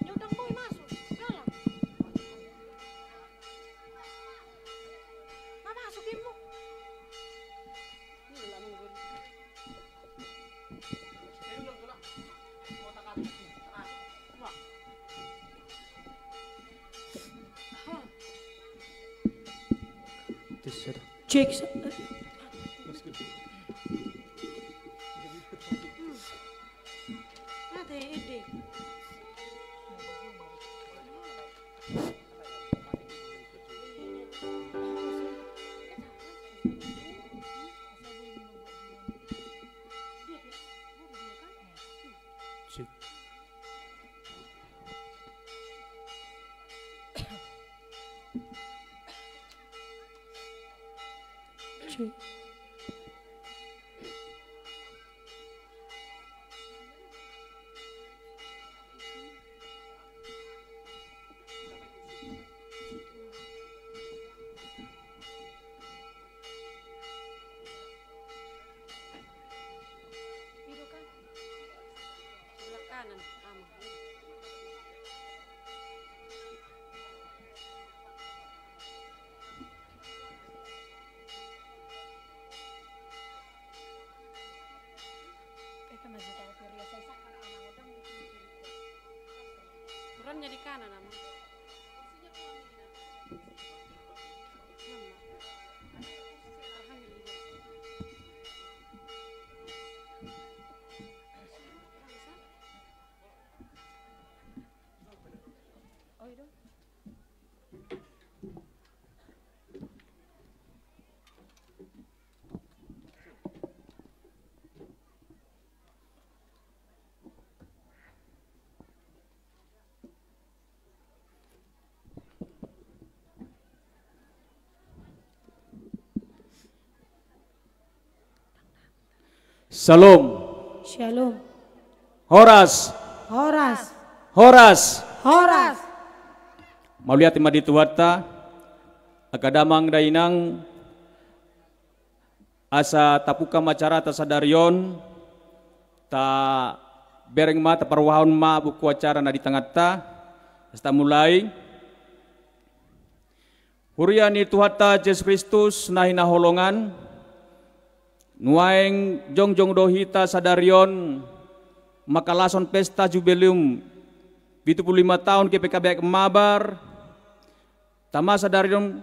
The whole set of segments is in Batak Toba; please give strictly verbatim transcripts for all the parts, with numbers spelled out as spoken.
Nyodang boi masuk. Galang. Ma masuk ibu. Cek. Mate, ede. Cek. Cek. Sebelah kanan, aman. Urannya di kanan, aman. Syalom. Syalom. Horas. Horas. Horas. Horas. Mauliate ma di Tuhanta, angka damang dainang, asa tapungka ma acarata sadari on, tabereng ma, taparuahon ma buku acara na di tanganta, asa tamulai. Huria ni Tuhanta Jesus Kristus na hinaholongan, nuaeng jongjong do hita sadari on mangkalashon pesta jubileum pitu pulu lima taon G P K B H Mabar. Tama sadari on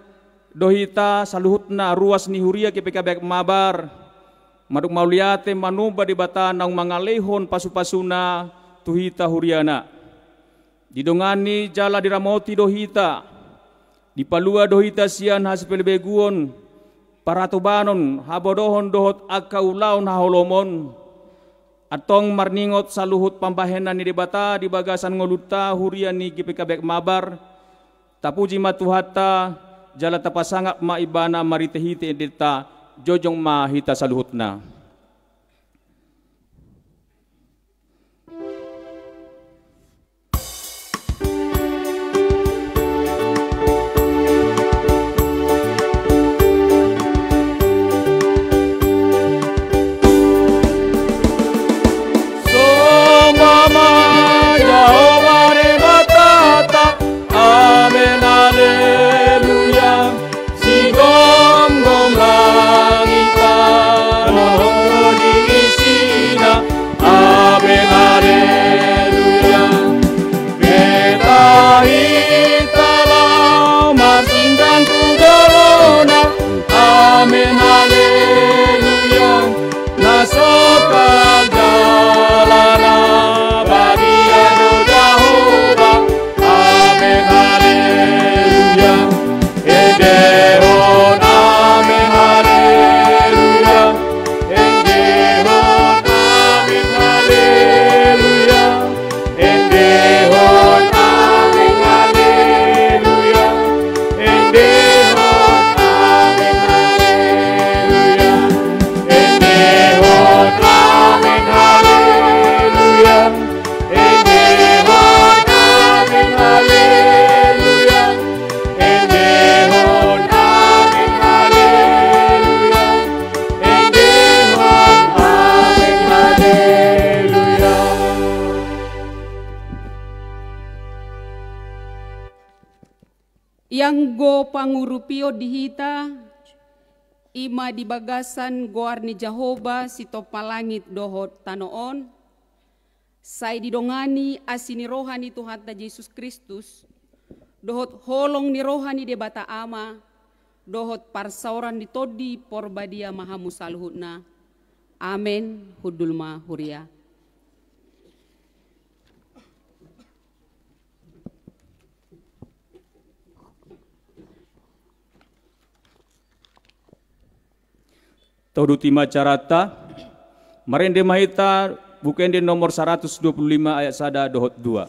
do hita saluhutna ruas ni huria G P K B H Mabar mandok mauliate manumba Debata naung mangalehon pasupasuna tu hita huriana. Didongani jala diramoti do hita, dipalua do hita sian hasipelebeguon, parhatobanon, habodohon dohot angka ulaon haholomon. Antong marningot saluhut pambahenan ni Debata di bagasan ngolunta huria ni G P K B H Mabar, tapuji ma Tuhanta, jala tapasangap ma Ibana marhitehite endenta, jongjong ma hita saluhutna. Sombah ma Jahowa Debatanta. Amen, haleluya. Sigomgom langit tano Ianggo pangurupion di hita, i ma di bagasan goar ni Jahowa sitompa langit dohot tano on, sai didongani asi ni roha ni Tuhanta Jesus Kristus, dohot holong ni roha ni Debata Ama, dohot parsaoran ni Tondi Porbadia ma hamu saluhutna. Amen. Hundul ma huria. Tauduti ma acaranta, marende ma hita Buku Ende nomor saratus dua pulu lima ayat sada dohot dua.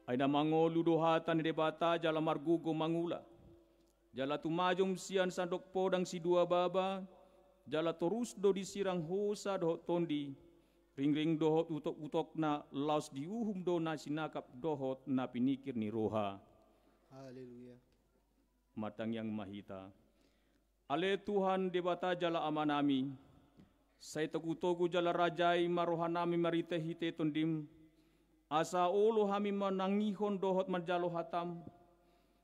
Ai na mangolu do hata ni Debata jala margogo mangula. Jala tumajom sian sandok podang sidua baba, jala torus do disirang hosa dohot tondi, ringring dohot utok-utokna, laos diuhum do na sinangkap dohot na piningkir ni roha. Haleluya. Martangiang ma hita. Ale Tuhan Debata jala Amanami, sai togu-togu jala rajai ma rohanami marhite-hite Tondim, asa olo hami manangihon dohot manjalo hatam.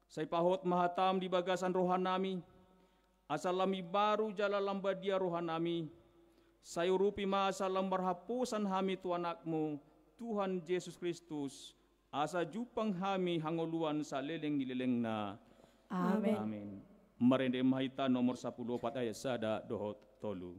Sai pahot ma hatam di bagasan rohanami, asa lam imbaru jala lam badia rohanami. Sai urupi ma asa lam marhaposan hami tu Anakmu, Tuhan Jesus Kristus, asa jumpang hami hangoluan saleleng ni lelengna. Amen. Amen. Marende ma hita nomor sapuluh opat ayat sada dohot tolu.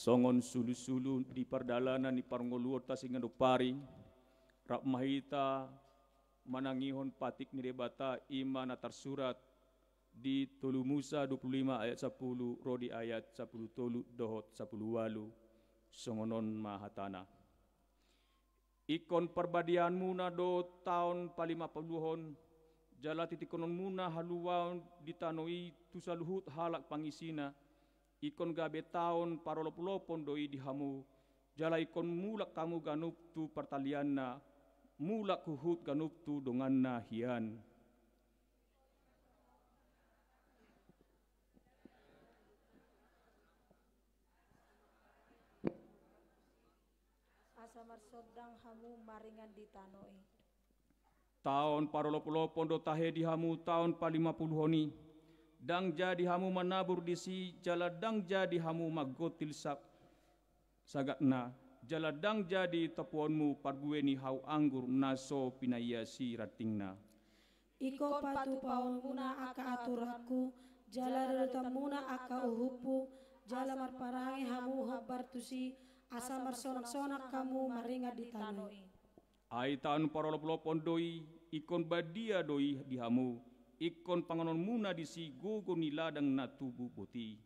Songon sulu-sulu di pardalanan ni parngoluonta sian ganup ari, rap ma hita manangihon patik ni Debata, i ma na tarsurat di tolu Musa dua pulu lima ayat sapuluh ro di ayat sapuluh tolu dohot sapuluh ualu. Songon on ma hatana. Ingkon parbadiaonmuna do taon palimapuluhon, jala titikkononmuna haluaon di tano i tu saluhut halak pangisina, Ingkon gabe taon parolopolopon do i di hamu, jala ingkon mulak hamu ganup tu partalianna, mulak huhut ganup tu donganna hian. Asa marsondang hamu maringan di tano i. Taon parolopolopon do tahe di hamu taon palimapuluhon i. Ndang jadi hamu manabur disi, jala ndang jadi hamu manggotil sa-, sagatna, jala ndang jadi topuonmu parbue ni hau anggur na so pinaiasi rantingna. Ingkon patupaonmuna angka aturanku, jala radotanmuna angka uhumhu, jala marparange hamu hombar tusi, asa marsonangsonak hamu maringan di tano i. Ai taon parolopolopon do i, ingkon badia do i di hamu, ingkon panganonmuna disi gogo ni ladang na tubu boti.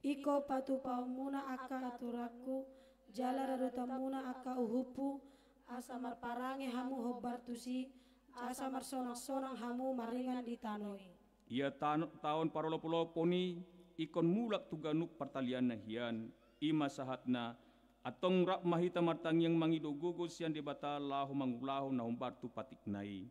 Ingkon patupaonmuna angka aturanku, jala radotanmuna angka uhumhu, asa marparange hamu hombar tusi, asa marsonangsonak hamu maringan di tano i. Ia tan-, taon parolopolopon i, ingkon mulak tu ganup partalianna hian, i ma sahatna, antong rap ma hita martangiang mangido gogo sian Debata laho mangulahon na hombar tu patikna i.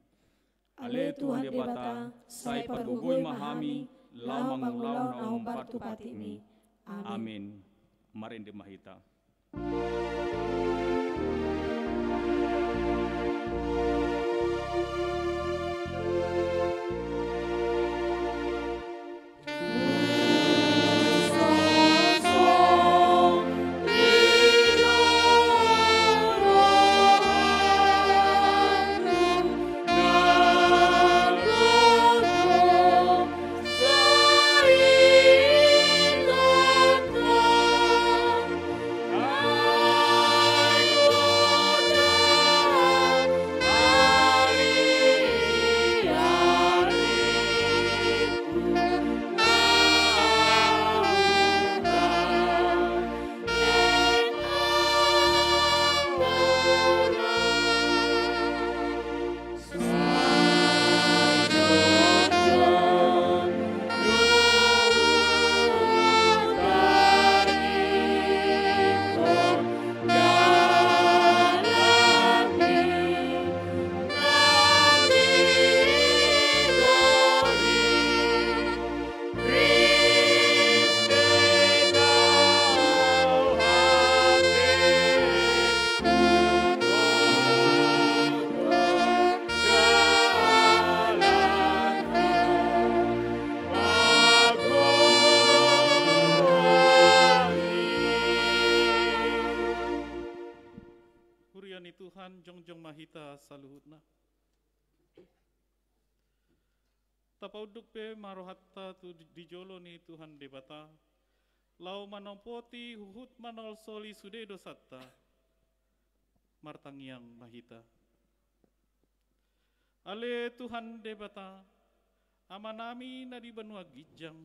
Ale Tuhan Debata, sai pargogoi ma hami, laho mangulahon na hombar tu patikmi. Amin. Amin. Marende ma hita. Huria ni Tuhan, jongjong ma hita saluhutna. Tapaunduk pe ma rohanta tu di, di jolo ni Tuhan Debata, laho manopoti huhut manolsoli sude dosanta. Martangiang ma hita. Ale Tuhan Debata, Amanami na di banua ginjang,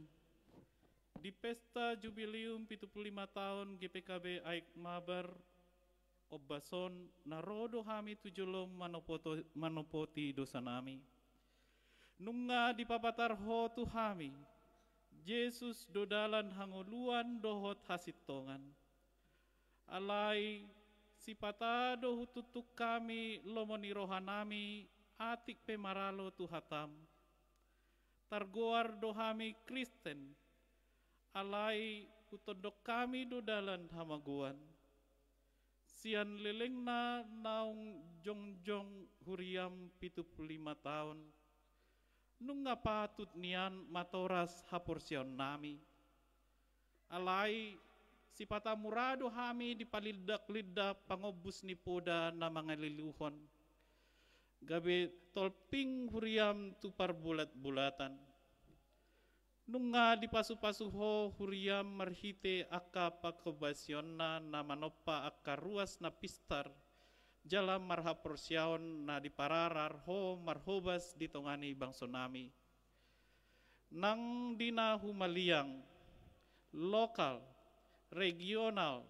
di pesta jubileum pitu pulu lima taon G P K B Aek Mabar, ombas on na ro do hami tu jolom manopoto-, manopoti dosanami. Nunga dipapatar Ho tu hami, Jesus do dalan hangoluan dohot hasintongan. Alai, sipata do hutuktuk hami lomo ni rohanami atik pe maralo tu hatam. Targoar do hami Kristen, alai hutondok hami do dalan hamagoan. Sian lelengna naung jongjong huriam pitu pulu lima taon, nunga patut nian matoras haporseaonnami. Alai, sipata mura do hami dipalindak-lindak pangombus ni poda na mangaliluhon. Gabe tolping huriam tu parbulat-bulatan. Nunga dipasu-pasu Ho huriam marhite angka panghobasionna na manompa angka ruas na pistar, jala marhaporseaon na dipararar Ho marhobas di tonga ni bangsonami. Nang di na humaliang, lokal, regional,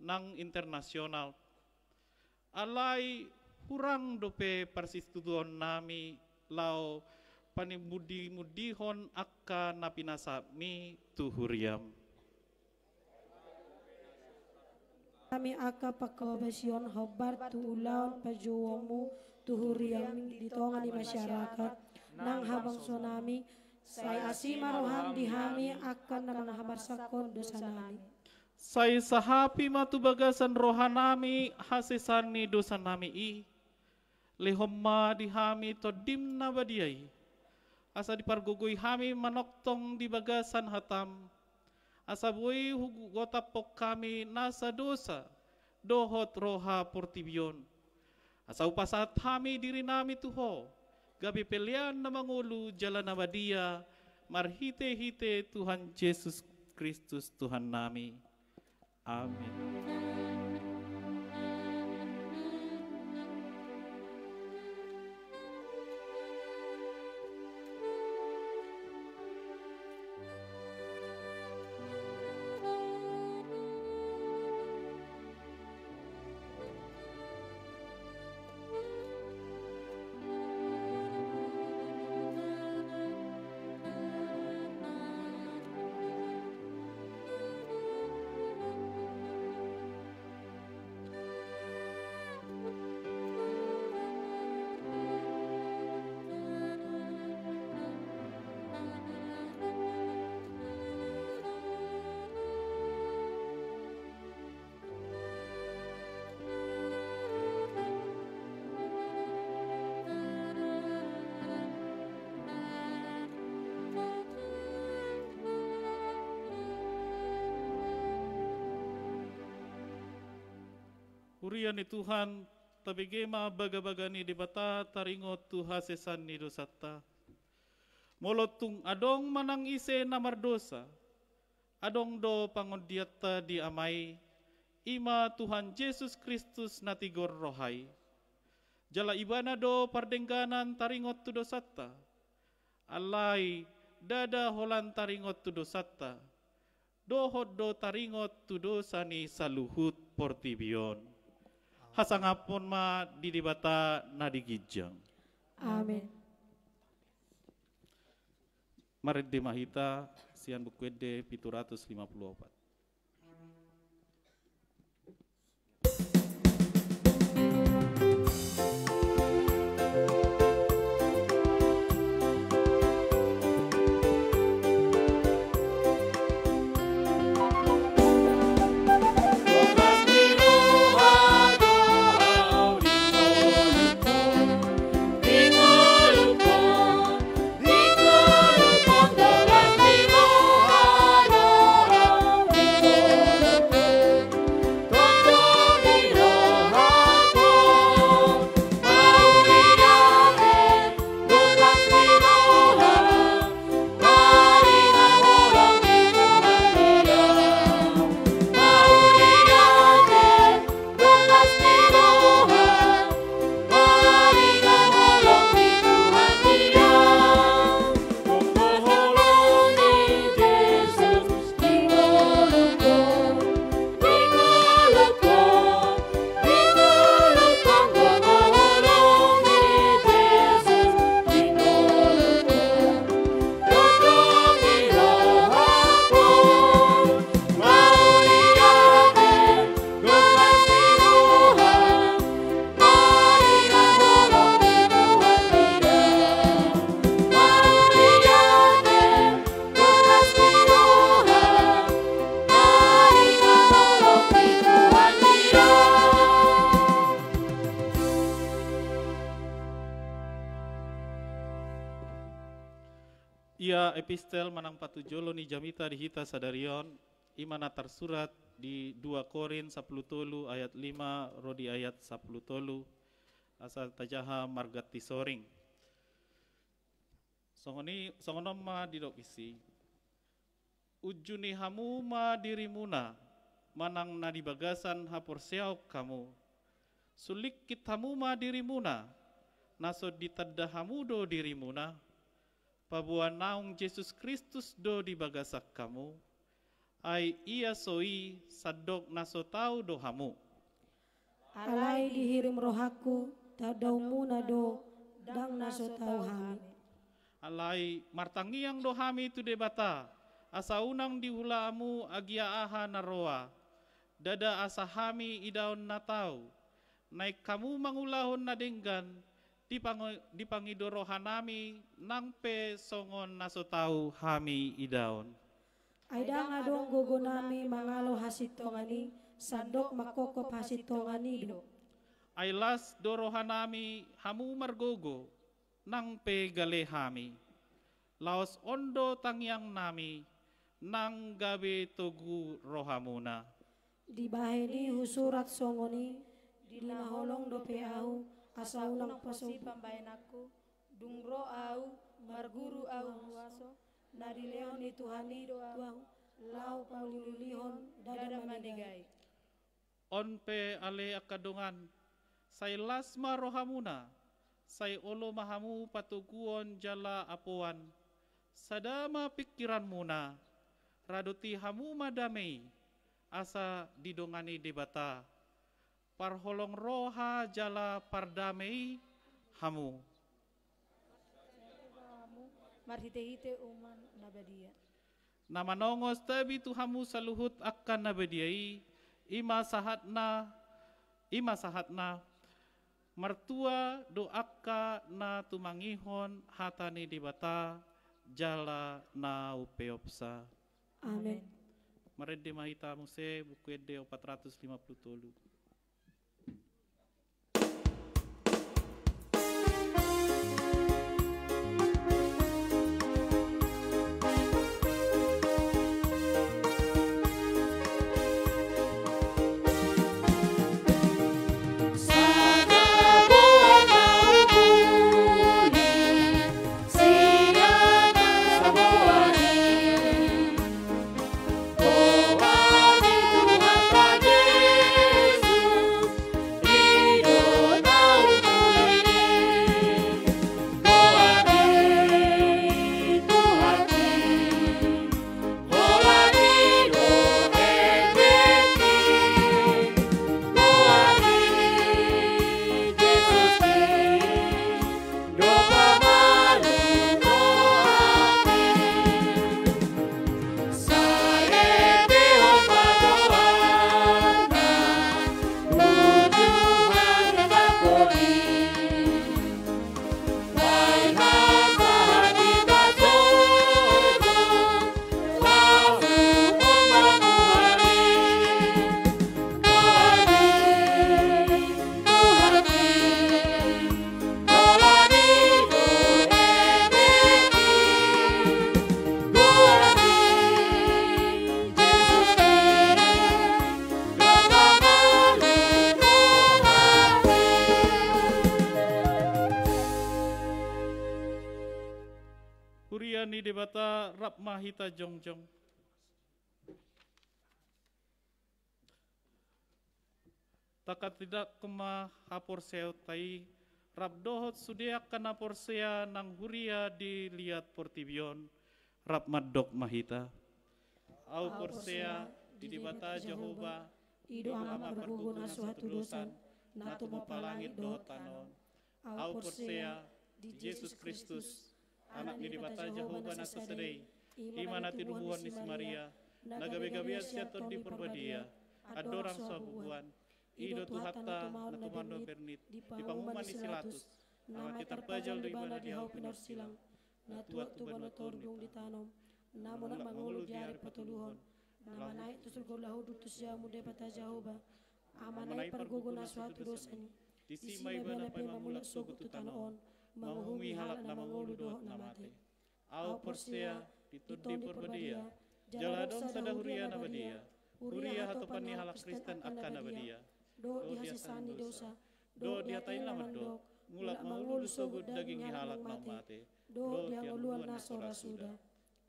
nang internasional. Alai hurang dope parsitutuonnami laho panimundi-mundihon angka na pinasahatmi tu huriam. hami angka panghababasion hombar tu ulaon panjouonmu tu huriaM di tonga ni masyarakat nang habangso nami, sai asi ma rohaM di hami angka na mangamarsakhon dosa nami. Sai sahapi ma tu bagasan roha nami hasesaan ni dosa nami i. Lehon ma di hami TondiM na badia i, asa dipargogoi hami manongtong di bagasan hataM, asa boi hugotaphon hami nasa dosa dohot roha portibi on, asa hupasahat hami diri nami tu Ho, gabe pelean na mangolu jala na badia, marhitehite Tuhan Jesus Kristus Tuhan nami. Amin. Huria ni Tuhan, tabege ma bagabaga ni Debata taringot tu hasesaan ni dosanta. Molo tung adong manang ise na mardosa, adong do pangondianta di Ama i, i ma Tuhan Jesus Kristus na tigor roha i. Jala Ibana do pardengganan taringot tu dosanta. Alai ndada holan taringot tu dosanta, dohot do taringot tu dosa ni saluhut portibi on. Hasangapon ma di Debata na di ginjang. Amin. Marende ma hita sian Buku Ende pitu ratus lima puluh opat. Ia epistel manang patujolo ni jamita di hita sadari on, i ma na tarsurat di dua Korint sampulu tolu ayat lima ro di ayat sampulu tolu, asa tajaha marganti soring. Songon i, songon on ma didok disi. Unjuni hamu ma dirimuna, manang na di bagasan haporseaon hamu. Sulingkit hamu ma dirimuna, na so ditanda hamu do dirimuna. Paboa naung Jesus Kristus do di bagasan hamu. Ai ia so i sandok na so tau do hamu. Alai dihirim rohangku, tandaonmuna do, ndang na so tau hami. Alai martangiang do hami tu Debata, asa unang diula hamu agia aha na roa. Ndada asa hami idaon na tau, naeng hamu mangulahon na denggan, dipango-, dipangido rohanami nang pe songon na so tau hami idaon. Ai ndang adong gogonami mangalo hasintongan i, sandok manghophop hasintongan i do. Ai las do rohanami hamu margogo, nang pe gale hami. Laos on do tangiangnami, nang gabe togu rohamuna. Dibahen i husurat songon i, di na holong dope ahu, asa unang posi pambahenanku, dung ro ahu, marguru ahu huaso, na dilehon ni Tuhan i do ahu, laho pauliulihon ndada manegai. On pe ale angka dongan, sai las ma rohamuna, sai olo ma hamu patoguon jala apoan, sada ma pingkiranmuna, radoti hamu ma dame i, asa didongani Debata, parholong roha jala pardame i hamu. Marhitehite Uma na Badia. Na manongos tabi tu hamu saluhut angka na badia i, i ma sahatna, i ma sahatna, martua do angka na tumangihon hata ni Debata jala na umpeopsa. Amen. Marende ma hita muse Buku Ende opat ratus lima puluh tolu. Huria ni Debata, rap ma hita jongjong. Tangkas tindakhon ma haporseaonta i, rap dohot sude angka na porsea nang huria di liat portibi on, rap mandok ma hita. Ahu porsea di Debata Jahowa, i do Ama pargogo na so hatudosan, na tumompa langit dohot tano on. Ahu porsea di Jesus Kristus, Anak ni Debata Jahowa na so sada i, i ma na tinubuhon ni si Maria, na gabegabean sian Tondi Parbadia, andorang so habubuhan, i do Tuhanta na tumaon na bernit di panguhuman ni si Pilatus, na mate tarpajal do ibana di hau pinorsilang, na tuat tu banua toru dung ditanom, na mulak mangolu di ari patoluhon, na manaek tu surgo laho hundul tu siamun Debata Jahowa, Amana i pargogo na so hatudosan i. Disi ma ibana paima mulak sogot tu tano on, manguhumi halak na mangolu dohot na mate. Ahu porsea di Tondi Parbadia, jala adong sada huria na badia, huria hatopan ni halak Kristen angka na badia, dohot di hasesaan ni dosa, dohot di hata ni na mandok, mulak mangolu sogot daging ni halak na mate, dohot di hangoluan na so ra suda.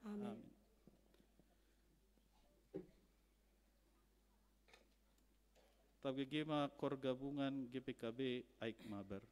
Amen. Tabege ma Koor Gabungan G P K B Aik Mabar.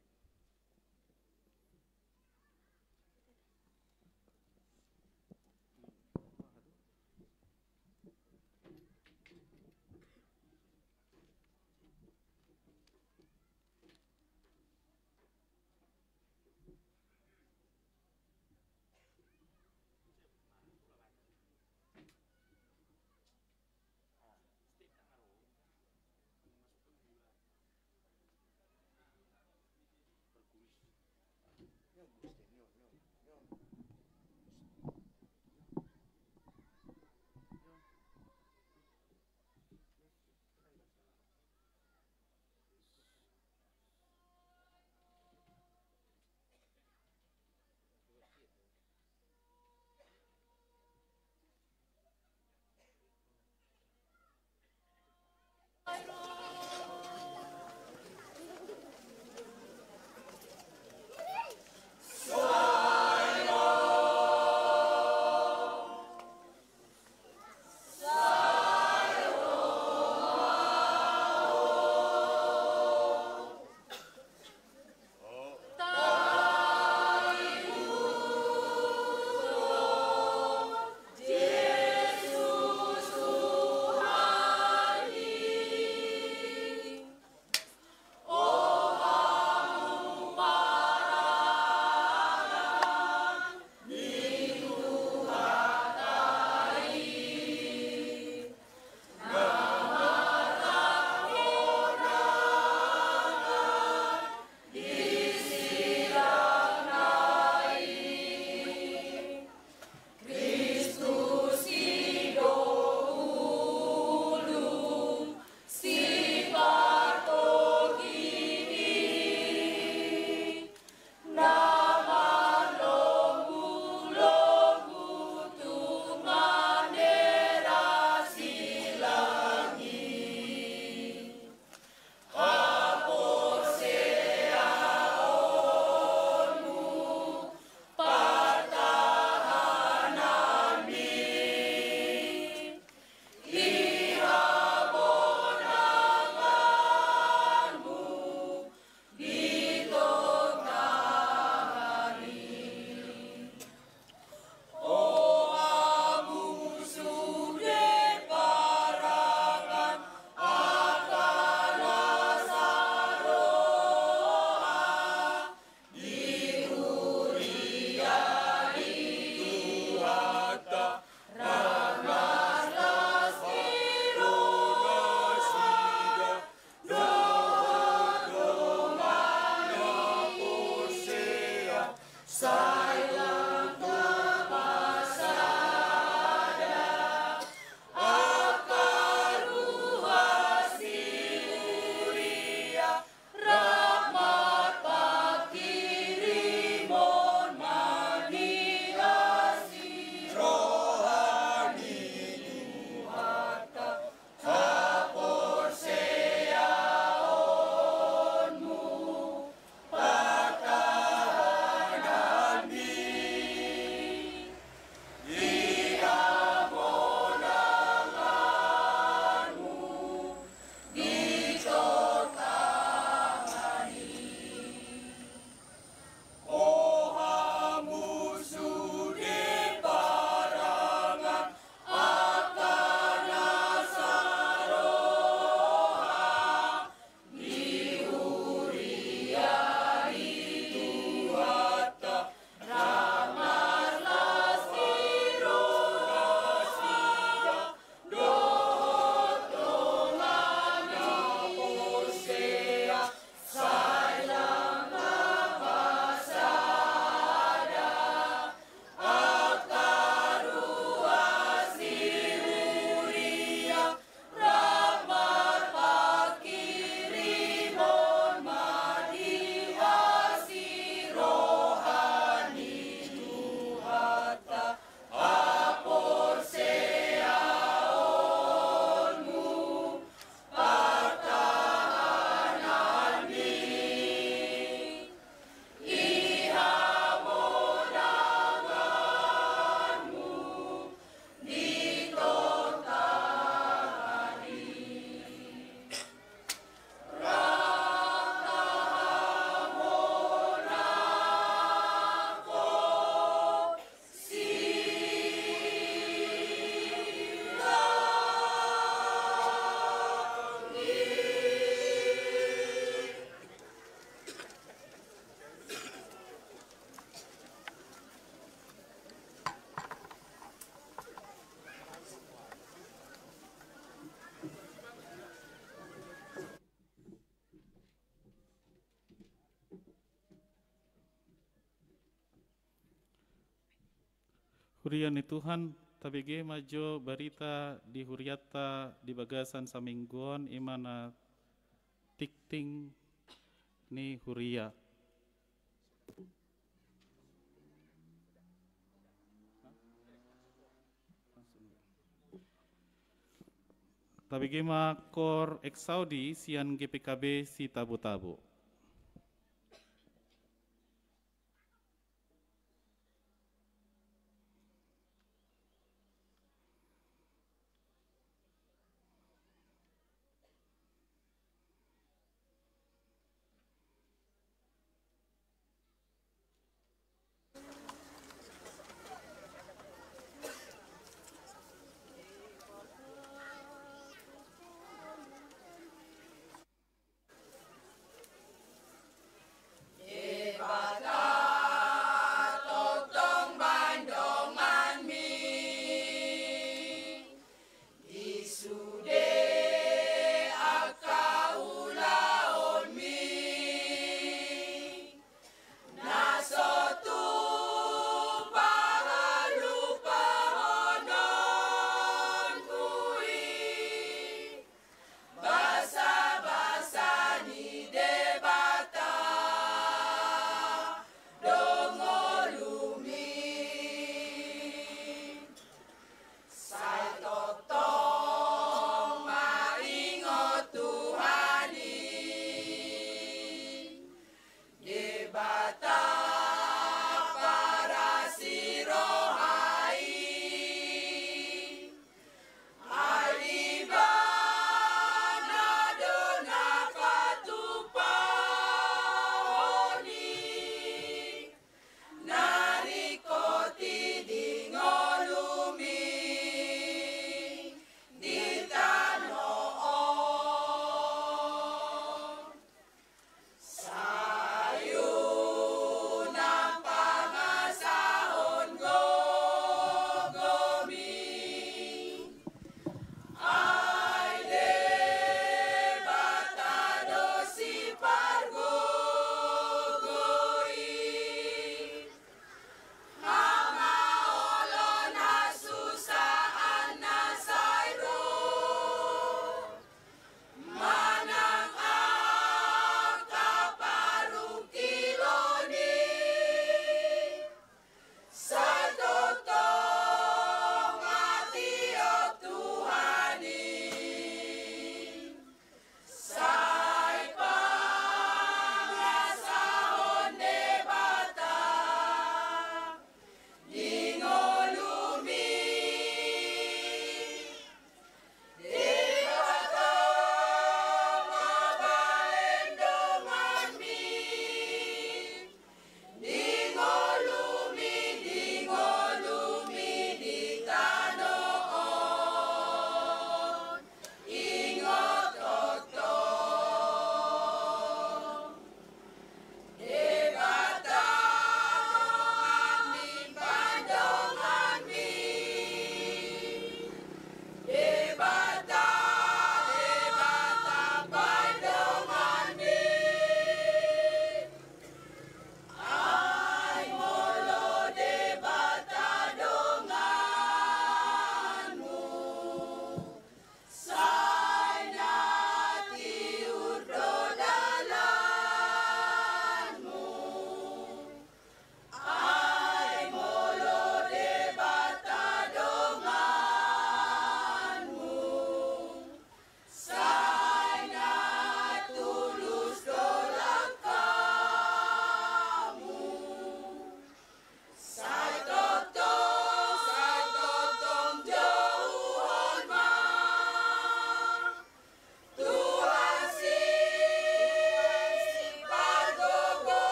Huria ni Tuhan, tabege ma jo barita di hurianta di bagasan saminggu on, i ma na tingting ni huria. Tabege ma kor Exaudi sian G P K B Sitabo-tabo.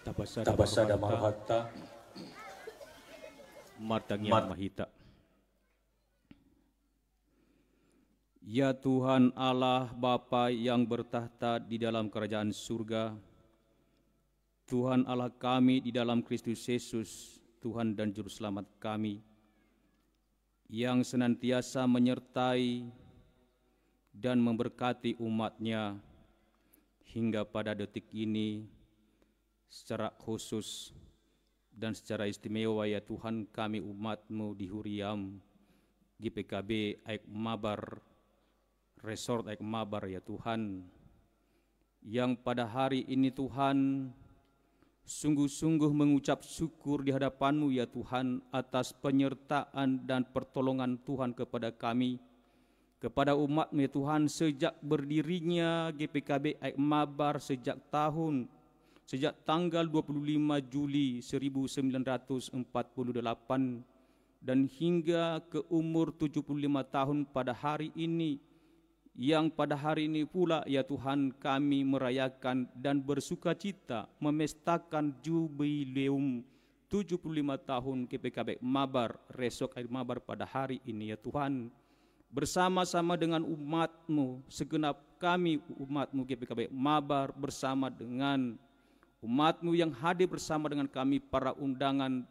Tapasada ma rohanta. Martangiang ma hita. Ya Tuhan Allah, Bapa yang bertakhta di dalam kerajaan surga, Tuhan Allah kami di dalam Kristus Yesus, Tuhan dan Juru Selamat kami, yang senantiasa menyertai dan memberkati umat-Nya hingga pada detik ini, secara khusus dan secara istimewa, ya Tuhan, kami umat-Mu di Huriam, G P K B Aek Mabar, Resort Aek Mabar, ya Tuhan, yang pada hari ini, Tuhan, sungguh-sungguh mengucap syukur di hadapan-Mu, ya Tuhan, atas penyertaan dan pertolongan Tuhan kepada kami, kepada umat-Mu, ya Tuhan, sejak berdirinya G P K B Aek Mabar sejak tahun, sejak tanggal dua puluh lima Juli seribu sembilan ratus empat puluh delapan, dan hingga ke umur tujuh puluh lima tahun pada hari ini, yang pada hari ini pula, ya Tuhan, kami merayakan dan bersukacita memestakan jubileum tujuh puluh lima tahun G P K B Aek Mabar, Resort Aek Mabar pada hari ini, ya Tuhan. Bersama-sama dengan umat-Mu, segenap kami umat-Mu G P K B Aek Mabar, bersama dengan umat-Mu yang hadir bersama dengan kami para undangan,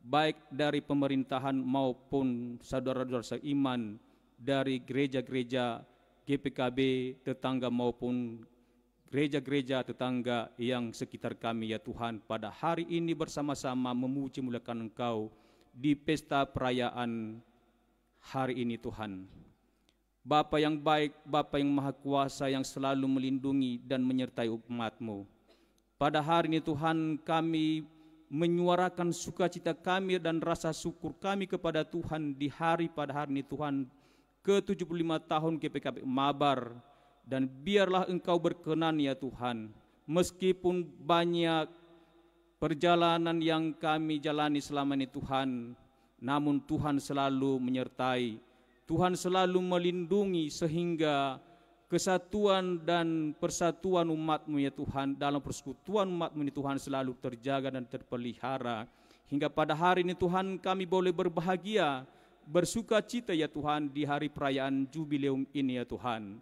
baik dari pemerintahan maupun saudara-saudara seiman dari gereja-gereja G P K B tetangga maupun gereja-gereja tetangga yang sekitar kami, ya Tuhan, pada hari ini bersama-sama memuji muliakan Engkau di pesta perayaan hari ini, Tuhan. Bapa yang baik, Bapa yang maha kuasa, yang selalu melindungi dan menyertai umat-Mu. Pada hari ini, Tuhan, kami menyuarakan sukacita kami dan rasa syukur kami kepada Tuhan di hari pada hari ini, Tuhan, ke tujuh puluh lima tahun G P K B Mabar. Dan biarlah Engkau berkenan, ya Tuhan, meskipun banyak perjalanan yang kami jalani selama ini, Tuhan, namun Tuhan selalu menyertai, Tuhan selalu melindungi, sehingga kesatuan dan persatuan umat-Mu, ya Tuhan, dalam persekutuan umat-Mu ini, Tuhan, selalu terjaga dan terpelihara. Hingga pada hari ini, Tuhan, kami boleh berbahagia, bersukacita, ya Tuhan, di hari perayaan Jubileum ini, ya Tuhan.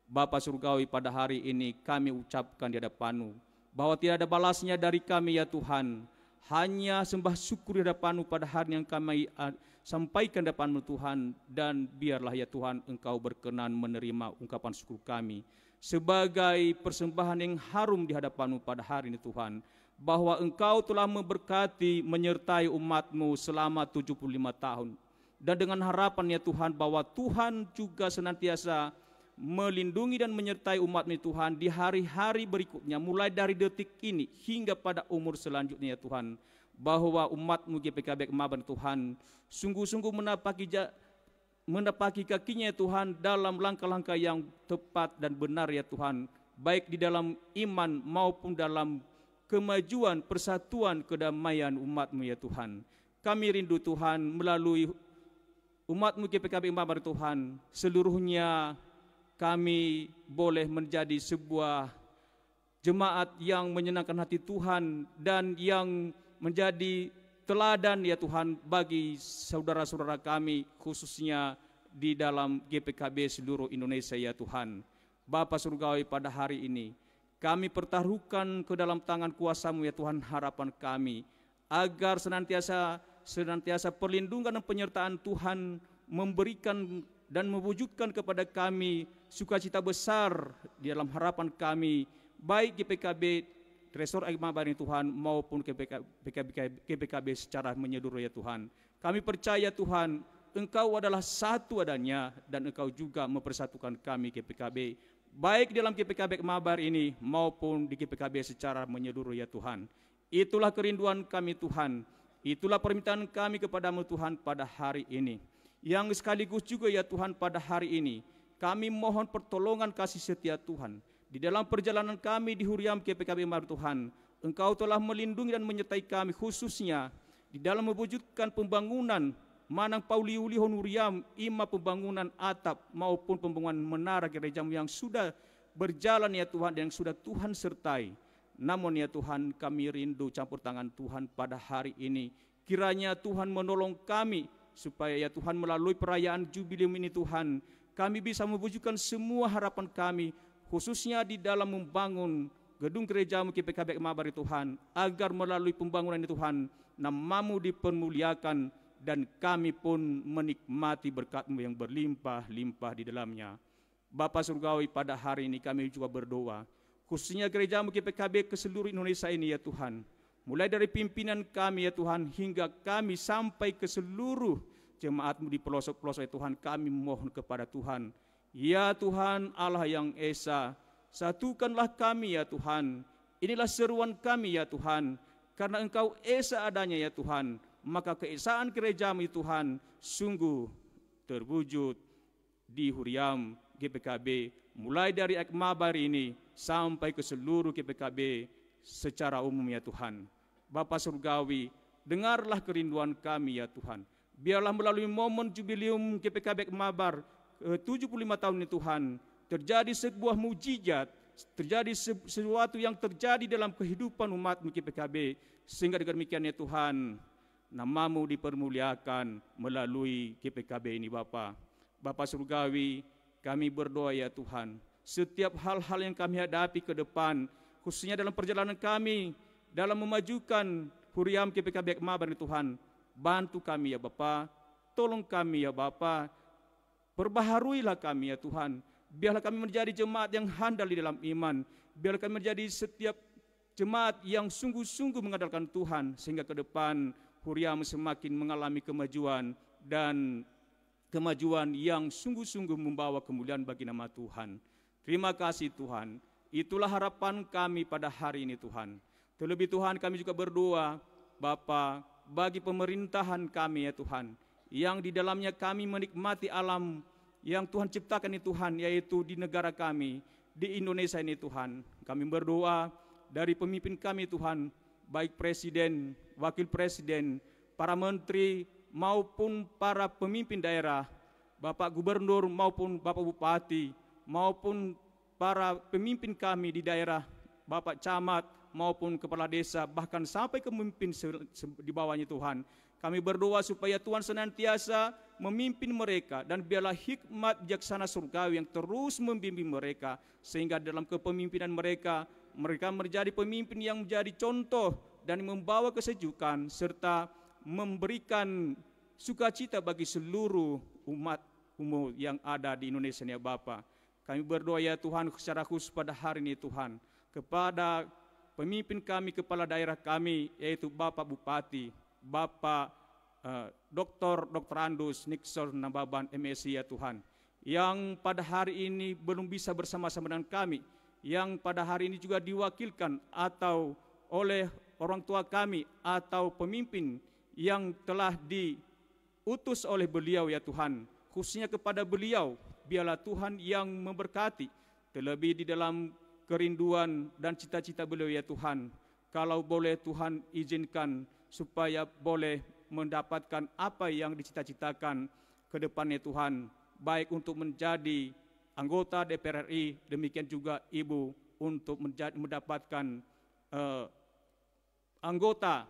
Bapa Surgawi, pada hari ini kami ucapkan di hadapan-Mu bahwa tidak ada balasnya dari kami, ya Tuhan. Hanya sembah syukur di hadapan-Mu pada hari ini yang kami, ah, sampaikan di hadapan-Mu, Tuhan. Dan biarlah, ya Tuhan, Engkau berkenan menerima ungkapan syukur kami sebagai persembahan yang harum di hadapan-Mu pada hari ini, Tuhan, bahwa Engkau telah memberkati, menyertai umat-Mu selama tujuh puluh lima tahun. Dan dengan harapan, ya Tuhan, bahwa Tuhan juga senantiasa melindungi dan menyertai umat-Mu, Tuhan, di hari-hari berikutnya, mulai dari detik ini hingga pada umur selanjutnya, ya Tuhan, bahwa umat-Mu G P K B Aek Mabar, Tuhan, sungguh-sungguh menapaki ja-, menapaki kakinya, ya Tuhan, dalam langkah-langkah yang tepat dan benar, ya Tuhan, baik di dalam iman maupun dalam kemajuan, persatuan, kedamaian umat-Mu, ya Tuhan. Kami rindu, Tuhan, melalui umat-Mu G P K B Mabar, Tuhan, seluruhnya kami boleh menjadi sebuah jemaat yang menyenangkan hati Tuhan dan yang menjadi teladan, ya Tuhan, bagi saudara-saudara kami, khususnya di dalam G P K B seluruh Indonesia, ya Tuhan. Bapa Surgawi, pada hari ini kami pertaruhkan ke dalam tangan kuasa-Mu, ya Tuhan, harapan kami, agar senantiasa, senantiasa perlindungan dan penyertaan Tuhan memberikan dan mewujudkan kepada kami sukacita besar di dalam harapan kami, baik G P K B Resort Aek Mabar ini, Tuhan, maupun G P K B, G P K B secara menyeluruh, ya Tuhan. Kami percaya, Tuhan, Engkau adalah satu adanya dan Engkau juga mempersatukan kami G P K B, baik dalam G P K B Aek Mabar ini maupun di G P K B secara menyeluruh, ya Tuhan. Itulah kerinduan kami, Tuhan. Itulah permintaan kami kepada-Mu, Tuhan, pada hari ini. Yang sekaligus juga, ya Tuhan, pada hari ini kami mohon pertolongan kasih setia Tuhan di dalam perjalanan kami di Huriam G P K B Mabar, Tuhan. Engkau telah melindungi dan menyertai kami, khususnya di dalam mewujudkan pembangunan manang pauliulihon Huriam, ima pembangunan atap maupun pembangunan menara gereja-Mu yang sudah berjalan, ya Tuhan, dan yang sudah Tuhan sertai. Namun ya Tuhan, kami rindu campur tangan Tuhan pada hari ini. Kiranya Tuhan menolong kami, supaya ya Tuhan, melalui perayaan Jubileum ini Tuhan, kami bisa mewujudkan semua harapan kami, khususnya di dalam membangun gedung gereja-Mu G P K B Mabar Tuhan, agar melalui pembangunan ini Tuhan, nama-Mu dipermuliakan, dan kami pun menikmati berkat-Mu yang berlimpah-limpah di dalamnya. Bapa Surgawi, pada hari ini kami juga berdoa, khususnya gereja-Mu G P K B ke seluruh Indonesia ini ya Tuhan. Mulai dari pimpinan kami ya Tuhan, hingga kami sampai ke seluruh jemaat-Mu di pelosok-pelosok ya Tuhan, kami mohon kepada Tuhan. Ya Tuhan Allah yang Esa, satukanlah kami ya Tuhan. Inilah seruan kami ya Tuhan, karena Engkau Esa adanya ya Tuhan, maka keesaan gereja-Mu ya Tuhan, sungguh terwujud di Huria-M G P K B, mulai dari Aek Mabar ini sampai ke seluruh G P K B secara umum ya Tuhan. Bapa Surgawi, dengarlah kerinduan kami ya Tuhan. Biarlah melalui momen Jubileum G P K B Aek Mabar, eh, tujuh puluh lima tahun ini Tuhan, terjadi sebuah mujizat, terjadi se-, sesuatu yang terjadi dalam kehidupan umat-Mu G P K B, sehingga dengan demikian ya Tuhan, nama-Mu dipermuliakan melalui G P K B ini Bapa. Bapa Surgawi, kami berdoa ya Tuhan, setiap hal-hal yang kami hadapi ke depan, khususnya dalam perjalanan kami dalam memajukan Huria-M G P K B Aek Mabar ini Tuhan, bantu kami ya Bapa, tolong kami ya Bapa, perbaharuilah kami ya Tuhan. Biarlah kami menjadi jemaat yang handal di dalam iman. Biarlah kami menjadi setiap jemaat yang sungguh-sungguh mengandalkan Tuhan, sehingga ke depan Huria-Mu semakin mengalami kemajuan dan kemajuan yang sungguh-sungguh membawa kemuliaan bagi nama Tuhan. Terima kasih Tuhan. Itulah harapan kami pada hari ini Tuhan. Terlebih Tuhan, kami juga berdoa, Bapa, bagi pemerintahan kami ya Tuhan, yang di dalamnya kami menikmati alam yang Tuhan ciptakan ini Tuhan, yaitu di negara kami, di Indonesia ini Tuhan. Kami berdoa dari pemimpin kami Tuhan, baik presiden, wakil presiden, para menteri, maupun para pemimpin daerah, Bapak Gubernur maupun Bapak Bupati, maupun para pemimpin kami di daerah, Bapak Camat maupun Kepala Desa, bahkan sampai ke pemimpin se-, se-, di bawahnya Tuhan. Kami berdoa supaya Tuhan senantiasa memimpin mereka, dan biarlah hikmat bijaksana surgawi yang terus membimbing mereka, sehingga dalam kepemimpinan mereka, mereka menjadi pemimpin yang menjadi contoh dan membawa kesejukan, serta memberikan sukacita bagi seluruh umat-Mu yang ada di Indonesia ini ya Bapa. Kami berdoa ya Tuhan secara khusus pada hari ini Tuhan, kepada pemimpin kami, kepala daerah kami, yaitu Bapak Bupati, Bapak, eh, Doktor Doktorandus Nixon Nababan M Si ya Tuhan, yang pada hari ini belum bisa bersama-sama dengan kami, yang pada hari ini juga diwakilkan atau oleh orang tua kami atau pemimpin yang telah diutus oleh beliau ya Tuhan, khususnya kepada beliau, biarlah Tuhan yang memberkati, terlebih di dalam kerinduan dan cita-cita beliau ya Tuhan. Kalau boleh Tuhan izinkan supaya boleh mendapatkan apa yang dicita-citakan ke depannya Tuhan, baik untuk menjadi anggota D P R R I, demikian juga Ibu untuk menja-, mendapatkan, eh, anggota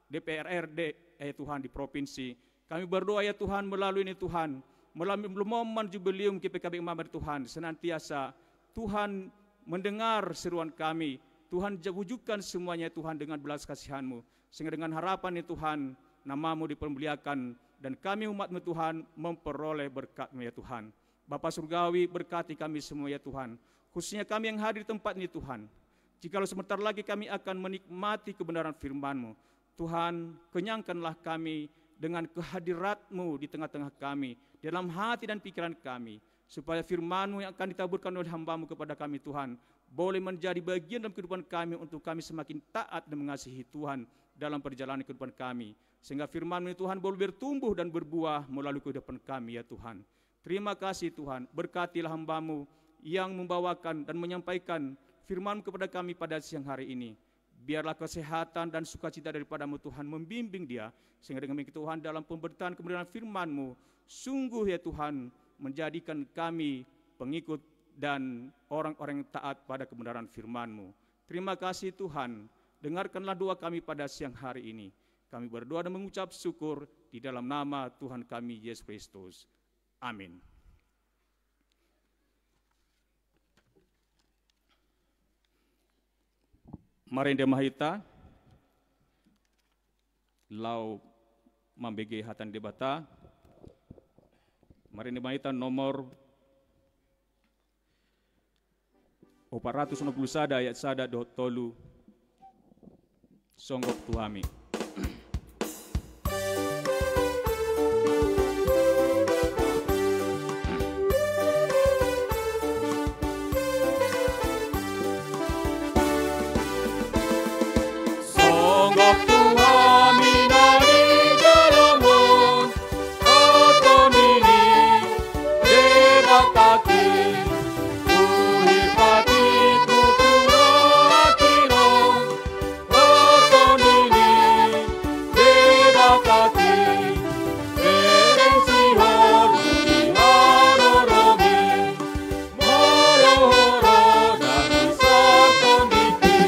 D P R R D, eh, Tuhan, di provinsi. Kami berdoa ya Tuhan, melalui ini Tuhan, melalui momen Jubileum G P K B Mabar Tuhan, senantiasa Tuhan mendengar seruan kami, Tuhan ja-, wujudkan semuanya Tuhan dengan belas kasihan-Mu, sehingga dengan harapan ini Tuhan, nama-Mu dipermuliakan, dan kami umat-Mu Tuhan memperoleh berkat-Mu ya Tuhan. Bapa Surgawi, berkati kami semua ya Tuhan, khususnya kami yang hadir di tempat ini Tuhan. Jikalau sebentar lagi kami akan menikmati kebenaran firman-Mu, Tuhan, kenyangkanlah kami dengan kehadirat-Mu di tengah-tengah kami, di dalam hati dan pikiran kami, supaya firman-Mu yang akan ditaburkan oleh hamba-Mu kepada kami, Tuhan, boleh menjadi bagian dalam kehidupan kami untuk kami semakin taat dan mengasihi Tuhan dalam perjalanan kehidupan kami, sehingga firman-Mu, Tuhan, boleh bertumbuh dan berbuah melalui kehidupan kami, ya Tuhan. Terima kasih Tuhan, berkatilah hamba-Mu yang membawakan dan menyampaikan firman kepada kami pada siang hari ini. Biarlah kesehatan dan sukacita daripada-Mu Tuhan membimbing dia, sehingga dengan demikian Tuhan dalam pemberitaan kebenaran firman-Mu, sungguh ya Tuhan, menjadikan kami pengikut dan orang-orang yang taat pada kebenaran firman-Mu. Terima kasih Tuhan, dengarkanlah doa kami pada siang hari ini. Kami berdoa dan mengucap syukur di dalam nama Tuhan kami Yesus Kristus. Amin. Marende ma hita laho mambege hata ni Debata. Marende ma hita nomor opat ratus onom pulu sada, ayat sada dohot tolu. Songgop tu hami. Songgop tu hami na di joloan on, oto ni Debata i, tu hita i tu rohanta on, oto ni Debata i, bereng sihol di haroromi. Molo hurang di sasonditi,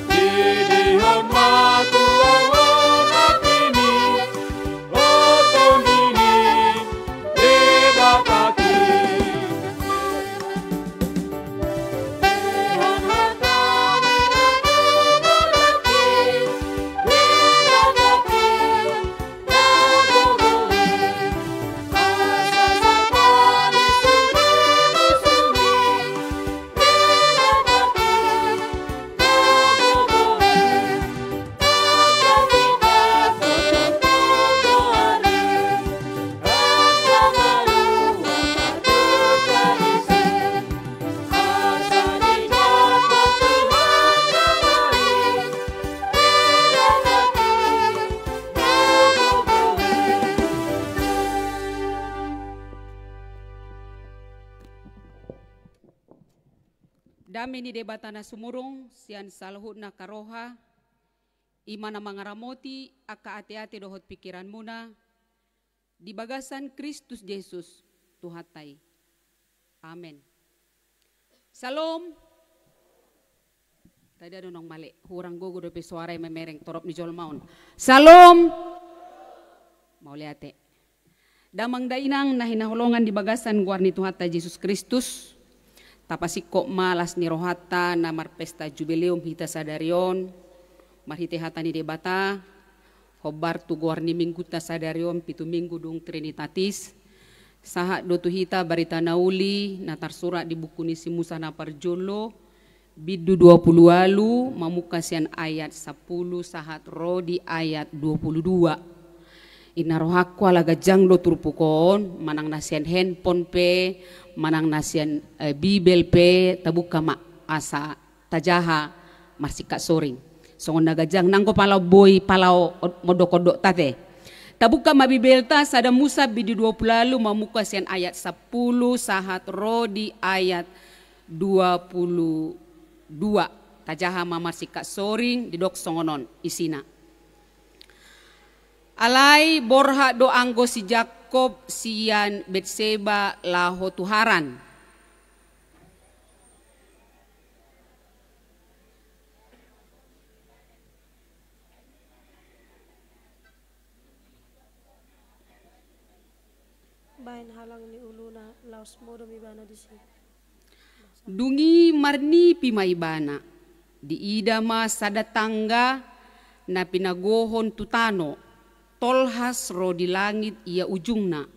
didihon ma tu rohanta i, oto ni Debata i. Dame ni Debata na sumurung sian saluhutna angka roha, i ma na mangaramoti angka ateate dohot pingkiranmuna, di bagasan Kristus Jesus, Tuhanta i. Amen. Syalom. Tadi adong naung male, hurang gogo dope soara i mamereng torop ni jolma on. Syalom. Mauliate. Damang dainang na hinaholongan di bagasan goar ni Tuhanta Jesus Kristus, tapasingkop ma las ni rohanta na marpesta jubileum hita sadari on, marhite hata ni Debata, hombar tu goar ni minggunta sadari on, pitu minggu dung Trinitatis. Sahat do tu hita barita na uli na tarsurat di buku ni si Musa na parjolo, bindu dua pulu ualu, mamungka sian ayat sampulu sahat ro di ayat dua pulu dua. Inna rohangku ala ganjang do turpuk on, manang na sian handphone pe, manang na sian, eh, Bibel pe, tabungka ma asa tajaha marsingkat soring. Songon na ganjang nanggo pala boi pala o-, mondok-ondokta te. Tabungka ma Bibelta, Sada Musa bindu dua pulu ualu mamungka sian ayat sampulu sahat ro di ayat dua pulu dua. Tajaha ma marsingkat soring, didok songon on isina. Alai borhat do anggo si Jakkob sian Betseba laho tu Haran. Baen halang ni uluna, laos modom ibana disi. Dung i marnipi ma ibana, diida ma sada tangga na pinagohon tu tano, tolhas ro di langit ia ujungna.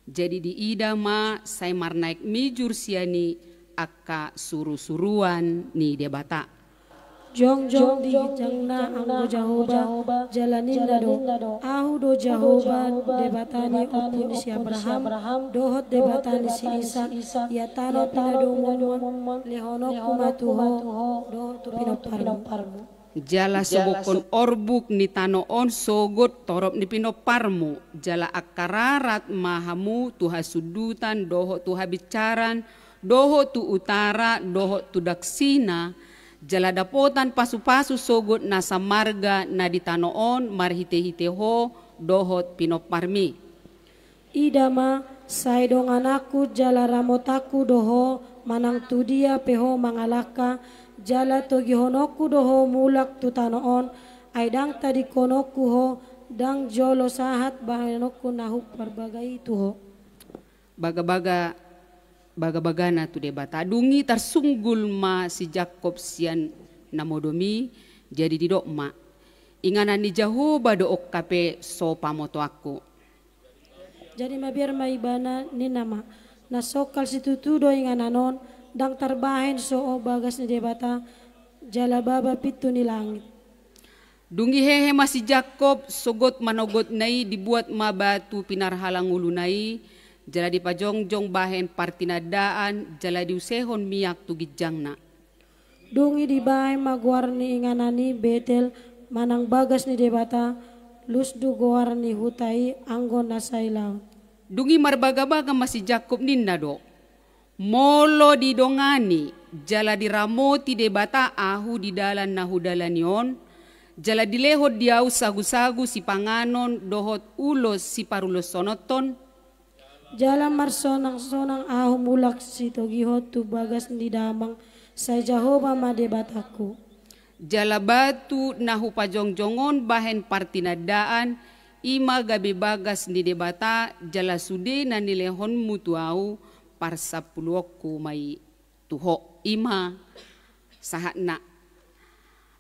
Jadi diida ma sai marnaek mijur sian i angka surusuruan ni Debata. Jongjong di ginjangna anggo Jahowa, jala ninna do: Ahu do Jahowa, Debata ni ompu ni si Abraham, dohot Debata ni si Isak, ia tano pinadomuonmu on, lehononku ma tu ho dohot tu pinomparmu. Jala sobokhon orbuk ni tano on sogot torop ni pinomparmu, jala angka rarat ma hamu tu hasundutan dohot tu habinsaran, dohot tu utara, dohot tu daksina, jala dapotan pasupasu sogot nasa marga na di tano on marhitehite ho dohot pinomparmi. Ida ma, sai dongananku jala ramotanku do ho, manang tu dia pe ho mangalangka, Jala togihononku do ho mulak tu tano on, ai ndang tadingkononku ho, ndang jolo sahat bahenonku na huparbaga i tu ho. Bagabaga, bagabagana tu Debata. Dung i tarsunggul ma si Jakkob sian na modom i, jadi didok ma: Inganan ni Jahowa do ongka pe so pamotoanku. Jadi mabiar ma ibana, ninna ma: Na songkal situtu do inganan on, ndang tarbahen so o bagas ni Debata, jala baba pintu ni langit. Dung i hehe ma si Jakkob, sogot manogotna i dibuat ma batu pinarhalang uluna i, jala dipajongjong bahen partinandaan, jala diusehon miak tu ginjangna. Dung i dibahen ma goar ni inganan i Betel, manang bagas ni Debata, Lus do goar ni huta i anggo na sai laon. Dung i marbagabaga ma si Jakkob, ninna do: Molo didongani jala diramoti Debata ahu di dalan na hudalani on, jala dilehon di ahu sagusagu sipanganon dohot ulos siparulosononhon, jala marsonangsonang ahu mulak sitogihon tu bagas ni damang, sai Jahowa ma Debatangku. Jala batu na hupajongjong on bahen partinandaan, i ma gabe bagas ni Debata, jala sude na nilehonmu tu ahu, parsampuluonku ma i tu ho. I ma sahatna.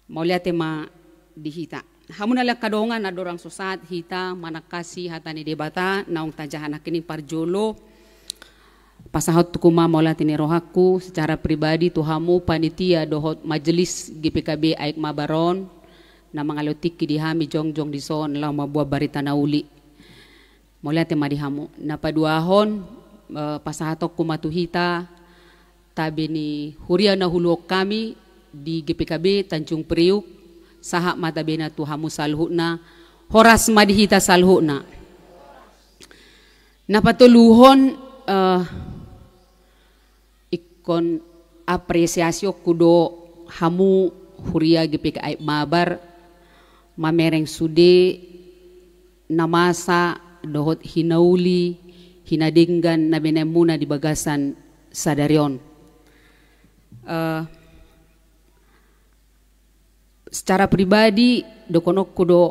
Mauliate ma di hita. Hamu na lean angka dongan, andorang so sahat hita manangkasi hata ni Debata, naung tajaha nangkining parjolo, pasahatku ma mauliate ni rohangku secara pribadi tu hamu panitia dohot majelis G P K B Aek Mabar on, na mangalehon tingki di hami jongjong dison laho mamboan barita na uli. Mauliate ma di hamu. Na paduahon, eh, pasahatonku ma tu hita, tabe ni huria na huluhon hami di G P K B Tanjung Priuk, sahat ma tabena tu hamu saluhutna, horas ma di hita saluhutna. Na patoluhon, eh, ingkon apresiasionku do hamu huria G P K Aek Mabar, mamereng sude na masa dohot hinauli, hinadenggan na binaenmuna di bagasan sadari on. Eh, secara pribadi, dohononku do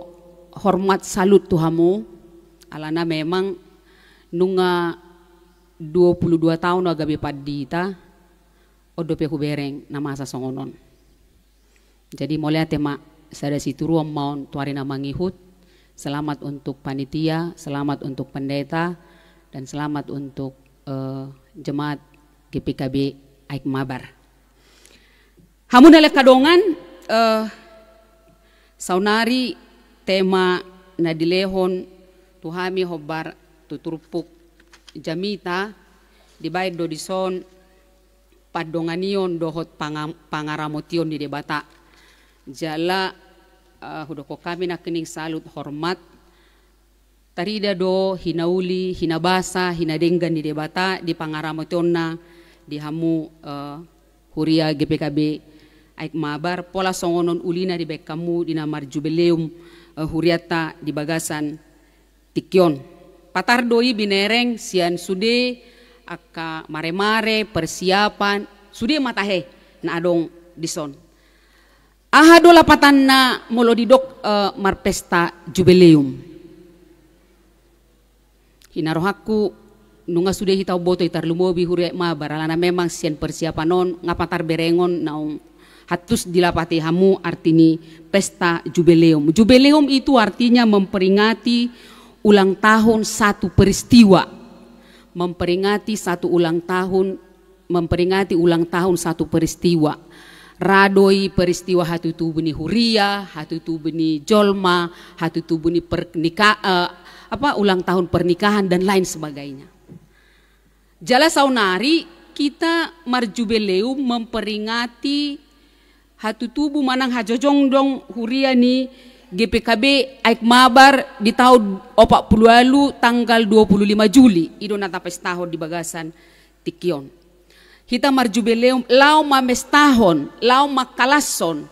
hormat, salut tu hamu, alana memang nunga dua puluh dua taon ahu gabe pandita, on dope hubereng na masa songon on. Jadi mauliate ma, sada situruon ma on tu ari na mangihut. Selamat untuk panitia, selamat untuk pendeta, dan selamat untuk, eh, jemaat G P K B Aek Mabar. Hamu na lean angka dongan, eh, saonari tema na dilehon tu hami hombar tu turpuk jamita, dibaen do dison pandonganion dohot panga-, pangaramotion ni Debata. Jala, eh, hudokkon hami nangkining salut hormat, tarida do hinauli, hinabasa, hinadenggan ni Debata di pangaramotonna di hamu, eh, huria G P K B Aek Mabar, pola songon on ulina dibaen hamu di na marjubileum, eh, hurianta di bagasan tingki on. Patar do i binereng sian sude angka maremare, persiapan, sude ma tahe na adong dison. Aha do lapatanna molo didok, eh, marpesta jubileum? Hinarohangku, nunga sude hita umboto i, tarlumobi huria Aek Mabar, alana memang sian persiapan on nga patar berengon naung hantus dilapati hamu arti ni pesta jubileum. Jubileum itu artinya memperingati ulang tahun satu peristiwa. Memperingati satu ulang tahun, memperingati ulang tahun satu peristiwa. Ra do i peristiwa hatutubu ni huria, hatutubu ni jolma, hatutubu ni pernika-, eh, apa, ulang tahun pernikahan dan lain sebagainya. Jala saonari kita marjubileum memperingati hatutubu manang hajongjong huria ni G P K B Aek Mabar di taon opat pulu ualu tanggal dua pulu lima Juli, i do na tapestahon di bagasan tingki on. Hita marjubileum laho mamestahon, laho mangkalashon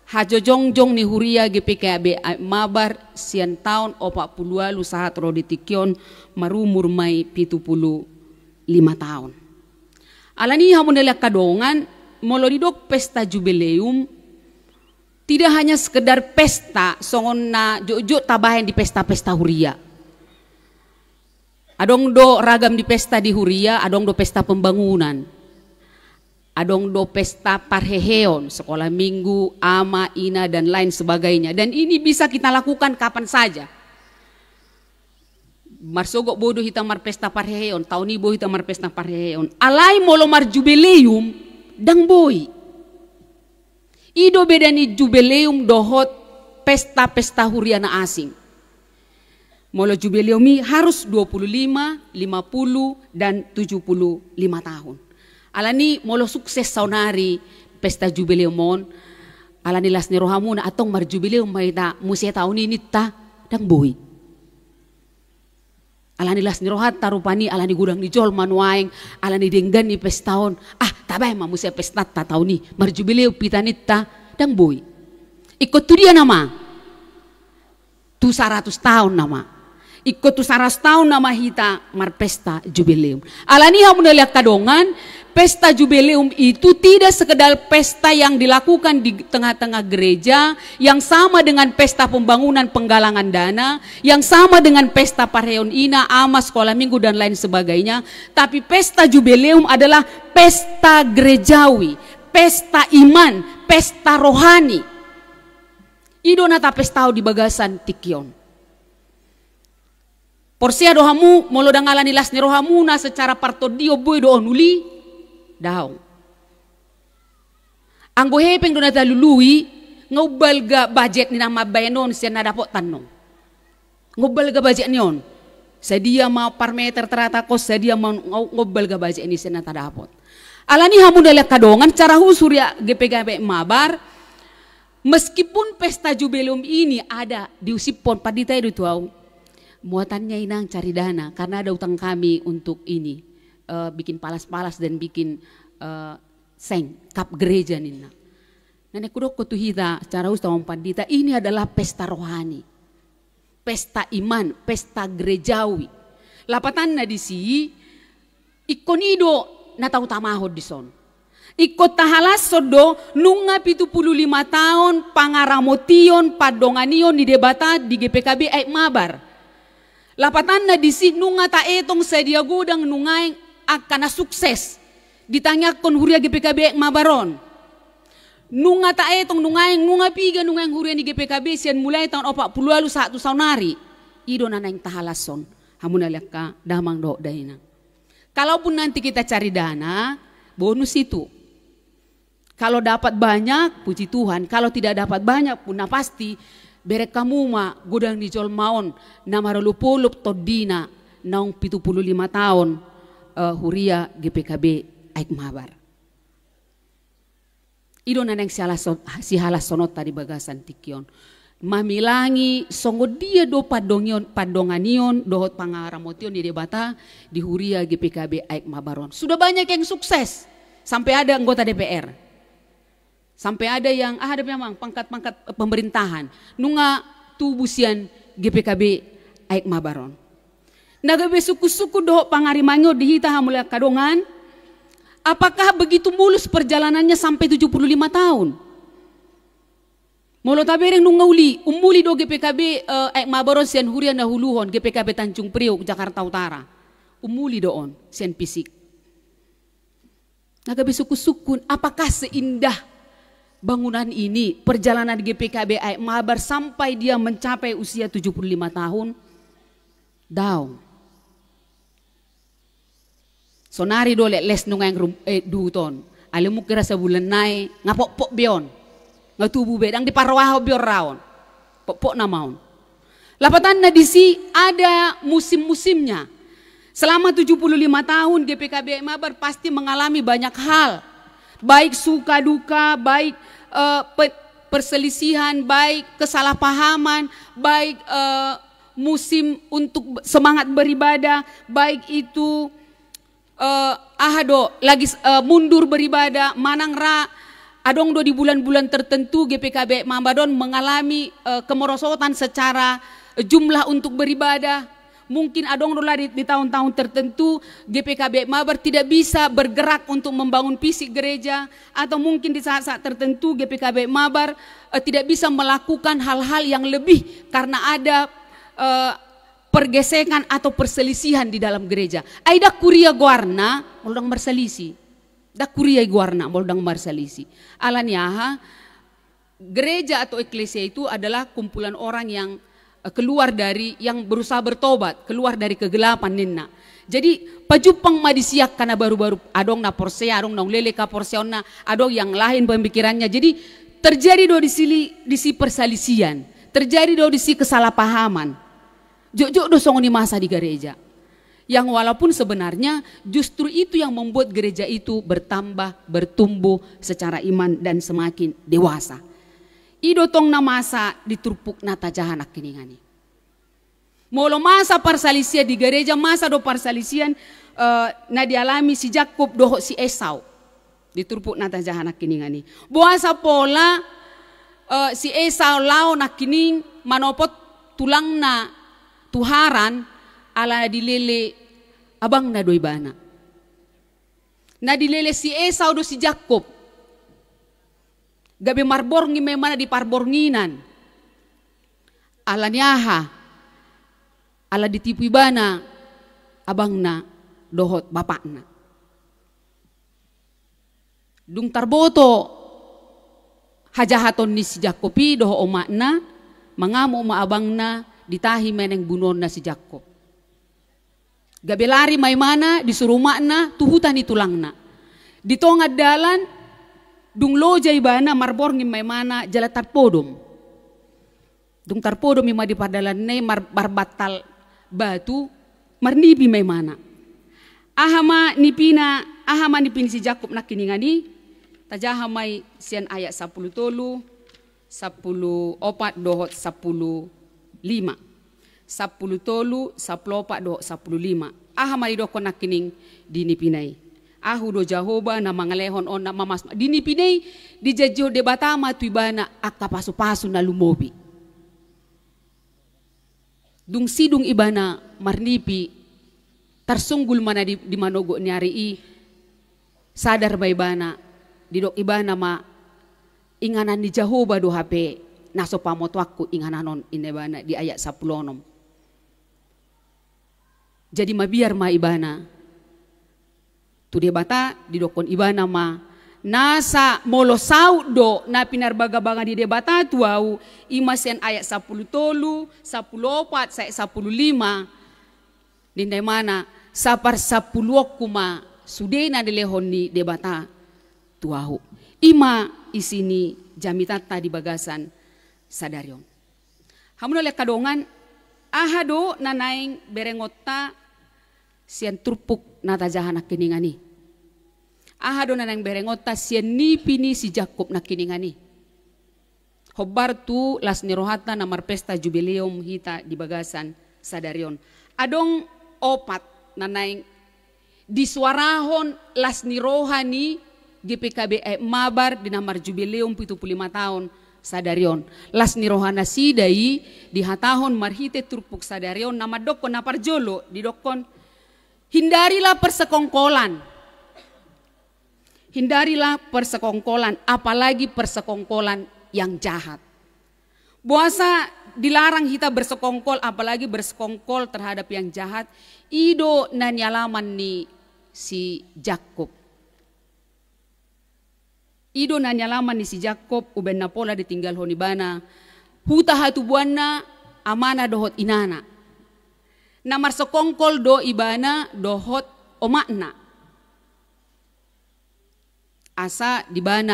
hajongjong ni huria G P K B Aek Mabar sian taon opat pulu ualu sahat ro di tingki on, marumur ma i pitu pulu lima taon. Alani i hamu na lean angka dongan, Molo didok pesta jubileum, tidak hanya sekedar pesta songon na jotjot tabahen di pesta-pesta huria. Adong do ragam di pesta di huria, adong do pesta pembangunan, adong do pesta parheheon, sekolah minggu, ama, ina, dan lain sebagainya. Dan ini bisa kita lakukan kapan saja. Marsogot boi do hita marpesta parheheon, taon i boi hita marpesta parheheon. Alai molo marjubileum, ndang boi. I do beda ni jubileum dohot pesta-pesta huria na asing. Molo jubileum i harus dua puluh lima, lima puluh, dan tujuh puluh lima tahun. Alani molo sukses saonari pesta jubileum on, alani las ni rohamuna, antong marjubileum ma hita muse taon i ninta, ndang boi. Alani las ni rohanta rupani, alani godang ni jolma nuaeng, alani denggan ni pesta on. Ah, tabahen ma muse pestanta taon i, marjubileum hita ninta, ndang boi. Ingkon tu dia nama? Tu saratus taon nama. Ingkon tu saratus taon nama hita marpesta jubileum. Alani i hamu na lean angka dongan, pesta jubileum itu tidak sekedar pesta yang dilakukan di tengah-tengah gereja, yang sama dengan pesta pembangunan penggalangan dana, yang sama dengan pesta parheheon ina, ama, sekolah minggu, dan lain sebagainya. Tapi pesta jubileum adalah pesta gerejawi, pesta iman, pesta rohani. I do na tapestahon di bagasan tingki on. Porsea do hamu, molo ndang alani las ni rohamuna secara partondion boi do on uli? Daong. Anggo hepeng do na talului, nga umbalga bajet ni na mambahen on sian na dapot tano. Nga umbalga bajet ni on. Sadia ma per meter taratakon, sadia ma, nga umbalga bajet ni sian na tadapot. Alani hamu na lean angka dongan, secara khusus huria GPKB Aek Mabar, meskipun pesta jubileum ini ada diusiphon, pandita i do tu au. Muatannya inang cari dana, karena ada utang kami untuk ini, eh, bikin palas-palas dan bikin, eh, seng, kap gereja ninna. Nah, naeng hudok tu hita, secara khusus tu amang pandita, ini adalah pesta rohani. Pesta iman, pesta gerejawi. Lapatanna disi, ingkon i do na tautamahon dison. Ingkon tahalashon do, nunga pitu pulu lima taon pangaramotion, pandonganion ni Debata di GPKB Aek Mabar. Lapatanna disi, nunga taetong sadia godang nuaeng angka na sukses ditangiangkon huria GPKB Aek Mabar on. Nunga taetong nuaeng, nunga piga nuaeng huria ni GPKB sian mulai taon opat pulu ualu sahat tu saonari. I do na naeng tahalashon, hamu na lean angka damang dohot dainang. Kalaupun nanti kita cari dana, bonus itu. Kalau dapat banyak, puji Tuhan. Kalau tidak dapat banyak pun, na pasti, bereng hamu ma godang ni jolma on na marolopolop tondina naung pitu pulu lima taon, eh, huria GPKB Aek Mabar. I do na naeng sihalashon-, sihalashononta di bagasan tingki on. Mamilangi songon dia do pandongion-, pandonganion dohot pangaramotion ni Debata di huria GPKB Aek Mabar on. Sudah banyak yang sukses. Sampai ada anggota DPR. Sampai ada yang, ah, ada memang pangkat-pangkat, eh, pemerintahan. Nunga tubu sian GPKB Aek Mabar on. Na gabe sungkun-sungkun dohot pangarimangion di hita, hamu na lean angka dongan, apakah begitu mulus perjalanannya sampai tujuh puluh lima tahun? Molo tabereng nunga uli, umuli do GPKB, eh, Aek Mabar on sian huria na uluhon, GPKB Tanjung Priok, Jakarta Utara. Umuli do on sian fisik. Na gabe sungkun-sungkun, apakah seindah bangunan ini, perjalanan GPKB Aek Mabar sampai dia mencapai usia tujuh puluh lima tahun? Daong. Saonari do les-les nuaeng rum-, eh, duhut on. Alai mungkin ra sabulan nai, nga potpot be on. Nga tubu be, ndang diparrohahon be on ra on. Potpot nama on. Lapatanna disi ada musim-musimnya. Selama tujuh puluh lima tahun GPKB Aek Mabar pasti mengalami banyak hal. Baik suka duka, baik, eh, pe-, perselisihan, baik kesalahpahaman, baik, eh, musim untuk be-, semangat beribadah, baik itu, eh, aha do, lagi s-, eh, mundur beribadah, manang ra, adong do di bulan-bulan tertentu GPKB Aek Mabar on mengalami, eh, kemerosotan secara, eh, jumlah untuk beribadah. Mungkin adong do lah di, di tahun-tahun tertentu G P K B Mabar tidak bisa bergerak untuk membangun fisik gereja, atau mungkin di saat-saat tertentu G P K B Mabar, eh, tidak bisa melakukan hal-hal yang lebih karena ada, eh, pergesekan atau perselisihan di dalam gereja. Ai ndang huria goarna molo ndang marsalisi. Ndang huria i goarna molo ndang marsalisi. Alani aha? Gereja atau eklesia itu adalah kumpulan orang yang, eh, keluar dari, yang berusaha bertobat, keluar dari kegelapan ninna. Jadi pajumpang ma di si angka na baru-baru, adong na porsea, adong na naung leleng haporseaonna, adong yang lain pemikirannya. Jadi terjadi do di si, di si persalisian, terjadi do di si kesalahpahaman. Jotjot do songon i masa di gereja. Yang walaupun sebenarnya justru itu yang membuat gereja itu bertambah, bertumbuh secara iman dan semakin dewasa. I do tong na masa di turpuk na tajaha nangkiningan i. Molo masa parsalisian di gereja, masa do parsalisian, eh, na dialami si Jakkob dohot si Esau. Di turpuk na tajaha nangkiningan i. Boasa pola, eh, si Esau laho nangkining manopot tulangna tu Haran, ala dilele abangna do ibana. Na dilele si Esau do si Jakkob. Gabe marborngin ma ibana di parbornginan. Alani aha? Ala ditipu ibana abangna dohot bapakna. Dung tarboto hajahaton ni si Jakkob i dohot omakna, mangamuk ma abangna, ditahi ma naeng bunuonna si Jakkob. Gabe lari ma ibana disuru omakna tu huta ni tulangna. Di tonga dalan, dung loja ibana, marborngin ma ibana jala tarpodom. Dung tarpodom i ma di pardalanna i mar-, marbantal batu, marnipi ma ibana. Aha ma nipina, aha ma nipi ni si Jakkob nangkiningan i? Tajaha ma i sian ayat sampulu tolu, sampulu opat dohot sampulu lima. Sampulu tolu, sampulu opat dohot sampulu lima. Aha ma didokkon nangkining di nipina i? Ahu do Jahowa na mangalehon on na mamas-, di nipina i dijanjihon Debata ma tu ibana angka pasupasu na lumobi. Dung sidung ibana marnipi, tarsunggul ma na di, di manogot ni ari i, sadar ma ibana, didok ibana ma, inganan ni Jahowa do hape na so pamotoanku inganan on, ninna ibana di ayat sampulu onom. Jadi mabiar ma ibana tu Debata, didokkon ibana ma, nasa molo saut do na pinarbagabaga ni Debata tu ahu, i ma sian ayat sampulu tolu, sampulu opat, sae sampulu lima, ninna ibana, saparsampuluonku ma sude na nilehon ni Debata tu ahu. I ma isi ni jamitanta di bagasan sadari on. Hamu na lean angka dongan, aha do na naeng berengonta sian turpuk na tajaha nangkiningan i? Aha do na naeng berengonta sian nipi ni si Jakkob nangkiningan i? Hombar tu las ni rohanta na marpesta jubileum hita di bagasan sadari on. Adong opat na naeng disuarahon las ni roha ni G P K B Mabar di na marjubileum pitu pulu lima taon sadari on. Las ni roha nasida i dihatahon marhite turpuk sadari on na mandokkon, na parjolo didokkon, hindarilah persekongkolan. Hindarilah persekongkolan, apalagi persekongkolan yang jahat. Boasa dilarang hita bersekongkol, apalagi bersekongkol terhadap yang jahat? I do na nialaman ni si Jakkob. I do na nialaman ni si Jakkob, umbaen na pola ditinggalhon ibana huta hatubuanna, amana dohot inana. Na marsekongkol do ibana dohot omakna. Asa dibaen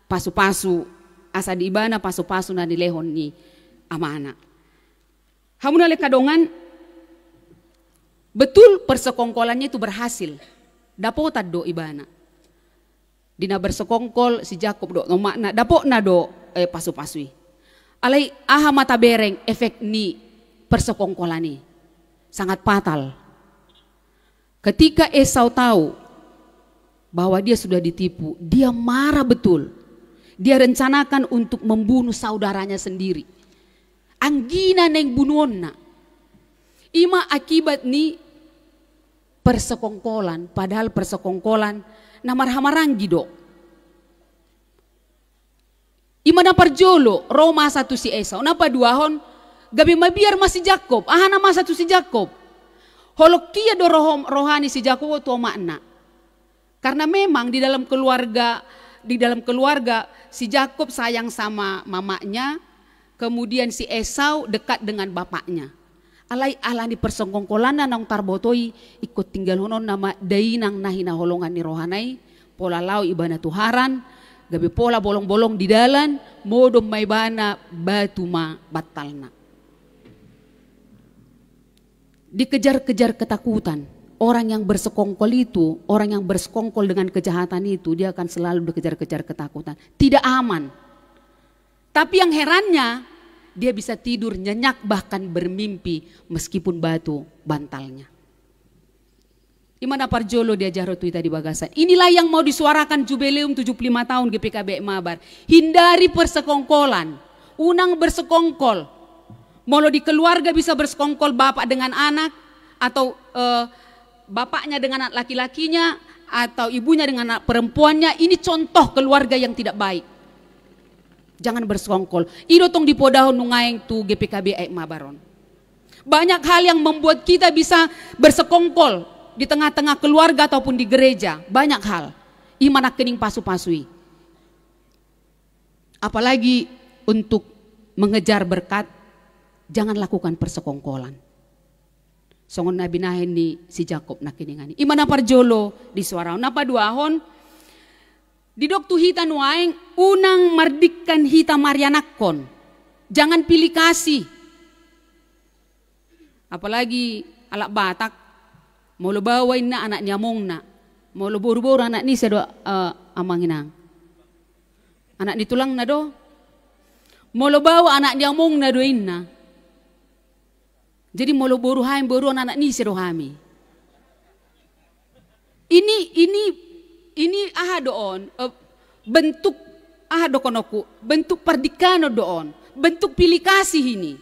pasupasu, asa dibaen pasupasu na nilehon ni amana. Hamu na lean angka dongan, betul persekongkolannya itu berhasil. Dapotan do ibana. Di na bersekongkol si Jakkob dohot omakna, dapotna do, eh, pasupasu i. Alai aha ma tabereng efek ni persekongkolan i? Sangat fatal. Ketika Esau tahu bahwa dia sudah ditipu, dia marah betul. Dia rencanakan untuk membunuh saudaranya sendiri. Anggina naeng bunuonna. Ima akibat ni persekongkolan, padahal persekongkolan na marhahamaranggi do. Ima na parjolo, ro masa tu si Esau. Na paduahon, gabe mabiar ma si Jakkob. Aha na masa tu si Jakkob? Holong hea do roho, roha ni si Jakkob tu omakna. Karena memang di dalam keluarga, di dalam keluarga si Jakkob sayang sama mamanya, kemudian si Esau dekat dengan bapaknya. Alai ala ni persekongkolanna naung tarboto i, ingkon tinggalhononna ma dainang na hinaholongan ni rohana i, pola laho ibana tu Haran, gabe pola bolongbolong di dalan, modom ma ibana, batu ma bantalna. Dikejar-kejar ketakutan. Orang yang bersekongkol itu, orang yang bersekongkol dengan kejahatan itu, dia akan selalu dikejar-kejar ketakutan. Tidak aman. Tapi yang herannya, dia bisa tidur nyenyak, bahkan bermimpi meskipun batu bantalnya. Ima na parjolo diajarhon tu hita di bagasan. Inilah yang mau disuarakan Jubileum tujuh puluh lima tahun G P K B Aek Mabar. Hindari persekongkolan. Unang bersekongkol. Molo di keluarga bisa bersekongkol bapak dengan anak, atau, eh, bapaknya dengan anak laki-lakinya, atau ibunya dengan anak perempuannya, ini contoh keluarga yang tidak baik. Jangan bersekongkol. I do tong dipodahon nuaeng tu G P K B Aek Mabar on. Banyak hal yang membuat kita bisa bersekongkol di tengah-tengah keluarga ataupun di gereja. Banyak hal. Ima nangkining pasupasu i. Apalagi untuk mengejar berkat, jangan lakukan persekongkolan. Songon na binahen ni si Jakkob nangkiningan i. Ima na parjolo disuaraon. Na paduahon, didok tu hita nuaeng, unang mardingkan hita marianakhon. Jangan pilih kasih. Apalagi halak Batak, molo baoa inna anak ni amongna, molo boruboru anak ni ise do, eh, amang inang? Anak ni tulangna do. Molo baoa anak ni amongna do inna. Jadi molo boru hami, boruon anak ni ise do hami? Ini, ini, ini aha do on, eh, bentuk aha dohononku, bentuk pardingkanon do on, bentuk pilih kasih ini.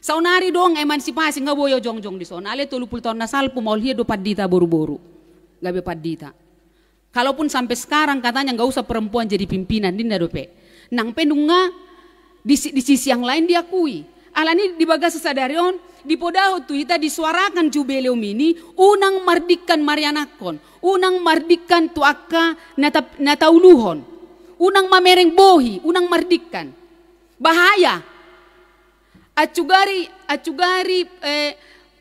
Saonari do on emansipasi, nga boi au jongjong dison, alai tolu pulu taon na salpu maol hea do pandita boruboru, gabe pandita. Kalaupun sampai sekarang katanya nggak usah perempuan jadi pimpinan, ninna dope. Nang pe nunga di si-, di sisi yang lain diakui. Alani di bagasan sadari on, dipodahon tu hita, disuarakan Jubileum ini, unang mardingkan marianakhon, unang mardingkan tu angka na ta-, na tauluhon, unang mamereng bohi, unang mardingkan. Bahaya. Acugari, acugari, eh,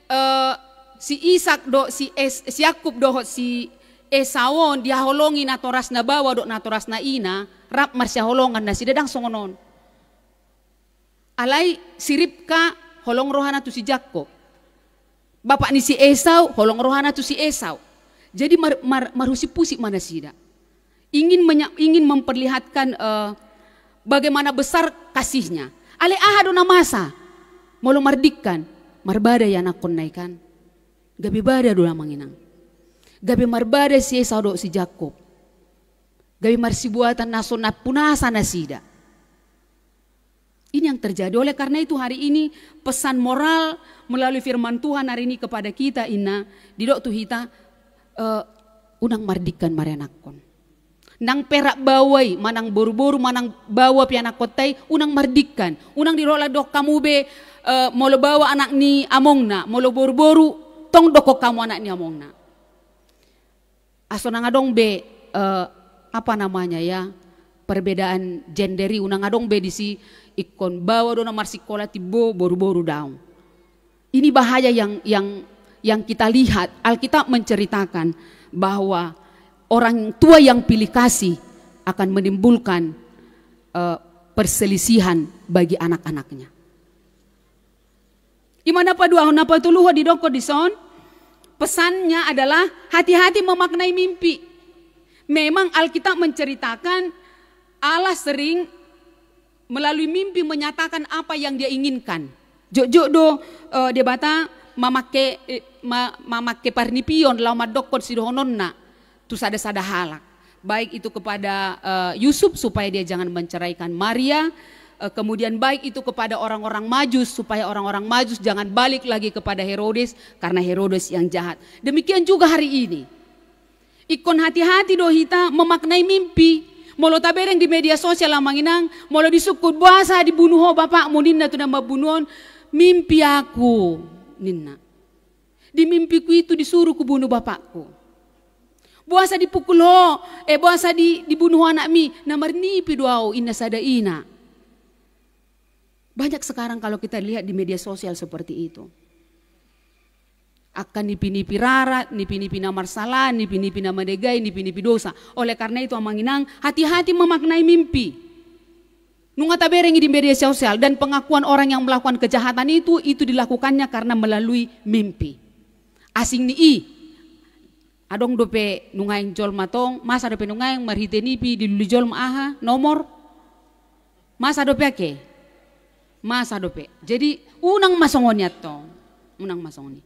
eh, si Isak dohot si Es-, si Jakkob dohot si Esau on dihaholongi natorasna baoa dohot natorasna ina, rap marsihaholongan nasida, ndang songon on. Alai si Ribka holong rohana tu si Jakkob. Bapak ni si Esau holong rohana tu si Esau. Jadi mar-, mar-, marhusip-husip ma nasida. Ingin menya-, ingin memperlihatkan, eh, bagaimana besar kasihnya. Alai aha do na masa? Molo mardingkan, marbada ianakhonna i kan. Gabe bada do, amang inang. Gabe marbada si Esau dohot si Jakkob. Gabe marsibuatan na so nampunasa nasida. Ini yang terjadi. Oleh karena itu hari ini pesan moral melalui firman Tuhan hari ini kepada kita, inna, didok tu hita, eh, unang mardingkan marianakhon. Nang pe rap baoa i, manang boruboru, manang baoa pe ianakhonta i, unang mardingkan. Unang didok, la didok hamu be, eh, molo baoa anak ni amongna, molo boruboru, tong dokhon hamu anak ni amongna. Asa unang adong be, eh, apa namanya ya, perbedaan gender i, unang adong be disi ingkon baoa do na marsikola timbo, boruboru daong. Ini bahaya yang, yang, yang kita lihat. Alkitab menceritakan bahwa orang tua yang pilih kasih akan menimbulkan, eh, perselisihan bagi anak-anaknya. Ima na paduahon. Na patoluhon, didokkon dison, pesannya adalah hati-hati memaknai mimpi. Memang Alkitab menceritakan Allah sering melalui mimpi menyatakan apa yang Dia inginkan. Jotjot do, eh, Debata mamake, eh, ma-, mamake parnipion laho mandokkon sidohononna tu sada-sada halak. Baik itu kepada, eh, Yusuf supaya dia jangan menceraikan Maria, Eh, kemudian baik itu kepada orang-orang Majus, supaya orang-orang Majus jangan balik lagi kepada Herodes, karena Herodes yang jahat. Demikian juga hari ini. Ingkon hati-hati do hita memaknai mimpi. Molo tabereng di media sosial, amang inang, molo disungkun, "Boasa dibunu ho bapakmu?" ninna tu na mambunu on, "Mimpi aku," ninna. "Di mimpiku itu disuruh kubunu bapakku." "Boasa dipukul ho, eh, boasa di, dibunu ho anakmi?" "Na marnipi do au," ninna sada ina. Banyak sekarang kalau kita lihat di media sosial seperti itu. Angka nipi-nipi rara, nipi-nipi na marsala, nipi-nipi na madegai, nipi-nipi dosa. Oleh karena itu, amang inang, hati-hati memaknai mimpi. Nunga tabereng i di media sosial, dan pengakuan orang yang melakukan kejahatan itu, itu dilakukannya karena melalui mimpi. Asing ni i. Adong dope nungaeng jolma tong, masa dope nungaeng marhite nipi dilului jolma aha, nomor? Masa dope ake? Masa dope. Jadi, unang ma songon i antong. Unang ma songon i.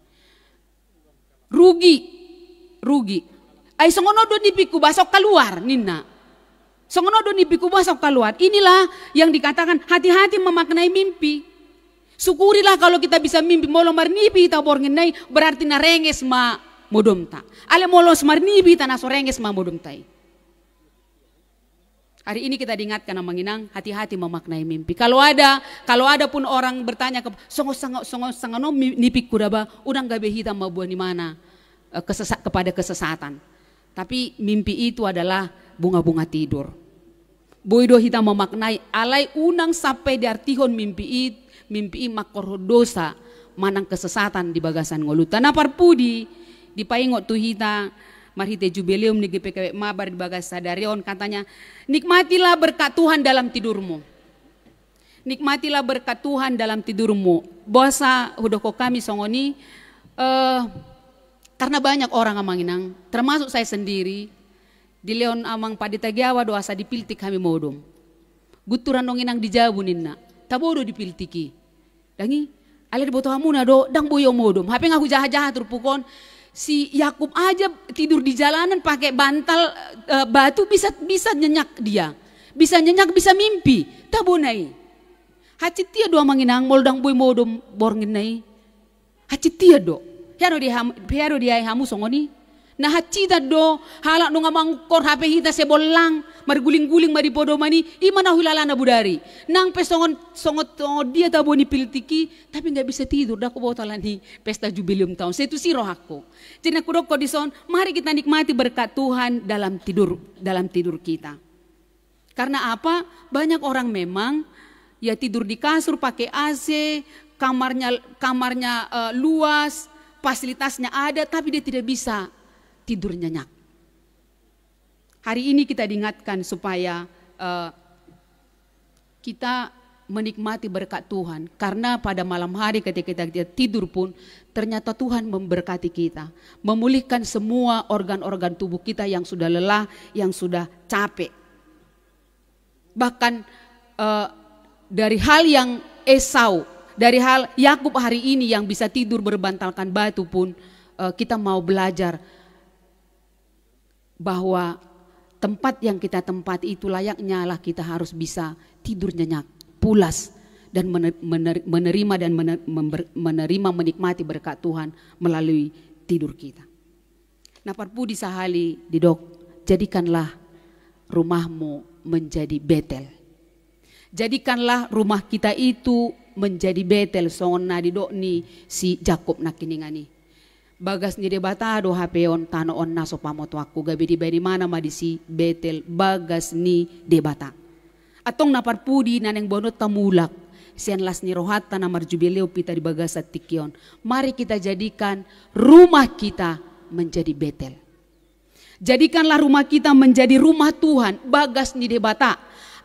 Rugi. Rugi. "Ai songon on do nipingku, boasa so kaluar," ninna. "Songon on do nipingku, boasa so kaluar." Inilah yang dikatakan hati-hati memaknai mimpi. Syukurilah kalau kita bisa mimpi. Molo marnipi hita borngin na i, berarti na renges ma modomta. Alai molo so marnipi hita, na so renges ma modomta i. Hari ini kita diingatkan, amang inang, hati-hati memaknai mimpi. Kalau ada, kalau ada pun orang bertanya ke, "Songon, songon, songon, songon on mi-, nipingku da ba?" Unang gabe hita mamboan imana, eh, kesesa-, kepada kesesatan. Tapi mimpi itu adalah bunga-bunga tidur. Boi do hita memaknai, alai unang sampai diartihon mimpi i, mimpi i mangkorhon dosa manang kesesatan di bagasan ngolunta. Na parpudi, dipaingot tu hita marhite Jubileum ni G P K B Aik Mabar di bagasan sadari on, katanya, "Nikmatilah berkat Tuhan dalam tidurmu." Nikmatilah berkat Tuhan dalam tidurmu. Boasa hudokkon hami songon i, eh, karena banyak orang, amang inang, termasuk saya sendiri, dilehon amang Pandita Giawa do asa dipiltik hami modom. Guntur annon inang di jabu ninna, tabo do dipiltik i. Dang i, alai diboto hamuna do, ndang boi au modom. Hape nga hujaha-jaha turpuk on, si Yakub aja tidur di jalanan pakai bantal, eh, batu, bisa, bisa nyenyak dia. Bisa nyenyak, bisa mimpi. Tabona i. Hansit ia do, amang inang, molo ndang boi modom borngin na i. Hansit ia do. Hea do di ham-, hea do di ai hamu songon i. Na hansit do, halak nunga mangungkor hape hita sebollang, marguling-guling ma di podoman i, i ma na huilalana bodari. Nang pe songon, songon, songon dia tabo ni piltik i, tapi nggak bisa tidur, ndang huboto alani pesta Jubileum taon. Sai tusi rohangku. Jadi na hudokkon dison, mari kita nikmati berkat Tuhan dalam tidur, dalam tidur kita. Karena apa? Banyak orang memang, ya, tidur di kasur, pakai A C, kamarnya, kamarnya, eh, luas, fasilitasnya ada, tapi dia tidak bisa tidur nyenyak. Hari ini kita diingatkan supaya, eh, kita menikmati berkat Tuhan, karena pada malam hari ketika kita, kita tidur pun, ternyata Tuhan memberkati kita, memulihkan semua organ-organ tubuh kita yang sudah lelah, yang sudah capek. Bahkan, eh, dari hal yang Esau, dari hal Yakub hari ini yang bisa tidur berbantalkan batu pun, eh, kita mau belajar bahwa tempat yang kita tempati itu layaknya lah kita harus bisa tidur nyenyak, pulas, dan mener-, mener-, menerima dan mener-, member-, menerima, menikmati berkat Tuhan melalui tidur kita. Na parpudi sahali didok, jadikanlah rumahmu menjadi Betel. Jadikanlah rumah kita itu menjadi Betel, songon na didok ni si Jakkob nangkiningan i. Bagas ni Debata do hape on tano on na so pamotoanku, gabe dibaen imana ma disi Betel, bagas ni Debata. Antong na parpudi na naeng boanonta mulak sian las ni rohanta na marjubileum hita di bagasan tingki on, mari kita jadikan rumah kita menjadi Betel. Jadikanlah rumah kita menjadi rumah Tuhan, bagas ni Debata.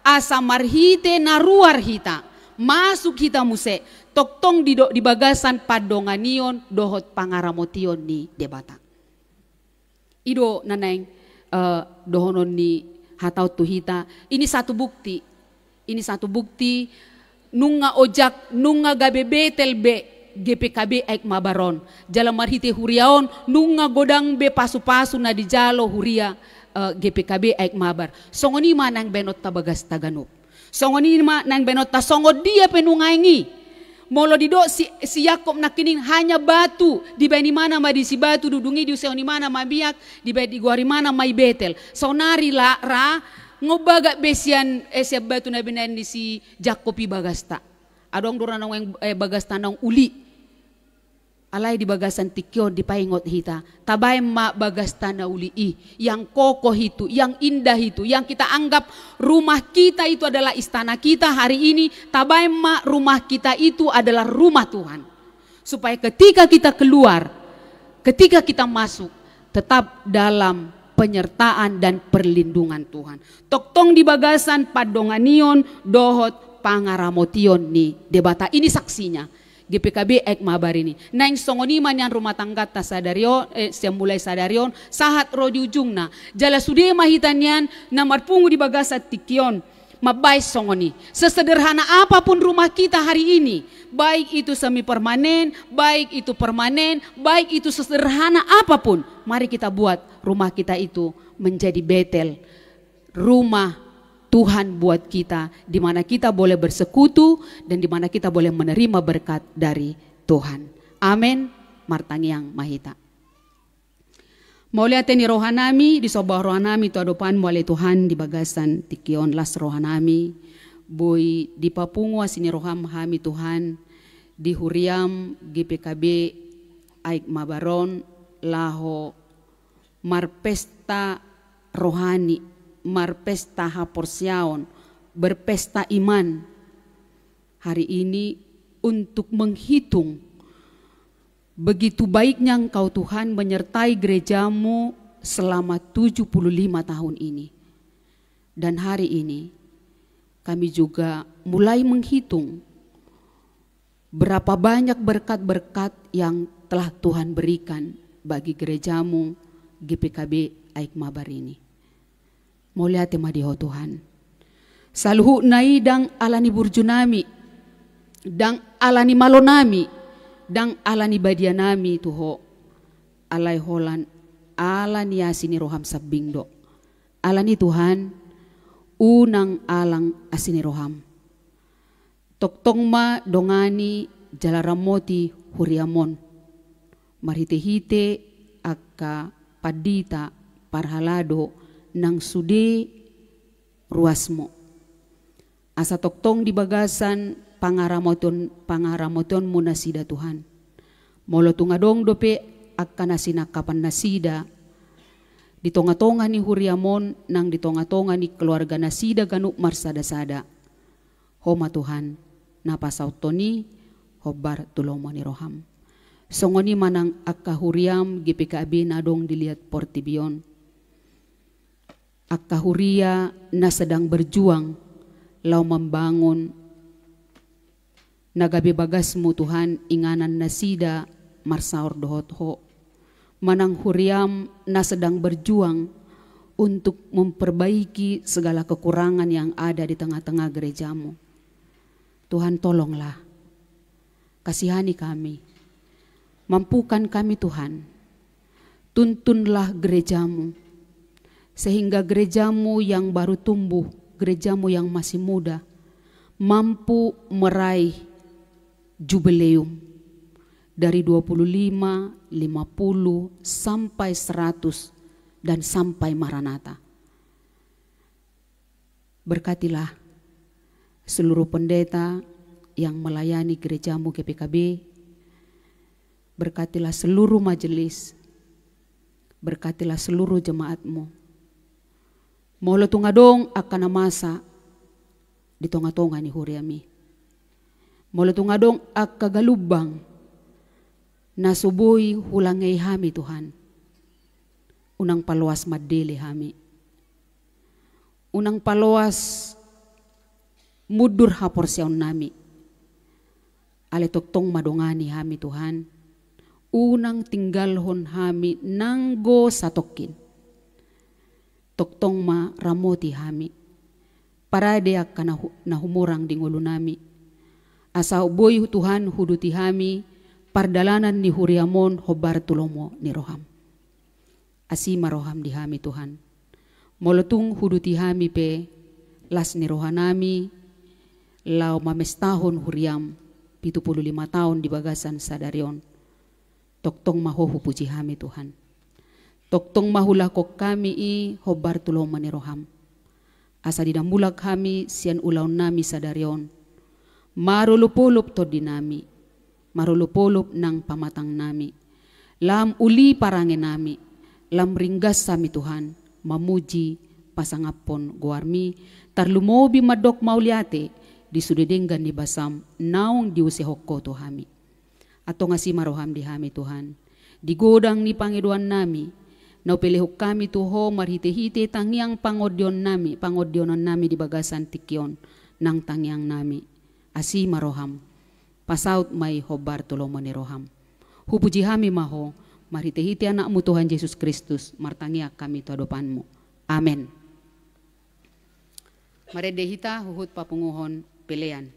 Asa marhite na ruar hita, masuk hita muse, tongtong di do-, di bagasan pandonganion dohot pangaramotion ni Debata. I do na naeng, eh, dohonon ni hata on tu hita. Ini satu bukti. Ini satu bukti, nunga ojak, nunga gabe Betel be G P K B Aik Mabar on. Jala marhite huria on, nunga godang be pasu-pasu na dijalo huria, eh, G P K B Aik Mabar. Songon i ma naeng baenonta bagas taganup. Songon i ma naeng baenonta, songon dia pe nuaeng i. Molo didok si, si Jakob nangkining hanya batu, dibaen imana ma disi batu, dung i diusehon imana ma biak, dibaen, digoari imana ma i Betel. Saonari la ra, nga bagak be sian, eh, sian batu na binaen ni si Jakob i bagasta. Adong do ra naung, eh, bagasta naung uli. Alai di bagasan tingki on dipaingot hita, tabaen ma bagasta na uli i, yang kokoh itu, yang indah itu, yang kita anggap rumah kita itu adalah istana kita hari ini, tabaen ma rumah kita itu adalah rumah Tuhan. Supaya ketika kita keluar, ketika kita masuk, tetap dalam penyertaan dan perlindungan Tuhan. Tongtong di bagasan pandonganion dohot pangaramotion ni Debata. Ini saksinya. G P K B Aek Mabar ini. Naeng songon i ma nian rumah tanggata sadari on, eh, sian mulai sadari on, sahat ro di ujungna. Jala sude ma hita nian na marpungu di bagasan tingki on. Mambaen songon i. Sesederhana apapun rumah kita hari ini, baik itu semi permanen, baik itu permanen, baik itu sesederhana apapun, mari kita buat rumah kita itu menjadi Betel, rumah Tuhan buat kita, di mana kita boleh bersekutu dan di mana kita boleh menerima berkat dari Tuhan. Amen. Martangiang ma hita. Mauliate ni rohanami, disomba rohanami tu adopanmu ale Tuhan di bagasan tingki on. Las rohanami, boi dipapungu asi ni roham hami Tuhan, di huriam G P K B Aek Mabar on, laho marpesta rohani, marpesta haporseaon, berpesta iman hari ini untuk menghitung begitu baiknya Engkau Tuhan menyertai gerejamu selama tujuh puluh lima tahun ini. Dan hari ini kami juga mulai menghitung berapa banyak berkat-berkat yang telah Tuhan berikan bagi gerejamu G P K B Aek Mabar ini. Mauliate ma di Ho Tuhan. Saluhutna i ndang ala ni burjunami, ndang ala ni malonami, ndang ala ni badianami tu Ho. Alai holan ala ni asi ni roham sambing do. Alani Tuhan, unang alang asi ni roham. Tongtong ma dongani jala ramoti huriam on marhite-hite angka pandita parhalado nang sude ruasmu. Asa tongtong di bagasan pangaramotion, pangaramotionmu nasida Tuhan. Molo tung adong dope angka na sinangkapan nasida di tonga-tonga ni huriam on nang di tonga-tonga ni keluarga nasida ganup marsada-sada. Ho ma Tuhan, na pasauthon i hombar tu lomo ni roham. Songon i ma nang angka huriam G P K B na adong di liat portibi on. Angka huria na sedang berjuang laho mambangun na gabe bagasmu Tuhan, inganan nasida marsaor dohot Ho. Manang huriam na sedang berjuang untuk memperbaiki segala kekurangan yang ada di tengah-tengah gerejamu. Tuhan, tolonglah. Kasihani kami. Mampukan kami, Tuhan. Tuntunlah gerejamu, sehingga gerejamu yang baru tumbuh, gerejamu yang masih muda, mampu meraih jubileum dari dua puluh lima, lima puluh, sampai seratus, dan sampai Maranatha. Berkatilah seluruh pendeta yang melayani gerejamu G P K B. Berkatilah seluruh majelis. Berkatilah seluruh jemaatmu. Molo tung adong angka na masa di tonga-tonga ni huriam i, molo tung adong angka galumbang na so boi hulangei hami, Tuhan, unang paloas mandele hami. Unang paloas mundur haporseaonnami. Alai tongtong ma dongani hami, Tuhan. Unang tinggalhon hami nanggo satongkin. Tongtong ma ramoti hami. Parade angka na hu-, na humurang di ngolunami. Asa boi, Tuhan, huduti hami pardalanan ni huriam on hombar tu lomo ni roham. Asi ma roham di hami, Tuhan. Molo tung huduti hami pe las ni rohanami, laho mamestahon huriam pitu pulu lima taon di bagasan sadari on. Tongtong ma Ho hupuji hami, Tuhan. Tongtong ma hulahon hami i hombar tu lomo ni roham. Asa di na mulak hami sian ulaonnami sadari on, marolopolop tondinami, marolopolop nang pamatangnami, lam uli parangenami, lam ringgas hami, Tuhan, mamuji pasangaphon goarmi, tarlumobi mandok mauliate di sude denggan ni basam naung diusehon Ho tu hami. Antong asi ma roham di hami, Tuhan, di godang ni pangidoannami, na hupelehon hami tu Ho marhitehite tangiang pangondionnami, pangondionnami di bagasan tingki on, nang tangiangnami. Asi ma roham, pasaut ma i hombar tu lomo ni roham. Hupuji hami ma Ho, marhitehite Anakmu Tuhan Jesus Kristus, martangiang hami tu adopanmu. Amen. Marende hita huhut papunguhon pelean.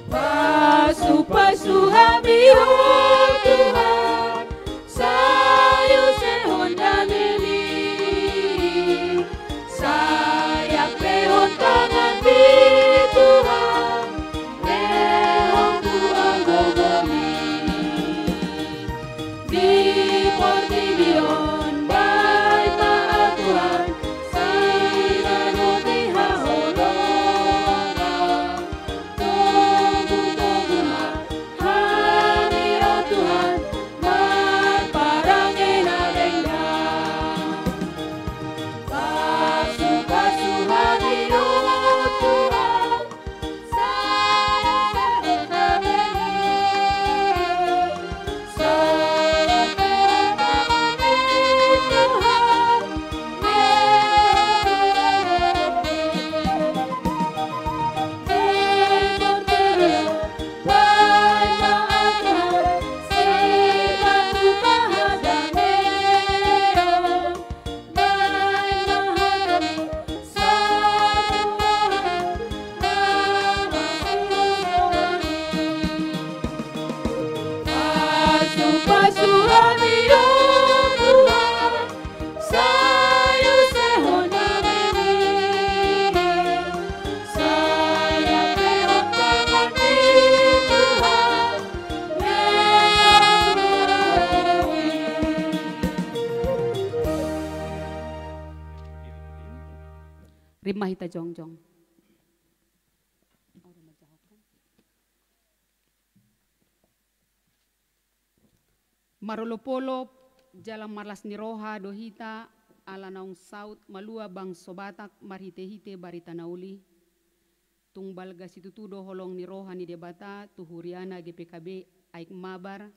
Pasu-pasu hami, o Tuhan, sai usehon damimi. Sai ampehon tanganmi, Tuhan, lehon tu gogomi. Di portibi on baen ma, Tuhan, siganup ni haholongan. Togu-togu ma hami, o Tuhan, marparange na denggan. Pasu-pasu hami, o Tuhan, Rap ma hita jongjong. Marolopolop jala marlas ni roha do hita, ala naung saut malua bangso Batak marhitehite barita na uli. Tung balga situtu do holong ni roha ni Debata tu huriana G P K B Aek Mabar,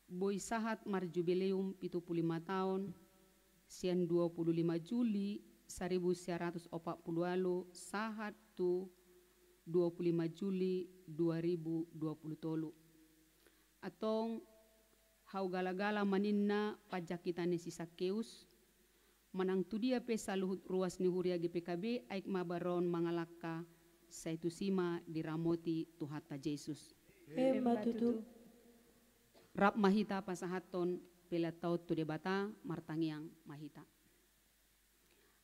boi sahat marjubileum pitu pulu lima taon, sian dua pulu lima Juli saribu sia ratus opat pulu ualu sahat tu dua pulu lima Juli dua ribu dua pulu tolu. Antong, hau galagala ma ninna panjangkitan ni si Sakeus, manang tu dia pe saluhut ruas ni huria G P K B Aek Mabar on mangalangka, sai tusi ma diramoti Tuhanta Jesus. Emma tutu. Rap ma hita pasahathon pelean ta on tu Debata, martangiang ma hita.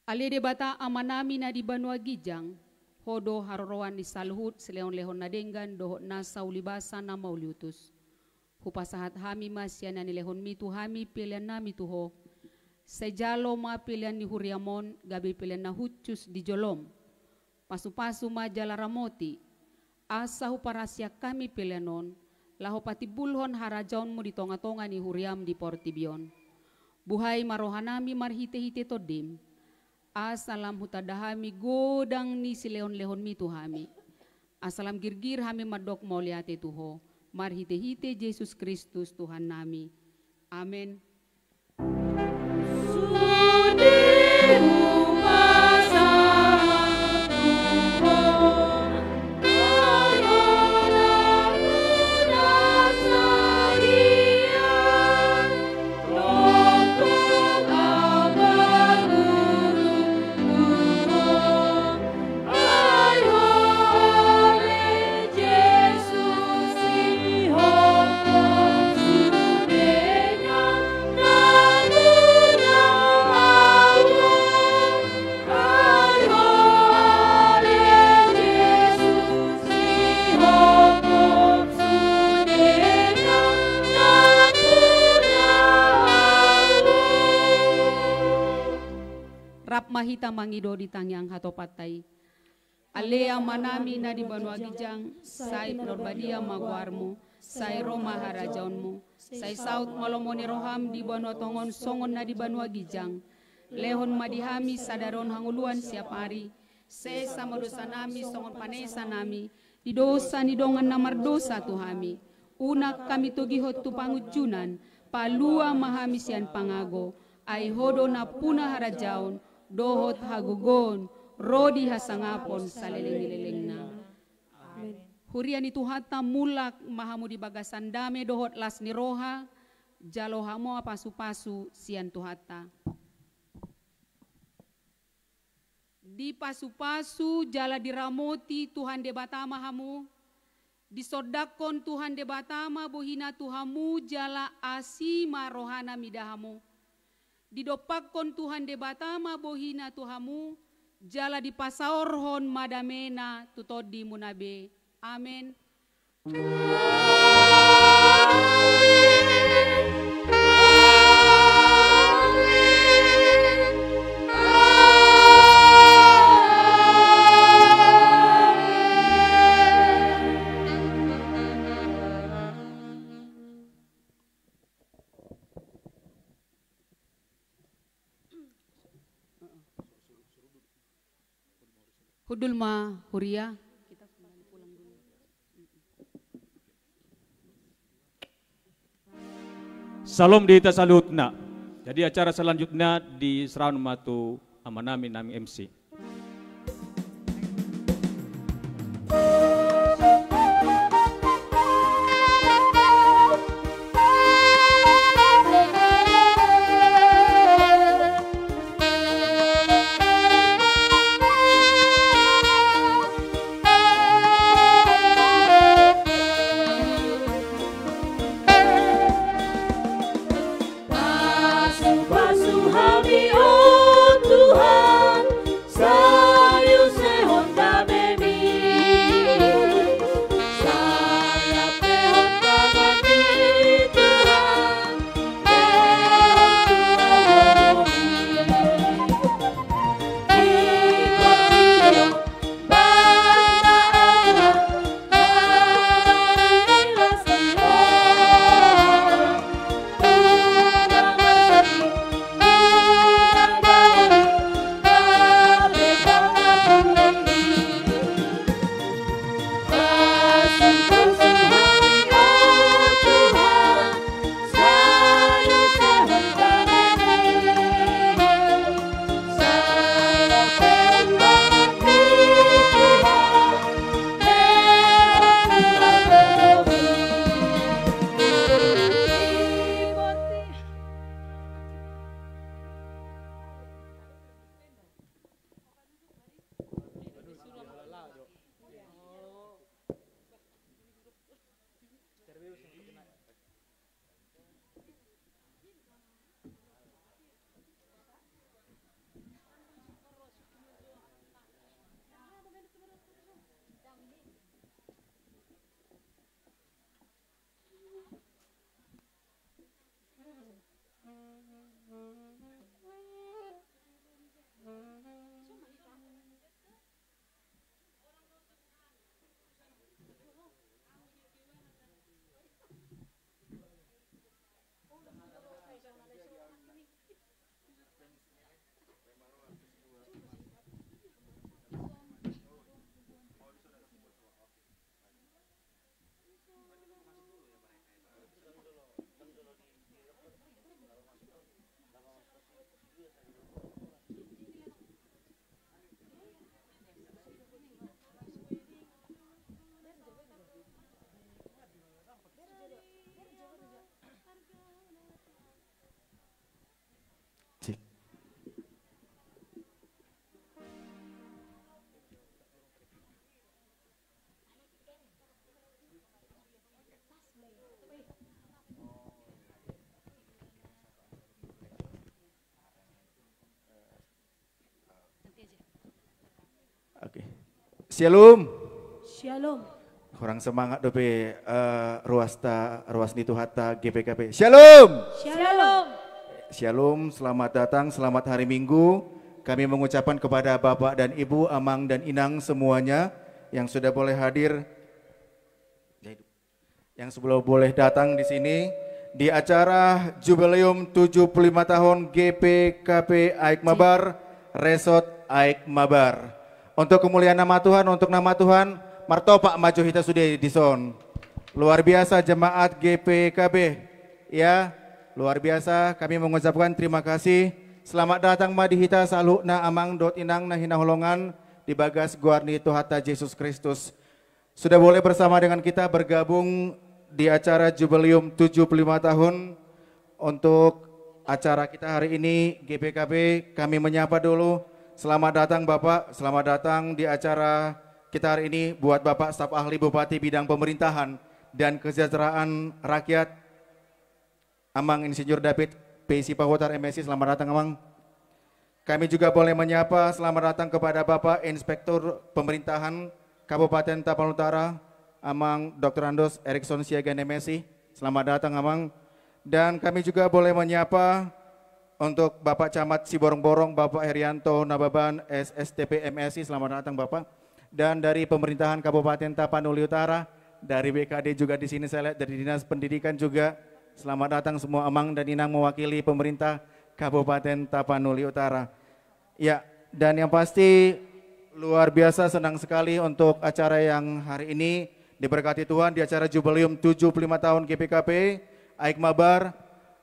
Ale Debata Amanami na di banua ginjang, Ho do haroroan ni saluhut silehonlehon na denggan dohot nasa ulibasa na mauliutus. Hupasahat hami ma sian na nilehonmi tu hami peleannami tu Ho. Sai jalo ma pelean ni huriam on gabe pelean na hushus di jolom. Pasupasu ma jala ramoti, asa huparasian hami pelean on, laho patimbulhon harajaonmu di tongatonga ni huriam di portibi on. Buhai ma rohanami marhitehite Tondim, asa lam hutanda hami godang ni silehonlehonmi tu hami. Asa lam girgir hami mandok mauliate tu Ho, marhitehite Jesus Kristus Tuhannami. Amen. Rap ma hita mangido di tangiang hatopanta i. Ale Amanami na di banua ginjang, sai pinarbadia ma goarmu, sai ro ma harajaonmu, sai saut ma lomo ni roham di banua tonga on songon na di banua ginjang. Lehon ma di hami sadari on hangoluan siapari, sesa ma dosanami songon panesanami di dosa ni dongan na mardosa tu hami. Unang hami togihon tu pangunjunan, palua ma hami sian pangago, ai Ho do nampuna harajaon, dohot hagogoon, ro di hasangapon saleleng ni lelengna. Amen. Huria ni Tuhanta, mulak ma hamu di bagasan dame dohot las ni roha, jalo hamu ma pasupasu sian Tuhanta. Dipasupasu jala diramoti Tuhan Debata ma hamu. Disondangkon Tuhan Debata ma bohina tu hamu jala asi ma rohana mida hamu. Didompakkon Tuhan Debata ma bohina tu hamu, jala dipasaorhon ma damena tu tondimuna be. Amen. Hundul ma huria. Salom di hita saluhutna. Jadi acara selanjutnya diserahon ma tu amanami nang M C. Pasu-pasu hami, o Tuhan, Oke. Syalom. Syalom. Kurang semangat dope, eh, ruasta, ruas ni Tuhanta G P K P. Syalom. Syalom. Syalom, selamat datang, selamat hari Minggu. Kami mengucapkan kepada Bapak dan Ibu, Amang dan Inang semuanya yang sudah boleh hadir. Yang sebelum boleh datang di sini di acara Jubileum tujuh puluh lima tahun G P K P Aek Mabar, Resort Aek Mabar. Untuk kemuliaan nama Tuhan, untuk nama Tuhan, martopak ma jo hita sude dison. Luar biasa jemaat G P K P, ya, luar biasa. Kami mengucapkan terima kasih. Selamat datang ma di hita saluhutna amang dohot inang na hinaholongan di bagas goar ni Tuhanta Jesus Kristus. Sudah boleh bersama dengan kita bergabung di acara Jubileum tujuh puluh lima tahun. Untuk acara kita hari ini, G P K P, kami menyapa dulu. Selamat datang, Bapak. Selamat datang di acara kita hari ini buat Bapak Staf Ahli Bupati Bidang Pemerintahan dan Kesejahteraan Rakyat, Amang Insinyur David P. Sipahutar, M Si. Selamat datang, Amang. Kami juga boleh menyapa, selamat datang kepada Bapak Inspektur Pemerintahan Kabupaten Tapanuli Utara, Amang Doktorandus Erikson Siagian, M Si. Selamat datang, Amang. Dan kami juga boleh menyapa untuk Bapak Camat Siborongborong, Bapak Herianto Nababan, S S T P, M Si. Selamat datang, Bapak. Dan dari pemerintahan Kabupaten Tapanuli Utara, dari B K D juga di sini saya lihat, dari Dinas Pendidikan juga. Selamat datang semua amang dan inang mewakili pemerintah Kabupaten Tapanuli Utara. Ya, dan yang pasti luar biasa senang sekali untuk acara yang hari ini diberkati Tuhan di acara Jubileum tujuh puluh lima tahun G P K P Aek Mabar.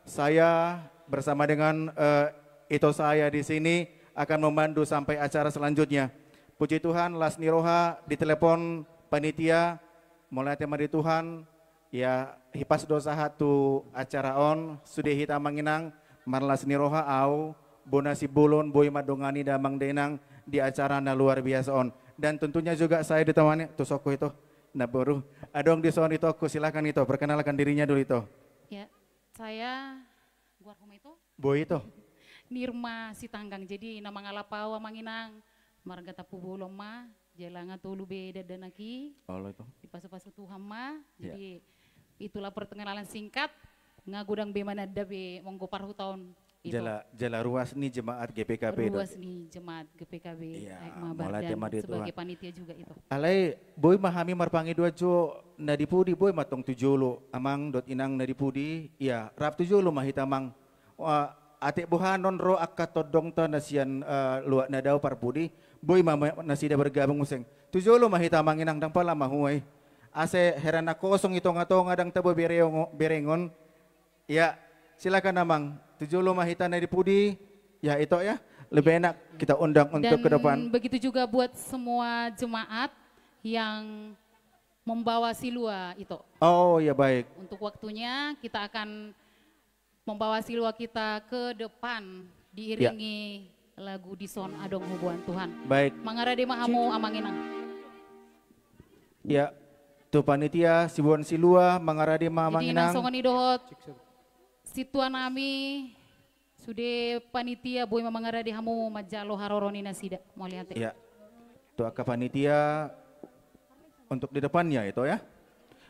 Saya bersama dengan, eh, ito saya di sini akan memandu sampai acara selanjutnya. Puji Tuhan, las ni roha ditelepon panitia, mauliate ma di Tuhan, ya, hipas do sahat tu acara on, sude hita amang inang, marlas ni roha au, bona Simbolon, boi mandongani damang dainang di acara na luar biasa on. Dan tentunya juga saya ditemani, tu songku ito, na boru. Adong dison itongku, silakan ito, perkenalkan dirinya dulu ito. Ya, saya, goarhu ma ito? Boi ito. Nirma Sitanggang. Jadi na mangalap au amang inang, marga Tampubolon ma, jala nga tolu be dakdanak i. Olo ito. Dipasupasu Tuhan ma. Ya. Jadi itulah perkenalan singkat, nga godang be mananda be manggoparhu taon ito. Jala, jala ruas ni jemaat G P K P ito. Ruas ni jemaat G P K P. Iya, Aek Mabar, mauliate ma di Tuhan. Dan sebagai panitia juga ito. Alai boi ma hami marpangidoan jo, na di pudi boi ma tong tu jolo, amang dohot inang na di pudi, iya, rap tu jolo ma hita amang. Wah, atik bohanon ro angka tondongta na sian, eh, luat na dao parpudi, boi ma, ma, nasida bergabung muse. Tu jolo ma hita amang inang, ndang pola mahua i. Asa hera na kosong i tonga-tonga, ndang tabo berengo-, berengon. Ya, silakan amang. Tu jolo ma hita na di pudi. Ya, ito ya. Lebih enak kita undang untuk ke depan. Dan begitu juga buat semua jemaat yang membawa silua ito. Oh, ya, baik. Untuk waktunya kita akan membawa silua kita ke depan, diiringi lagu Dison Adong Huboan Tuhan. Baik. Mangarade ma hamu amang inang. Ya, tu panitia siboan silua, mangarade ma amang inang. Jadi nang songon i dohot sintua nami, sude panitia, boi ma mangarade hamu manjalo haroro ni nasida. Mauliate. Ya. Tu angka panitia untuk di depannya ito ya.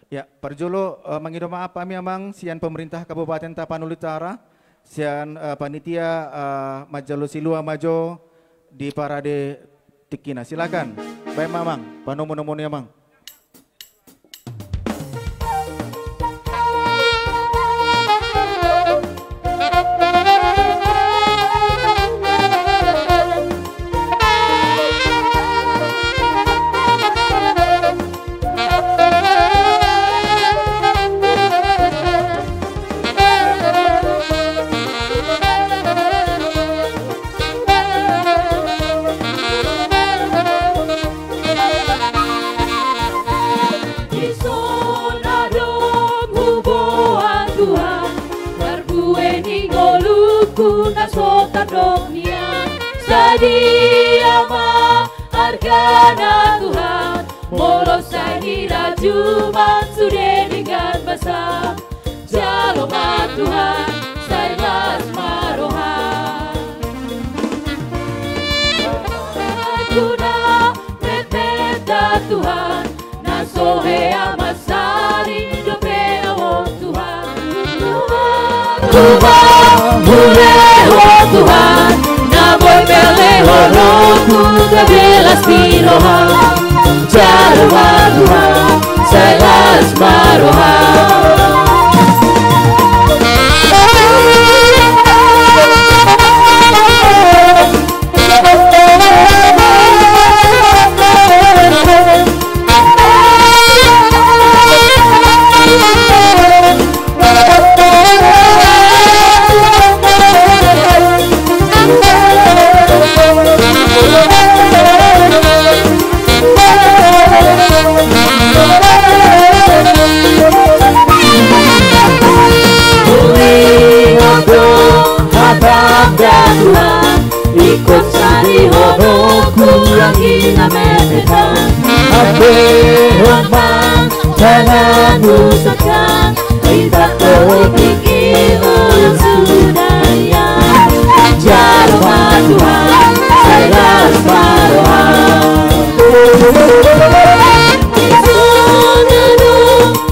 Ya, parjolo, eh, mangido maaf hami amang sian pemerintah Kabupaten Tapanuli Utara, sian, eh, panitia, eh, manjalo silua ma jo di parade tingkina. Silakan. Baen ma amang, panomu-nomu ni amang. Dison adong huboan Tuhan, marbue ni ngolungku na so tardok nian. Sadia ma argana Tuhan, molo sai nirajum sude denggan basa. Jalo ma Tuhan, sai las ma roha. Guna Tuhan, mulehon Tuhan, na boi pelehononku gabe las ni roha. Jalo ma Tuhan, sai las ma roha. Huingot do hatam da Tuhan, ingkon salihononku anggi na memetang. Lambehon ma tanganmu sangkap, itangkok tingki ulos suda ia. Jalo ma Tuhan, sai las ma roha.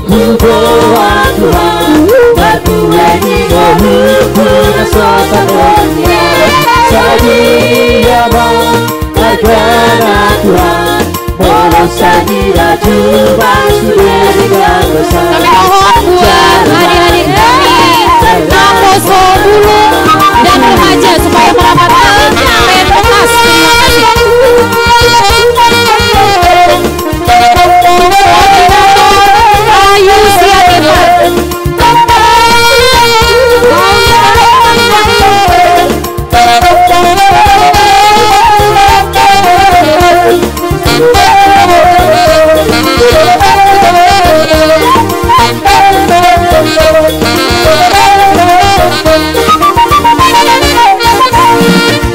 Huboan Tuhan, martua ni ngolungku na so tadok ia. Sadia ma argana Tuhan, molo sai dirajuma sude di kalosa. Kami mohon buat adik-adik kami, Naposo Bulung dan remaja, supaya merapat kawin, main petasan. Terima kasih. Koordinator Ayu Sianipar.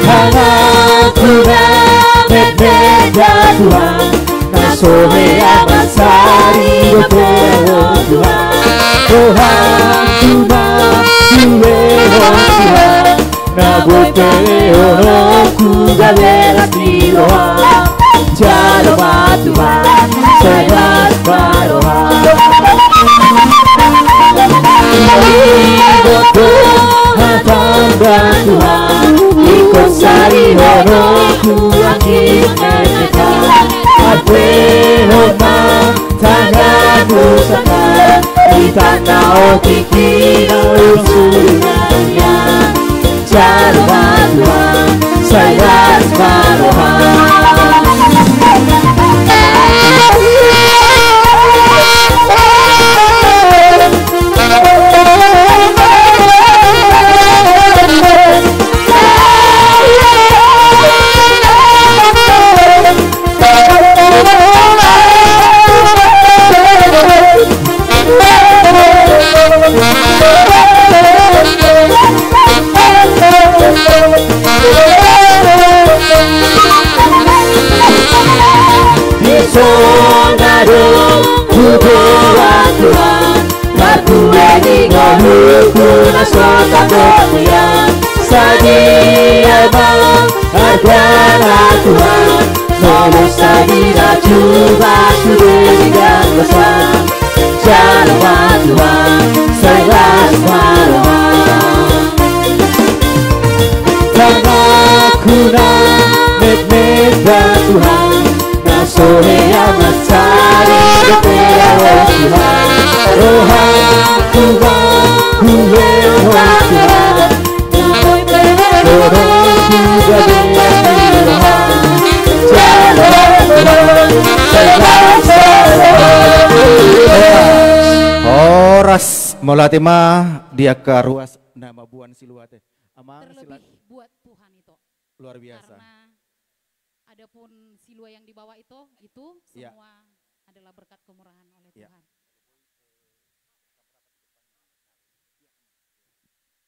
Tanganku na metmet da Tuhan, na so hea mansari dope ahu Tuhan. Rohangku na huboan Tuhan, na boi pelehononku gabe las ni roha. Jalo ma Tuhan, sai las ma roha. Huingot do hatam da Tuhan, ingkon salihononku anggi na memetang. Lambehon ma tanganmu sangkap, itangkok tingki ulos suda ia. Jalo ma Tuhan, sai las ma roha. Dison do huboan Tuhan, martua ni ngolungku na so tadok ia. Sadia ma argana Tuhan, molo sai dirajuma sude di kalosa. Jalo ma Tuhan, sai las ma roha. Tanganku na metmet da Tuhan, na so hea mansari dope ahu Tuhan. Rohangku na huboan Tuhan, horas. Mauliate ma di angka ruas na mamboan silua te. Amang, silakan. Terlebih buat Tuhan itu. Luar biasa. Karena adapun silua yang dibawa itu, itu, iya, semua adalah berkat kemurahan oleh, iya, Tuhan.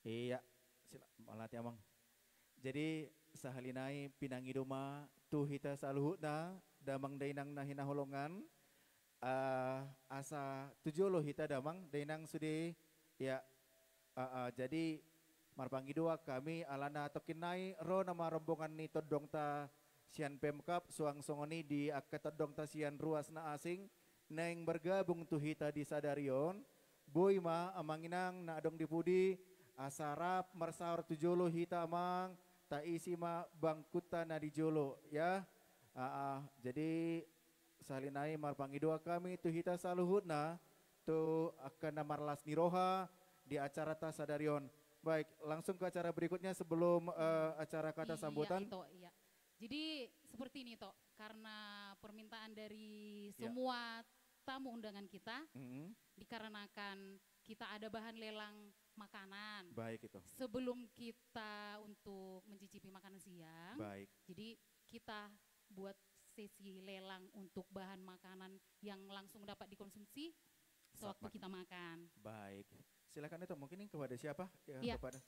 Iya, sila-, mauliate Amang. Jadi, sahali nai pinangido ma tu hita saluhutna, damang dainang na hinaholongan, eh, asa tu jolo hita damang dainang sude, ya, eh, eh, jadi marpangidoan hami alana tongkin nai ro nama rombongan ni tondongta sian Pemkab, suang songon i di angka tondongta sian ruas na asing, naeng bergabung tu hita di sadari on, boi ma amang inang na adong di pudi, Asa rap marsaor tu jolo hita, Amang, taisi ma bangkunta na di jolo, ya. Aa, jadi sahali nai marpangidoan hami tu hita saluhutna, tu angka na marlas ni roha di acaranta sadari on. Baik, langsung ke acara berikutnya sebelum, eh, acara kata sambutan. Iya, Ito, iya. Jadi seperti ini, Ito, karena permintaan dari, ya, semua tamu undangan kita, mm-mm, dikarenakan kita ada bahan lelang makanan. Baik, Ito. Sebelum kita untuk mencicipi makanan siang, baik, jadi kita buat sesi lelang untuk bahan makanan yang langsung dapat dikonsumsi sewaktu kita makan. Baik. Silakan, Ito, mungkin ini kepada siapa? Ya, ya, kepada.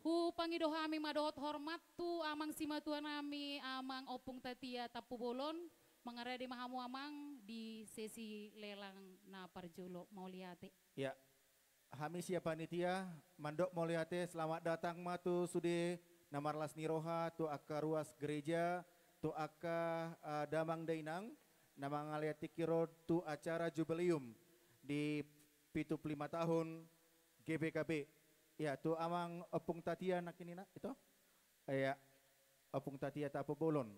Hupangido hami ma dohot hormat tu amang simatua nami, Amang Ompung Tatia Tampubolon, mangarade ma hamu, Amang, di sesi lelang na parjolo. Mauliate. Ya. Hami sian panitia mandok mauliate, selamat datang ma tu sude na marlas ni roha, tu angka ruas gereja, tu angka, eh, damang dainang na mangalean tingki ro tu acara jubileum di pitu pulu lima tahun G B K B. Ya, tu Amang Ompung Tatia nangkiningan, Ito? Ya, Ompung Tatia Tampubolon.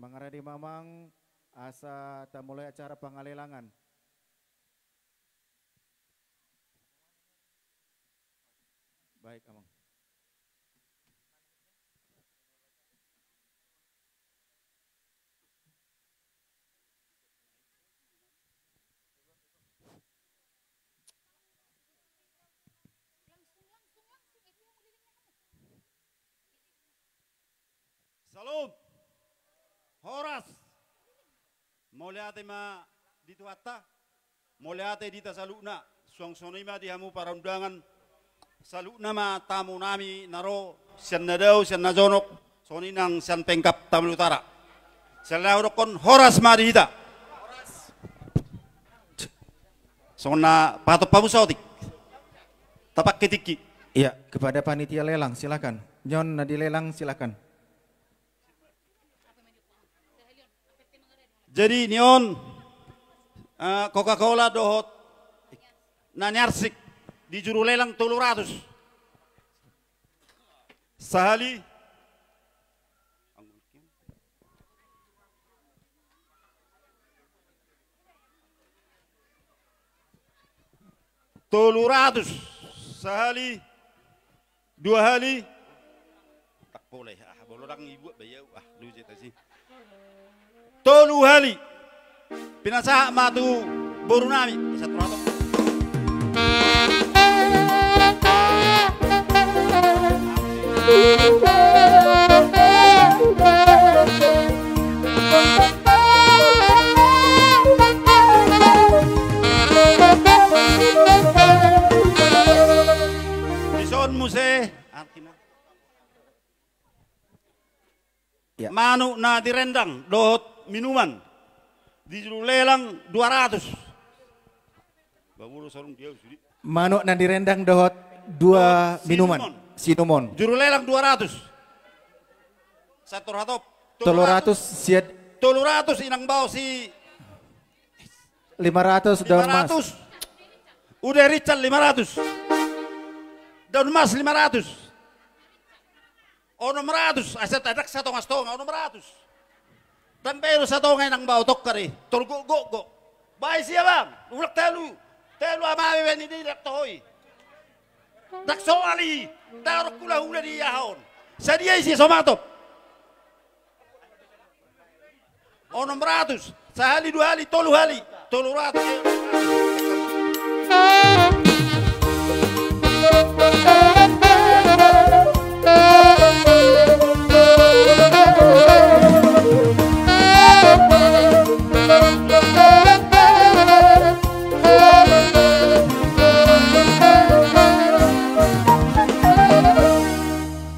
Mangarade ma, Amang, asa tamulai acara pangalelangan. Baik, Amang. Syalom. Horas. Mauliate ma di Tuhanta. Mauliate di hita saluhutna. Suang songon i ma di hamu para undangan. Saluhutna ma tamu nami na ro sian na dao, sian na jonok. Songon i nang sian pengkap Tabanan Utara. Sahali nai hudokhon horas ma di hita. Songon na pahatop hamu saotik. Tapangke tingki. Iya, kepada panitia lelang, silakan. Nion na dilelang, silakan. Jadi nion, eh, Coca-Cola dohot na niarsik di juru lelang tolu ratus. Sahali tolu ratus. Sahali. Dua hali. Tak boleh. Ah, bolo dang ibu bayau. Ah, lu cerita sih. Tolu hali. Pinasahat ma tu boru nami. Satu ratus. Dison muse. Artina. Ya. Manuk na direndang dohot minuman. Di juru lelang dua ratus. Manuk na direndang dohot dua minuman. Sinumon. Sinumon. Juru lelang dua ratus. Sator hatop. Tolu ratus. Tolu ratus sian. Tolu ratus inang bao si. Lima ratus daun mas. Lima ratus. Ude Richard lima ratus. Daun mas lima ratus. Onom ratus, asa tadang satonga-satonga, onom ratus. Dang baen satonga inang bao tongka i, tolu gok gok gok. Baen sia bang, ulang tolu. Tolu ama be ni di dak tohoi. Dak soal i, tarok hula-hula di aha on. Sadia i si somatop. Onom ratus, sahali dua hali, tolu hali, tolu ratus.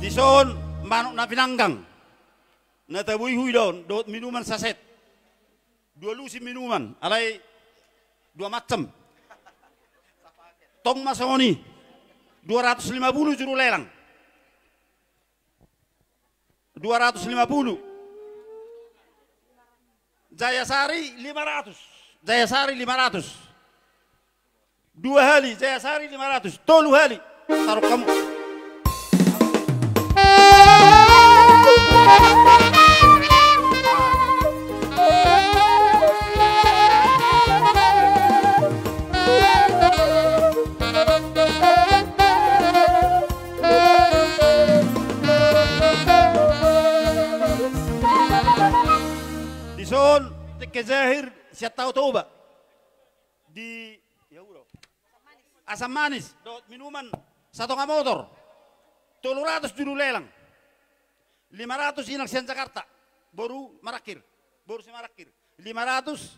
Dison manuk na pinanggang. Na tabo i huida on, dohot minuman saset. Dua lusin minuman, alai dua macam. Tong ma songon i. Dua ratus lima puluh juru lelang. Dua ratus lima puluh. Jayasari lima ratus. Jayasari lima ratus. Dua hali, Jayasari lima ratus. Tolu hali. Tarok hamu. Akhir sian Tao Toba. Di, ya, uro. Asam manis dohot minuman satonga motor. Tolu ratus julu lelang. Lima ratus inang sian Jakarta. Boru Marangkir. Boru Simarangkir. Lima ratus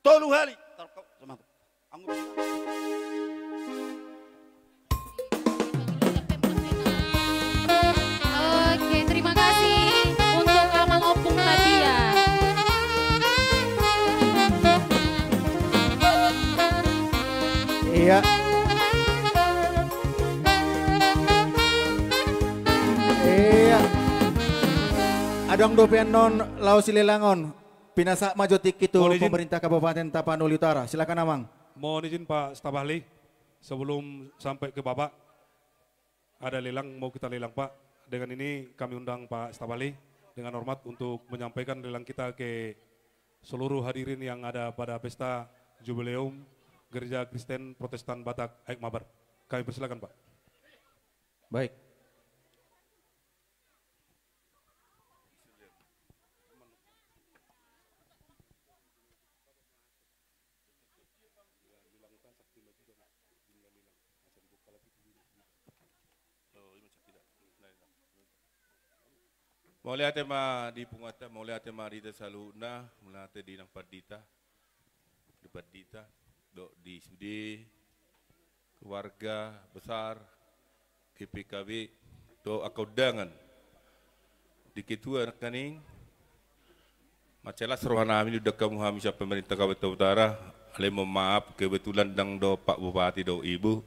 tolu hali. Tar-, sama tu. Anggur. Oke, terima kasih untuk Amang Ompung Nadia. Iya. Iya. Adong dope annon laho silelangon. Pinasahat ma jo tingki tu pemerintah Kabupaten Tapanuli Utara. Silakan, Amang. Mohon izin, Pak Staf Ahli, sebelum sampai ke Bapak, ada lelang mau kita lelang, Pak. Dengan ini kami undang Pak Staf Ahli dengan hormat untuk menyampaikan lelang kita ke seluruh hadirin yang ada pada pesta jubileum Gereja Kristen Protestan Batak Aek Mabar. Kami persilakan, Pak. Baik. Mauliate ma di punguanta, mauliate ma di hita saluhutna, mauliate di nang pandita, di pandita, dohot di sude, keluarga besar G P K B, dohot angka undangan. Di ketua nangkaning, mansai las rohanami diundang hamu hami sian pemerintah Kabupaten Utara, alai mohon maaf, kebetulan ndang dohot Pak Bupati dohot Ibu,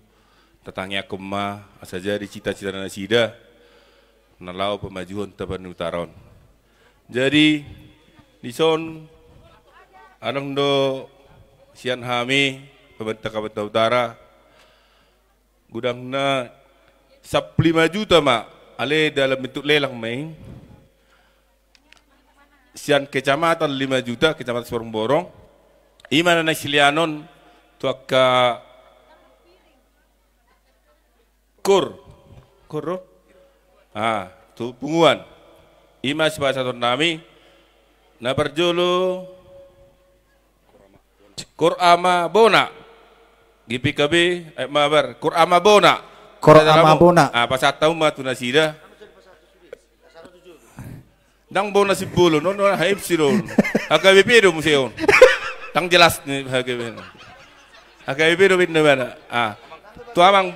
tatangiangkon ma, asa jadi cita-cita nasida, na laho pamajuhon Tapanuli Utara on. Jadi, dison, adong do sian hami, pemerintah Kabupaten Utara, godangna sampulu lima juta ma, alai dalam bentuk lelang ma i. Sian kecamatan lima juta, Kecamatan Simorang Borong. I ma na naeng sileanon tu angka KUR. KUR do? Ah, tu punguan. I ma sipasahatonnami. Na parjolo KUR Ama Bona. G P K B, eh, mabar. KUR Ama Bona. KUR Ama Bona. Ah, pasahat hamu ma tu nasida. Ndang bona simbolo, non, non, H M C do. H K B P do muse on. Ndang jelas ni H K B P. H K B P do pinda mana. Ah. Tu Amang.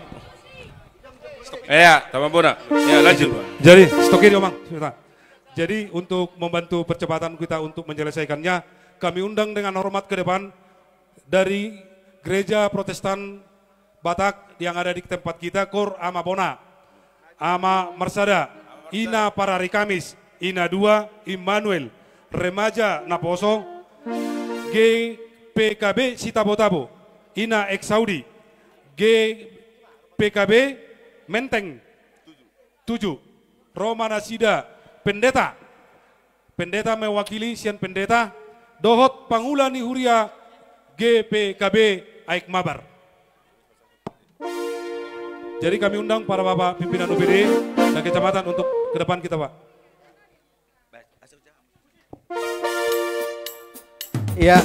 Iya, tu Amang Bona. Ya, lanjut, Pak. Jadi, stok ini, Amang. Sebentar. Jadi, untuk membantu percepatan kita untuk menyelesaikannya, kami undang dengan hormat ke depan dari Gereja Protestan Batak yang ada di tempat kita, KUR Ama Bona, Ama Marsada, Ina Parari Kamis, Ina Dua, Immanuel, Remaja Naposo, G P K B Sitabo-tabo, Ina Eksaudi, G P K B Menteng, tujuh. Ro ma nasida pendeta. Pendeta mewakili sian pendeta dohot pangula ni huria G P K B Aek Mabar. Jadi kami undang para bapak pimpinan U P D dan kecamatan untuk ke depan kita, Pak. Iya.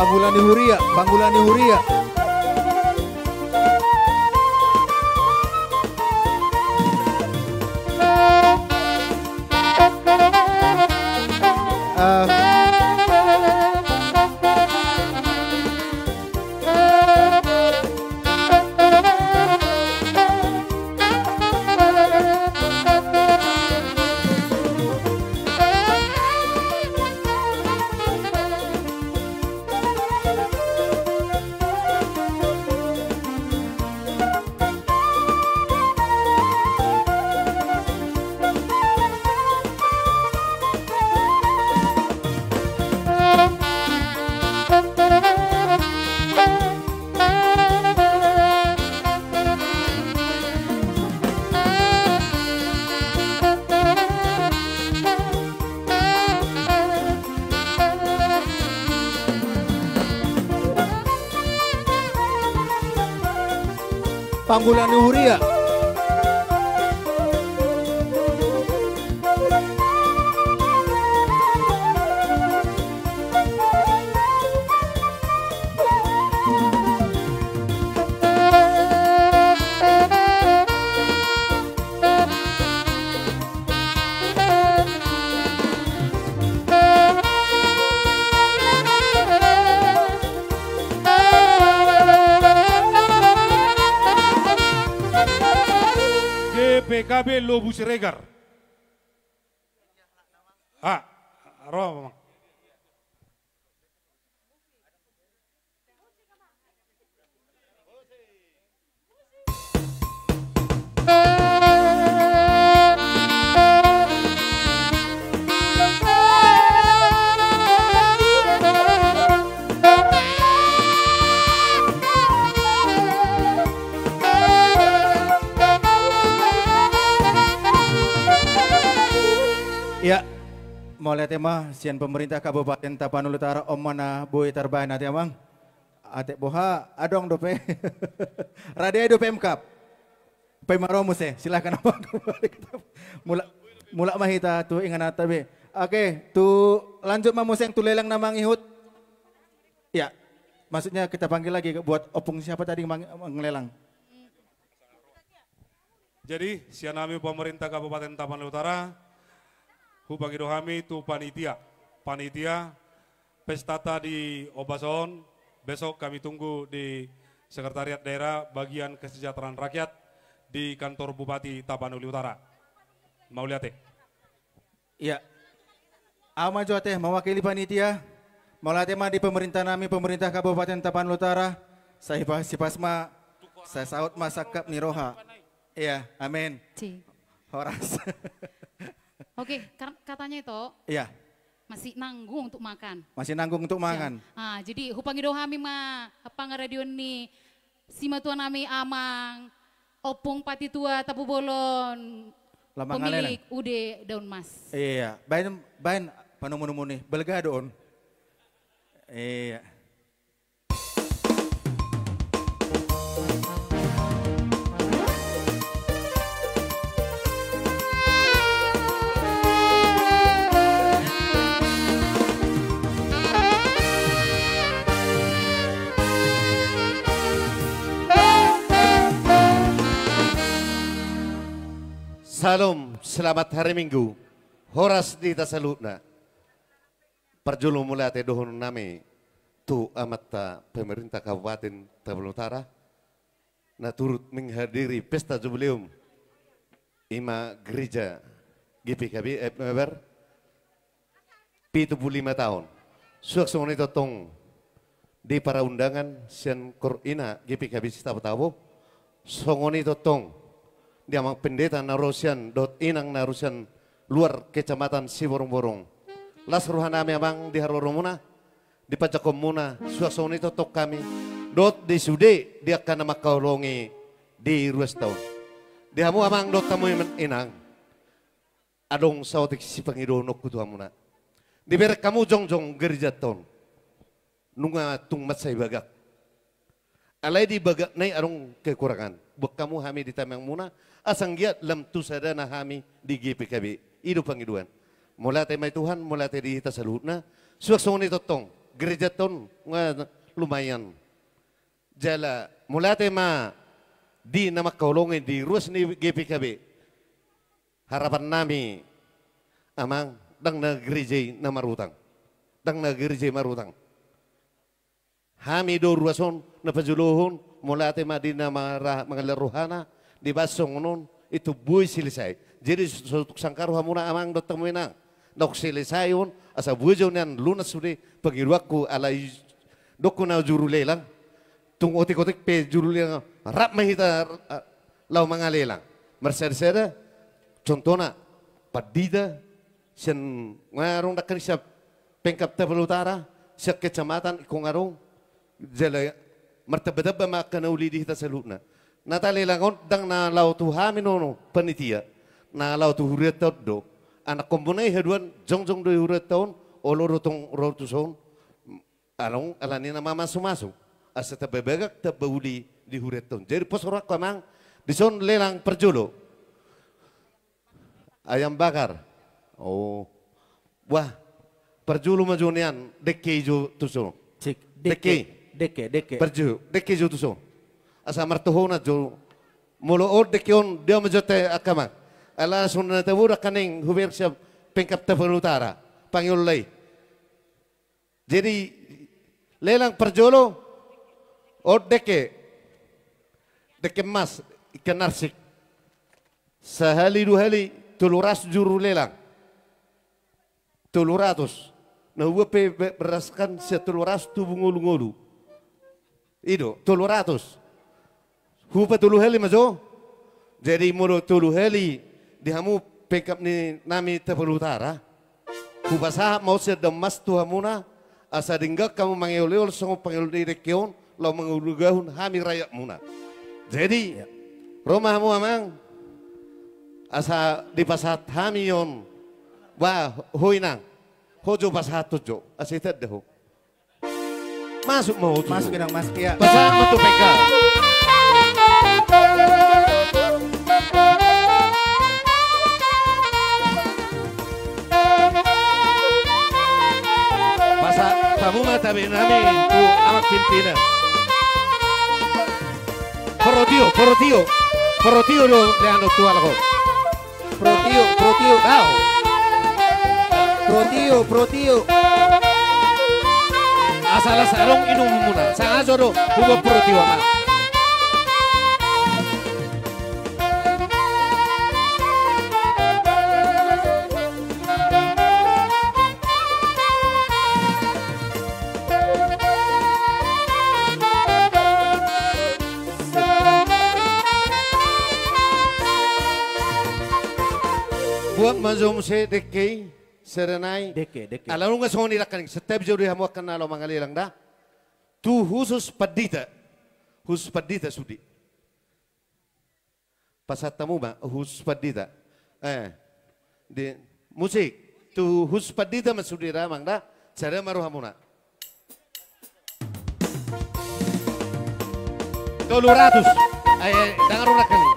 Pangula ni huria, pangula ni huria. Ah. Pangula ni huria. G P K B Lobu Siregar. Ah, ro, Amang. Ia, mauliate ma sian pemerintah Kabupaten Tapanuli Utara, on ma na boi tarbahen ate, Amang. Ate boha, adong dope. Rade dope Pemkab. Paima ro muse, silahkan, Amang. Mulak, mulak ma hita tu ingananta be. Oke, tu lanjut ma muse tu lelang na mangihut. Ya, maksudnya kita panggil lagi buat opung siapa tadi mang-, manglelang. Jadi, sian hami pemerintah Kabupaten Tapanuli Utara, hupangido hami tu panitia. Panitia, pestata di ombas on, besok kami tunggu di Sekretariat Daerah Bagian Kesejahteraan Rakyat di kantor Bupati Tapanuli Utara. Mauliate. Ia. Au ma jo ate, mewakili panitia. Mauliate ma di pemerintah nami, pemerintah Kabupaten Tapanuli Utara. Sai pa-, sipas ma, sai saut ma sangkap ni roha. Ia, amin. Ci. Horas. Oke, kar-, katanya itu. Ia. Masih nanggung untuk makan. Masih nanggung untuk makan. Ah, jadi hupangido hami ma pangaradion ni simatua nami Amang Ompung Patitua Tampubolon, pemilik U D Daun Mas. Ia, baen, baen panomunomu ni, balga do on. Ia. Salom, selamat hari Minggu. Horas di hita saluhutna. Parjolo mauliate dohonon nami tu amanta pemerintah Kabupaten Tapanuli Utara, na turut menghadiri pesta jubileum, i ma gereja G P K B F M Weber, pitu pulu lima taon. Suang songon i tongtong di paraundangan sian Kor Ina G P K B Sitabo-tabo, songon i tongtong di amang pendeta na ro sian dohot inang na ro sian luar kecamatan Siborongborong. Las roha nami amang di haroromuna, di panjangkonmuna, suang songon i tongtong hami, dohot di sude di angka na mangkaholongi di ruas taon. Di hamu amang dohot hamu inang, adong saotik sipangidoonku tu hamuna. Dibereng hamu jongjong gerejanta on. Nunga tung mansai bagak. Alai di bagakna i adong kekurangan. Boan hamu hami di tangiangmuna, asa anggiat lam tu sadana hami di G P K B. I do pangidoan. Mauliate ma i Tuhan, mauliate di hita saluhutna. Suang songon i tongtong Gereja on nga lumayan. Jala mauliate ma di na mangkaholongi di ruas ni G P K B. Harapan nami, Amang, ndang na gereja i na marutang. Ndang na gereja i marutang. Hami do ruas on na pajolohon, mauliate ma di na mara-, mangalehon rohana, di basong on, itu boi selesai. Jadi so tung sangkar hamuna Amang dohot hamu Inang, ndang selesai on, asa boi jo nian lunas sude pangidoanku, alai dohononku na juru lelang. Tung otik-otik pe juru lelang, rap ma hita, eh, laho mangalelang. Marsada-sada, contohna, pandita, sian nga adong dangka ni sian Pengkap Tapal Utara, sian kecamatan ingkon adong, jala martamba-tamba ma angka na uli di hita saluhutna. Na talelang on, ndang na laho tu hami nono panitia, na laho tu hurianta on do. Anakhonmuna i haduan, jongjong do i hurianta on, olo do tong ro tuson, along alani na mamasu-masu, asa tamba bagak tamba uli di hurianta on. Jadi pos rohangku Amang, dison lelang parjolo. Ayam bakar. Oh. Wah. Parjolo ma jo nian, dengke i jo tuso. Sik, dengke. Dengke. Dengke, dengke. Parjolo, dengke i jo tuso. Asa martohonan jo. Molo on dengke on, dia ma jo te angka Amang. Ala songon na tabo dangka ni hubereng sian Pengkap Tapal Utara. Pangidoan i. Jadi, lelang parjolo, on dengke. Dengke emas, ikan arsik. Sahali dua hali, tolu ratus juru lelang. Tolu ratus. Na hubuat pe be-, beraskan sian tolu ratus tubu ngolu-ngolu. I do, tolu ratus. Hupatolu hali ma jo. Jadi molo tolu hali di hamu Pengkap ni nami Tapal Utara, hupasahat ma on sian dao emas tu hamuna, asa denggan hamu mangeol-eol songon pangeol ni dengke on, laho mangulahon hami rakyatmuna. Jadi, iya, ro ma hamu Amang, asa dipasahat hami on. Bah, ho Inang, ho jo pasahathon jo, asa itanda ho. Masuk ma ho tu. Masuk, Inang, masuk, iya. Pasahat ma tu Pengkap. Pasahat hamu ma tabe nami tu amak pimpinan. Porotio, porotio. Porotio do leanon tu halak on. Protio, protio. Dao. Protio, protio. Asal, asal adong inumuna. Sangajo do hubuat protio, Amang. Buat ma jo muse dengke i, sada nai. Dengke, dengke. Ala nunga songon i dangka ni, santabi jo di hamu angka na laho mangalelang da. Tu khusus pandita. Khusus pandita sude. Pasahat hamu ma, khusus pandita. Eh, di, musik. Tu khusus pandita ma sude da, Amang da. Sada ma rohamuna. Tolu ratus. Ai, ai, dang ro na kami.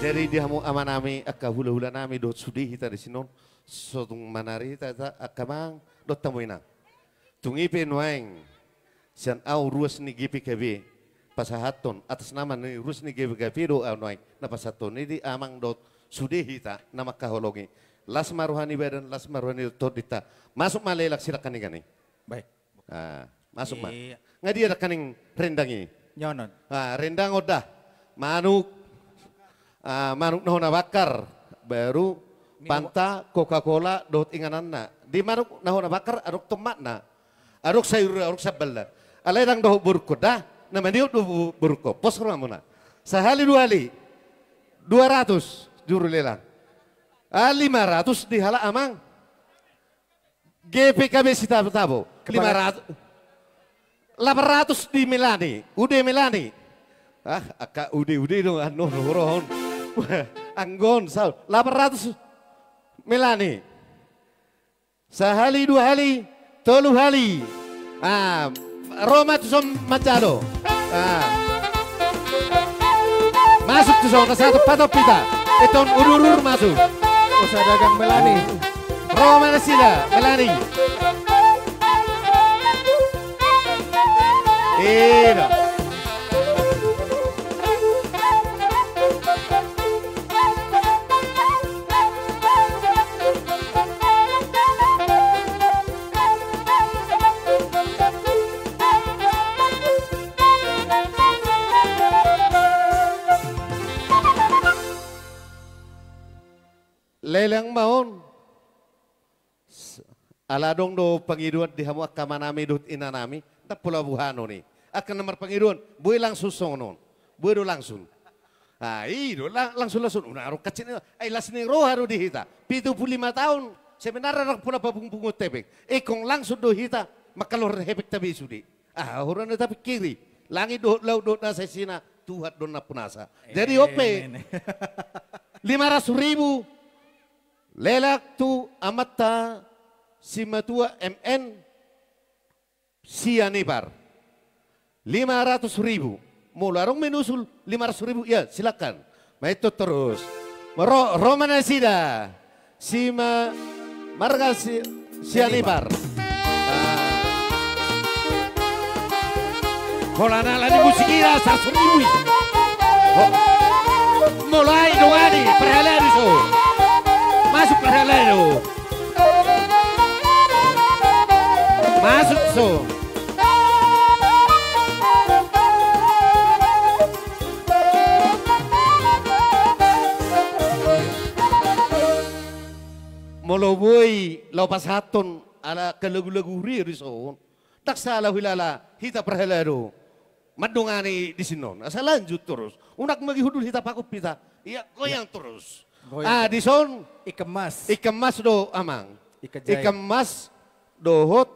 Jadi di hamu amanami, angka hulahulanami dohot sude hita di sinon, so tung manari hita, hita angka amang dohot hamu inang. Tung i pe nuaeng sian au ruas ni G P K B pasahathon, atas nama ni ruas ni G P K B do au nuaeng na pasahathon i di amang dohot sude hita na mangkaholongi. Las ma roha ni badan, las ma roha ni tondinta. Masuk ma lelang sidakan ni gani. Baik. Ah, masuk ma. Iya. Nga dia dakan ni rendang i? Nyonon. Ah, rendang on da. Manuk. Ah, manuk na hona bakar. Baru minum. Fanta, Coca-Cola, dohot ingananna. Di manuk na hona bakar, adong tomatna. Adong sayur, adong sambalna. Alai ndang dohot borungkon da. Na maniop do bo-, borungkon. Pos rohamuna. Sahali dua hali. Dua ratus juru lelang. Ah, lima ratus di halak amang. G P K B Sitabo-tabo. Kepala. Lima ratus. Lapan ratus di Melani. Ude Melani. Ah, angka ude-ude do, anu, rohon. Anggo on, saut. Lapan ratus Melani. Sahali, dua hali, tolu hali. Ah, ro ma tuson manjalo. Ah. Masuk tuson, asa patok hita. Eton udur-udur masuk. Usaha dagang Melani. Ro ma nasida, Melani. Ida. Lelang ma on. S-, ala adong do pangidoan di hamu angka amanami dohot inanami, ndang pola buhanon i. Angka na marpangidoan, boi langsung songon on. Boi do langsung. Ah, i do, lang-, langsung, langsung. Unang adong kancit ni, ai las ni roha do di hita. Pitu pulu lima taon, sebenarna ndang pola pabungpungon hepeng. Ingkon langsung do hita, mangkaluar hepengta be sude. Ah, hurang na tapingkiri. Langit dohot laut dohot nasa isina, Tuhan do na nampunasa. Jadi, ope. Amen. Lima ratus ribu, lelang tu amanta simatua M N Sianipar. Lima ratus ribu. Molo adong menusul lima ratus ribu, ya, silakan. Main tu terus. Ro-, ro ma nasida. Sima-, marga Si-, Sianipar. Ah. Holan ala ni musik i, saratus ribu i. Ho-, mulai dongani, parhalado so. Masuk parhalado. Masuk so. Molo boi laho pasahathon ala angka lagu-lagu huria dison, ndang sala huhilala hita parhalado. Mandongani dison on. Asa lanjut terus. Unang mangihut hita pakup hita. Ia goyang terus. Goyang terus. Ah, dison. Ikan mas. Ikan mas do, amang. Ikan jail. Ikan mas dohot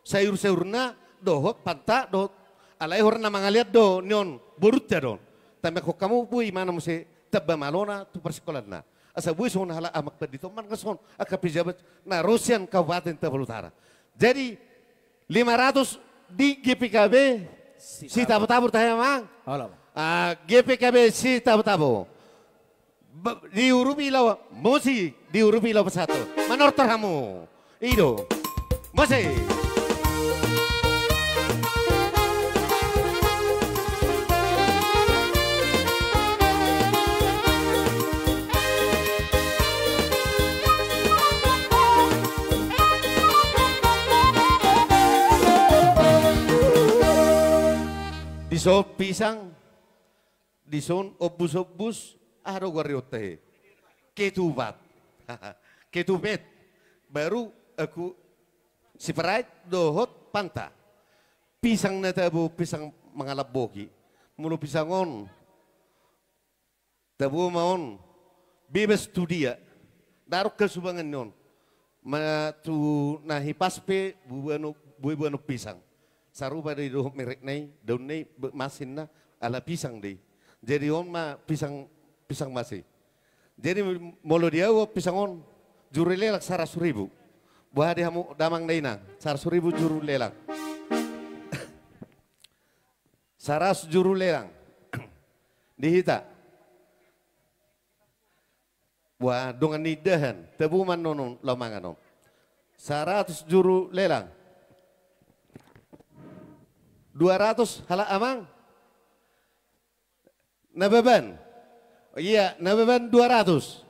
sayur-sayurna, dohot panta, dohot. Alai hurang na mangalean do, nion, borunta do. Tamba hamu boi mangan muse, tamba malona tu parsingkolanna. Asa boi songon halak amak pandita on mangan songon angka pejabat na ro sian Kabupaten Tabo Utara. Jadi, lima ratus di G P K B Sitabo-tabo. Sitabo-tabo tahe, amang. Olo, amang. Ah, G P K B Sitabo-tabo. Ba-, diurupi laho musik, diurupi laho pasahathon. Manortor hamu. I do. Musik. Dison pisang, dison ombus-ombus, aha do goarna i, tahe? Ketupat. Ketupet. Baru aku Sprite dohot Fanta. Pisang na tabo, pisang mangalamboki. Molo pisang on, tabo ma on, bebas tu dia. Ndang adong hasubangan ni on. Ma tu na hipas pe, bue-bueon, bue-bueon pisang. Sarupa do i dohot merekna i, daunna i, be-, masinna, ala pisang do i. Jadi on ma pisang, pisang mas i. Jadi molo di au on pisang on, juru lelang saratus ribu. Boha di hamu damang dainang, saratus ribu juru lelang. Saratus juru lelang. Di hita. Wah, dongan ni indahan. Tabo ma on, laho mangan on. Saratus juru lelang. Dua ratus halak amang. Nababan. Ia, Nababan dua ratus.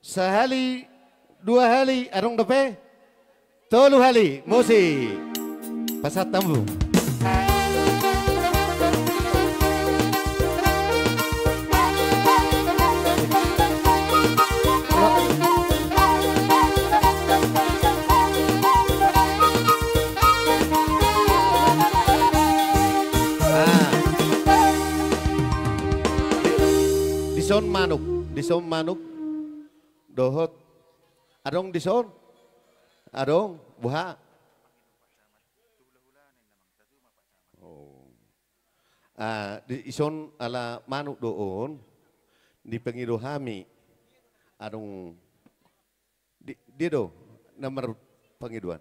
Sahali, dua hali, adong dope? Tolu hali, musik. Pasahat hamu. Ah. Dison manuk, dison manuk. Dohot. Adong dison? Adong, boha? Oh. Ah, di-, dison ala manuk do on. Dipangido hami, adong di, dia do na marpangidoan.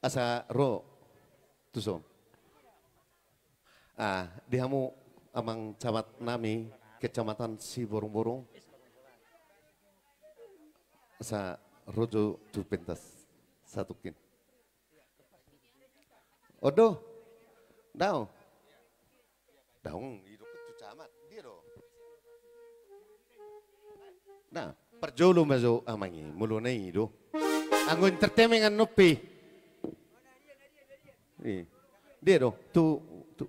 Asa ro tuson. Ah, di hamu amang camat nami Kecamatan Siborongborong. Asa ro jo tu pentas satungkin. Odo. Dao. Daong, idok tu camat. Dia do. Nah, parjolo ma jo amang i, molo na i do. Anggo entertainment an nopi. I. Dia do, tu, tu.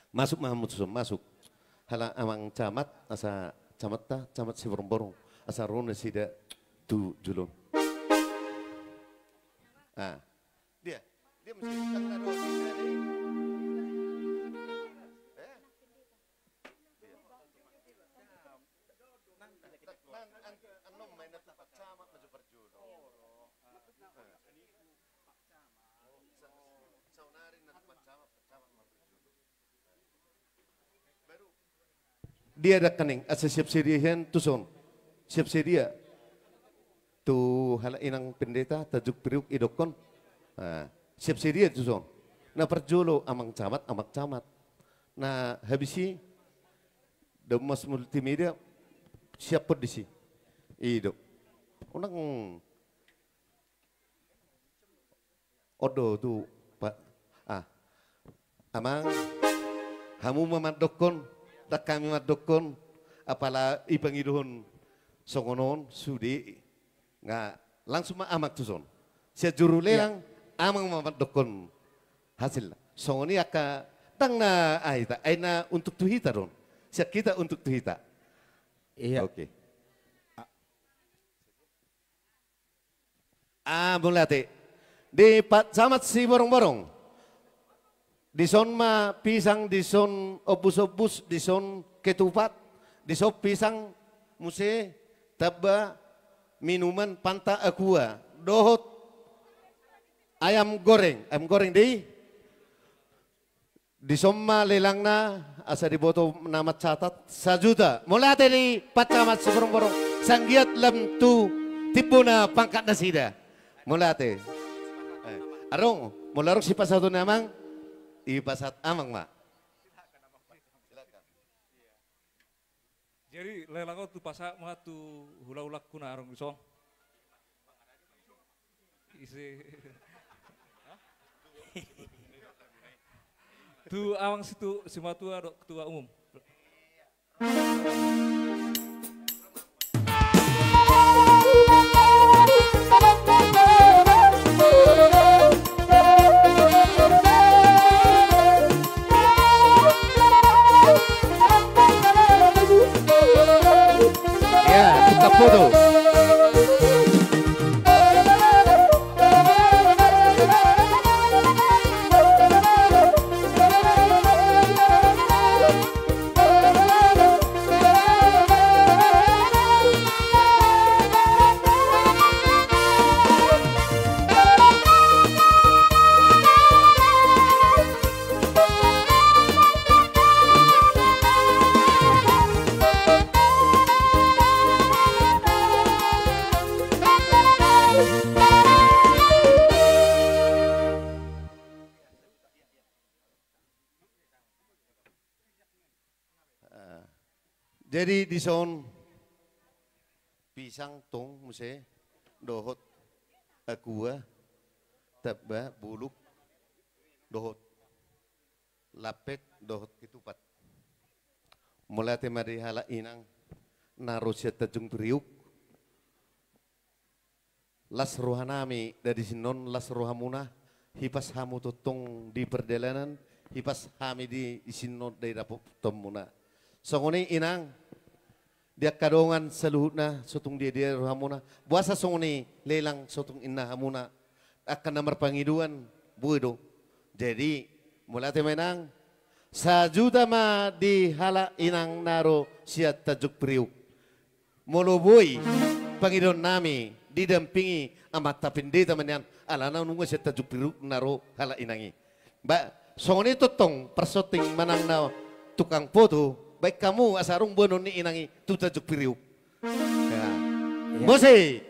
Masuk ma hamu tuson, masuk. Hala amang camat, asa camatta, camat Siborongborong. Asa ro nasida tu jolo. Ah. Dia, dia mesti tanda dua tiga ni. Eh? Dia. Nang, an, an, annon ma i na tu pacamat ma jo parjolo. Saonari na tu pacamat, pacamat ma parjolo. Dia dangkaning, asa siap sedia hian tuson. Siap sedia. Tu halak inang pendeta, Tanjung Priuk idokkon. Ah, siap sedia tuson. Na parjolo amang camat, amang camat. Na habis i, Damas Multimedia, siaphon disi. I do. Unang Odo tu pa, ah. Amang, hamu ma mandokkon, ndang hami mandokkon, apala ipangidohon songon on, sude, nga langsung ma amang tuson. Sian juru lelang, amang ma mandokkon hasilna. Songon i angka, ndang na, ah, hita, ai na untuk tu hita do on. Sian hita untuk tu hita. Iya. Oke. Ah, mauliate. Di pacamat Siborongborong. Dison ma pisang, dison ombus-ombus, dison ketupat, dison pisang muse tamba minuman Fanta Aqua. Dohot ayam goreng, ayam goreng dei. Dison ma lelangna, asa diboto na mancatat, sajuta. Mauliate di pacamat Siborongborong, sanggiat lam tu timbona pangkat nasida. Mauliate. Eh, adong, molo adong sipasahaton ni amang, ipasahat amang ma. Jadi, lelang on tu pasahat ma tu hula-hulangku na adong dison. Ise. Tu amang situ, simatua dohot ketua umum. Ya, tukang foto. Ah, jadi dison pisang tong muse dohot aqua tamba buluk dohot lampet dohot ketupat. Mauliate ma di halak inang na ro sian Tanjung Priuk. Las rohanami da disi on, las rohamuna, hipas hamu tongtong di pardalanan, hipas hami di, disi on da i dapotonmuna. Songon i inang, di angka dongan saluhutna, so tung dia-dia rohamuna, boasa songon i lelang so tung ninna hamuna, angka na marpangidoan, boi do. Jadi, mauliate ma inang, sajuta ma di halak inang na ro sian Tanjung Priuk. Molo boi pangidoannami didampingi amanta pendeta ma nian, alana nunga sian Tanjung Priuk na ro halak inang i. Ba, songon i tongtong parsonting manang na tukang foto, baen hamu asa adong boanon ni inang i tu Tanjung Priuk. Ya. Ya. Musik.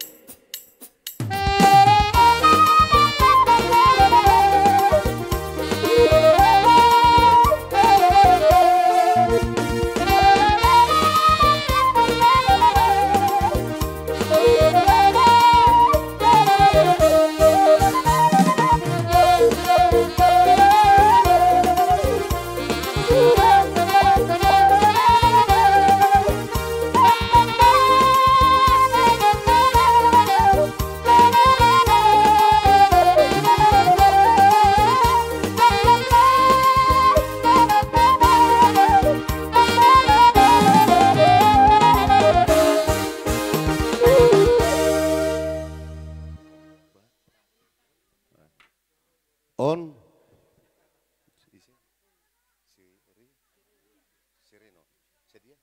On. Si Ri-, si Reno. Sadia?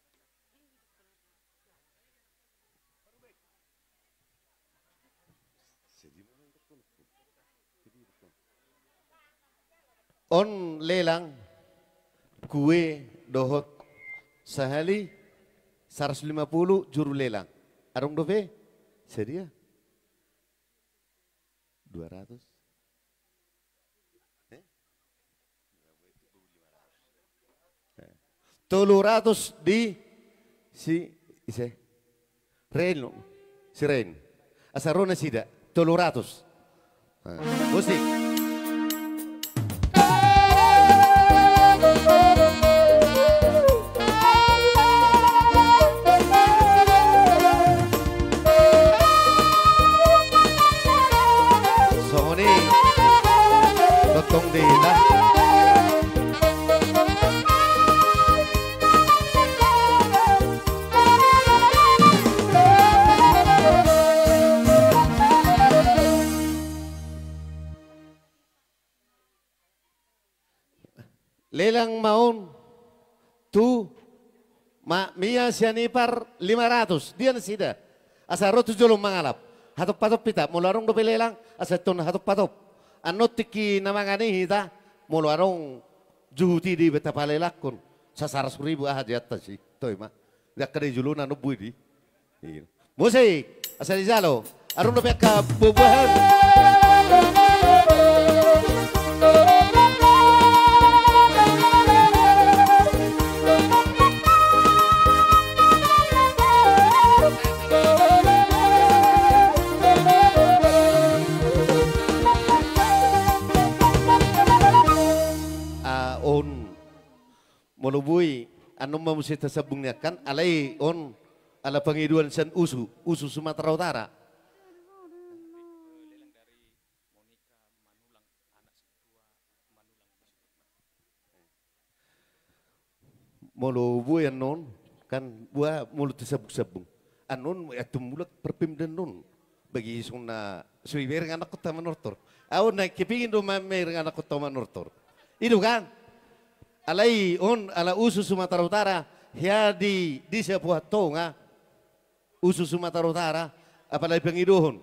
On lelang, kue dohot sahali saratus lima puluh juru lelang. Adong dope? Sadia? Dua ratus. Eh? Tolu ratus di si, ise? Ren, si Ren. Asa ro nasida, tolu ratus. Nah, musik. Songon i. Tongtong di na. Lelang ma on tu Mak Mia Sianipar lima ratus. Dia nasida? Asa ro tu jolo mangalap. Hatop-hatop hita, molo adong dope lelang, asa tong hatop-hatop. Annon tingki na mangan i hita, molo adong juhut i di beta palelangkon. Sasaratus ribu aha di atas i. Toi ma. Di angka di jolo na nombu i di. Musik, asa dijalo. Adong dope angka buah-buahan. Ah, on. Molo boi, annon ma muse tasambung nian kan, alai on, ala pangidoan sian Usu, Usu Sumatera Utara. Molo boi annon, kan, boi molo tasambung-sambung. Annon, antum mulak parpemda annon. Bagi songon na so ibereng anakkonta manortor. Ahu na kepingin do ma-, mamereng anakkonta manortor. I do kan? Alai on ala Usu Sumatera Utara, hea di, di sapuhan tonga, Usu Sumatera Utara, apalagi pangidohon.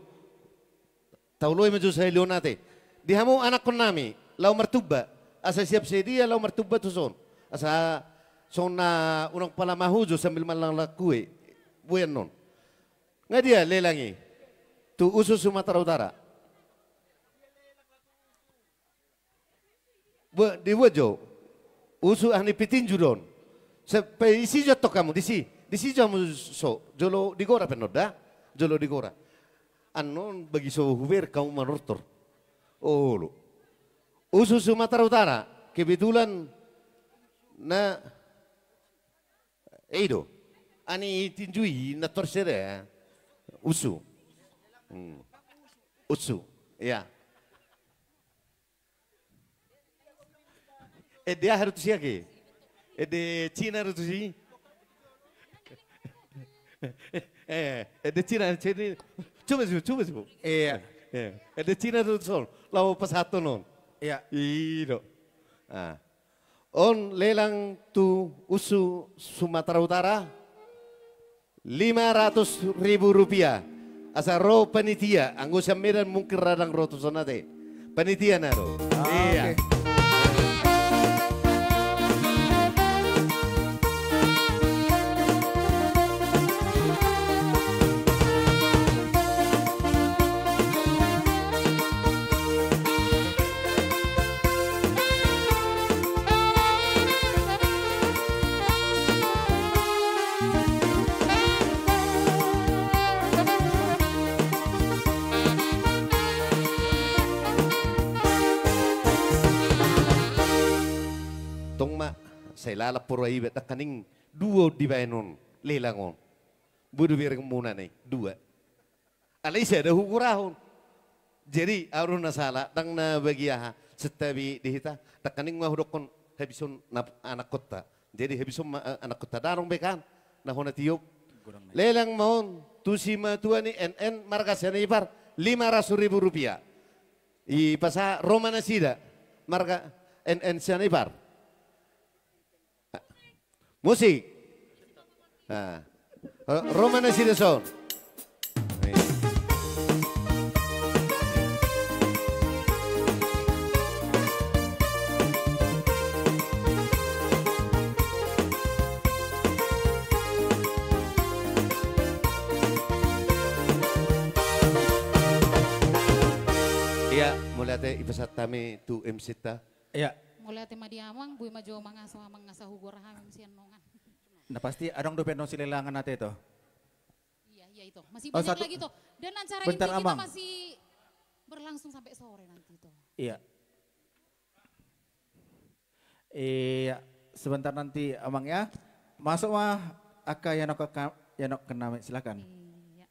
Taoloi ma jo sahali on ate. Di hamu anakkonnami, laho martumba. Asa siap sedia laho martumba tu son. Asa songon na unang pala mahujo sambil manlanglang kue. Boi annon. Nga dia lelang i? Tu Usu Sumatera Utara. Bo-, dibuat jo. Usu aha ni petinju do on. Sampe disi jo antong hamu, disi. Disi jo hamu so. Jolo di gora pe annon da. Jolo di gora. Annon bagi so hubereng hamu manortor. Olo. Usu Sumatera Utara. Kebetulan na Eh, i do. Ani tinju i na torsede. Usu. Hmm. Usu. Iya. Ede aha do tusi ake? Ede Cina do tusi? Eh, ede Cina, Cina. Coba su, coba su. Iya. Eh, ede Cina do tuson. Laho pasahaton on. Iya. I do. Ah. On lelang tu Usu Sumatera Utara. Lima ratus ribu rupiah. Asa ro panitia, anggo sian Medan mungkin ra ndang ro tu son ate. Panitia na ro. Ah, iya. Oke. Tong ma, sai lalap poraibat, nangkaning dua on dibaen on, lelang on. Bodo berengmuna na i, dua. Alai sada hugorahon. Jadi, ahu do na sala, ndang na bagi aha, santabi di hita, nangkaning ma hudokkon habishon na anakkonta. Jadi, habishon ma, eh, anakkonta, ndang adong be kan, na hona tiop. Lelang ma on, tu simatua ni N N marga Sianipar, lima ratus ribu rupiah. Ipasahat ro ma nasida, marga N N Sianipar. Musik. Ah. Ro ma nasida son. Iya, mauliate, ipasahat hami tu M C-ta. Iya. Mauliate ma di amang, boi ma jo mangaso amang asa hugora hami sian nongan. Na pasti adong dope na silelangan ate to. Iya, iya, ito. Masih banyak lagi to. Dan acara inti kita masih berlangsung sampai sore nanti to. Iya. Iya, sebentar nanti amang ya. Masuk ma angka ianakhon nami, silakan. Iya.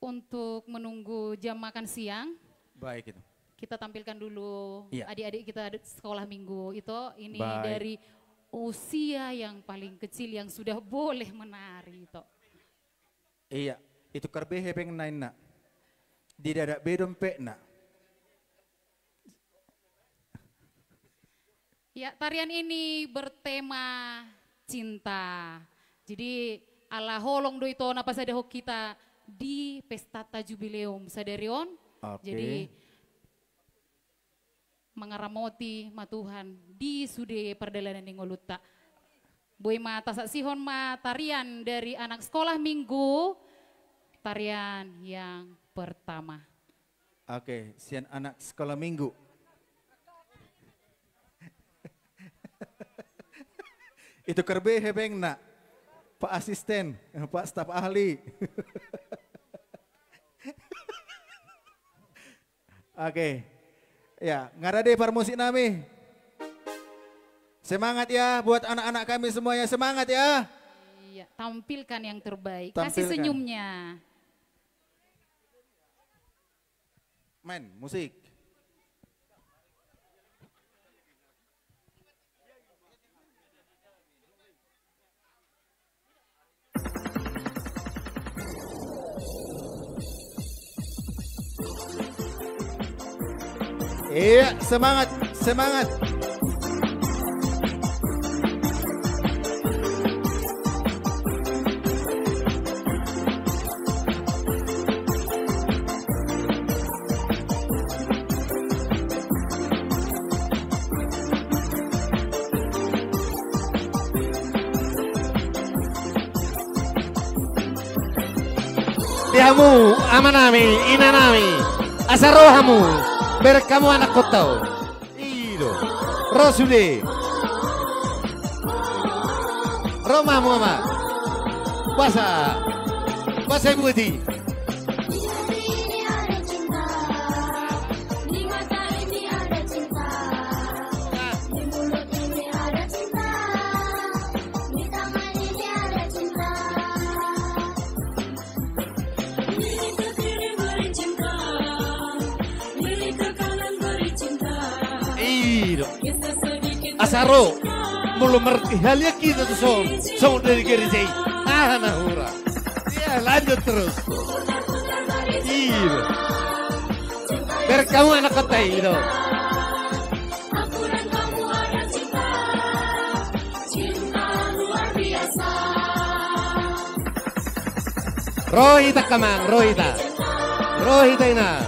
Untuk menunggu jam makan siang, baik, itu. Kita tampilkan dulu adik-adik kita sekolah minggu itu. Ini dari usia yang paling kecil yang sudah boleh menari itu. Iya, itu karbe hepengna inna. Di dada be dompetna. Ya, tarian ini bertema cinta. Jadi, ala holong do ito na pasadahon hita di pestanta jubileum sadari on. Oke. Jadi, mangaramoti ma Tuhan di sude pardalanan ni ngolunta. Boi ma tasaksihon ma tarian dari anak sekolah minggu, tarian yang pertama. Oke, sian anak sekolah minggu. Itu karbe hepengna. Pak asisten, Pak staf ahli. Oke. Ya, nga rade parmusik nami. Semangat ya buat anak-anak kami semuanya, semangat ya. Iya, tampilkan yang terbaik. Kasih senyumnya. Main musik. Iya, semangat, semangat. Di hamu, amanami, inanami, asa ro hamu, bereng hamu anakkonta on. I do. Ro sude. Ro ma hamu ama. Boasa. Boasa i buat i. I do. Asa ro. Molo marhaliang hita tu son, songon dari gereja i. Aha na hurang. Iya, lanjut terus. I do. Bereng hamu anakkonta i do. Ro hita, amang, ro hita. Ro hita, ina.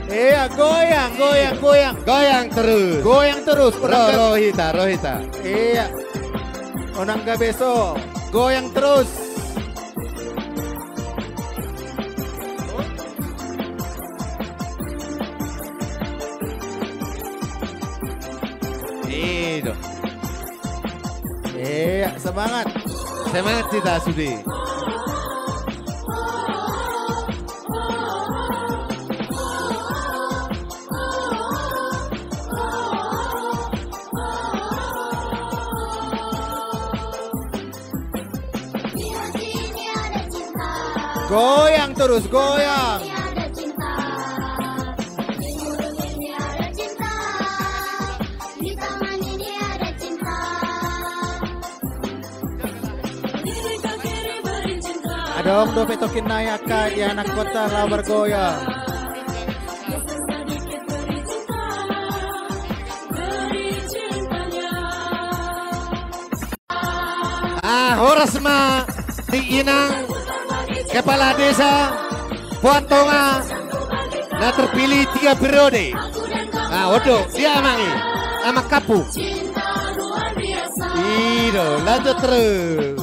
Iya, goyang, goyang, goyang. Goyang terus. Goyang terus. Ro, ro hita, ro hita. Iya. Unang gabe so, goyang terus. Ido. Iya, semangat. Semangat hita sude. Goyang terus, goyang. Adong dope tongkin nai angka ianakhonta laho margoyang. Ah, horas ma di inang kepala desa Pohan Tonga na terpilih tiga periode. Ah, odo, dia amang i. Amang Kapu. Ido, lanjut terus.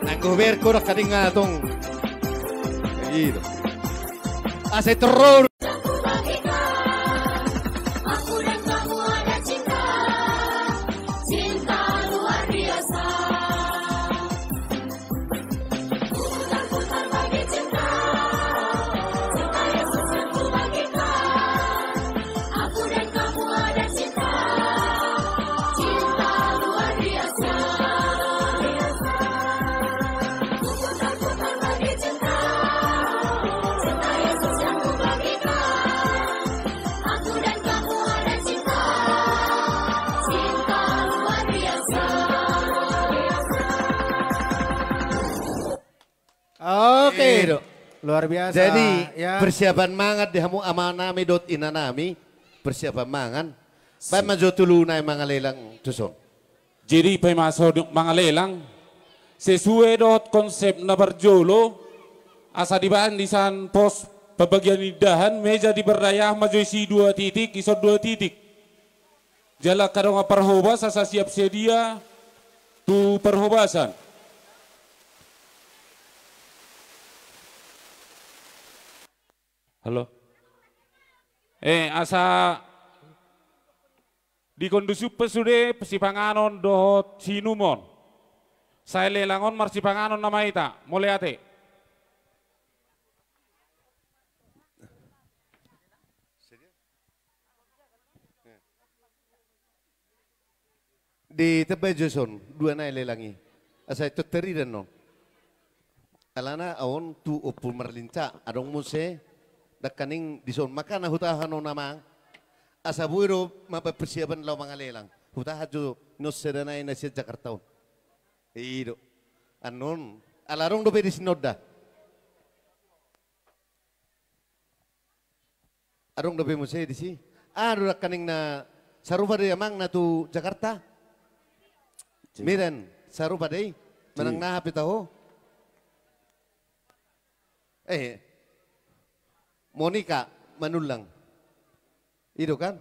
Anggo berko dak kadinga tong. Ido. Asa terus. Oke. Ido. Luar biasa. Jadi, ya, persiapan mangan di hamu amanami dohot inanami, persiapan mangan. Baen ma jo tolu nai mangalelang tuson. Jadi, paima so mangalelang, sesuai dohot konsep na parjolo, asa dibaen di san pos pembagian indahan, meja di pardayahan ma jo isi dua titik, ison dua titik. Jala angka dongan parhobas asa siap sedia tu parhobasan. Halo. Eh, asa dikondusihon pe sude sipanganon dohot siinumon. Sai lelang on marsipanganon nama hita. Mauliate. Ditambai jo son dua nai lelang i. Asa i totari dan non. Alana on tu Ompu Marlincah, adong muse, dakkaning dison makana hutahan on amang. Asa boi do mambaen persiapan laho mangalelang. Hutahan jo non sada nai na sian Jakarta on. Ido. Annon, ala adong dope disi nonda. Adong dope muse disi. Aha do dakkaning na sarupa do i amang na tu Jakarta? Medan, sarupa do i. Manang na aha pe taho. Eh, Monika Manullang. Ido kan?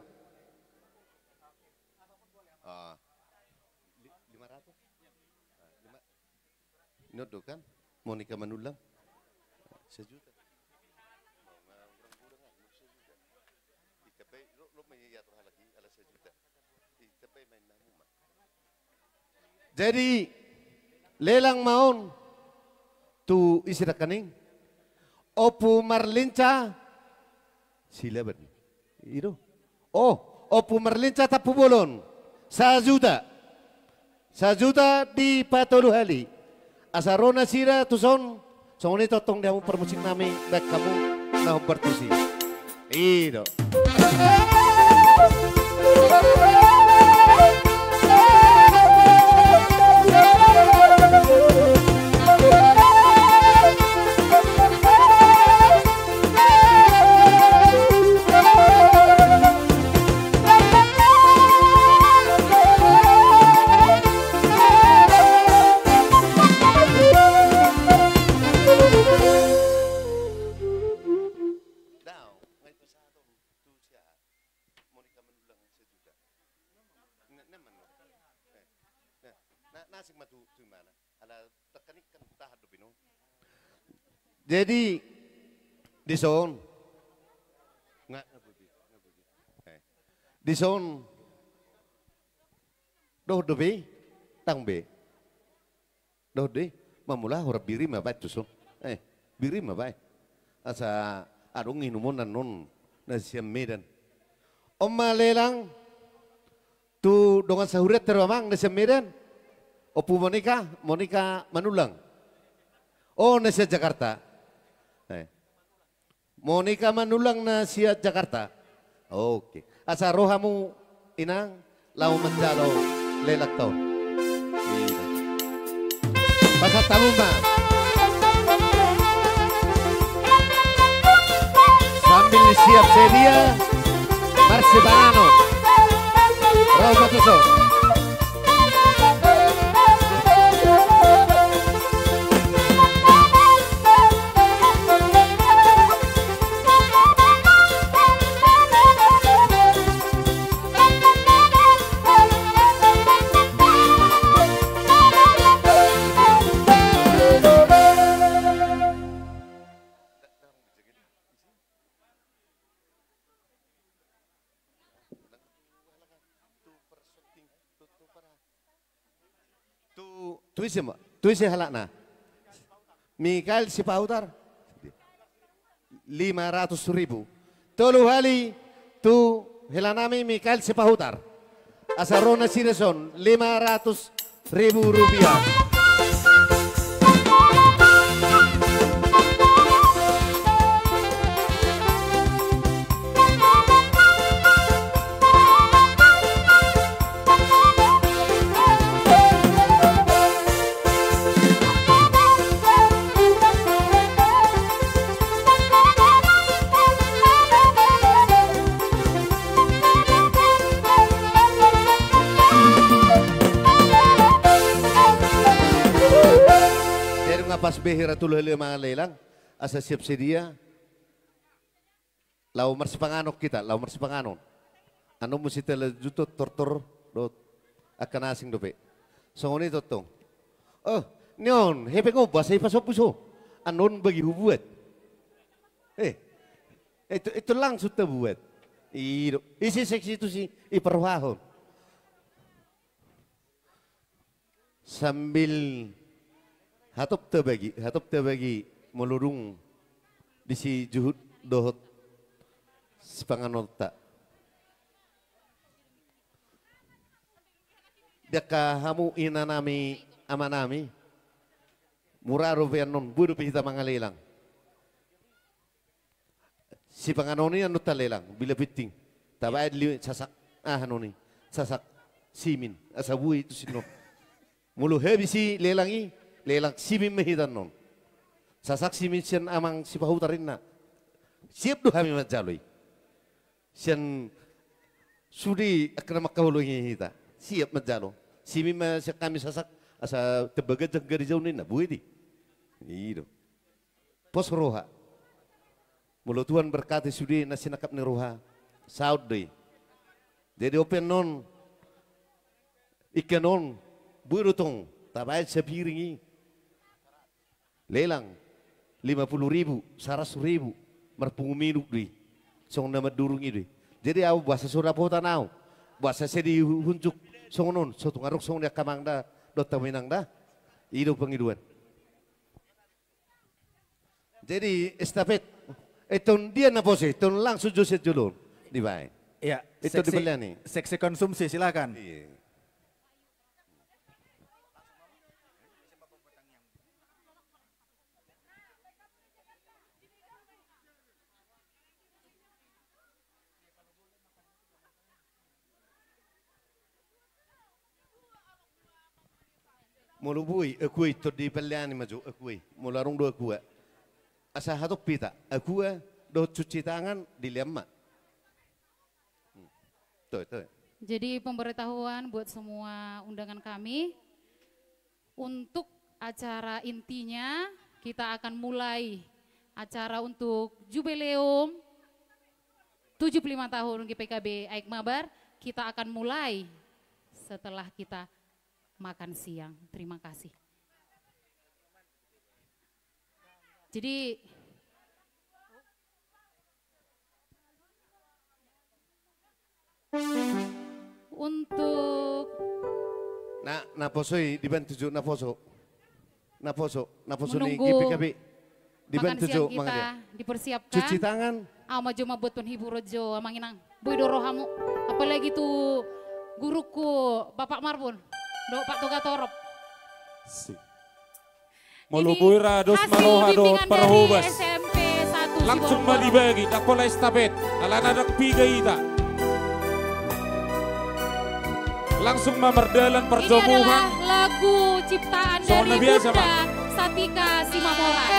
Ah. Li-, lima ratus? Ah, lima. Inot do kan? Monika Manullang. Sejuta. Jadi, lelang ma on tu ise dakkaning? Ompu Marlincah Silaban. Ido. Oh, Ompu Marlincah Tampubolon. Sajuta. Sajuta dipatolu hali. Asa ro nasida tuson, songon i tongtong di hamu parmusik nami, baen hamu na hombar tusi. Ido. Asing ma tu, tu imana. Ala tekan ikan tahan dope no. Jadi, dison. Nga, nga budi, nga budi. Eh. Dison. Dohot dope, tang be. Dohot do i, mamula hurang biri ma baen tuson. Eh, biri ma baen. Asa adong inumon annon na sian Medan. On ma lelang, tu dongan sahurianta do amang na sian Medan. Ompu Monika, Monika Manulang. Oh, na sian Jakarta. Eh. Monika Manulang na sian Jakarta. Oke. Asa ro hamu inang, laho manjalo lelang ta on. Pasahat hamu ma. Sambil siap sedia, marsipanganon. Ro ma tuson. Tu, tu ise ma, tu ise halakna? Mikael Sipahutar. Lima ratus ribu. Tolu hali tu helanami Mikael Sipahutar. Asa ro nasida son, lima ratus ribu rupiah. Jadi nga pas be hira tolu hali ma lelang, asa siap sedia. Laho marsipanganon hita, laho marsipanganon. Annon muse talanjuthon tortor dohot angka na asing dope. Songon i tongtong. Oh, ni on, hepeng on, boasa i pasombu so? Annon bagi hubuat. Eh, itu, itu langsung tabuat. I do. Ise seksi tu si, i parrohahon. Sambil hatop tabagi, hatop tabagi molo dung disi juhut dohot sipanganonta. Di angka hamu inanami, amanami, mura dope annon, boi dope hita mangalelang. Sipanganon i annon talelang, bila pinting. Tabaen liu sasak, aha annon i, sasak simin, asa bue i tusi annon. Molo habis i lelang i, lelang simin ma hita annon. Sasak simin sian amang Sipahutar inna. Siap do hami manjalo i. Sian sude angka na mangkaholongi hita. Siap manjalo. Simin ma sian hami sasak, asa tembaga jangga di jaun inna, bue di. I do. Pos roha. Molo Tuhan berkati sude na sinangkap ni roha, saut do i. Jadi on pe annon, ingkon on, boi do tong, tabaen sapiring i. Lelang, lima puluh ribu, saratus ribu, marpungu minum do i. Songon na mandurung i do i. Jadi au boasa so dapotan au. Boasa sai dihunjuk songon on, so tung adong songon i angka amang da, dohot hamu inang da. I do pangidoan. Jadi estafet. Eton dia na pose, eton langsung jo sian jolo on. Dibaen. Iya, eton seksi, dipelani. Seksi konsumsi, silakan. Iya. Molo boi, akua i, tondi peleani ma jo, akua i. Molo adong do akua. Asa hatop hita, akua, dohot cuci tangan, dilean ma. Hmm. Toe, toe. Jadi pemberitahuan buat semua undangan kami. Untuk acara intinya, kita akan mulai acara untuk jubileum tujuh puluh lima tahun G P K B Aek Mabar. Kita akan mulai setelah kita makan siang. Terima kasih. Jadi, untuk na, naposo i dibantu jo, naposo. Naposo, naposo ni menunggu G P K B. Dibantu jo, makan siang kita, dipersiapkan. Cuci tangan. Au ma jo mambuat penghiburan jo, Amang Inang. Boi do rohamu. Apalagi tu guruku, Bapak Marbun. Dohot Pak Togatorop. Si. Molo boi ra dos ma roha dohot parhobas, langsung ma dibagi, ndang pola estafet, alana ndang piga hita. Langsung ma mardalan parjomuhan. Ini adalah lagu ciptaan dari Bunda Satika Simamoran.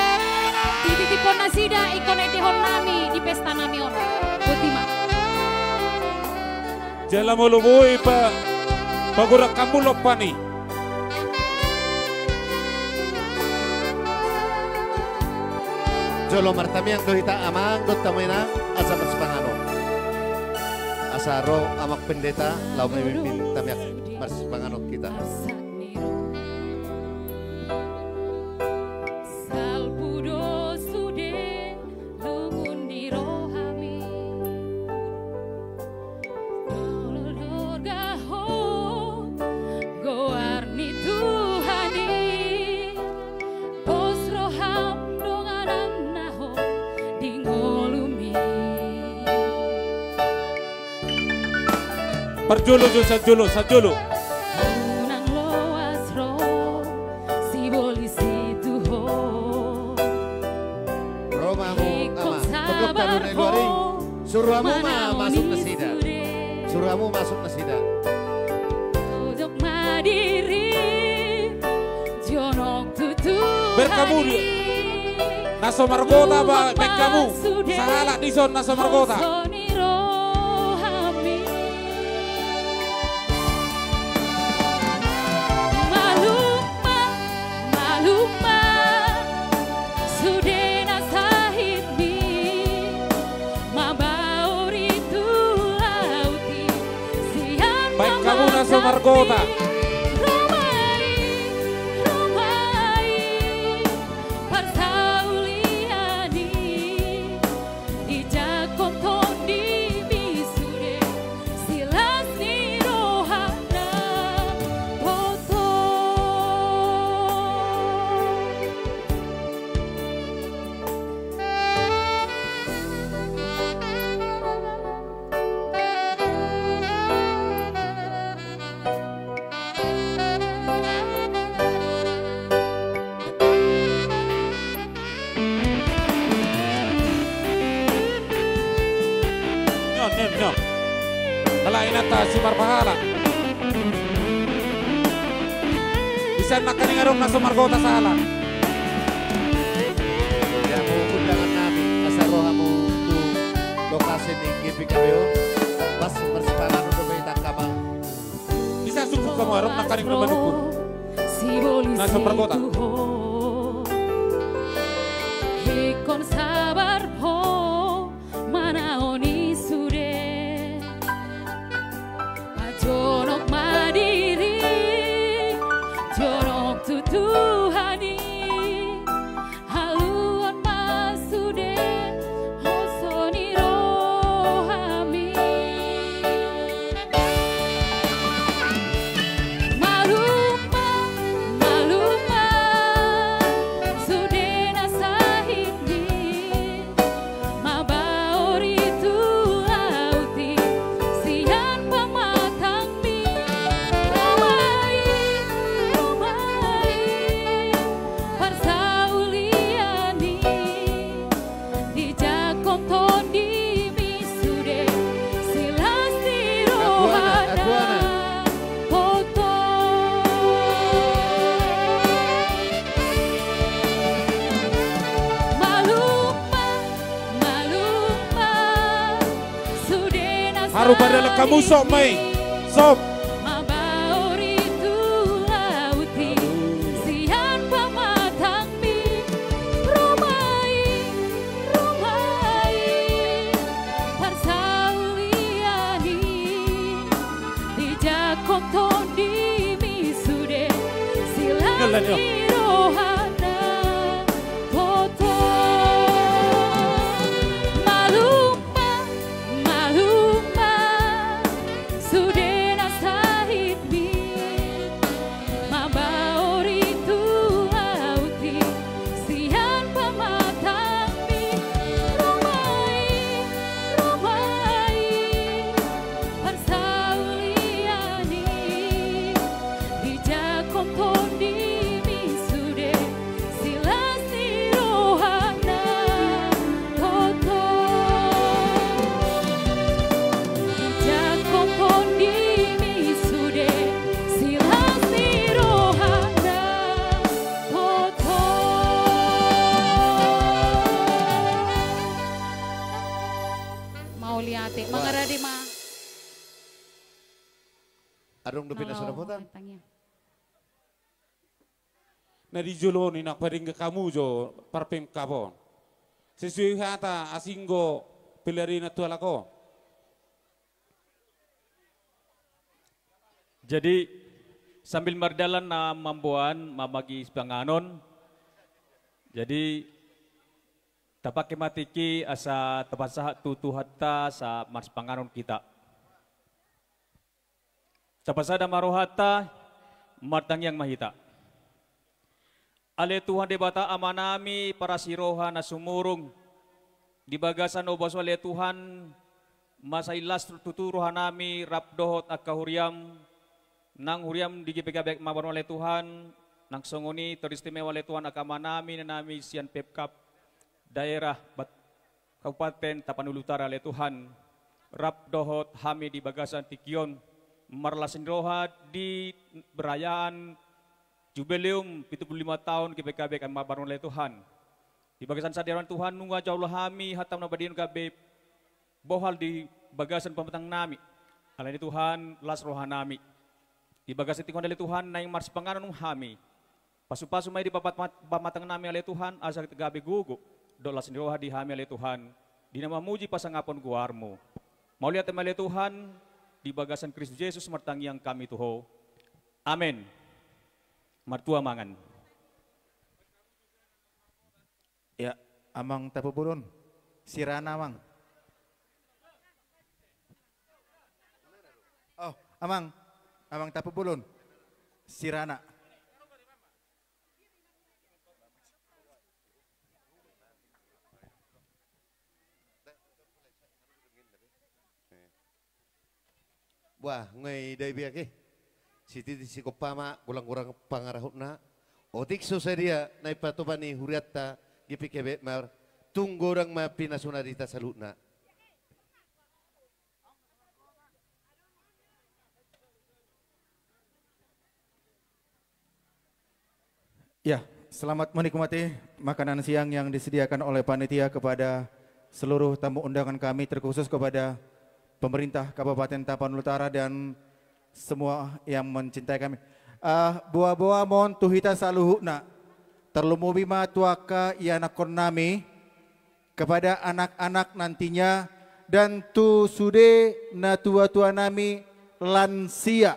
Dititiphon nasida, ingkon endehon nami di pesta nami on. Botima. Jala molo boi pa, pagorak hamu lompan i. Jolo martamiang do hita, Amang dohot Inang, asa marsipanganon. Asa ro Amang Pendeta laho mamimpin tamiang marsipanganon hita. Salpu do sude lungun ni rohami. Tolor dorga ho goar ni Tuhan i. Pos roham donganan na ho di ngolumi. Parjolo jo, sajolo, sajolo. Unang loas ro sibolis i tu ho. Ro ma hamu, Ama, tondok talu na i luar i. Suru hamu ma masuk nasida. Suru hamu masuk nasida. Ojok ma diri, jonok tutu. Baen hamu di na so margota, baen hamu. Sahalak dison na so margota. Malum ma, malum ma, sude na sahitmi, mabaori tu laut i, sian. Baen hamu na so margota. Ro ma i, ro ma i, parsaulian i. Dijangkon tondimi sude, silas ni rohana toto. Nion, nion, nion. Alai inanta si marpahala. Di sian nangkaning adong na so margota sahalak. Ia, undangan nami, asa ro hamu tu lokasi ni G P K B on. Pas marsipanganon dope hita angka amang. Di sian sungkun hamu adong nangkaning na manungkun. Na so margota. Ingkon sabar ho manaon i sude. Jonok ma diri, jonok tu Tuhan i. Haluan ma sude hoso ni rohami. Malum ma, malum ma, sude na sahitmi, mabaori tu laut i, sian pamatang Ro ma i, ro ma i, parsaulian i, dijangkon tondimi sude, silas ni rohana. Aguana, aguana. Poto. Malum ma, malum ma, sude na sahitmi. Haru pada lekamu, sop ma i. Sop. Mabaori tu laut i, sian pamatangmi. Ro ma i, ro ma i, parsaulian i, dijangkon tondimi sude. Ni rohana toto. Malum ma, malum ma, sude na sahitmi. Mabaori tu ahu ti sian pamatangmi. Rumai, rumai, parsaulian i. Dijangkon tondimi sude silas ni rohana toto. Dijangkon tondimi sude silas ni rohana toto. Mauliate, mangarade ma. Adong dope na so dapotan? Na di jolo ni na padenggan hamu jo parpemkap on. Sesuai hata asing do pelari na tualak on. Jadi sambil mardalan na mamboan mamagi sipanganon. Jadi tapake ma tingki asa tapasahat tu Tuhanta asa marsipanganon hita. Tapasada ma rohanta, martangiang ma hita. Ale Tuhan Debata Amanami parasi roha na sumurung, di bagasan ombas ale Tuhan, masa i las tutu rohanami rap dohot angka huriam, nang huriam di G P K B Mabar ale Tuhan, nang songon i teristimewa ale Tuhan angka amanami inanami sian Pemkab daerah Bat-, Kabupaten Tapanuli Utara ale Tuhan, rap dohot hami di bagasan tingki on, marlas ni roha di perayaan Jubileum pitu pulu lima taon G P K B Mabar ale Tuhan. Di bagasan sadari on Tuhan, nunga jalo hami hataM na badia on gabe bohal di bagasan pamatangnami. Alani Tuhan, las rohanami. Di bagasan tingki on ale Tuhan, naeng marsipanganon hami. Pasupasu ma i di pamat-, pamat-, pamatangnami ale Tuhan, asa gabe gogo dohot las ni roha di hami ale Tuhan, di na mamuji pasangapon goarMu. Mauliate ma ale Tuhan, di bagasan Kristus Jesus martangiang hami tu Ho. Amen. Martua mangan. Ya, Amang Tapubolon. Sirana, Amang. Oh, Amang. Amang Tapubolon. Sirana. Buah, nunga i da i biak i. Sititi sigompa ma, golang-golang pangarahutna. Otik so sadia na ipatupa ni hurianta G P K B Mabar, tung godang ma pinasuna di hita saluhutna. Ya, selamat menikmati makanan siang yang disediakan oleh panitia kepada seluruh tamu undangan kami, terkhusus kepada pemerintah Kabupaten Tapanuli Utara dan semua yang mencintai kami. Eh, boa-boa ma on tu hita saluhutna, tarlumobi ma tu angka ianakkonnami, kepada anak-anak nantinya, dan tu sude natua-tuanami lansia.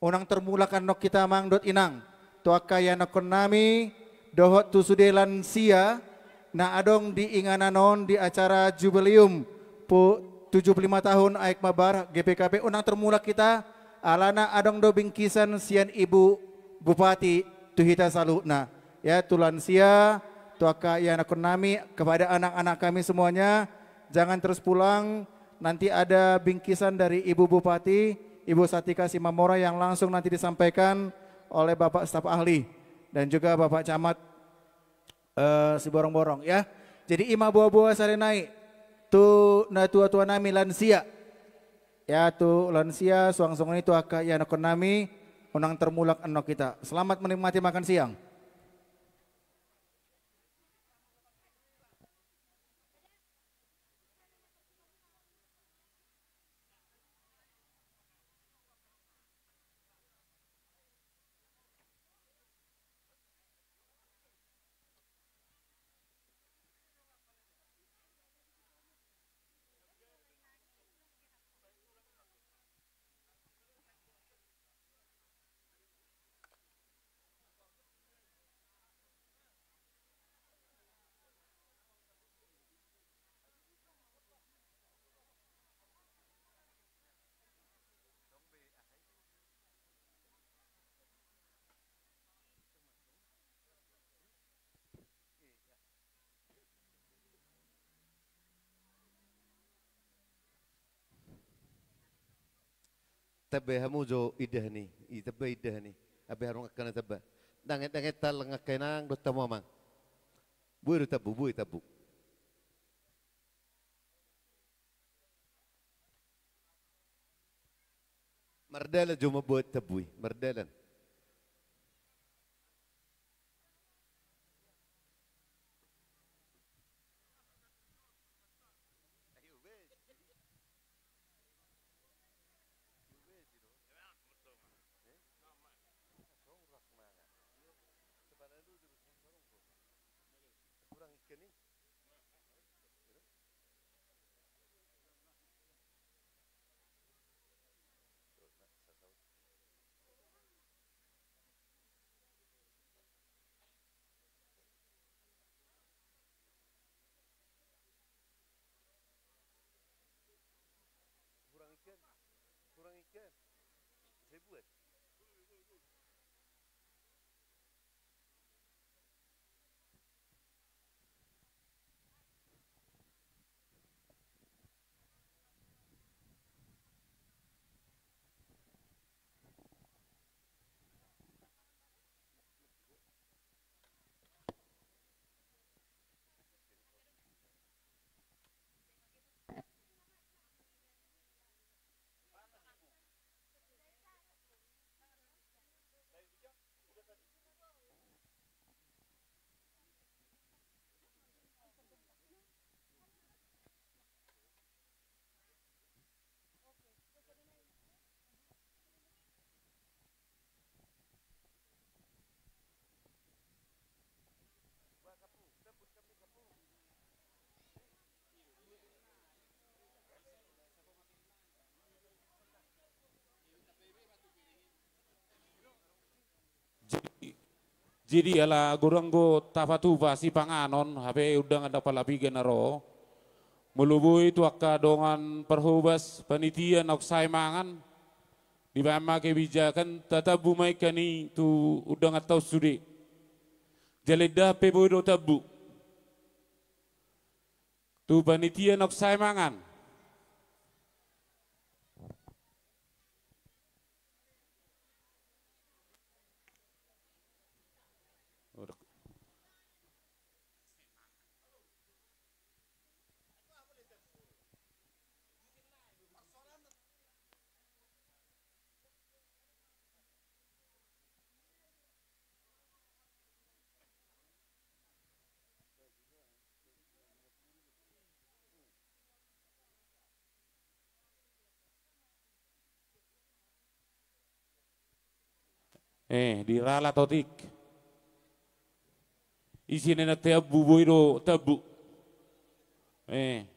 Unang tarmulak annon hita, Amang dohot Inang, tu angka ianakkonnami dohot tu sude lansia na adong di inganan on di acara Jubileum pu-, tujuh puluh lima tahun Aek Mabar G P K B. Unang tarmulak hita, alana adong do bingkisan sian Ibu Bupati tu hita saluhutna. Ya, tu lansia, tu angka ianakkonnami, kepada anak-anak kami semuanya, jangan terus pulang, nanti ada bingkisan dari Ibu Bupati, Ibu Satika Simamora, yang langsung nanti disampaikan oleh Bapak Staf Ahli dan juga Bapak Camat, eh, Siborongborong, ya. Jadi i ma boa-boa sahali nai tu natua-tuanami lansia. Ya, tu lansia, suang songon i tu angka ianakkonnami, unang tarmulak annon hita. Selamat menikmati makan siang. Tamba hamu jo indahan i, i tamba indahan i. Ampe hamu angka na tamba. Ndang, ndang etal angka inang dohot hamu amang. Boi do tambu, boi tambu. Mardalan jo mambuat tambu i, mardalan. Kurang ikan i. Kurang ikan. Kurang ikan. Saya buat. Jadi, jadi ala godang do tapatupa sipanganon, hape undangan na palapiga na ro. Molo boi tu angka dongan parhobas, panitia naung sae mangan, dibaen ma kebijakan, tatambu ma ingkon i tu undangan taon sude. Jala indahan pe boi do tambu. Tu panitia naung sae mangan. Eh, diralat otik. Isi na tambu, boi do tambu. Eh.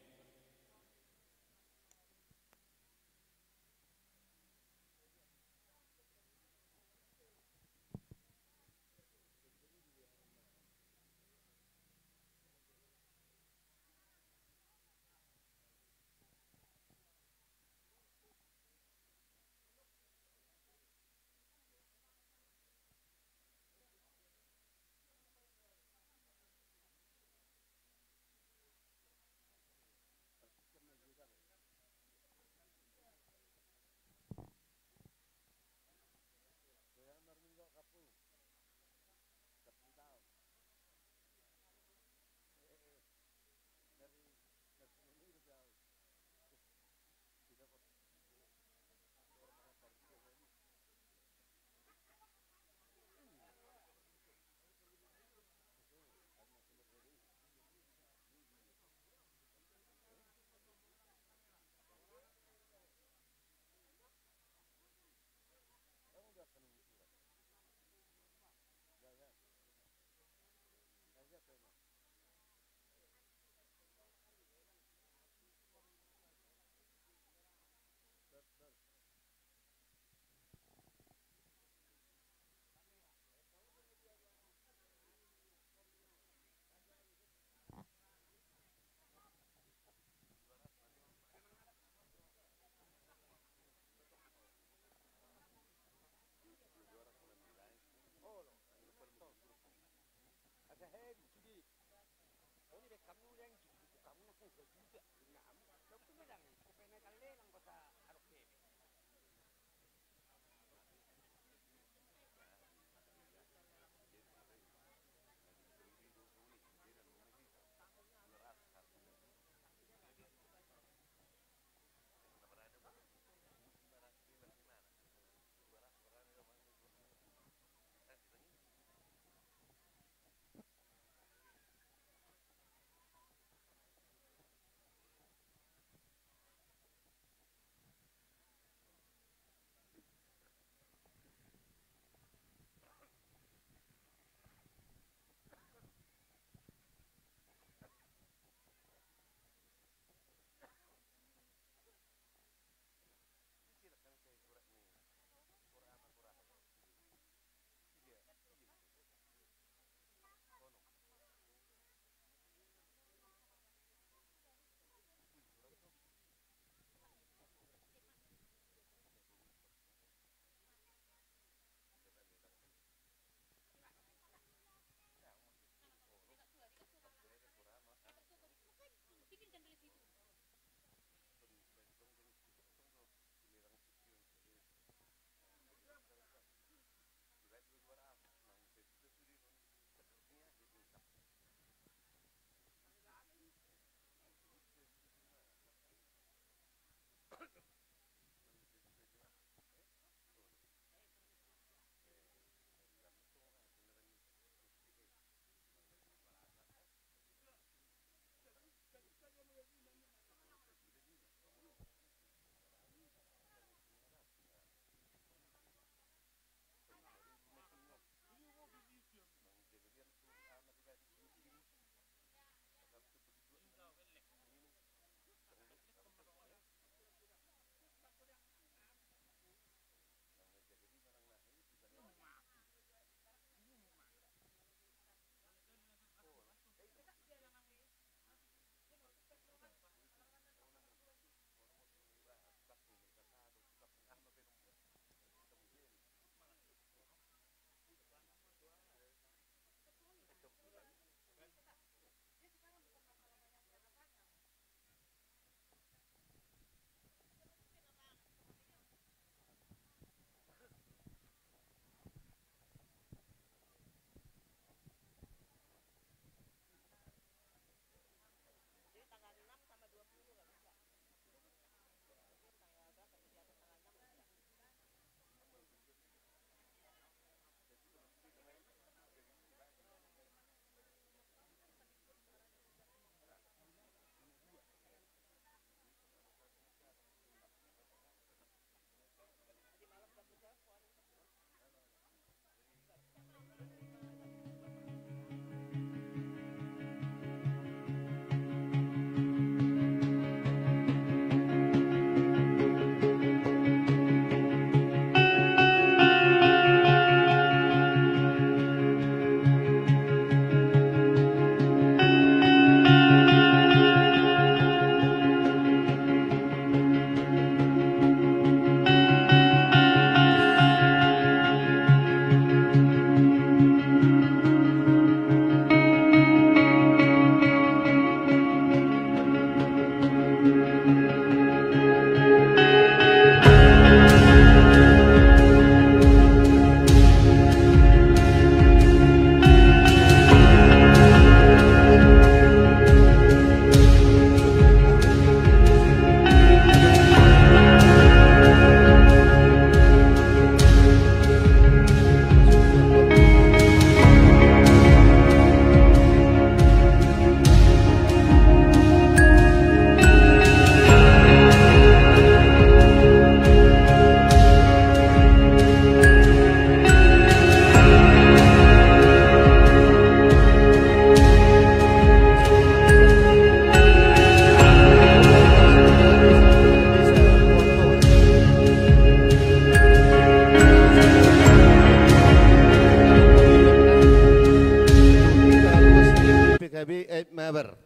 Abar,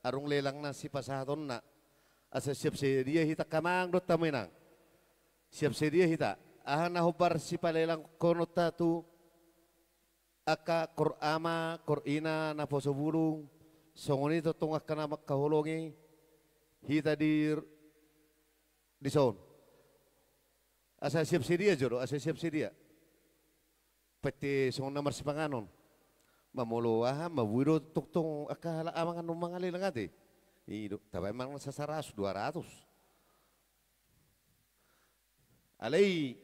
adong lelangna sipasahatonna. Asa siap sedia hita, angka amang dohot hamu inang. Siap sedia hita. Aha na hombar sipalelangkononta tu angka kor ama, kor ina, naposo bulung, songon i tongtong angka na mangkaholongi hita di, dison. Asa siap sedia jo do, asa siap sedia. Pette songon na marsipanganon. Mamolo aha, mabui do tongtong angka halak amang annon mangalelang ate. I do, tabaen ma sasaratus, dua ratus. Alai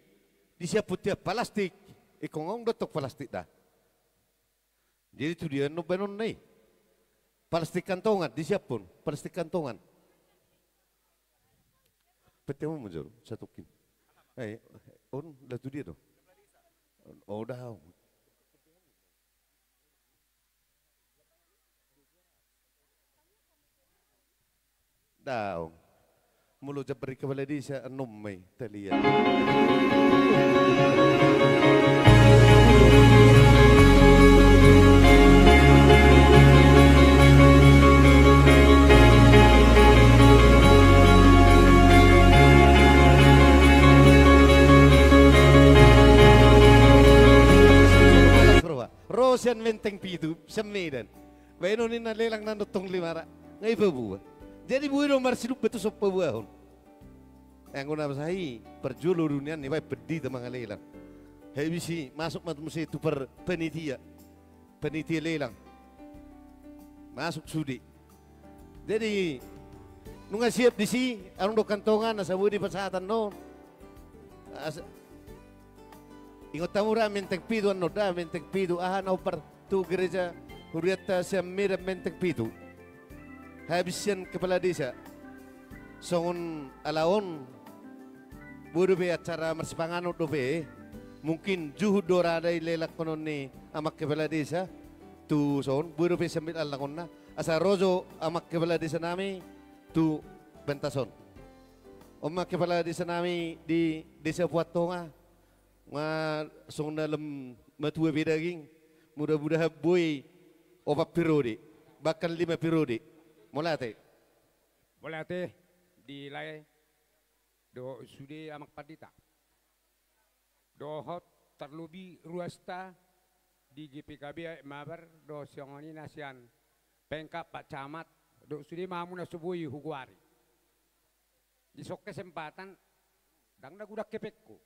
disiaphon tiap palastik, ingkon adong do tong palastik da. Jadi tu dia annon baenonna i? Palastik kantongan, disiaphon palastik kantongan. Pette hamu jo satongkin. Eh, on, laho tu dia do? Oh, daong. Daong. Molo jambar ni kepala desa annon ma i talian. Ro sian Menteng Pitu, sian Medan. Baenon ninna lelang nang tong lima ra. Nga i paboa. Jadi boi do marsilupa tu son paboahon. Anggo na sahi parjolo do nian dibaen pandita mangalelang. Habis i masuk ma muse tu par panitia. Panitia lelang. Masuk sude. Jadi nunga siap disi, adong do kantongan, asa boi dipasahat annon. Asa, ingot hamu da Menteng Pitu annon da, Menteng Pitu, aha na hombar tu gereja hurianta sian Medan Menteng Pitu. Habis sian kepala desa. Songon ala on, boi dope acara marsipanganon dope. Mungkin juhut do rada i lelangkonon ni amang kepala desa. Tu son, boi dope sambil alangonna. Asa ro jo amang kepala desa nami tu pentas on. On ma kepala desa nami di Desa Puantonga. Nga songon na lam matua pe daging, mudah-mudahan boi opat periode, bahkan lima periode. Mauliate. Mauliate di lae dohot sude amang pandita. Dohot tarlobi ruasta di G P K B Aek Mabar dohot songon i na sian pengkap Pak Camat dohot sude ma hamu na so boi hugoari. Di son kesempatan, ndang na godang hepengku.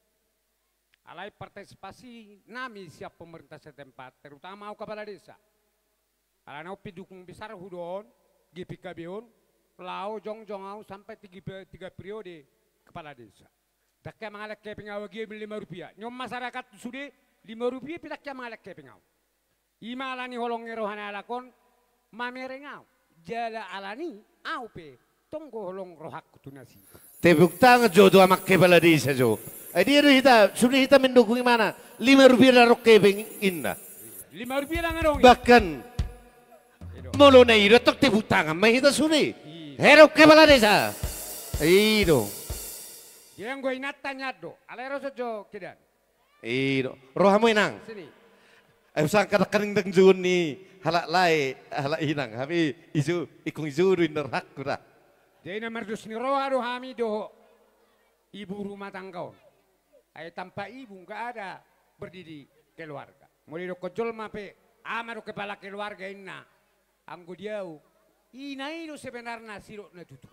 Alai partisipasi nami sian pemerintah setempat, terutama au kepala desa. Alana on pe dukung besar hudohon, G P K B on, laho jongjong au sampai tiga, tiga periode kepala desa. Ndang hea mangalehon hepeng au agia lima rupiah. Nion masyarakat tu sude lima rupiah pe ndang hea mangalehon hepeng au. I ma alani holong ni roha ni halak on mamereng au. Jala alani au pe tong do holong rohangku tu nasida. Tepuk tangan jo tu amang kepala desa jo. Ai dia do hita, sude hita mendukung imana. Lima rupiah ndang adong hepeng inna. Lima rupiah ndang adong. Bahkan molo na i do tong tepuk tangan ma hita sude. Hea do kepala desa. I do. Dia anggo inanta nian do. Alai ro jo kedan. I do. Ro hamu inang. Sini. Ai usang kadang-kadang dang juhut ni halak lae, halak inang. Hami ijo, ingkon ijo do inna rohangku da. Jadi na mardos ni roha do hami dohot ibu rumah tangga on. Ai tanpa ibu nggak ada berdiri keluarga. Molo didokkon jolma pe, ama do kepala keluarga inna. Anggo di au, ina i do sebenarna sidok na tutu.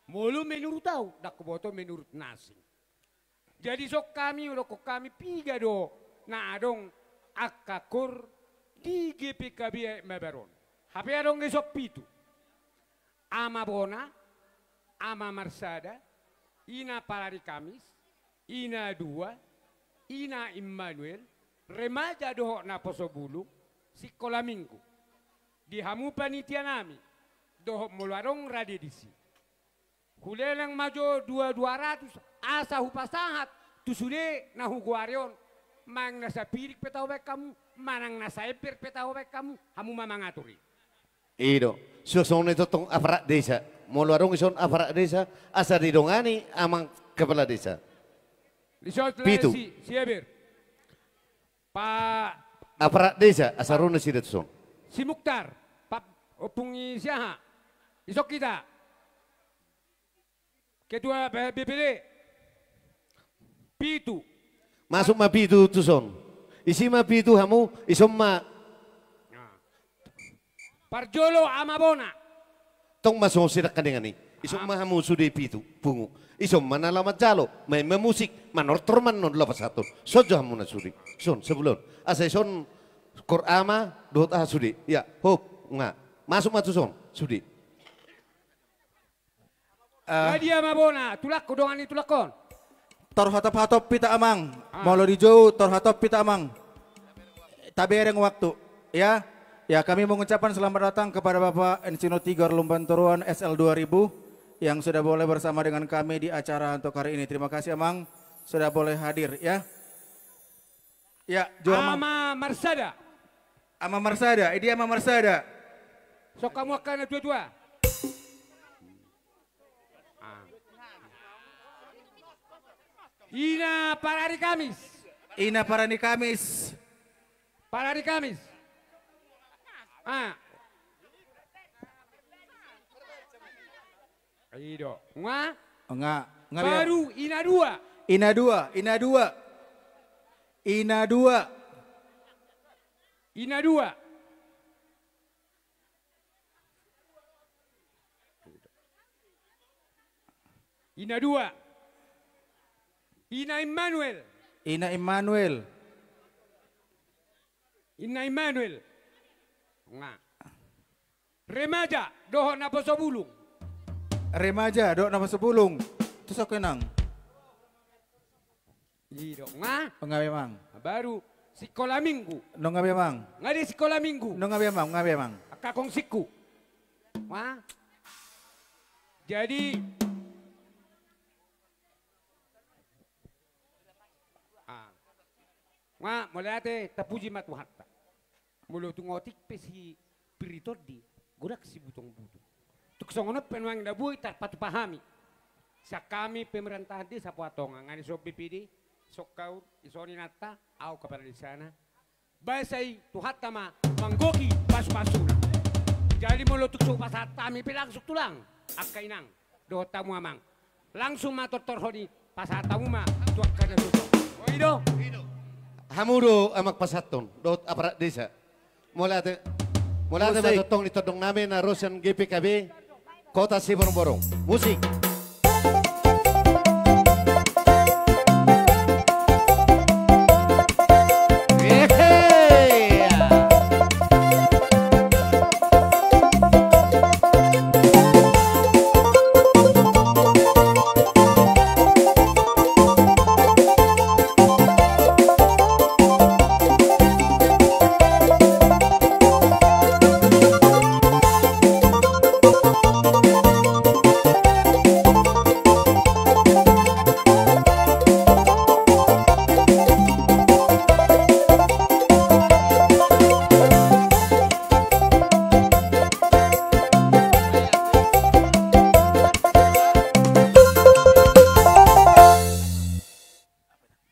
Molo menurut au, ndang huboto menurut na asing. Jadi songon hami, hudokkon hami piga do na adong angka kor di G P K B Aek Mabar on. Hape adong dison pitu. Ama Bona, Ama Marsada, Ina Parari Kamis, Ina Dua, Ina Immanuel, remaja dohot naposo bulung, sikola minggu. Di hamu panitia nami, dohot molo adong rade disi. Huleleng ma jo dua dua ratus, asa hupasahat tu sude na hugoari on, manang na sapiring pe tabaen hamu, manang na saember pe tabaen hamu, hamu ma mangatur i. I do. Suang songon i tongtong aparat desa. Molo adong dison aparat desa, asa didongani amang kepala desa. Dison pitu. Si, si eber. Pa aparat desa, asa ro nasida tu son. Si Muktar, pa, Ompung ni si aha? Ison hita. Ketua B P D. Pitu. Masuk ma pitu tuson. Isi ma pitu hamu, ison ma. Parjolo ama bona. Tong ma songon sidangkaningan i. Ison ma hamu sude pitu pungu. Ison ma na laho manjalo, main ma musik, manortor ma annon laho pasahathon. Songon jo hamu na sude. Son, sebelum. Asa ison kor ama, dohot aha sude. Ya, hop, nga. Masuk ma tuson, sude. Ah. Jadi ama bona, tulangku dongan ni tulangkon. Tor hatop-hatop hita amang. Ah. Molo dijou, tor hatop hita amang. Tabereng waktu, ya. Ya, kami mengucapkan selamat datang kepada Bapak Ensino Tigor Lumban Toruan S L dua ribu yang sudah boleh bersama dengan kami di acara untuk hari ini. Terima kasih amang sudah boleh hadir, ya. Ya, jo amang. Ama Marsada. Ama Marsada, idi ama Marsada. Sok hamu angka na tua-tua. Ah. Ina parani Kamis. Ina parani Kamis. Parani Kamis. Ah. I do. Nga? Nga, nga. Baru ina dua. Ina dua, ina dua. Ina dua. Ina dua. Ina dua. Ina Immanuel. Ina Immanuel. Ina Immanuel. Nga. Remaja dohot naposo bulung. Remaja dohot naposo bulung. Tuson ke nang. I do, nga? Nga be amang. Baru sikola minggu. Nunga be amang. Nga di sikola minggu. Nunga be amang, nunga be amang. Angka kongsingku. Nga? Jadi, ah. Nga, mauliate, tapuji ma Tuhanta. Molo tung otik pe si pir ni tondi, godang si butong-butong. Tung songon on pe nuaeng na boi tarpatupa hami. Sian hami pemerintahan desa Pohatonga, nga dison B P D, songkaur, ison inanta, au kapala desana. Boasa i Tuhanta ma manggohi pasu-pasuna. Jadi molo tung so hupasahat hami pe langsung tulang, angka inang. Dohot hamu amang. Langsung ma tortorhon i pasahat hamu ma tu angka na tuson. O i do. Hamu do amang pasahathon dohot aparat desa. Mauliate. Mauliate ma tongtong di tondong nami na ro sian G P K B Kota Siborongborong. Musik.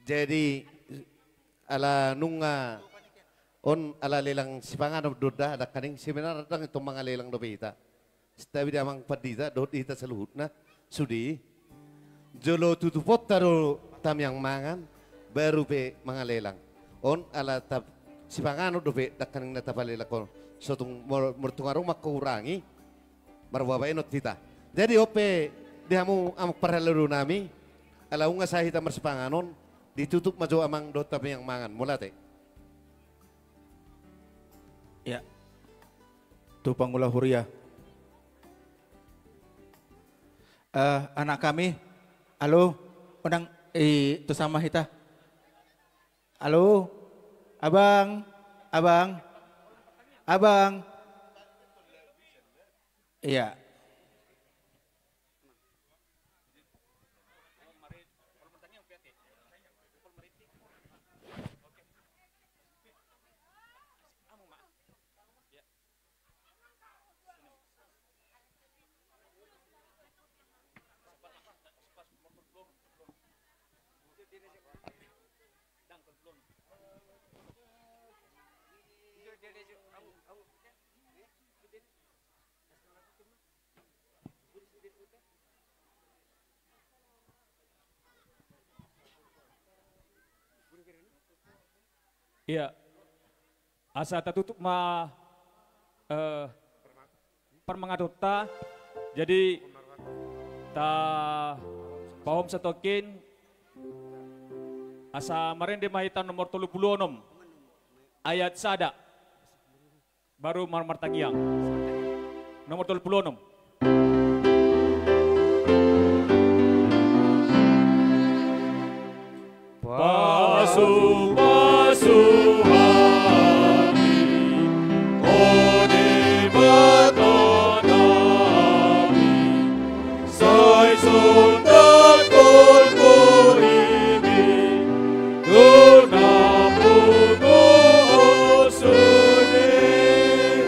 Jadi ala nunga on ala lelang sipanganon do da, ndang haning sebenarna ndang tong mangalelang dope hita. Santabi da amang pandita dohot hita saluhutna sude i. Jolo tutuponta do tamiang mangan, baru pe mangalelang. On ala ta sipanganon dope, ndang haning na tapalelang on. Sotung mor-, mor tung adong mangkurangi, marboa baenon hita. Jadi on pe di hamu amang parhalado nami, ala nunga sae hita marsipanganon, ditutup ma jo amang dohot tamiang mangan. Mauliate. Ya. Tu pangula huria. Eh, anak kami, alo, unang i tu sama hita. Alo, abang, abang, abang. Iya. Iya. Asa tatutup ma, eh, parmangatonta. Jadi, tapahom satongkin, asa marende ma hita nomor tolu pulu onom, ayat sada. Baru mar-, martangiang. Nomor tolu pulu onom. Pasupasu hami, o Debata nami, sai sonang tolhon hami, tu na pungu on songon i.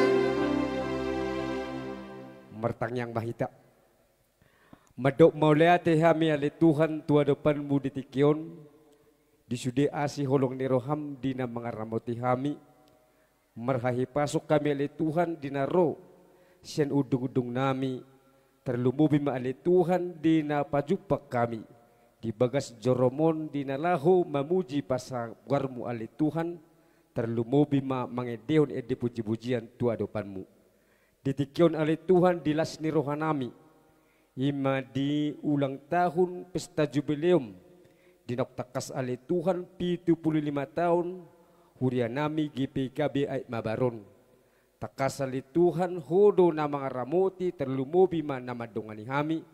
Martangiang ma hita. Mandok mauliate hami ale Tuhan tu adopanMu di tingki on, di sude asi holong ni rohaM di na mangaramoti hami, marhahipason hami ale Tuhan di na ro sian undungundung nami, tarlumobi ma ale Tuhan di na pajumpang hami di bagas joroMon di na laho mamuji pasahatonMu ale Tuhan, tarlumobi ma mangendehon ende pujipujian tu adopanMu. Di tingki on ale Tuhan di las ni roha nami, i ma di ulang tahun pesta jubileum, di naung tangkas ale Tuhan pitu pulu lima taon huria nami G P K B Aek Mabar on. Tangkas ale Tuhan Ho do na mangaramoti, tarlumobi ma na mandongani hami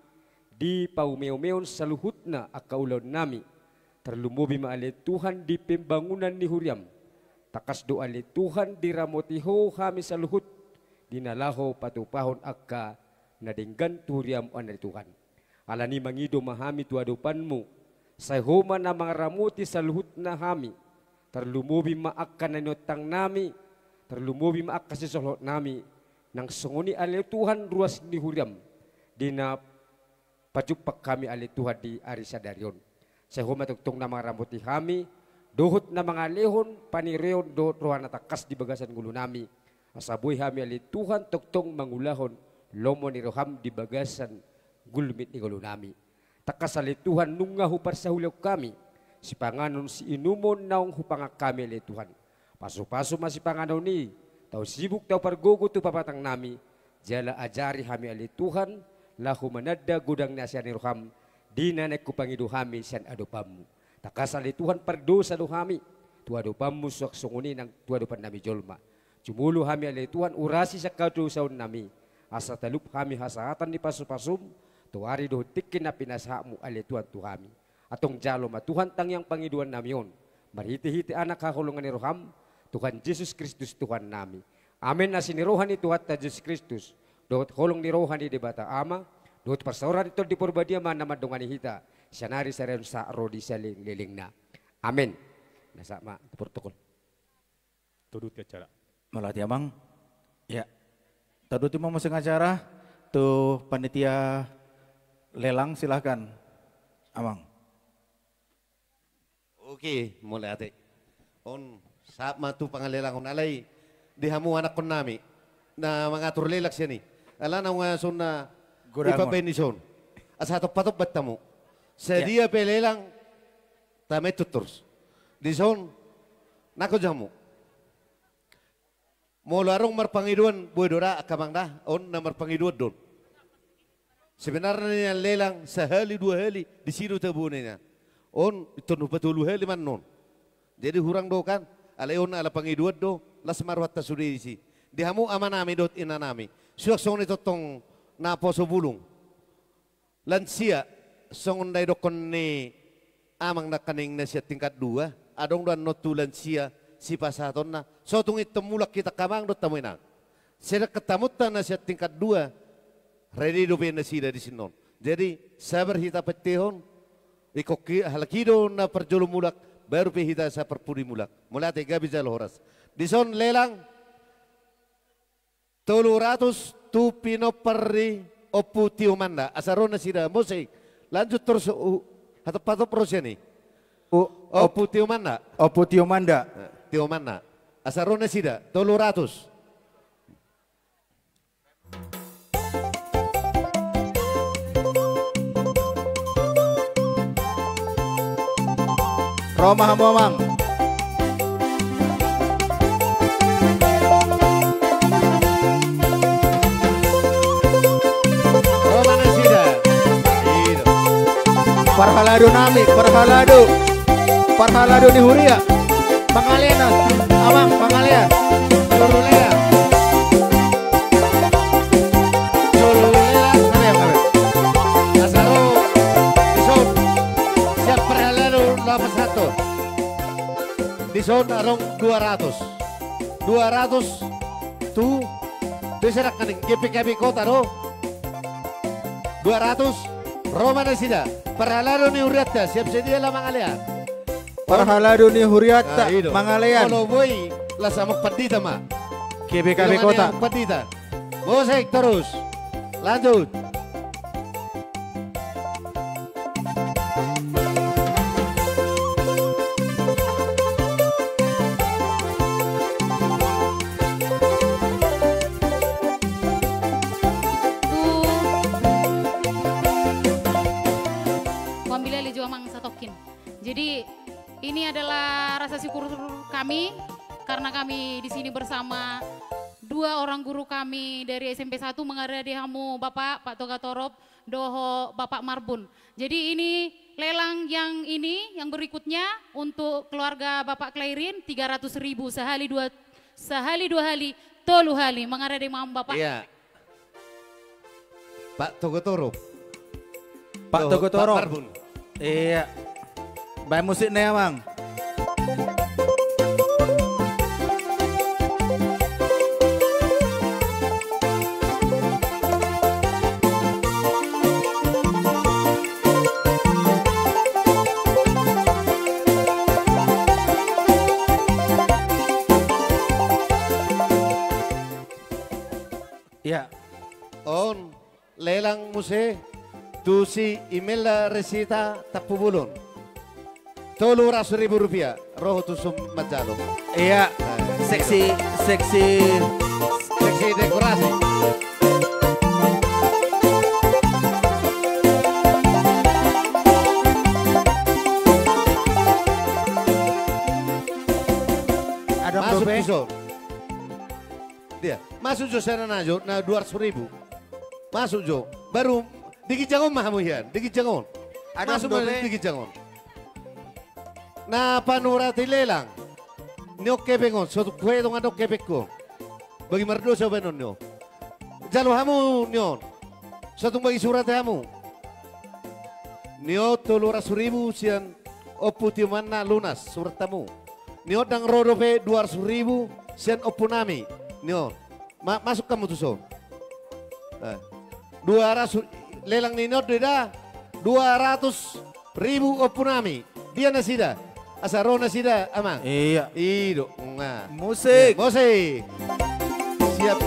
di paumeumeon saluhutna angka ulaon nami, tarlumobi ma ale Tuhan di pembangunan ni huriaM. Tangkas do ale Tuhan diramoti Ho hami saluhut di na laho patupahon angka na denggan tu huriaM ale Tuhan. Alani mangido ma hami tu adopanMu, sai Ho ma na mangaramoti saluhutna hami, tarlumobi ma angka na niontang nami, tarlumobi ma angka sisolhot nami, nang songon i ale Tuhan ruas ni huriaM di na pajumpang hami ale Tuhan di ari sadari on. Sai Ho ma tongtong na mangaramoti hami, dohot na mangalehon paniroeon dohot roha na tangkas di bagasan ngolu nami, asa boi hami ale Tuhan tongtong mangulahon lomo ni rohaM di bagasan gulmit ni ngolu nami. Tangkas ale Tuhan nunga huparsahulihon hami sipanganon siinumon naung hupangan hami ale Tuhan. Pasupasu ma sipanganon i, tau sibuk tau pargogo tu pamatang nami, jala ajari hami ale Tuhan, laho mananda godang ni hasea ni rohaM, di na naeng hupangido hami sian adopanMu. Tangkas ale Tuhan pardosa do hami tu adopanMu suang songon i nang tu adopan nami jolma. Jumolo hami ale Tuhan urasi sian hadosaon nami, asa talup hami hasahatan ni pasupasuM, tu ari dohot tingki na pinasahatMu ale Tuhan tu hami. Antong jalo ma Tuhan tangiang pangidoan nami on, marhitehite Anak haholongan ni rohaM, Tuhan Jesus Kristus Tuhan nami. Amen. Asi ni roha ni Tuhanta Jesus Kristus, dohot holong ni roha ni Debata Ama, dohot parsaoran ni Tondi Porbadia ma na mandongani hita sian ari sadari on sahat ro di salelenglelengna. Amen. Na sahat ma tu protokol. Tuduti acara. Mauliate Amang. Ya. Tuduti ma muse acara tu panitia lelang, silahkan Amang. Oke, mauliate. On sahat ma tu pangalelangon, alai di hamu anakkon nami na mangatur lelang sian i, ala naung songon na godang on. Ipabaen i son. Asa hatop-hatop banta hamu. Sadia pe lelang, tama i tutur. Dison, nangkon jo hamu. Molo adong marpangidoan, boi do da angka amang da, on na marpangidoan do on. Sebenarna nian lelang sahali dua hali, disi do tabo nian. On, intor na patolu hali ma annon. Jadi hurang do kan, alai on ala pangidoan do, las ma rohanta sude disi. Di hamu amanami dohot inanami, suang songon i tongtong naposo bulung. Lansia, songon na didokkon ni amang nangkaning na sian tingkat dua, adong do annon tu lansia sipasahatonna, so tung intor mulak hita angka amang dohot hamu inang. Sedangkan tamunta na sian tingkat dua, redi dope nasida dison. Jadi, sabar hita petehon, ingkon halak i do na parjolo mulak, baru pe hita saparpudi mulak. Mauliate, gabe jala horas. Dison lelang, tolu ratus tu pinompar ni Ompu Tio Manda. Asa ro nasida, muse. Lanjut torus, uh, hatop-hatop ro sian i. U-, Ompu Tio Manda. Ompu Tio Manda. Eh, Tio Manda. Asa ro nasida, tolu ratus. Ro ma hamu amang. Parhalado nami, parhalado. Parhalado ni huria. Pangalean, amang, pangalean. Juru lelang. Juru lelang, nami, nami. Asa ro, dison. Siap parhalado, lapas satu. Dison adong dua ratus. Dua ratus tu, tu serak kaning G P K B kota do. Dua ratus, ro ma nasida. Parhalado ni hurianta, siap sedia laho mangalean. Parhalado ni hurianta, ah, i do. Mangalean. Molo boi, laos amang pandita ma. G P K B kota. Amang pandita. Musik terus. Lanjut. Huambil alai jo amang satongkin. Jadi, ini adalah rasa syukur kami karena kami di sini bersama dua orang guru kami dari S M P satu, mangaradei hamu Bapak, Pak Togatorop, dohot Bapak Marbun. Jadi ini lelang yang ini, yang berikutnya untuk keluarga Bapak Klairin, tiga ratus ribu sehali dua, sehali dua hali, tolu hali. Mangaradei ma hamu Bapak. Iya. Pak Togatorop. Pak Togatorop. Pak Marbun. Iya. Baen musik ne, amang. Iya. On. Lelang muse tu si Imelda Resita Tampubolon. Tolu ratus ribu rupiah, ro ho tuson manjalo. Iya. Nah, seksi, gitu. Seksi. Seksi dekorasi. Masuk dope. Tuson. Dia, masuk jo sana na jo, na dua ratus ribu. Masuk jo. Baru di ginjang on ma hamu hian, di ginjang on. Masuk ma di ginjang on. Na panurati lelang. Ni on hepeng on, so tung huetong adong hepengku. Bagi mardosa baenon ni on. Jalo hamu ni on. So tung bagi surat hamu. Ni on tolu ratus ribu sian Ompu Tiomanna lunas surat hamu. Ni on ndang ro dope dua ratus ribu sian ompunami. Ni on. Ma-, masuk hamu tuson. Eh. Dua ratus, lelang ni on do da. Dua ratus ribu ompunami. Dia nasida. Asa ro nasida, amang. Iya. I do. Nah. Musik. Musik. Siap.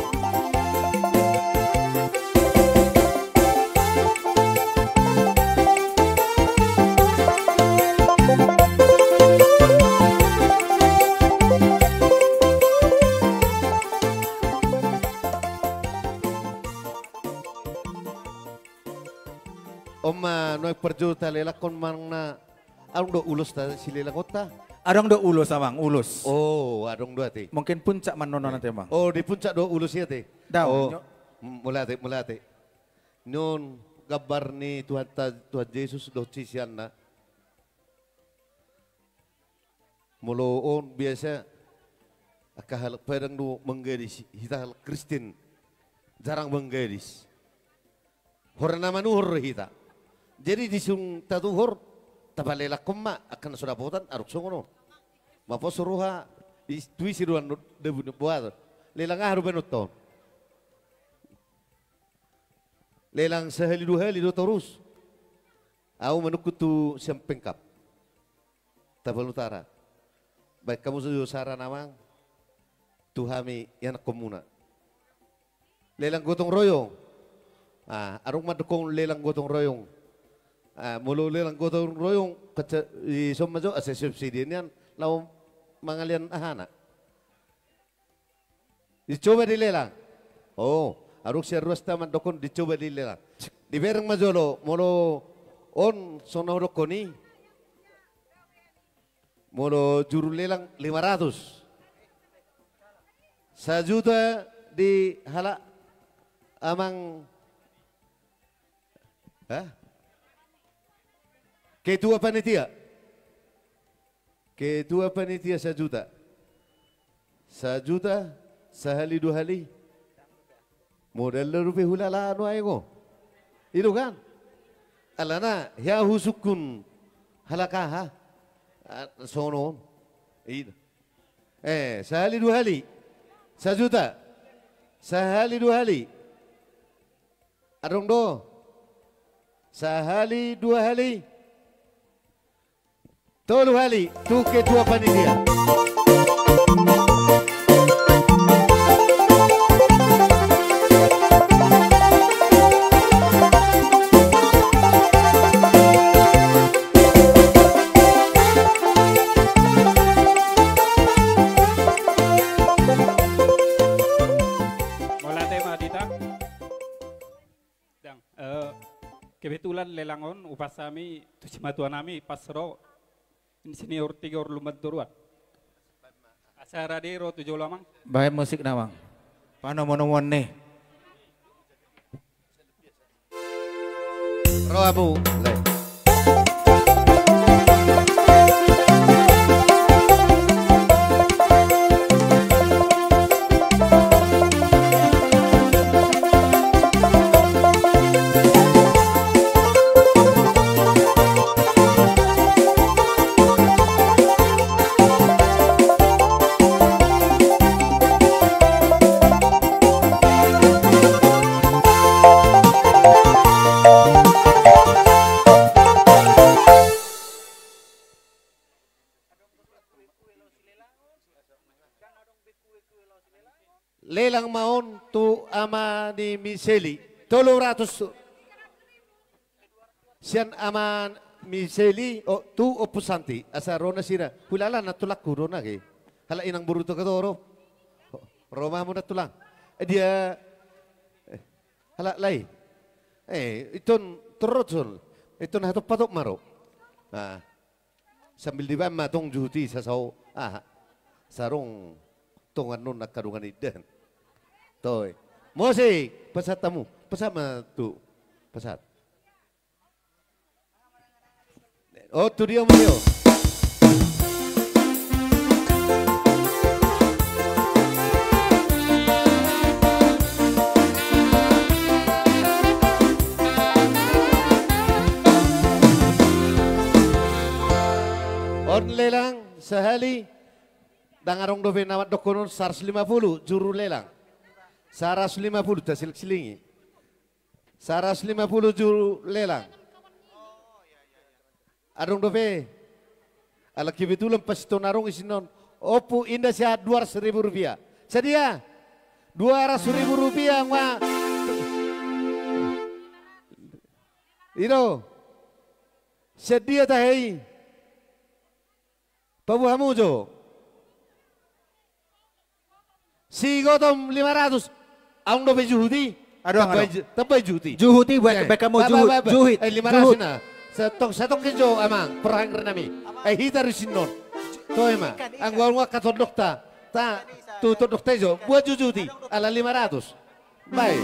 On ma nuaeng parjolo talelangkon manang na adong do ulos ta silelangkonta? Adong do ulos, amang, ulos. Oh, adong do ate. Mungkin puncak mannonon ate, amang. Oh, di puncak do ulos i ate. Dao. Oh, m-, mauliate, mauliate. Ni on gambar ni Tuhanta, Tuhan Jesus dohot siseanna. Molo on biasa angka halak Padang do manggadis, hita halak Kristen jarang manggadis. Horana manuhor do hita. Jadi disung tatuhor, tapalelangkon ma angka na so dapotan, adong songon on. Maposo roha, is-, tu isi do an dabu ni boaton. Lelang aha do baenonta on? Lelang sahali dua hali do torus. Au manungkun tu sian Pemkab Tapanuli Utara. Baen hamu jo saran, amang, tu hami ianakkonmuna. Lelang gotong royong. Ah, adong mandok on lelang gotong royong. Ah, molo lelang gotong royong, kaca-, i son ma jo asa subsidi nian laho mangalean ahana. Dicoba dilelang. Oh, adong sian ruasta mandok on dicoba dilelang. Dibereng ma jolo, molo on songon na hudokkon i. Molo juru lelang lima ratus. Sajuta di halak amang. Hah? Ketua panitia. Ketua panitia sajuta. Sajuta, sahali dua hali. Modal do dope hulala anu aeng o. I do kan? Alana hea husungkun halak aha. Ah, songon on. I do. Eh, sahali dua hali. Sajuta. Sahali dua hali. Adong do. Sahali dua hali. Tolu hali tu ketua panitia. Mauliate ma di hita. Dang, eh, kebetulan lelang on hupasahat hami tu simatua nami pas ro senior tiga on Lumban Toruan. Asa rade ro tu jolo, Amang. Bahen musik na, Amang. Panomu-nomuan ni. Ro hamu, Lae. Lelang ma on tu ama ni Miseli. Tolu ratus. Sian ama Miseli, o, tu Ompu Santi. Asa ro nasida. Hulala nantulangku do nangkin. Halak inang boru tu Ketoro. Ro ma hamu nantulang. Eh, dia. Eh, halak lae. Eh, iton torot son. Iton hatop-hatop ma ro. Ah. Sambil dibaen ma tong juhut i sasao. Aha. Sarung tongan non angka dongan indahan. Toe. Mosik, pasahat hamu. Pasahat ma tu. Pasahat. O, tu dia ma dia. On lelang sahali. Ndang adong dope na mandok on, saratus lima pulu juru lelang. Saratus lima pulu, tasiling-silingi. Saratus lima pulu juru lelang. Adong dope. Ala kebetulan pas tong adong i sinon. Ompu Indah Siahaan, dua ratus ribu rupiah. Sadia? Dua ratus ribu rupiah, ma. I do. Sadia tahe i? Paboa hamu jo. Si Gotong lima ratus. Adong dope juhut i. Adong, tambai adong. Ju-, tambai juhut i. Juhut i, baen, eh, baen hamu ba, ba, juhut, ba, ba. Juhut. Eh, lima ratus juhut. Na. Satong, satong ke jo, Amang, parhangre nami. Eh, hita ro sinon. Toe ma. Ikan, ikan. Anggo, anggo angka tondokta. Ta, tu tondokta i jo. Buat juhut i. Ala lima ratus. Bae.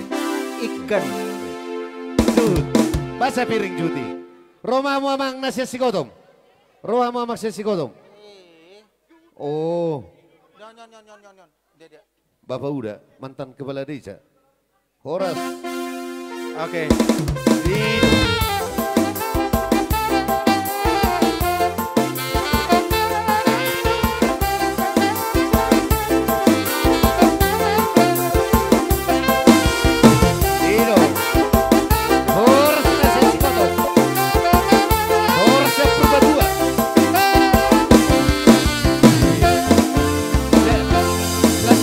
Ikan. Juhut. Ba sapiring juhut i. Ro ma hamu, Amang, na sian Si Gotong. Ro ma hamu, Amang, sian Si Gotong. Oh. Nyon, nyon, nyon, nyon, nyon, nyon. Dia, dia. Bapak Uda, mantan kepala desa. Horas. Oke. Di- Ido. Horas na sian Si Gotong. Horas sian Purbatua.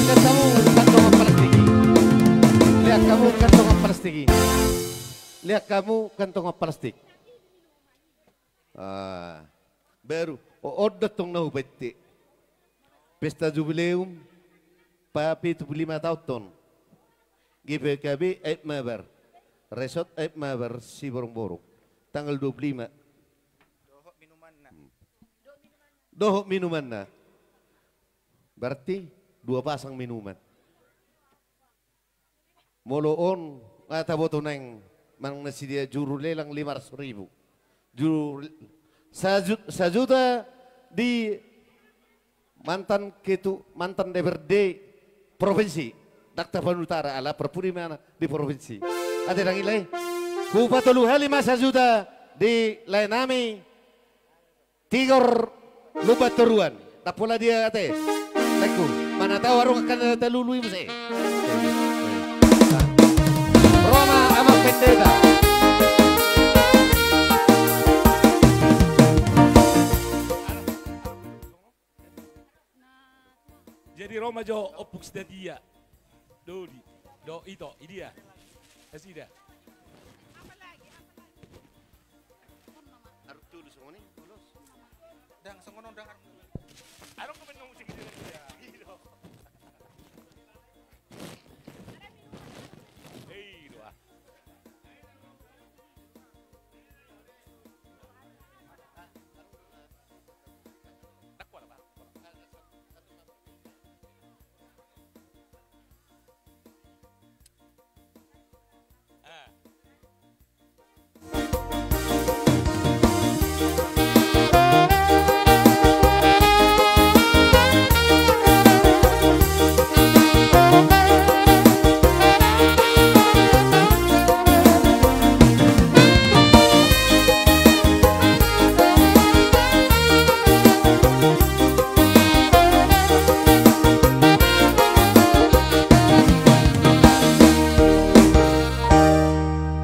Lean hamu kantongan plastik i. Lean hamu kantongan plastik i. Lean hamu kantongan plastik. Ah, baru, o, on do tong na hupainte. Pesta jubileum, pa pitu pulu lima taon on. G P K B Aek Mabar. Resort Aek Mabar Siborongborong. Tanggal dua puluh lima. Dohot minumanna. Hmm. Dohot minumanna. Berarti dua pasang minuman. Molo on, nga taboto naeng manang na sidia juru lelang lima ratus ribu. Juru, Saju-, sajuta di mantan ketu-, mantan D P R D provinsi, Dangka Tapanuli Utara, ala parpudi ma na di provinsi. Ate dang i lae. Hupatolu hali ma sajuta di lae nami Tigor Lumban Toruan. Ndang pola dia ate. Laengku, mana tahu arung akan talului muse. Roma Amang Pendeta. Jadi roma jo ompung si Nadia. Dodi. Do ito, i dia. Nasida. Aruk tolu songon i, ulos. Dang songon on dang aruk tolu. Aruk tolu.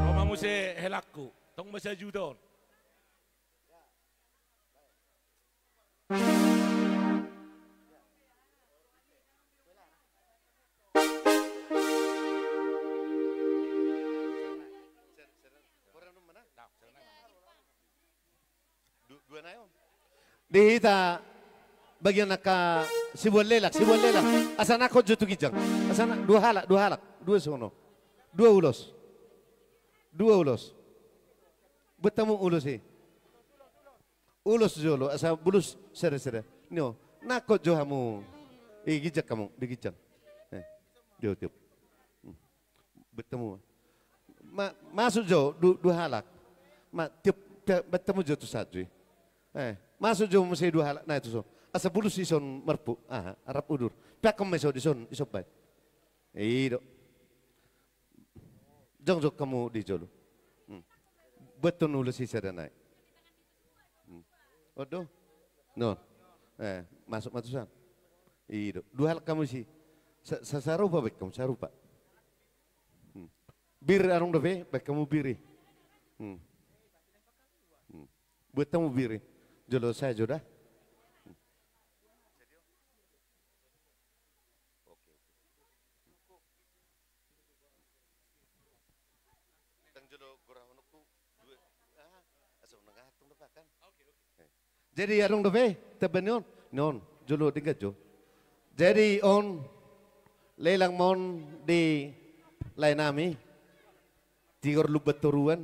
Roma muse helakku, tong ma sajuta on. Di hita bagian angka sibuan lelak, sibuan lelak. Asa nangkok jo tu ginjang. Asa na-, dua halak, dua halak, dua sono. Dua ulos. Dua ulos. Buat tamu ulos i. Ulos jolo, asa bulus sada-sada. Nio, nangkok jo hamu. I ginjang hamu, di ginjang. Eh, jo tiop. Hmm. Bertemu. Ma-, masuk jo, du-, dua halak. Ma-, tiop, tiop, bertemu jo tu satu i. Eh, masuk jo muse dua halak, na itu so. Asa bulus ison marpu, aha, arap udur. Piak kau meso dison, ison bai. I do. Jongjong hamu di jolo. Hmm. Buat tonu ulos i sada nai. Hmm. Odo. No. Eh, masuk ma tu san. I do. Dua halak hamu si. Sa-, sa-, sarupa baen hamu, sarupa. Hmm. Bir arung dope, baen hamu bir i. Hmm. Hmm. Buat hamu bir i. Jolo sajo da. Hmm. Oke, oke. Ndang jolo gorahononku dua. Ah, asa unang ahat tong dopakan. Oke, oke. Eh. Jadi adong dope, tamba ni on. Ni on, jolo denggan jo. Jadi on, lelang ma on di lae nami. Tigor Lumban Toruan.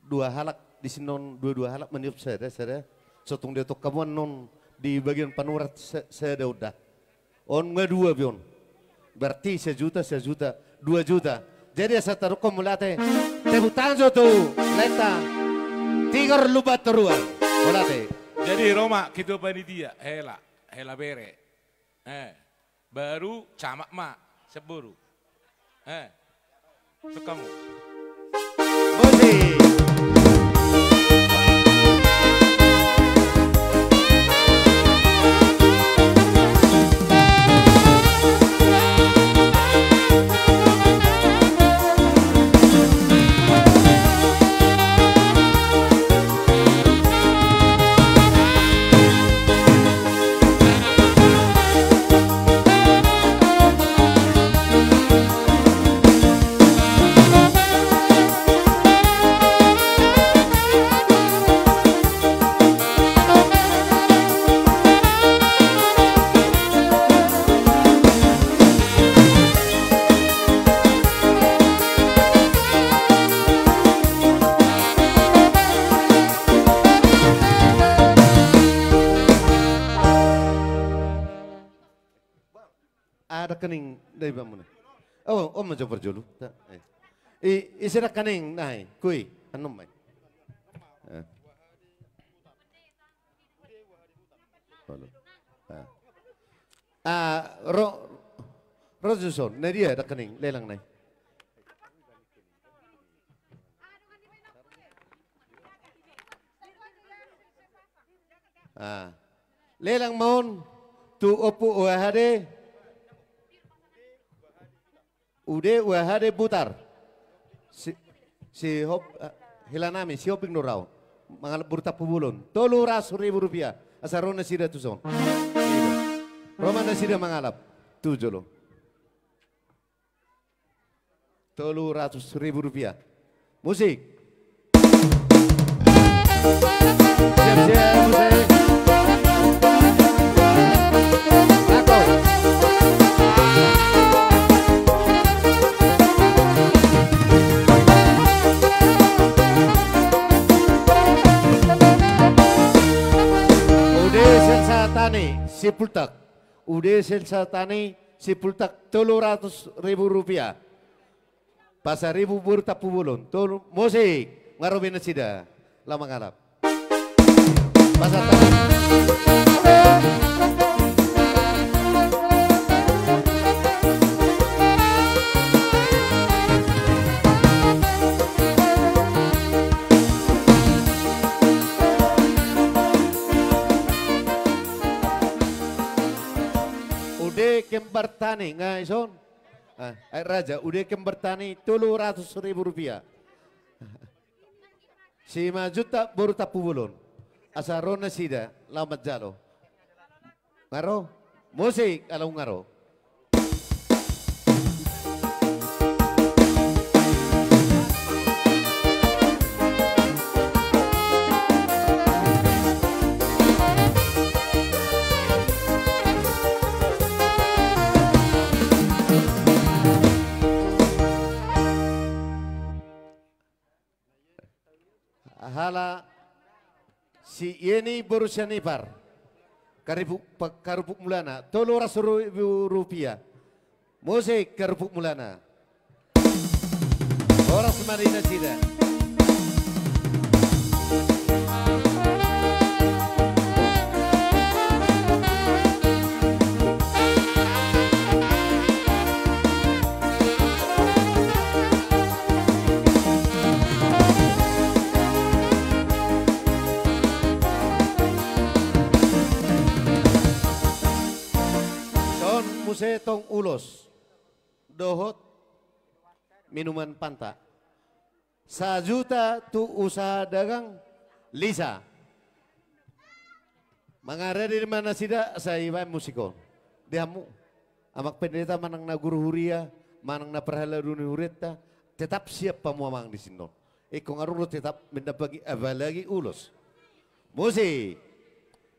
Dua halak di sinon, dua-dua halak maniop sada, sada. Sotung dia tok kamuan non di bagian panurat sa-, sada udah. On nga dua bion. Berarti sejuta, sejuta, dua juta. Jadi asa tarukkon mauliate. Tepuk tangan jo tu laeta. Tigor Lumban Toruan. Mauliate. Jadi roma ketua panitia, hela, hela bere. Eh. Baru camat ma, siap boru. Eh. Sukamu. Musik. Ada kening dari bamuna. Oh, om aja berjulu. I, isi ada kening, nah, kui, anum mai. Eh. Ah. Ah, ro, ro jo son, na dia dangkaning lelang nai. Ah. Lelang ma on tu Ompu Wahade. Ude Wahade Butar. Si, si hop, eh, hela nami, si Hoping do rau. Mangalap boru Tampubolon. Tolu ratus ribu rupiah. Asa ro nasida tu son. Ro ma nasida mangalap. Tu jolo. Tolu ratus ribu rupiah. Musik. Siap, siap, musik. Ako. Ude Selsa Tani, Sipultak. Ude Selsa Tani, Sipultak, tolu ratus ribu rupiah. Pasaribu boru Tampubolon, tolu, musik, nga ro be nasida, laho mangalap. Pasar Tani. Ude Kembar Tani, nga ison. Ah, Aek Raja, Ude Kembar Tani, tolu ratus ribu rupiah. Simanjuntak boru Tampubolon. Asa ro nasida, laho manjalo. Nga ro, musik, alai nga ro. Hala si Yeni boru Sianipar. Karupuk, pa-, karupuk mulana, tolu ratus ribu rupiah. Musik karupuk mulana. Horas ma di nasida. Son muse tong ulos dohot minuman Fanta. Sajuta tu usaha dagang Lisa. Mangarade ma nasida, sai baen musik on. Di hamu, amang pendeta manang na guru huria, manang na parhalado ni hurianta, tetap siap hamu amang di son. Ingkon adong do tetap mendampingi, apalagi ulos. Musik.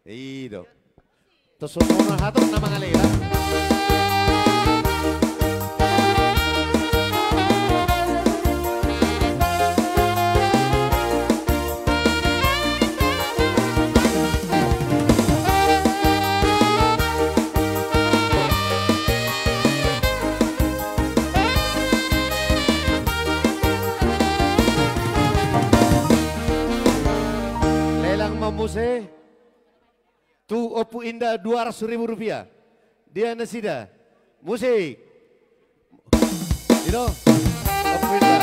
I do. Tos songon on hatop na mangalehon. Lelang ma muse. Tu Ompu Indah dua ratus ribu rupiah. Dia nasida. Musik. I do. Ompu Indah.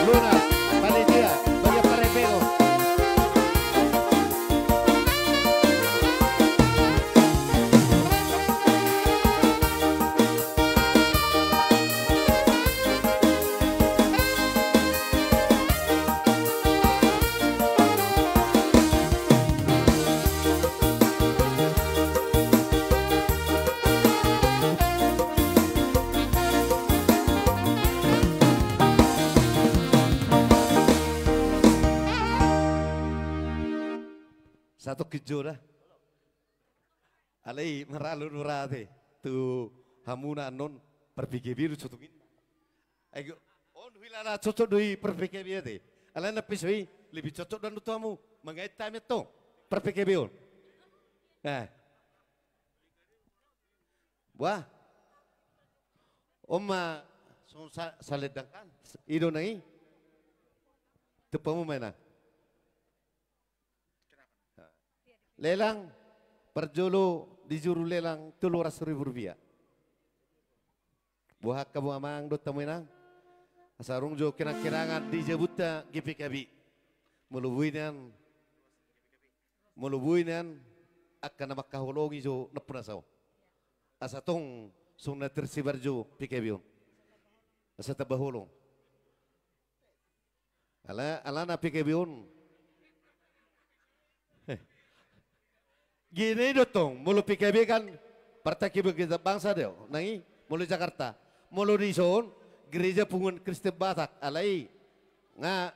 Lunas. Panitia. Bagian parepeon. Satongkin jo da. Alai maralu nurate tu hamuna annon per P K B do sotung in. Ai on huila na cocok do i per P K B ate. Alai na peso i lebih cocok do annon tu hamu. Mangait hami antong per P K B on. Nah. Buah. On ma songon sa-, salendang kan. I do nang i. Tumpak hamu ma inang. Kenapa? Ha. Lelang, parjolo di juru lelang tolu ratus ribu rupiah. Boha hamu amang dohot hamu inang? Asa adong jo kenang-kenangan di jabunta G P K B. Molo boi nian, molo boi nian, angka na mangkaholongi jo nampuna saon. Asa tong songon na tersebar jo P K B on. Asa tamba holong. Ala, alana P K B on. Gini do tong, molo P K B kan Partai Kebangkitan Bangsa do, nang i, molo Jakarta. Molo dison, Gereja Punguan Kristen Batak, alai nga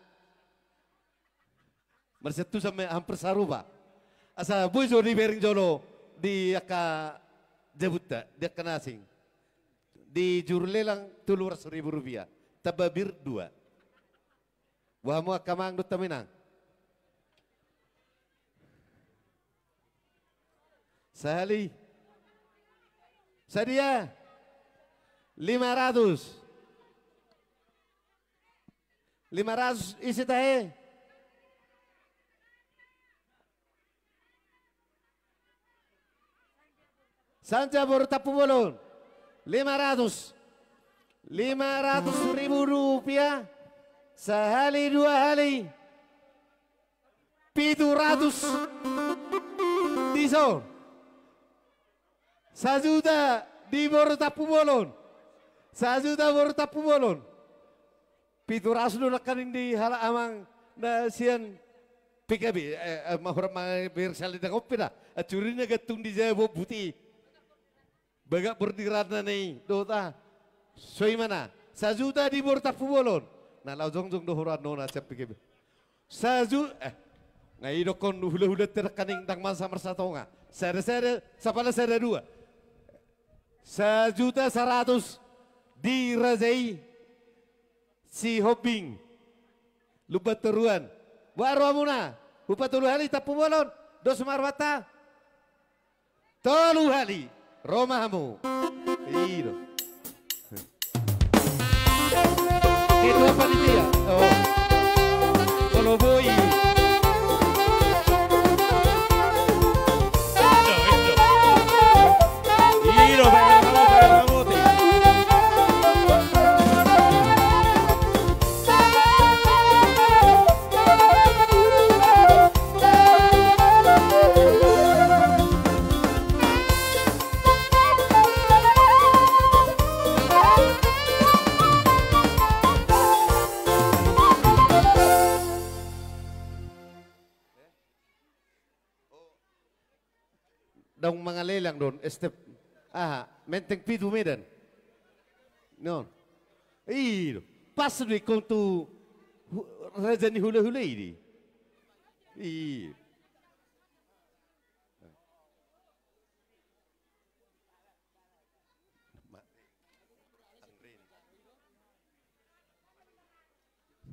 marsiantusan ma hampir sarupa. Asa boi jo dibereng jolo di angka jabunta, di angka na asing. Di juru lelang tolu ratus ribu rupiah. Tamba bir dua. Boha hamu angka amang dohot hamu inang? Sahali. Sadia? Lima ratus. Lima ratus ise tahe? Sanja boru Tampubolon, lima ratus. Lima ratus ribu rupiah, sahali dua hali. Pitu ratus. Dison. Sajuta di boru Tampubolon. Sajuta boru Tampubolon. Pitu ratus do nangkaning di halak amang na sian P K B, eh, eh, mahurang ma bersali dangop pina. Acurina gantung di jaya bombut i. Bagak bordiranna ni dohot a. Soi ma na. Sajuta di boru Tampubolon. Na laho jongjong do hurang nona sian P K B. Saju, eh, nga i dokkon hula-hula te nangkaning ndang mansa marsatonga. Sada-sada, sapala sada dua. Sajuta saratus di raja i. Sihombing. Lumban Toruan. Boha rohamuna? Hupatolu hali Tampubolon. Dos ma rohanta. Tolu hali. Ro ma hamu. I do. Ketua panitia. Oh. Molo boi. Daong mangalelang do on, step. Aha, Menteng Pitu Medan. Non. I do. Pas do ingkon tu hu-, raja ni hula-hula i do i. I.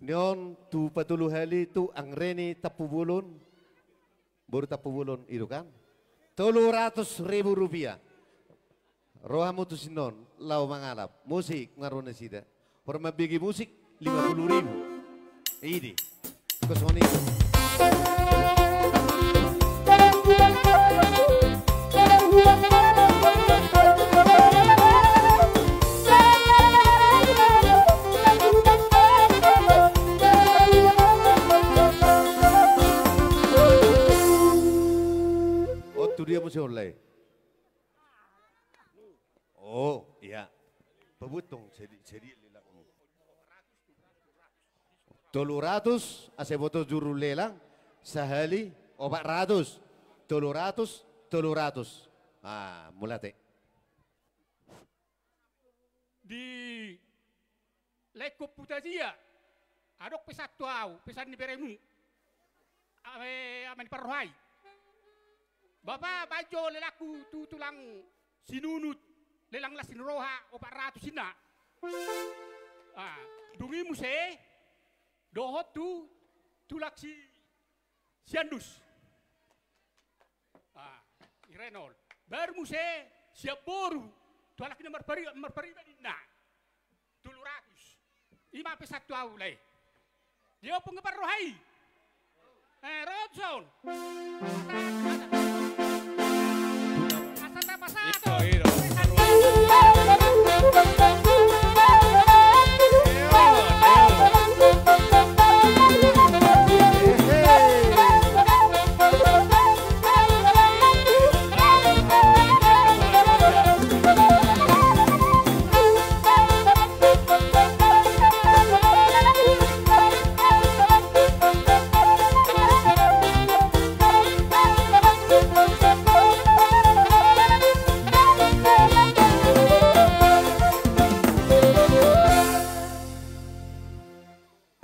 Ni on tu patolu hali tu Angreni Tampubolon. Boru Tampubolon i do kan. Tolu ratus ribu rupiah. Ro hamu tu sinon, laho mangalap. Musik, nga ro nasida. Hormat bege musik, lima puluh ribu. I do. Kosong i. Oh, tu dia muse online. Oh, iya. Pabuat tong, sedi-, sedi lelakmu. Tolu ratus, asa boto juru lelang, sahali opat ratus. Tolu ratus, tolu ratus. Ah, mauliate. Di Lae Komputer Jia, adong pesan tu ahu, pesan ni beremu. Ame, ame ni parrohai. Bapa, baen jo lelangku tu tulang Sinunut, lelang las ni roha, opat ratus inna. Ah, dung i muse, dohot tu tulang si Siandus. Ah, i Renol. Baru muse sian boru, tu halak i na marpari-, marpariban inna. Tolu ratus. I ma pesan tu ahu, Lae. Dia pun ngebar rohai. Eh, ro tu son.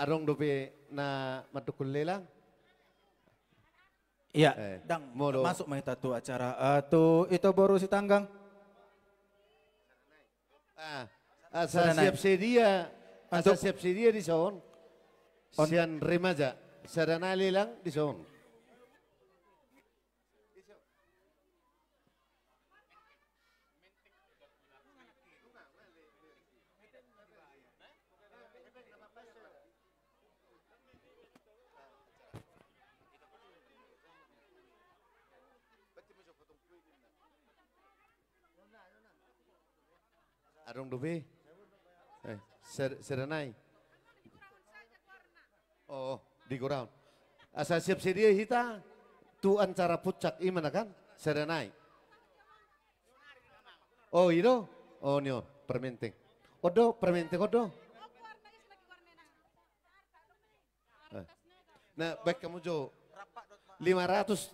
Adong dope na mandok lelang? Iya, eh, dang, molo masuk ma hita tu acara, eh, tu ito boru Sitanggang. Ah, asa siap sedia, asa siap sedia dison. Sian remaja, sada nai lelang dison. Adong dope? Eh, sada nai. Oh, di goraon. Asa siap sedia hita tu acara puncak i ma na kan? Sada nai. Oh, i do? Oh, ni on, permenteng. On do, permenteng on do? Eh. Na, baen hamu jo lima ratus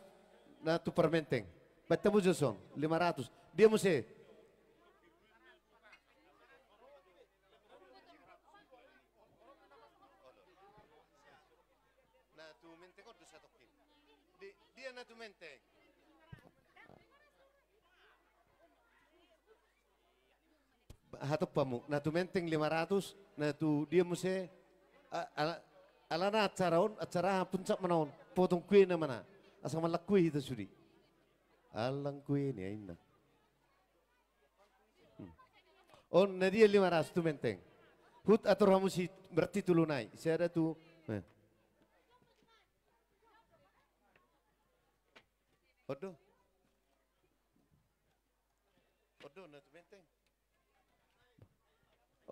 na tu permenteng. Baen hamu jo son, lima ratus. Dia muse. Na tu menteng on do satongkin. Di, dia na tu menteng. Hatop hamu, na tu menteng lima ratus, na tu dia muse, a-, ala, alana acara on, acara aha puncak ma na on, potong kue na ma na, asa mangallang kue hita sude. Allang kue ni aina. Hmm. On na dia lima ratus tu menteng. Huatur hamu si, berarti tolu nai, sada tu, eh. On do. On do na tu menteng.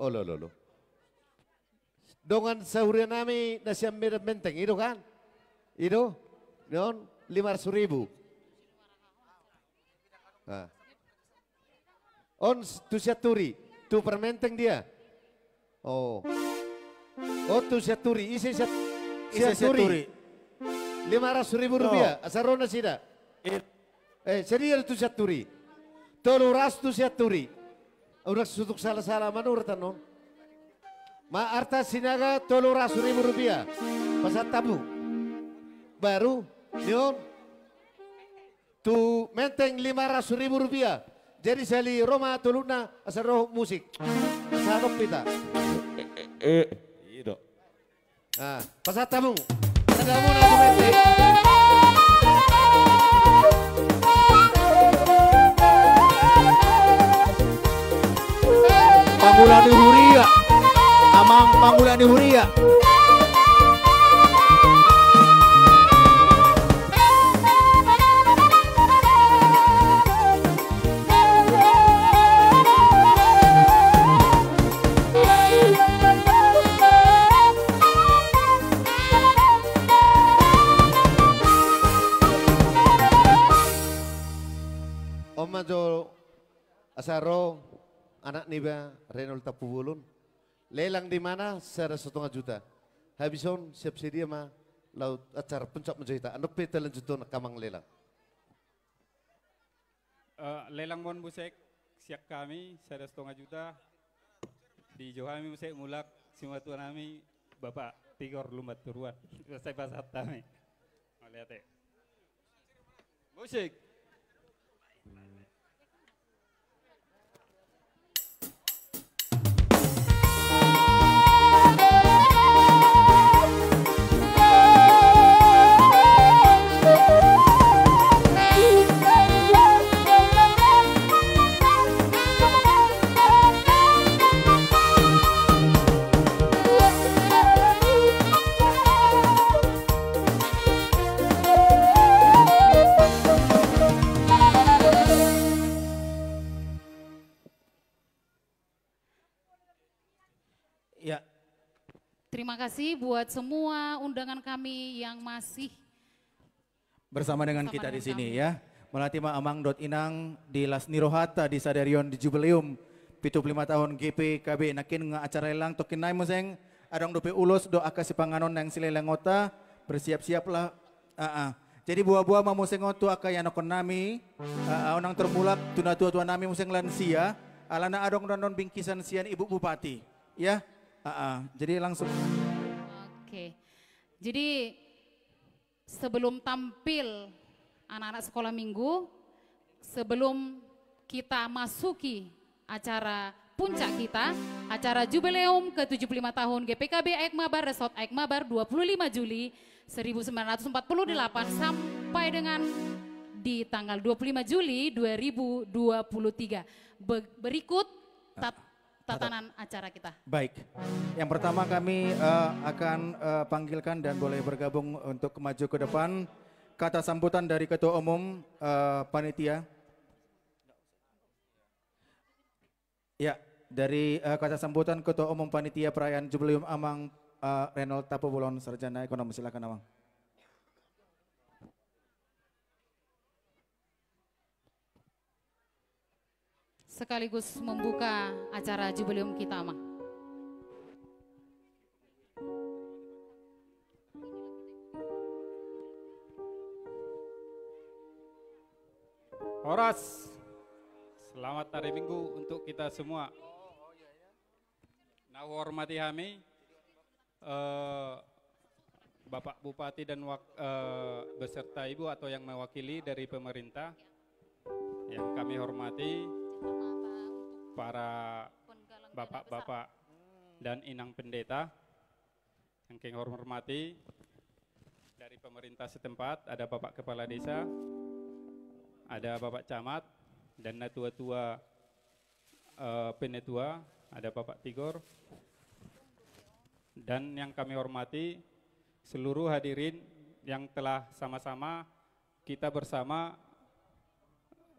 Olo, olo, olo. Dongan sahuria nami na sian Medan Menteng, i do kan? I do? Ni on, lima ratus ribu. Ah. On s-, tu Sianturi, tu permenteng dia. Oh. Oh, tu Sianturi, ise Sian-, ise Sianturi? Sianturi. Lima ratus ribu rupiah, asa ro nasida. Eh, sedia tu Sianturi. Tolu ratus tu Sianturi. Udah sutuk salah-salah manurut anon. Ma Arta Sinaga tolu ratus ribu rupiah. Pasahat hamu. Baru, ni on. Tu Menteng lima ratus ribu rupiah. Jadi sali ro ma toluna asa ro musik. Asa adong hita. Eh, eh, eh. Ido. Ah, pasahat hamu. Tanda hamu na tu Menteng. Pangula ni huria. Amang pangula ni huria. On ma jo asa ro anak niba Reynold Tampubolon. Lelang di mana sada satonga juta. Habis on siap sedia ma laho acara puncak ma jo hita. Andon pe talanjuthon angka amang lelang. Eh, lelang ma on muse sian hami sada satonga juta. Dijou hami muse mulak simatua nami Bapak Tigor Lumbantoruan. Sai pasahat hami. Mauliate. Musik. Ya. Terima kasih buat semua undangan kami yang masih bersama dengan kita di sini, ya. Mauliate ma amang dohot inang di las ni rohanta di sadari on di Jubileum pitu pulu lima tahun G P K B. Nangkin nga acara lelang, tongkin nai muse adong dope ulos dohot angka sipanganon nang silelangonta, bersiap-siaplah. Ah, ah. Jadi boa-boa ma muse on tu angka ianakhon nami, ah, ah, unang tor mulak tu natua-tua nami muse lansia, alana adong do annon bingkisan sian Ibu Bupati, ya. Ah, ah. Jadi langsung. Oke. Jadi, sebelum tampil anak-anak sekolah minggu, sebelum kita masuki acara puncak kita, acara jubileum ke tujuh puluh lima tahun G P K B Aek Mabar Resort Aek Mabar, dua puluh lima Juli seribu sembilan ratus empat puluh delapan sampai dengan di tanggal dua puluh lima Juli dua ribu dua puluh tiga. Be-, berikut tat-, tatanan acara kita. Baik. Yang pertama kami, eh, akan, eh, panggilkan dan boleh bergabung untuk maju ke depan. Kata sambutan dari Ketua Umum, eh, Panitia. Ya, dari, eh, kata sambutan Ketua Umum Panitia Perayaan Jubileum Amang, eh, Reynold Tampubolon, Sarjana Ekonomi. Silakan, Amang. Sekaligus membuka acara jubileum kita, Amang. Horas. Selamat hari Minggu untuk kita semua. Na huhormati hami, eh, Bapak Bupati dan wak-, eh, beserta Ibu atau yang mewakili dari pemerintah, yang kami hormati, para bapak-bapak dan inang pendeta, yang kami hormati dari pemerintah setempat, ada Bapak Kepala Desa, ada Bapak Camat, dan natua-tua, eh, penatua, ada Bapak Tigor, dan yang kami hormati seluruh hadirin yang telah sama-sama kita bersama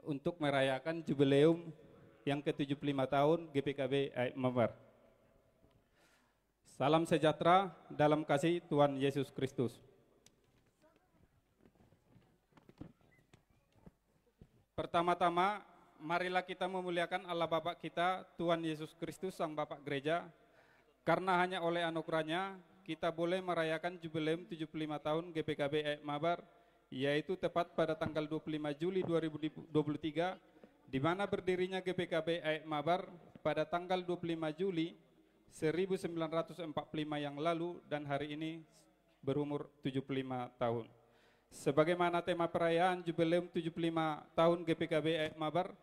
untuk merayakan jubileum yang ke tujuh puluh lima tahun G P K B Aek Mabar. Salam sejahtera dalam kasih Tuhan Yesus Kristus. Pertama-tama, marilah kita memuliakan Allah Bapa kita, Tuhan Yesus Kristus, Sang Bapa Gereja. Karena hanya oleh anugerah-Nya, kita boleh merayakan Jubileum tujuh puluh lima tahun G P K B Aek Mabar, yaitu tepat pada tanggal dua puluh lima Juli dua ribu dua puluh tiga, di mana berdirinya G P K B Aek Mabar pada tanggal dua puluh lima Juli seribu sembilan ratus empat puluh lima yang lalu dan hari ini berumur tujuh puluh lima tahun. Sebagaimana tema perayaan Jubileum tujuh puluh lima tahun G P K B Aek Mabar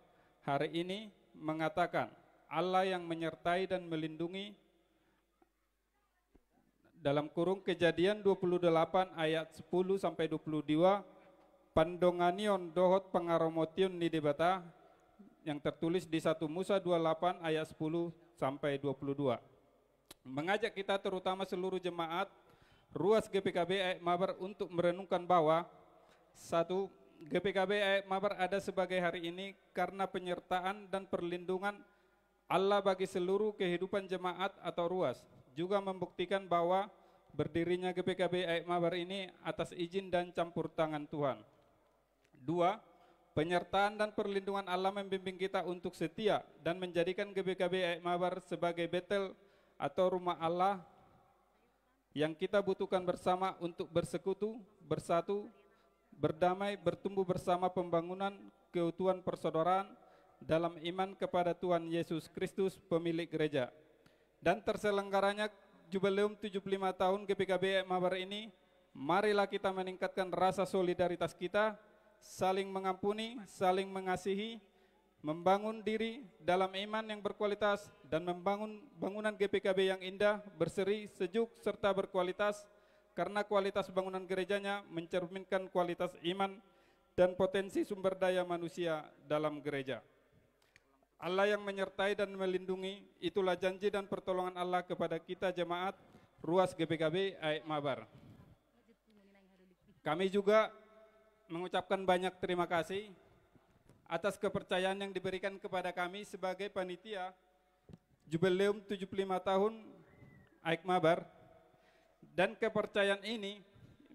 hari ini mengatakan, Allah yang menyertai dan melindungi, dalam kurung Kejadian dua puluh delapan ayat sepuluh sampai dua puluh dua, pandonganion dohot pangaromotion ni Debata yang tertulis di satu Musa dua puluh delapan ayat sepuluh sampai dua puluh dua. Mengajak kita, terutama seluruh jemaat ruas G P K B Aek Mabar untuk merenungkan bahwa, satu, G P K B Aek Mabar ada sebagai hari ini karena penyertaan dan perlindungan Allah bagi seluruh kehidupan jemaat atau ruas, juga membuktikan bahwa berdirinya G P K B Aek Mabar ini atas izin dan campur tangan Tuhan. Dua, penyertaan dan perlindungan Allah membimbing kita untuk setia dan menjadikan G P K B Aek Mabar sebagai Betel atau rumah Allah yang kita butuhkan bersama untuk bersekutu, bersatu, berdamai, bertumbuh bersama pembangunan keutuhan persaudaraan dalam iman kepada Tuhan Yesus Kristus, pemilik gereja. Dan terselenggaranya Jubileum tujuh puluh lima tahun G P K B Aek Mabar ini, marilah kita meningkatkan rasa solidaritas kita, saling mengampuni, saling mengasihi, membangun diri dalam iman yang berkualitas, dan membangun bangunan G P K B yang indah, berseri, sejuk, serta berkualitas, karena kualitas bangunan gerejanya mencerminkan kualitas iman dan potensi sumber daya manusia dalam gereja. Allah yang menyertai dan melindungi, itulah janji dan pertolongan Allah kepada kita jemaat ruas G P K B Aek Mabar. Kami juga mengucapkan banyak terima kasih atas kepercayaan yang diberikan kepada kami sebagai panitia Jubileum tujuh puluh lima tahun Aek Mabar, dan kepercayaan ini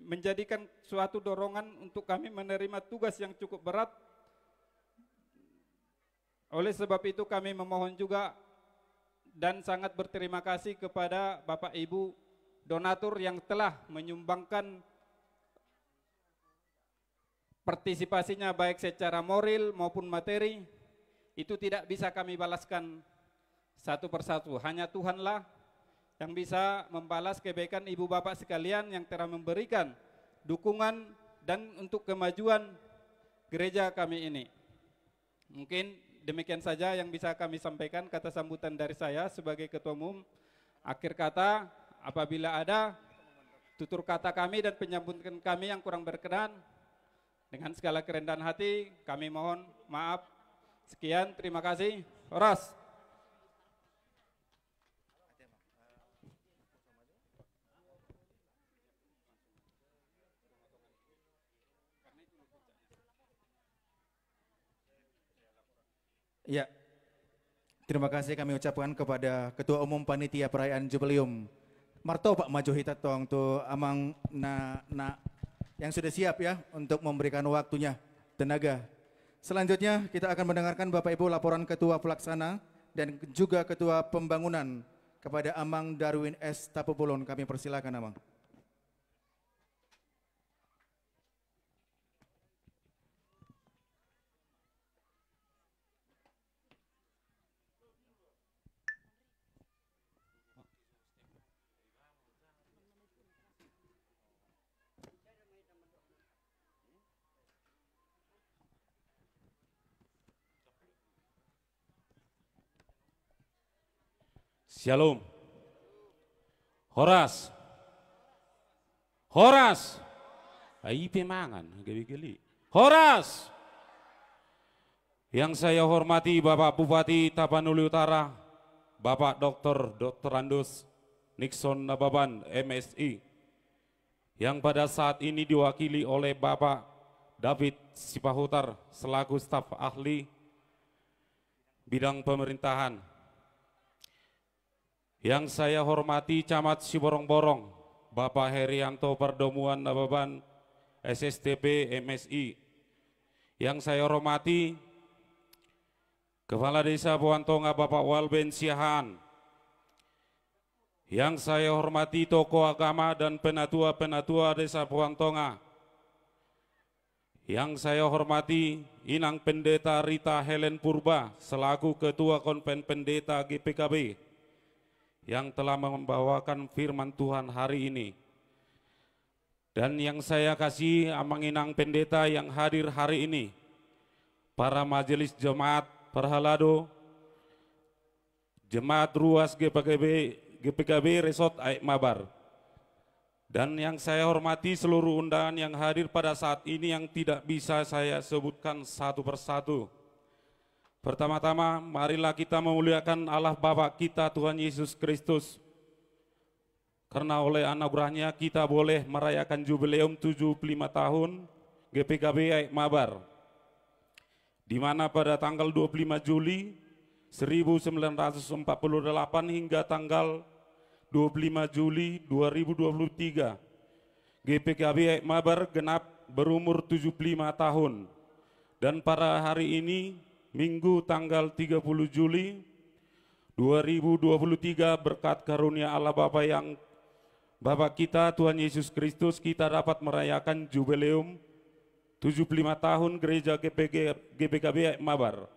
menjadikan suatu dorongan untuk kami menerima tugas yang cukup berat. Oleh sebab itu, kami memohon juga dan sangat berterima kasih kepada Bapak Ibu donatur yang telah menyumbangkan partisipasinya, baik secara moral maupun materi. Itu tidak bisa kami balaskan satu persatu. Hanya Tuhanlah yang bisa membalas kebaikan ibu bapak sekalian yang telah memberikan dukungan dan untuk kemajuan gereja kami ini. Mungkin demikian saja yang bisa kami sampaikan kata sambutan dari saya sebagai ketua umum. Akhir kata, apabila ada tutur kata kami dan penyambutan kami yang kurang berkenan, dengan segala kerendahan hati, kami mohon maaf. Sekian, terima kasih. Horas. Ya. Terima kasih kami ucapkan kepada Ketua Umum Panitia Perayaan Jubileum. Martopak ma jo hita tong tu amang na, na yang sudah siap ya untuk memberikan waktunya, tenaga. Selanjutnya kita akan mendengarkan Bapak Ibu laporan Ketua Pelaksana dan juga Ketua Pembangunan kepada Amang Darwin S Tapubolon. Kami persilakan, Amang. Syalom. Horas. Horas. Ai pe mangan, gabe geli. Horas. Yang saya hormati Bapak Bupati Tapanuli Utara, Bapak Doktor Doktorandus Nixon Nababan, M Si, yang pada saat ini diwakili oleh Bapak David Sipahutar selaku staf ahli bidang pemerintahan. Yang saya hormati Camat Siborongborong, Bapak Herianto Pardomuan Nababan, S S T P, M Si. Yang saya hormati Kepala Desa Pohuantonga, Bapak Walben Siahaan. Yang saya hormati tokoh agama dan penatua-penatua Desa Pohuantonga. Yang saya hormati Inang Pendeta Rita Helen Purba selaku Ketua Konven Pendeta G P K B yang telah membawakan firman Tuhan hari ini. Dan yang saya kasihi Amang Inang Pendeta yang hadir hari ini, para majelis jemaat parhalado, jemaat ruas G P K B, G P K B Resort Aek Mabar. Dan yang saya hormati seluruh undangan yang hadir pada saat ini yang tidak bisa saya sebutkan satu persatu. Pertama-tama, marilah kita memuliakan Allah Bapa kita, Tuhan Yesus Kristus. Karena oleh anugerah-Nya kita boleh merayakan jubileum tujuh puluh lima tahun G P K B Aek Mabar, di mana pada tanggal dua puluh lima Juli seribu sembilan ratus empat puluh delapan hingga tanggal dua puluh lima Juli dua ribu dua puluh tiga, G P K B Aek Mabar genap berumur tujuh puluh lima tahun. Dan pada hari ini, Minggu tanggal tiga puluh Juli dua ribu dua puluh tiga, berkat karunia Allah Bapa yang, Bapa kita, Tuhan Yesus Kristus, kita dapat merayakan jubileum tujuh puluh lima tahun Gereja G P G, G P K B Aek Mabar.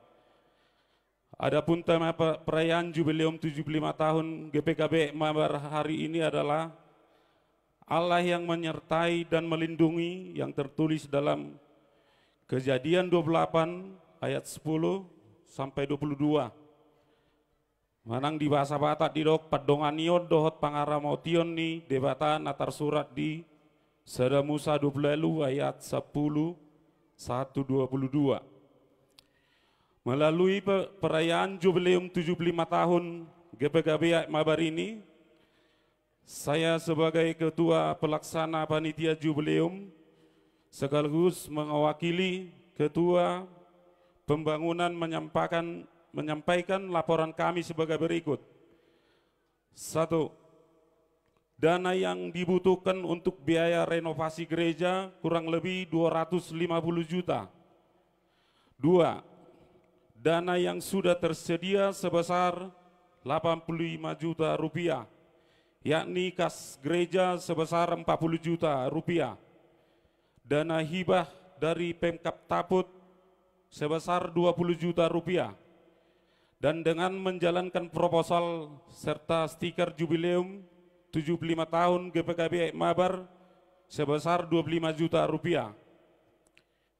Adapun tema pe-, perayaan jubileum tujuh puluh lima tahun G P K B Aek Mabar hari ini adalah Allah yang menyertai dan melindungi, yang tertulis dalam Kejadian dua puluh delapan ayat sepuluh sampai dua puluh dua. Manang di bahasa Batak didok, pandongani on dohot pangaramotion ni Debata na tarsurat di Sada Musa dua puluh walu ayat sepuluh, satu, dua puluh dua. Melalui pe-, perayaan jubileum tujuh puluh lima tahun G P K B Aek Mabar ini, saya sebagai Ketua Pelaksana Panitia Jubileum sekaligus mewakili Ketua Pembangunan menyampaikan, menyampaikan laporan kami sebagai berikut. Satu, dana yang dibutuhkan untuk biaya renovasi gereja kurang lebih dua ratus lima puluh juta. Dua, dana yang sudah tersedia sebesar delapan puluh lima juta rupiah, yakni kas gereja sebesar empat puluh juta rupiah. Dana hibah dari Pemkab Taput sebesar dua puluh juta rupiah. Dan dengan menjalankan proposal serta stiker jubileum tujuh puluh lima tahun G P K B Aek Mabar sebesar dua puluh lima juta rupiah.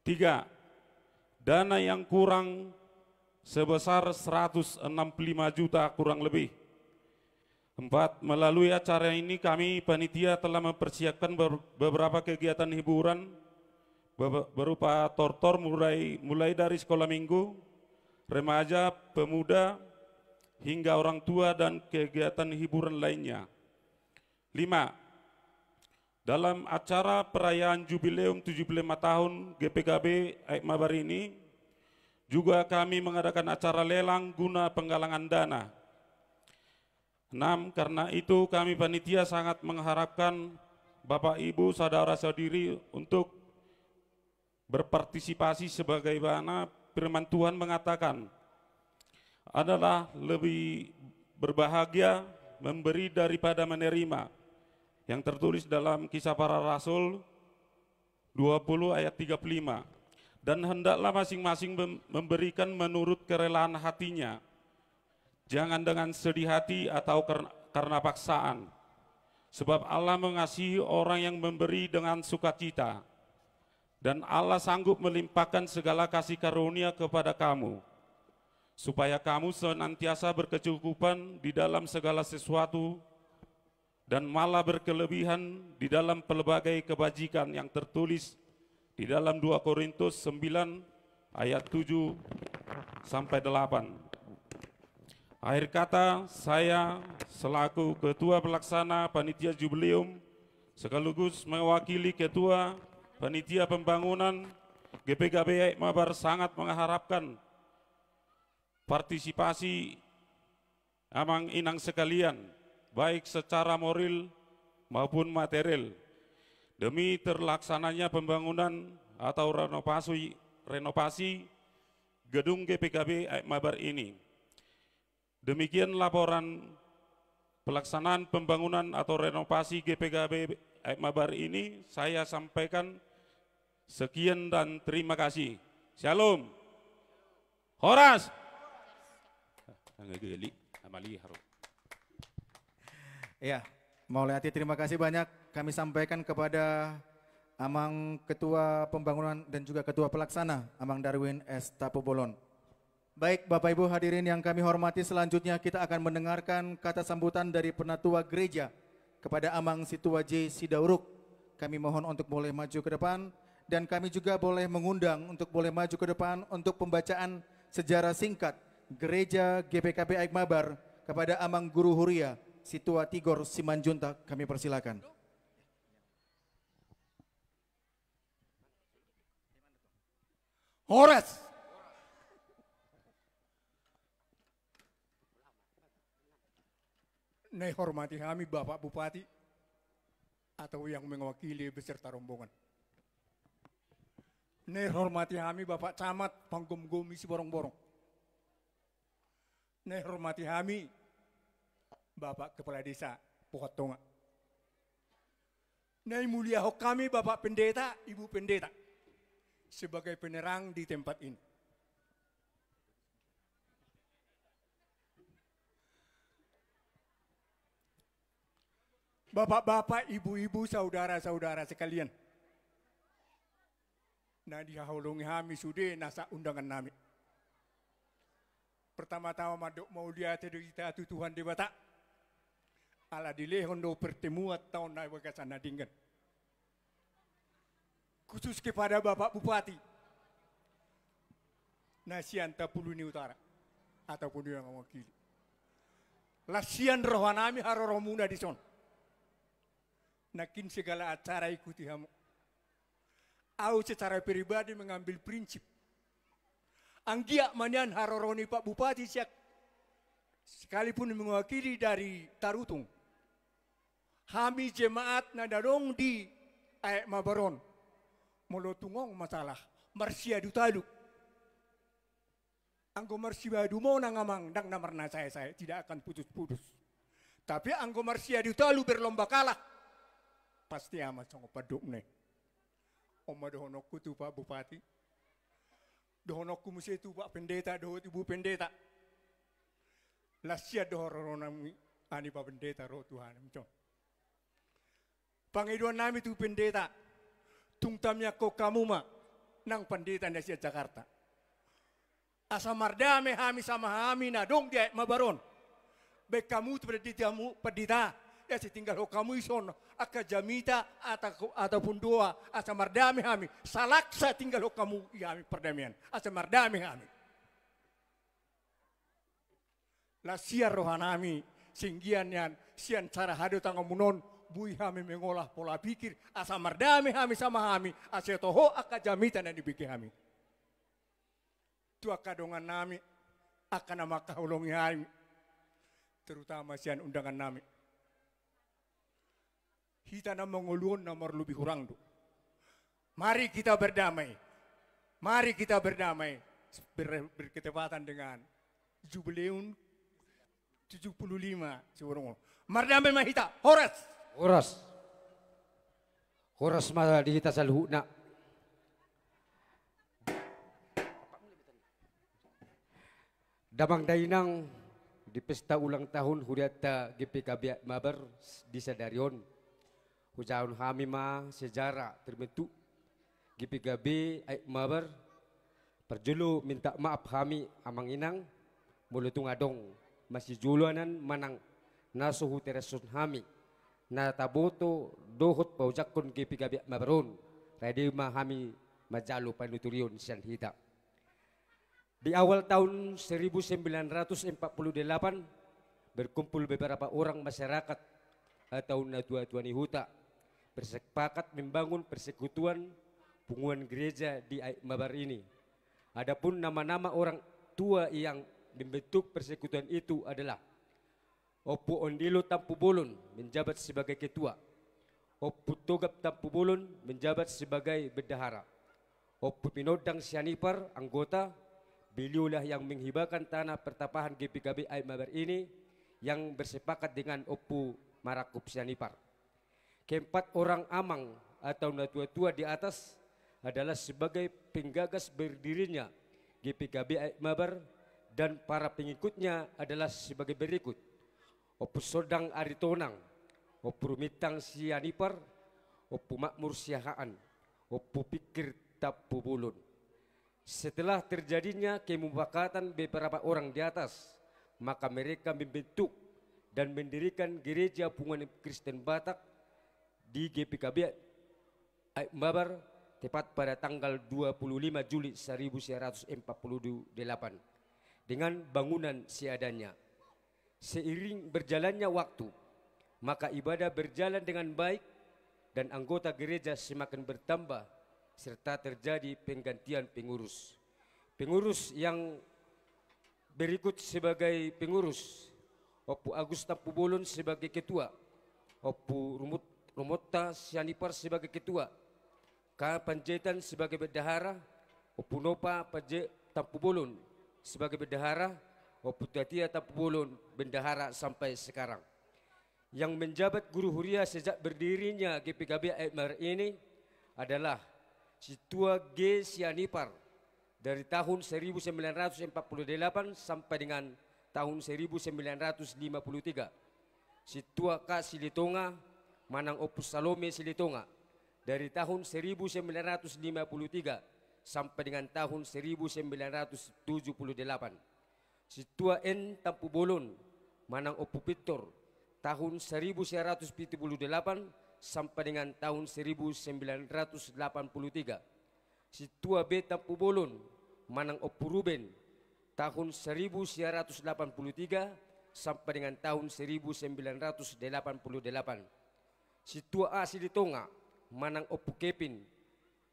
Tiga, dana yang kurang sebesar seratus enam puluh lima juta kurang lebih. Empat, melalui acara ini kami panitia telah mempersiapkan ber-, beberapa kegiatan hiburan be-, berupa tortor mulai, mulai dari sekolah minggu, remaja, pemuda, hingga orang tua dan kegiatan hiburan lainnya. Lima, dalam acara perayaan jubileum tujuh puluh lima tahun G P K B Aek Mabar ini, juga kami mengadakan acara lelang guna penggalangan dana. Enam, karena itu kami panitia sangat mengharapkan Bapak Ibu saudara saudari untuk berpartisipasi sebagaimana firman Tuhan mengatakan, adalah lebih berbahagia memberi daripada menerima, yang tertulis dalam Kisah Para Rasul dua puluh ayat tiga puluh lima. Dan hendaklah masing-masing mem-, memberikan menurut kerelaan hatinya, jangan dengan sedih hati atau ker-, karena paksaan. Sebab Allah mengasihi orang yang memberi dengan sukacita. Dan Allah sanggup melimpahkan segala kasih karunia kepada kamu, supaya kamu senantiasa berkecukupan di dalam segala sesuatu dan malah berkelebihan di dalam pelbagai kebajikan yang tertulis di dalam dua Korintus sembilan ayat tujuh sampai delapan. Akhir kata, saya selaku Ketua Pelaksana Panitia Jubileum sekaligus mewakili Ketua Panitia Pembangunan G P K B Aek Mabar sangat mengharapkan partisipasi Amang Inang sekalian, baik secara moral maupun material, demi terlaksananya pembangunan atau renovasi, renovasi gedung G P K B Aek Mabar ini. Demikian laporan pelaksanaan pembangunan atau renovasi G P K B Aek Mabar ini saya sampaikan. Sekian dan terima kasih. Shalom. Horas. Nggak geli, amali harum. Ya, mauliate, terima kasih banyak kami sampaikan kepada Amang Ketua Pembangunan dan juga Ketua Pelaksana, Amang Darwin S Tapubolon. Baik, Bapak Ibu hadirin yang kami hormati, selanjutnya kita akan mendengarkan kata sambutan dari Penatua Gereja kepada Amang Situa J Sidauruk. Kami mohon untuk boleh maju ke depan, dan kami juga boleh mengundang untuk boleh maju ke depan untuk pembacaan sejarah singkat Gereja G P K B Aek Mabar kepada Amang Guru Huria Situa Tigor Simanjuntak. Kami persilakan. Horas. Na dihormati hami Bapak Bupati atau yang mewakili beserta rombongan. Na dihormati hami Bapak Camat, panggomgomi Siborongborong. Na dihormati hami Bapak Kepala Desa Pohattonga. Na dimuliahon hami Bapak Pendeta, Ibu Pendeta, sebagai penerang di tempat ini. Bapak-bapak, ibu-ibu, saudara-saudara sekalian, na dihaholongi hami sude nasa undangan nami. Pertama-tama mandok mauliate do hita tu Tuhan Debata, ala dilehon do pertemuan taon na bagasan na denggan. Khusus kepada Bapak Bupati na sian Tapanuli Utara ataupun yang mewakili. Las sian roha nami haroromuna dison. Nangkin segala acara ikuti hamu. Au secara pribadi mengambil prinsip, anggiat ma nian haroro ni Pak Bupati sian, sekalipun mewakili dari Tarutung, hami jemaat na adong di Aek Mabar on, molo tung adong masalah, marsiadu talu. Anggo marsiadu monang, amang, ndang na marnasae-sae, tidak akan putus-putus. Tapi anggo marsiadu talu berlomba kalah, pasti aman songon pandokna i. On ma dohononku tu Pak Bupati, dohononku muse tu Pak Pendeta dohot Ibu Pendeta. Las sian do haroronami, ani Pak Pendeta, ro tu hami. Pangidoan nami tu pendeta, tung tamiangkon hamu ma nang pendeta na sian Jakarta. Asa mardame hami sama hami na adong di Aek Mabar on. Baen hamu tu pendeta, hamu pendeta, asa tinggalhon hamu dison angka jamita ata-, ataupun doa, asa mardame hami. Salaksa tinggalhon hamu di hami pardamaian, asa mardame hami. Las sian rohanami, singgian nian, sian cara hadotangonmuna on, boi hami mengolah pola pikir, asa mardame hami sama hami, asa toho angka jamita na nibege hami. Tu angka dongannami, angka na mangkaholongi hami, terutama sian undangannami. Hita na mangolu on na marlobi hurang do. Mari kita berdamai. Mari kita berdamai. Ber-, berketepatan dengan jubileum tujuh puluh lima Siborongolo. Mardame ma hita. Horas. Horas. Horas ma di hita saluhutna. Damang dainang, di pesta ulang tahun hurianta G P K B Aek Mabar di sadari on, hujahahon hami ma sejarah terbentuk G P K B Aek Mabar. Parjolo minta maaf hami amang inang, molo tung adong masijoloan manang na so hutereshon hami na taboto dohot paojakhon G P K B Aek Mabar on, rade ma hami manjalo panuturion sian hita. Di awal tahun seribu sembilan ratus empat puluh delapan, berkumpul beberapa orang masyarakat atau natua-tua ni huta bersepakat membangun persekutuan punguan gereja di Aek Mabar ini. Adapun nama-nama orang tua yang membentuk persekutuan itu adalah Ompu Ondilo Tampubolon menjabat sebagai ketua. Ompu Togap Tampubolon menjabat sebagai bendahara. Ompu Pinondang Sianipar, anggota, beliaulah yang menghibahkan tanah pertapahan G P K B Aek Mabar ini yang bersepakat dengan Ompu Marangkup Sianipar. Keempat orang amang atau natua-tua di atas adalah sebagai penggagas berdirinya G P K B Aek Mabar dan para pengikutnya adalah sebagai berikut. Ompu Sondang Aritonang, Ompu Rumintang Sianipar, Ompu Makmur Siahaan, Ompu Pikir Tampubolon. Setelah terjadinya kemufakatan beberapa orang di atas, maka mereka membentuk dan mendirikan Gereja Punguan Kristen Batak di G P K B Aek Mabar, tepat pada tanggal dua puluh lima Juli seribu sembilan ratus empat puluh delapan, dengan bangunan seadanya. Seiring berjalannya waktu, maka ibadah berjalan dengan baik dan anggota gereja semakin bertambah, serta terjadi penggantian pengurus. Pengurus yang berikut sebagai pengurus: Ompu Agus Tampubolon sebagai ketua, Ompu Rumut-, Rumonta Sianipar sebagai ketua, K Panjaitan sebagai bendahara, Ompu Nopa Panje-, Tampubolon sebagai bendahara, Ompu Tatia Tampubolon bendahara sampai sekarang. Yang menjabat guru huria sejak berdirinya G P K B Aek Mabar ini adalah Sintua G Sianipar, dari tahun seribu sembilan ratus empat puluh delapan sampai dengan tahun seribu sembilan ratus lima puluh tiga. Sintua K Silitonga manang Ompu Salome Silitonga, dari tahun seribu sembilan ratus lima puluh tiga sampai dengan tahun seribu sembilan ratus tujuh puluh delapan. Sintua N Tampubolon manang Ompu Pintor, tahun seribu sembilan ratus pitu puluh delapan sampai dengan tahun seribu sembilan ratus delapan puluh tiga. Sintua B Tampubolon manang Ompu Ruben, tahun seribu sembilan ratus delapan puluh tiga sampai dengan tahun seribu sembilan ratus delapan puluh delapan. Sintua A Silitonga manang Ompu Kepin,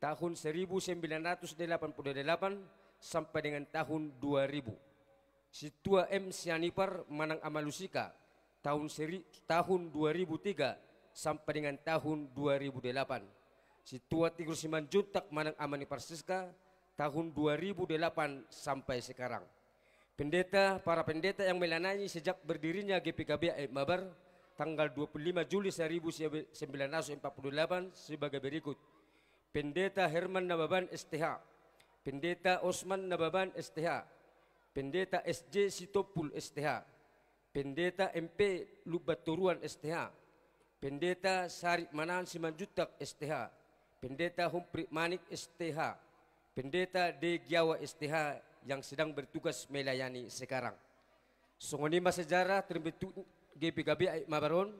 tahun seribu sembilan ratus delapan puluh delapan sampai dengan tahun dua ribu. Sintua M Sianipar manang Ama Lusika, tahun seri-, tahun dua ribu tiga sampai dengan tahun dua ribu delapan. Sintua Tigur Simanjuntak manang Ama Nipar Siska, tahun dua ribu delapan sampai sekarang. Pendeta, para pendeta yang melayani sejak berdirinya G P K B Aek Mabar, tanggal dua puluh lima Juli seribu sembilan ratus empat puluh delapan sebagai berikut: Pendeta Herman Nababan, S T H. Pendeta Osman Nababan, S T H. Pendeta S J Sitompul, S T H. Pendeta M P Lumban Toruan S T H, Pendeta Sarik Manahan Simanjuntak S T H, Pendeta Humprik Manik S T H, Pendeta De Giawa S T H yang sedang bertugas melayani sekarang. Songon i ma sejarah terbentuk G P K B Aek Mabar on.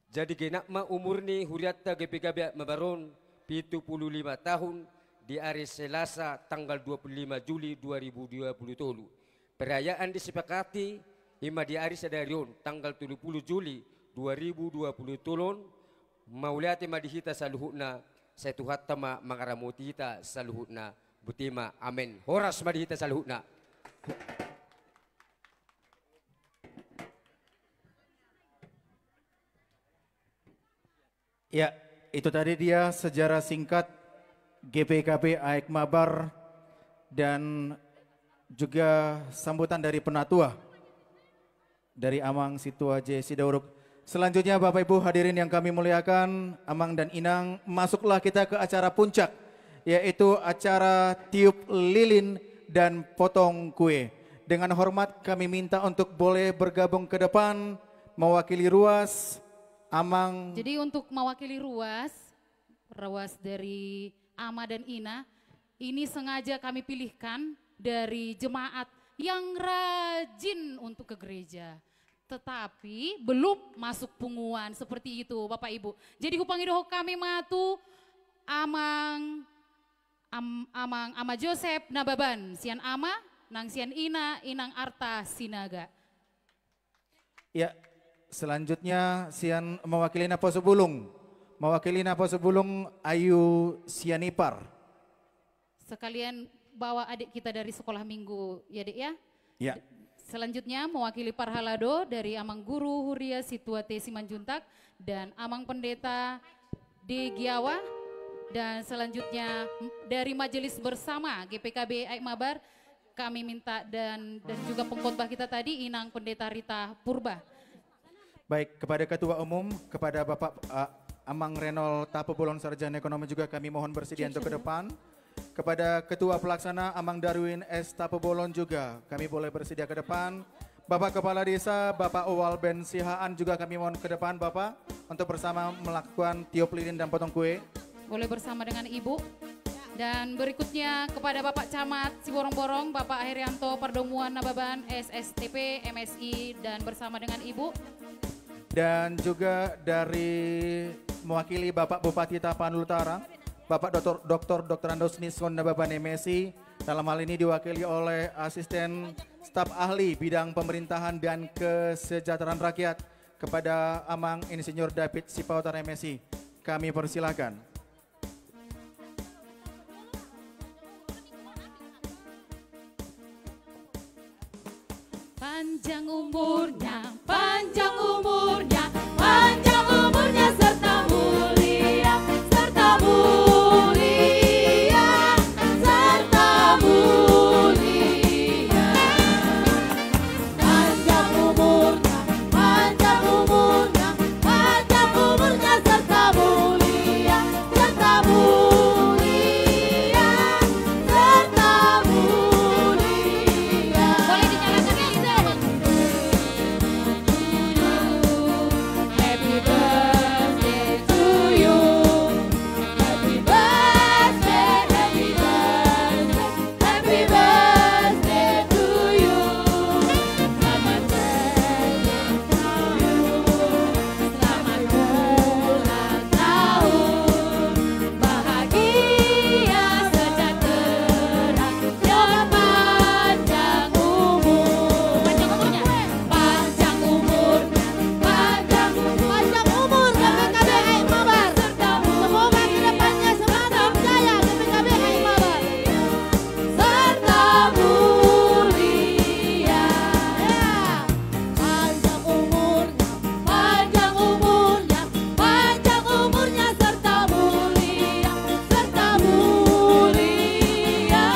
Jadi genap ma umur ni hurianta G P K B Aek Mabar on pitu pulu lima tahun di ari Selasa tanggal dua pulu lima Juli dua ribu dua pulu tolu. Perayaan disepakati i ma di ari sadari on tanggal tolu pulu Juli dua ribu dua pulu tolu on. Mauliate ma di hita saluhutna, sai Tuhanta ma mangaramoti hita saluhutna. Botima, amen. Horas ma di hita saluhutna. Ya, itu tadi dia sejarah singkat G P K B Aek Mabar dan juga sambutan dari penatua dari Amang Situa J Sidauruk. Selanjutnya, Bapak Ibu hadirin yang kami muliakan, Amang dan Inang, masuklah kita ke acara puncak, yaitu acara tiup lilin dan potong kue. Dengan hormat kami minta untuk boleh bergabung ke depan, mewakili ruas, Amang. Jadi untuk mewakili ruas, ruas dari Ama dan Ina, ini sengaja kami pilihkan dari jemaat yang rajin untuk ke gereja. Tetapi belum masuk punguan seperti itu, Bapak Ibu. Jadi hupangidohon hami ma tu Amang, Am-, Amang Ama Josep Nababan, sian Ama, nang sian Ina, Inang Arta Sinaga. Ya, selanjutnya sian mewakili Naposobulung. Mewakili Naposobulung Ayu Sianipar. Sekalian bawa adik kita dari sekolah minggu, ya, Dek, ya? Ya. Selanjutnya mewakili parhalado dari Amang Guru Huria Situa T Simanjuntak dan Amang Pendeta D Giawa. Dan selanjutnya m-, dari Majelis Bersama G P K B Aek Mabar, kami minta dan, dan juga pengkhotbah kita tadi, Inang Pendeta Rita Purba. Baik, kepada Ketua Umum, kepada Bapak, eh, Amang Renol Tapubolon, Sarjana Ekonomi juga kami mohon bersedia untuk ke depan. Kepada Ketua Pelaksana, Amang Darwin S Tapubolon juga kami boleh bersedia ke depan. Bapak Kepala Desa, Bapak Owal Ben Sihaan juga kami mohon ke depan, Bapak, untuk bersama melakukan tiup lilin dan potong kue. Boleh bersama dengan Ibu. Dan berikutnya kepada Bapak Camat Siborongborong, Bapak Herianto Pardomuan Nababan, S S T P, M Si, dan bersama dengan Ibu. Dan juga dari mewakili Bapak Bupati Tapanuli Utara, Bapak Doktor, Doktor, Doktor Andos Nison Nababan, M Si, dalam hal ini diwakili oleh Asisten Staf Ahli Bidang Pemerintahan dan Kesejahteraan Rakyat, kepada Amang Insinyur David Sipahutar, M Si. Kami persilakan. Panjang umurnya, panjang umurnya, panjang umurnya serta mulia, serta mulia, serta mulia. Panjang umurnya, panjang umurnya, panjang umurnya serta mulia, serta mulia, serta mulia. Boleh dinyalakan, Elisa? Happy birthday to you. Happy birthday, happy birthday. Happy birthday to you. Selamat ulang tahun. Selamat ulang tahun. Bahagia sejahtera dan panjang umur. Panjang umurnya. Panjang umur, panjang, panjang umur G P K B Aek Mabar. Semoga ke depannya semakin jaya G P K B Aek Mabar. Serta mulia. Ya. Panjang umurnya, panjang umurnya, panjang umurnya serta mulia, serta mulia,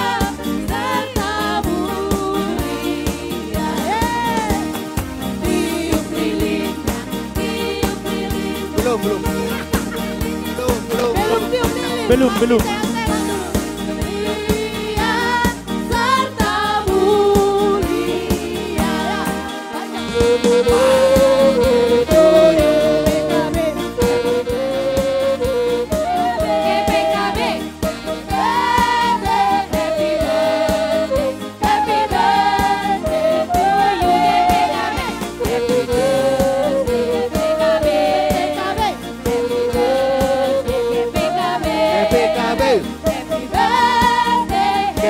serta mulia. Ya. Tiup lilinnya, tiup lilinnya. Belum, belum. Belum, belum, belum. Belum, belum. Serta mulia.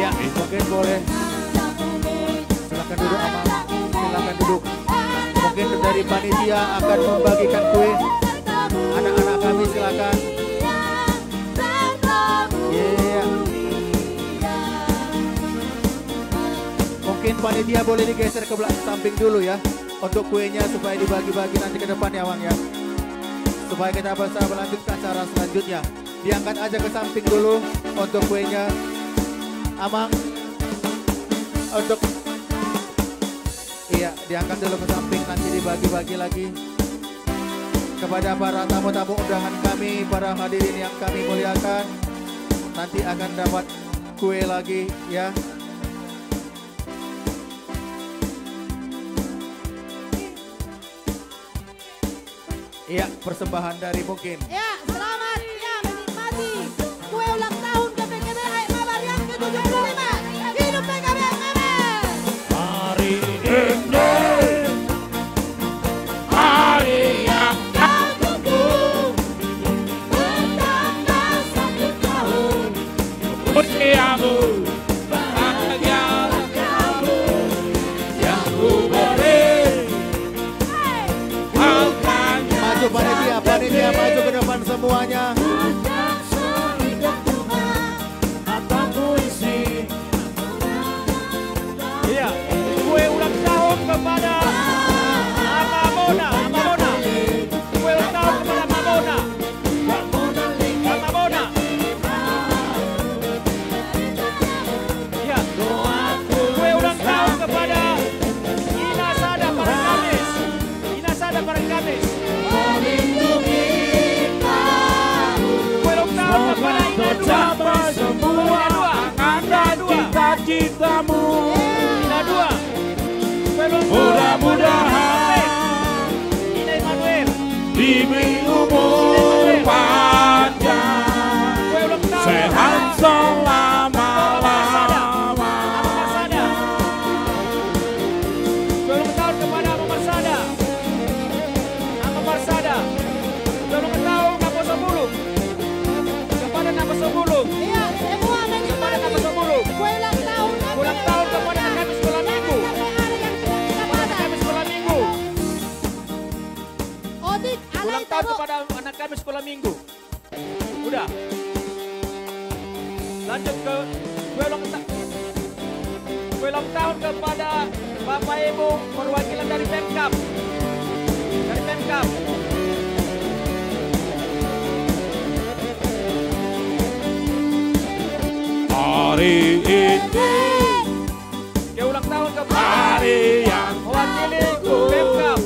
Ya, mungkin boleh. Silakan duduk, Amang. Silakan duduk. Mungkin dari panitia akan membagikan kue. Anak-anak kami, silakan. Iya. Mungkin panitia boleh digeser ke belakang samping dulu ya, untuk kuenya supaya dibagi-bagi nanti ke depan ya, Amang ya. Supaya kita bisa melanjutkan acara selanjutnya. Diangkat aja ke samping dulu untuk kuenya. Amang, untuk, iya, diangkat dulu ke samping, nanti dibagi-bagi lagi. Kepada para tamu-tamu undangan kami, para hadirin yang kami muliakan, nanti akan dapat kue lagi, ya. Iya, persembahan dari Mungkin. Ya, selamat, ya, menikmati kue ulang tahun G P G B H M A Bariang ke tujuh puluh lima. Hidup P K B M M. Hari ini Cintamu. Ina dua. Mudah-mudahan diberi umur panjang, sehat selama-lamanya. Kue ulang tahun kepada Amang Marsada. Amang Marsada. Kue ulang tahun, Amang Marsada. Kepada Amang Marsada. Iya, semua menyebar. Kepada Amang Marsada. Kue ulang tahun. Kue ulang tahun kepada anak kami sekolah minggu. Kepada anak kami sekolah minggu. Otik, ulang tahun kepada anak kami sekolah minggu. Udah. Lanjut ke kue ulang ta-, kue ulang tahun kepada Bapak Ibu perwakilan dari Pemkab. Dari Pemkab. Hari ini. Kue ulang tahun kepada hari yang mewakili Pemkab.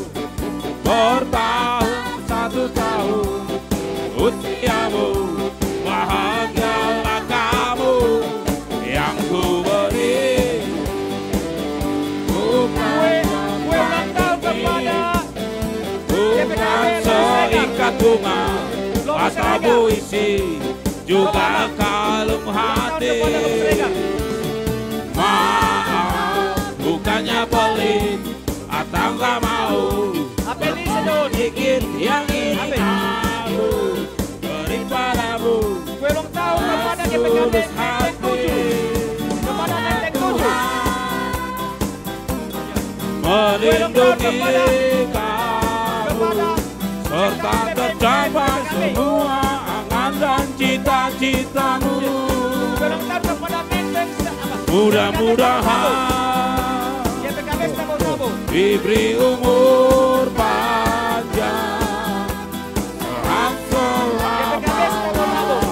Bertahun satu tahun usiamu, bahagialah kamu yang ku beri. Kue, kue ulang tahun kepada bukan seikat bunga atau puisi, juga kalung hati. Maaf, bukannya pelit atau nggak mau, sedikit yang ingin aku beri padamu. Kue ulang tahun kepada G P K B Menteng tujuh. Kepada Menteng tujuh. Melindungi kamu serta tercapai semua angan dan cita-citamu. Mudah-mudahan diberi umur panjang. Selamat ulang tahun.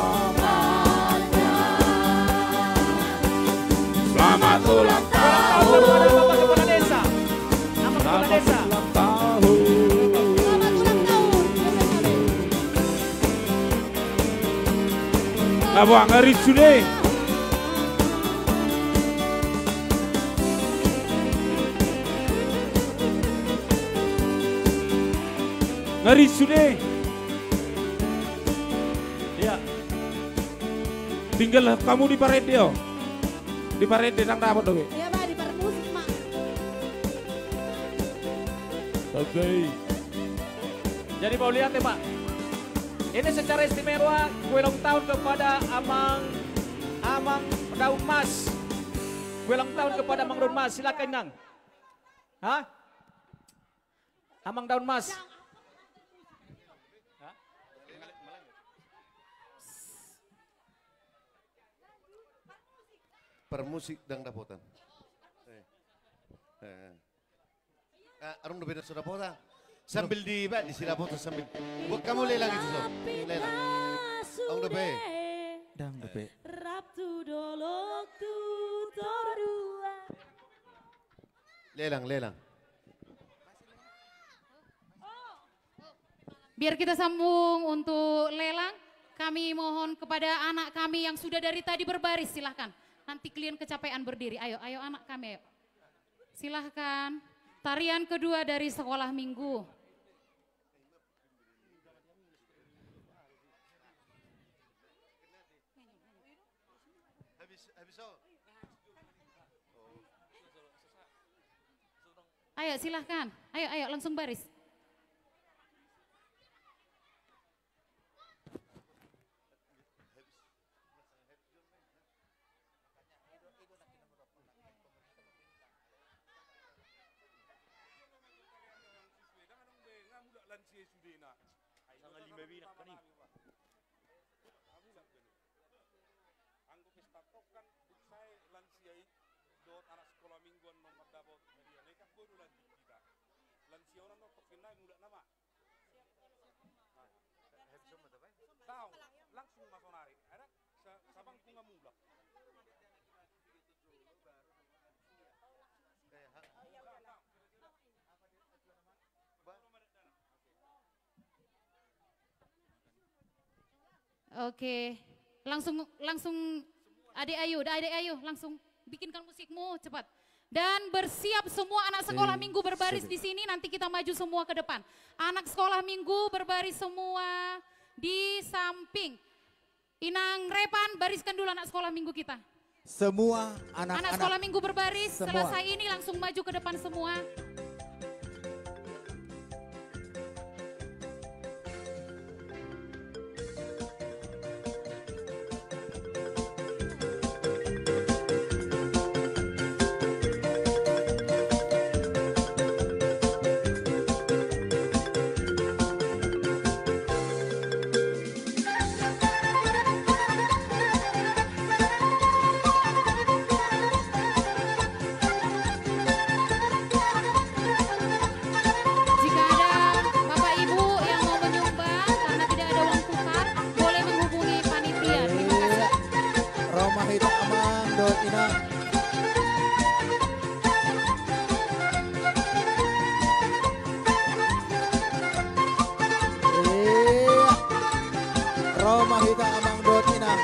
Selamat ulang tahun. Selamat ulang tahun. Apa ngari sudah? Ngari sude. Iya. Tinggal hamu diparende, o. Diparende, ndang dapot dope. Iya, Pak, diparmusik, Mak. Oke. Jadi, Pak Uliate, Pak. Ini secara istimewa, kue ulang tahun kepada Amang, Amang Daun Mas. Kue ulang tahun kepada Amang Daun Mas. Silakan, Nang. Hah? Amang Daun Mas. Hah? Parmusik ndang dapotan. Eh. Eh. Ah, adong dope na so dapotan. Sambil di, ba, di si dapotan sambil. Buat hamu lelang itu, so. Lelang. Adong dope. Ndang dope. Rap tu dolok tu Toruan. Lelang, lelang. Biar kita sambung untuk lelang, kami mohon kepada anak kami yang sudah dari tadi berbaris, silahkan. Nanti kalian kecapean berdiri. Ayo, ayo anak kami, ayo. Silahkan. Tarian kedua dari sekolah minggu. Ayo, silahkan. Ayo, ayo, langsung baris. Anggo pesta tongkan, dung sae lansia i dohot anak sikola minggu annon mandapot dia, na i kan boi do lanjut hita. Lansia on annon tongkin nai mulak nama. Tau, langsung ma sonari. Ada sa-, sabang ku nga mulak. Oke, langsung, langsung, Adek Ayu, Adek Ayu, langsung. Bikinkan musikmu, cepat. Dan bersiap semua anak sekolah minggu berbaris di sini, nanti kita maju semua ke depan. Anak sekolah minggu berbaris semua di samping. Inang Repan, bariskan dulu anak sekolah minggu kita. Semua anak-anak. Anak sekolah minggu berbaris, semua. Selesai ini langsung maju ke depan semua. Jika ada Bapak Ibu yang mau menyumbang karena tidak ada uang tukar, boleh menghubungi panitia. Terima kasih. Ro ma hita amang dohot inang. Iya. Ro ma hita amang dohot inang.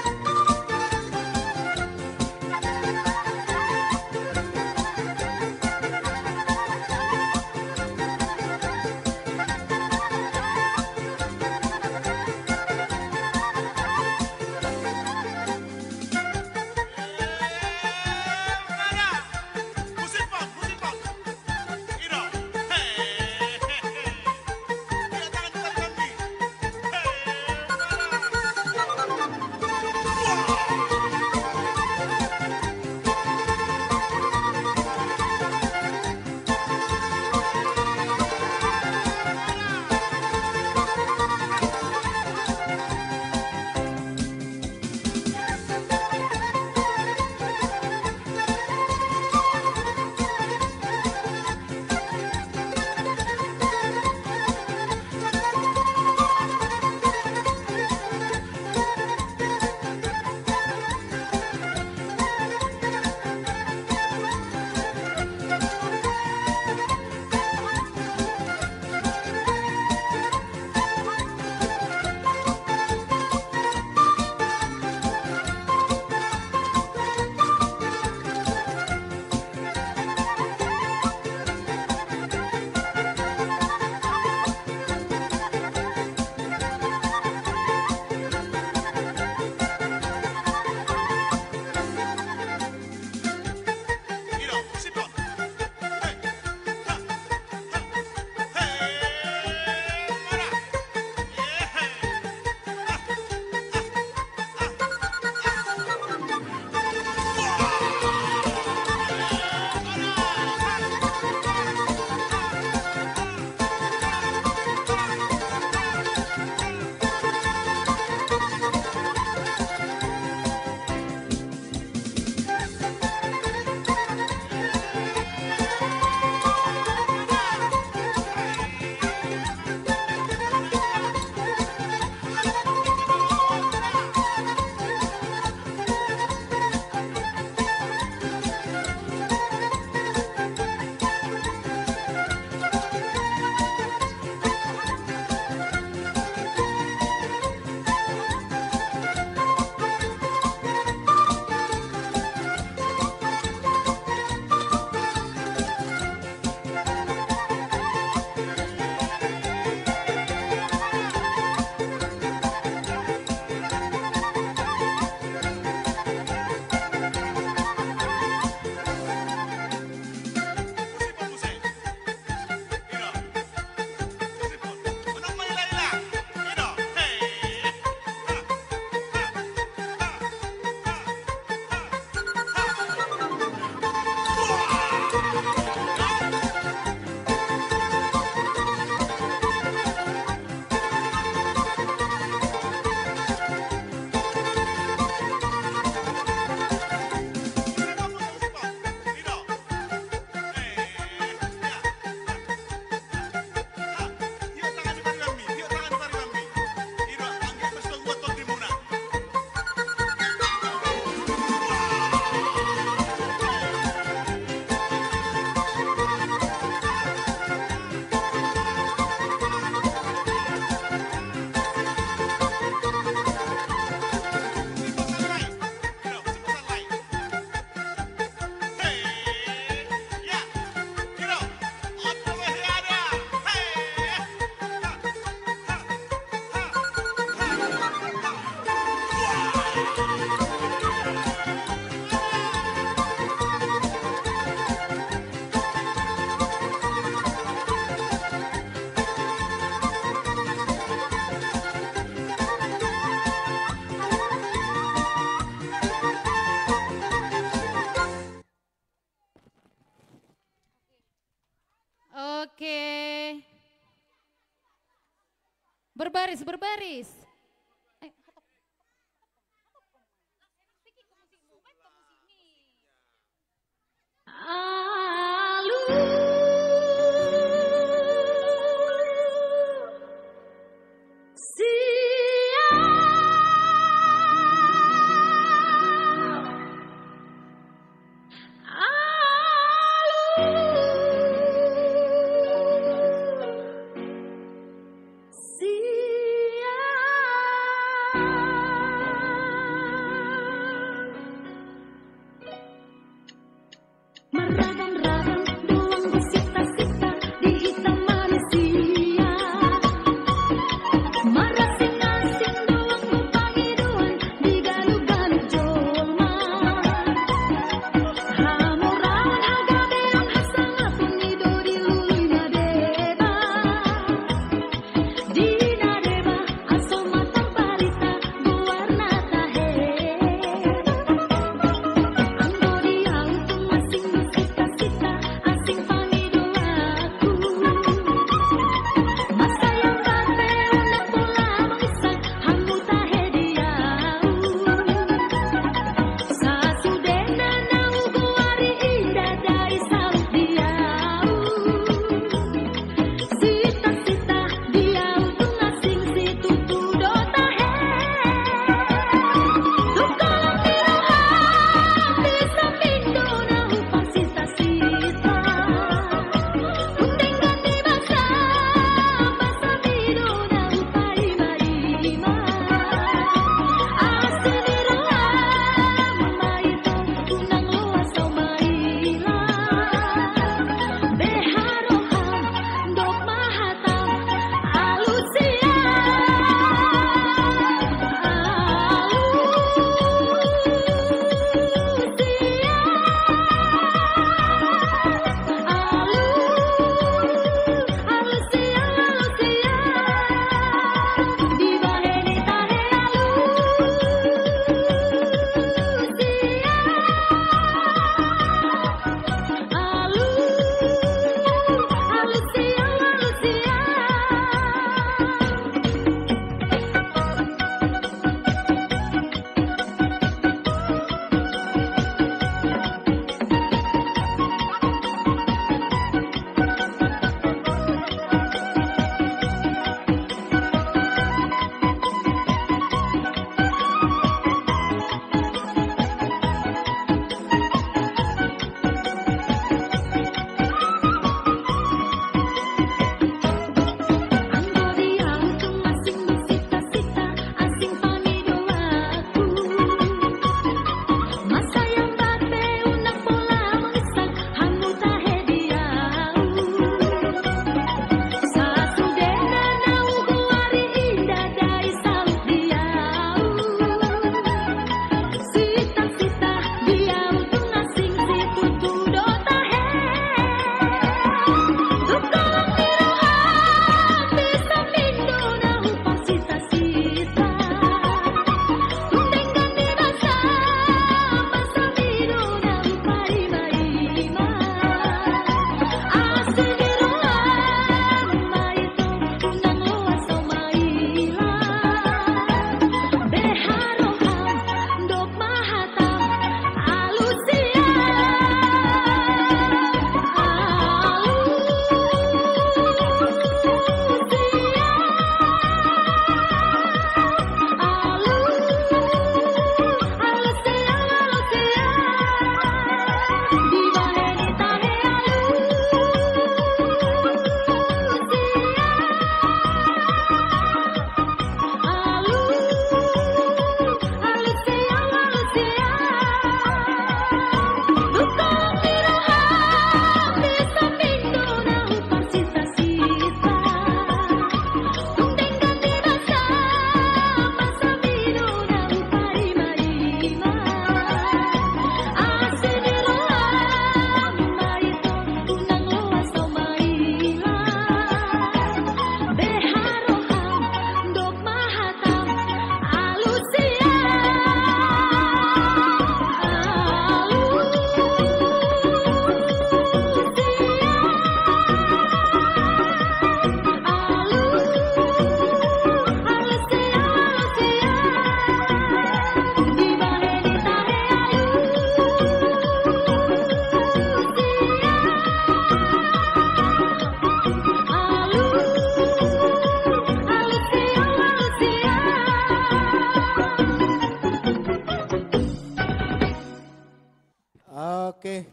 Berbaris, berbaris. Eh,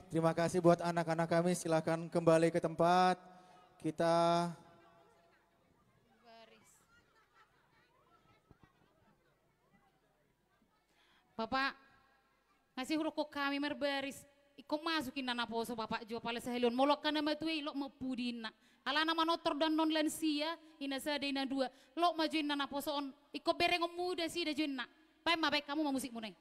Terima kasih buat anak-anak kami. Silakan kembali ke tempat. Kita Bapak, nga sai hudokkon hami marbaris. Ingkon masuk inna naposo Bapak jo, pala sahali on molo angka na matua i lot ma pudi inna. Alana manortor do annon lansia, ina sada ina dua. Lot ma jo inna naposo on. Ingkon berengonmu nasida jo inna. Baen ma, baen hamu ma musikmuna i.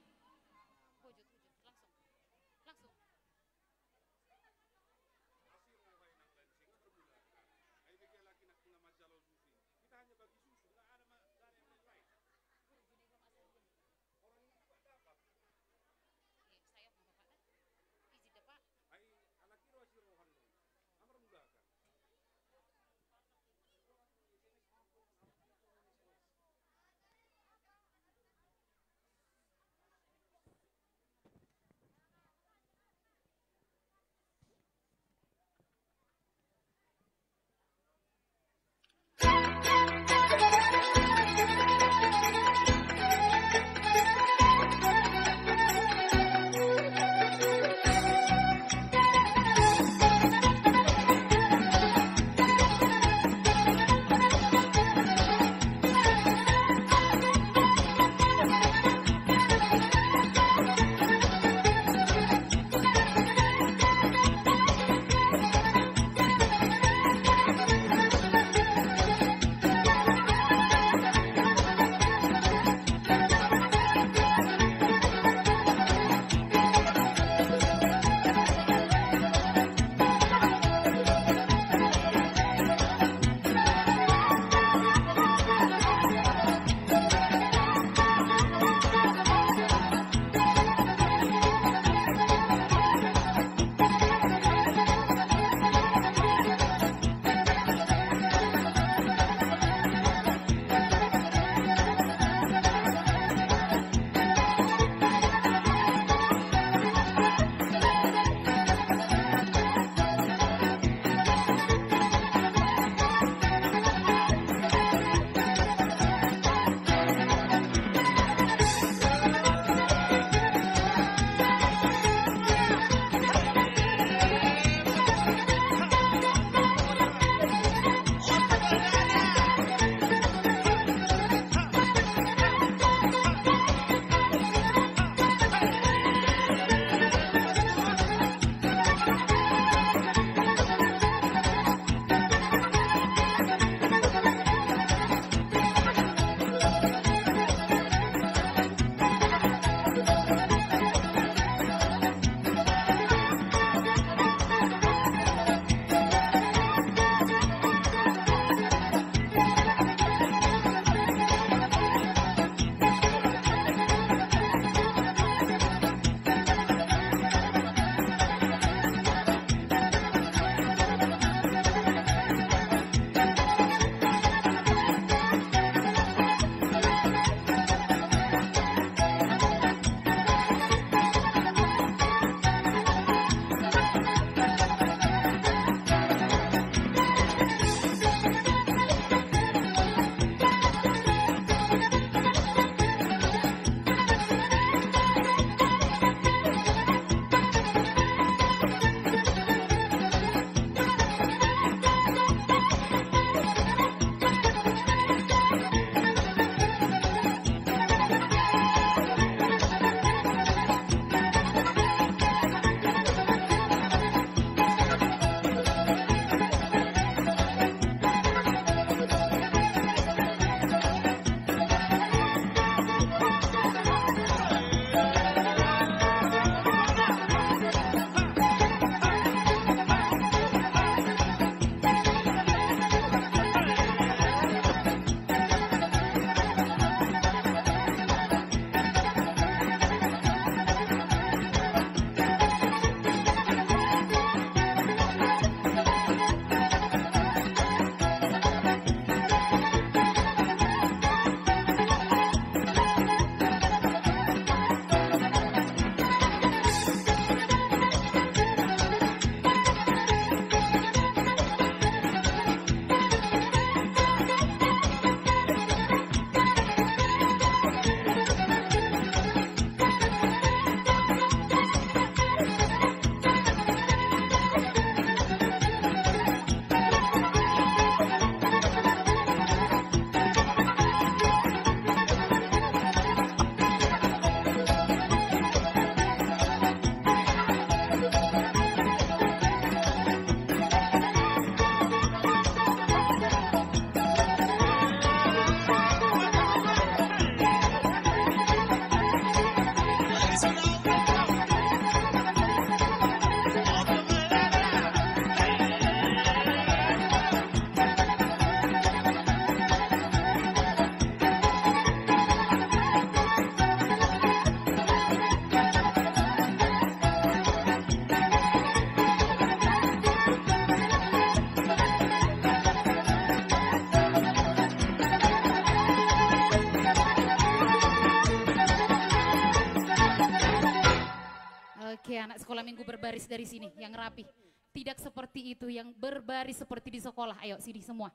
sekolah minggu berbaris dari sini, yang rapi. Tidak seperti itu, yang berbaris seperti di sekolah. Ayo, sini semua.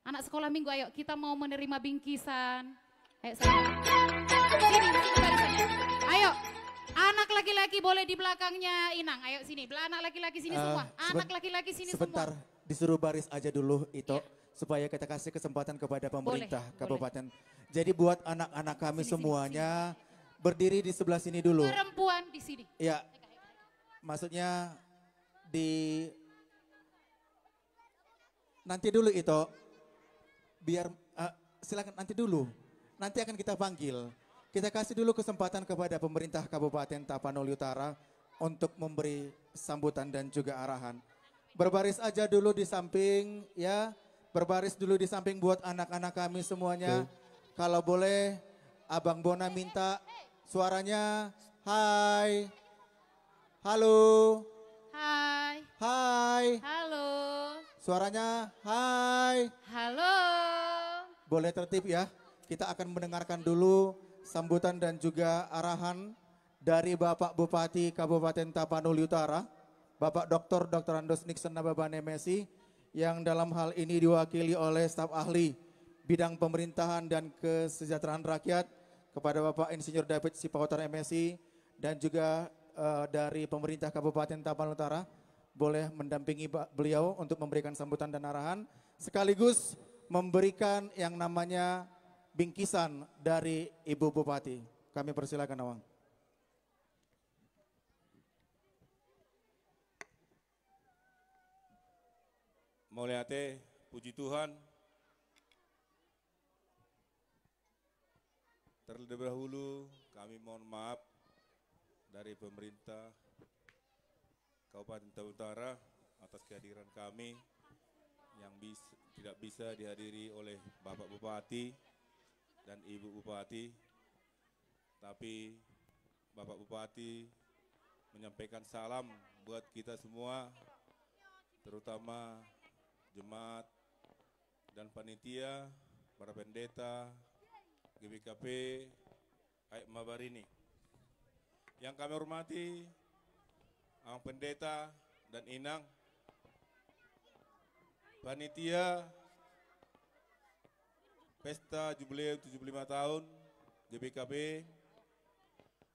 Anak sekolah minggu, ayo, kita mau menerima bingkisan. Ayo, sana. Sini, sini barisannya. Ayo, anak laki-laki boleh di belakangnya Inang. Ayo, sini. Bela-, anak laki-laki sini Eh, semua. Anak seben-, laki-laki sini sebentar, semua. Disuruh baris aja dulu, Ito, iya, supaya kita kasih kesempatan kepada pemerintah, boleh, boleh, kabupaten. Jadi, buat anak-anak kami, sini, sini, semuanya, sini, sini, berdiri di sebelah sini dulu. Perempuan di sini. Ya. Maksudnya, di Nanti dulu, Ito. Biar, eh, silakan nanti dulu. Nanti akan kita panggil. Kita kasih dulu kesempatan kepada pemerintah Kabupaten Tapanuli Utara untuk memberi sambutan dan juga arahan. Berbaris aja dulu di samping, ya. Berbaris dulu di samping buat anak-anak kami semuanya. Tuh. Kalau boleh, Abang Bona minta suaranya. Hai. Halo. Hai. Hai. Halo. Suaranya, hai. Halo. Boleh tertib, ya. Kita akan mendengarkan dulu sambutan dan juga arahan dari Bapak Bupati Kabupaten Tapanuli Utara, Bapak Doktor Doktorandos Nixon Nababan, M Si, yang dalam hal ini diwakili oleh staf ahli bidang pemerintahan dan kesejahteraan rakyat, kepada Bapak Insinyur David Sipahutar, M Si, dan juga, eh, dari pemerintah Kabupaten Tapanuli Utara, boleh mendampingi ba-, beliau untuk memberikan sambutan dan arahan, sekaligus memberikan yang namanya bingkisan dari Ibu Bupati. Kami persilakan, Amang. Mauliate, puji Tuhan. Terlebih dahulu, kami mohon maaf dari pemerintah Kabupaten Tapanuli Utara atas kehadiran kami yang bis-, tidak bisa dihadiri oleh Bapak Bupati dan Ibu Bupati. Tapi Bapak Bupati menyampaikan salam buat kita semua, terutama jemaat dan panitia, para pendeta, G B K P, Aek Mabarini. Yang kami hormati, Amang Pendeta dan Inang, panitia Pesta Jubileum tujuh puluh lima tahun G B K P,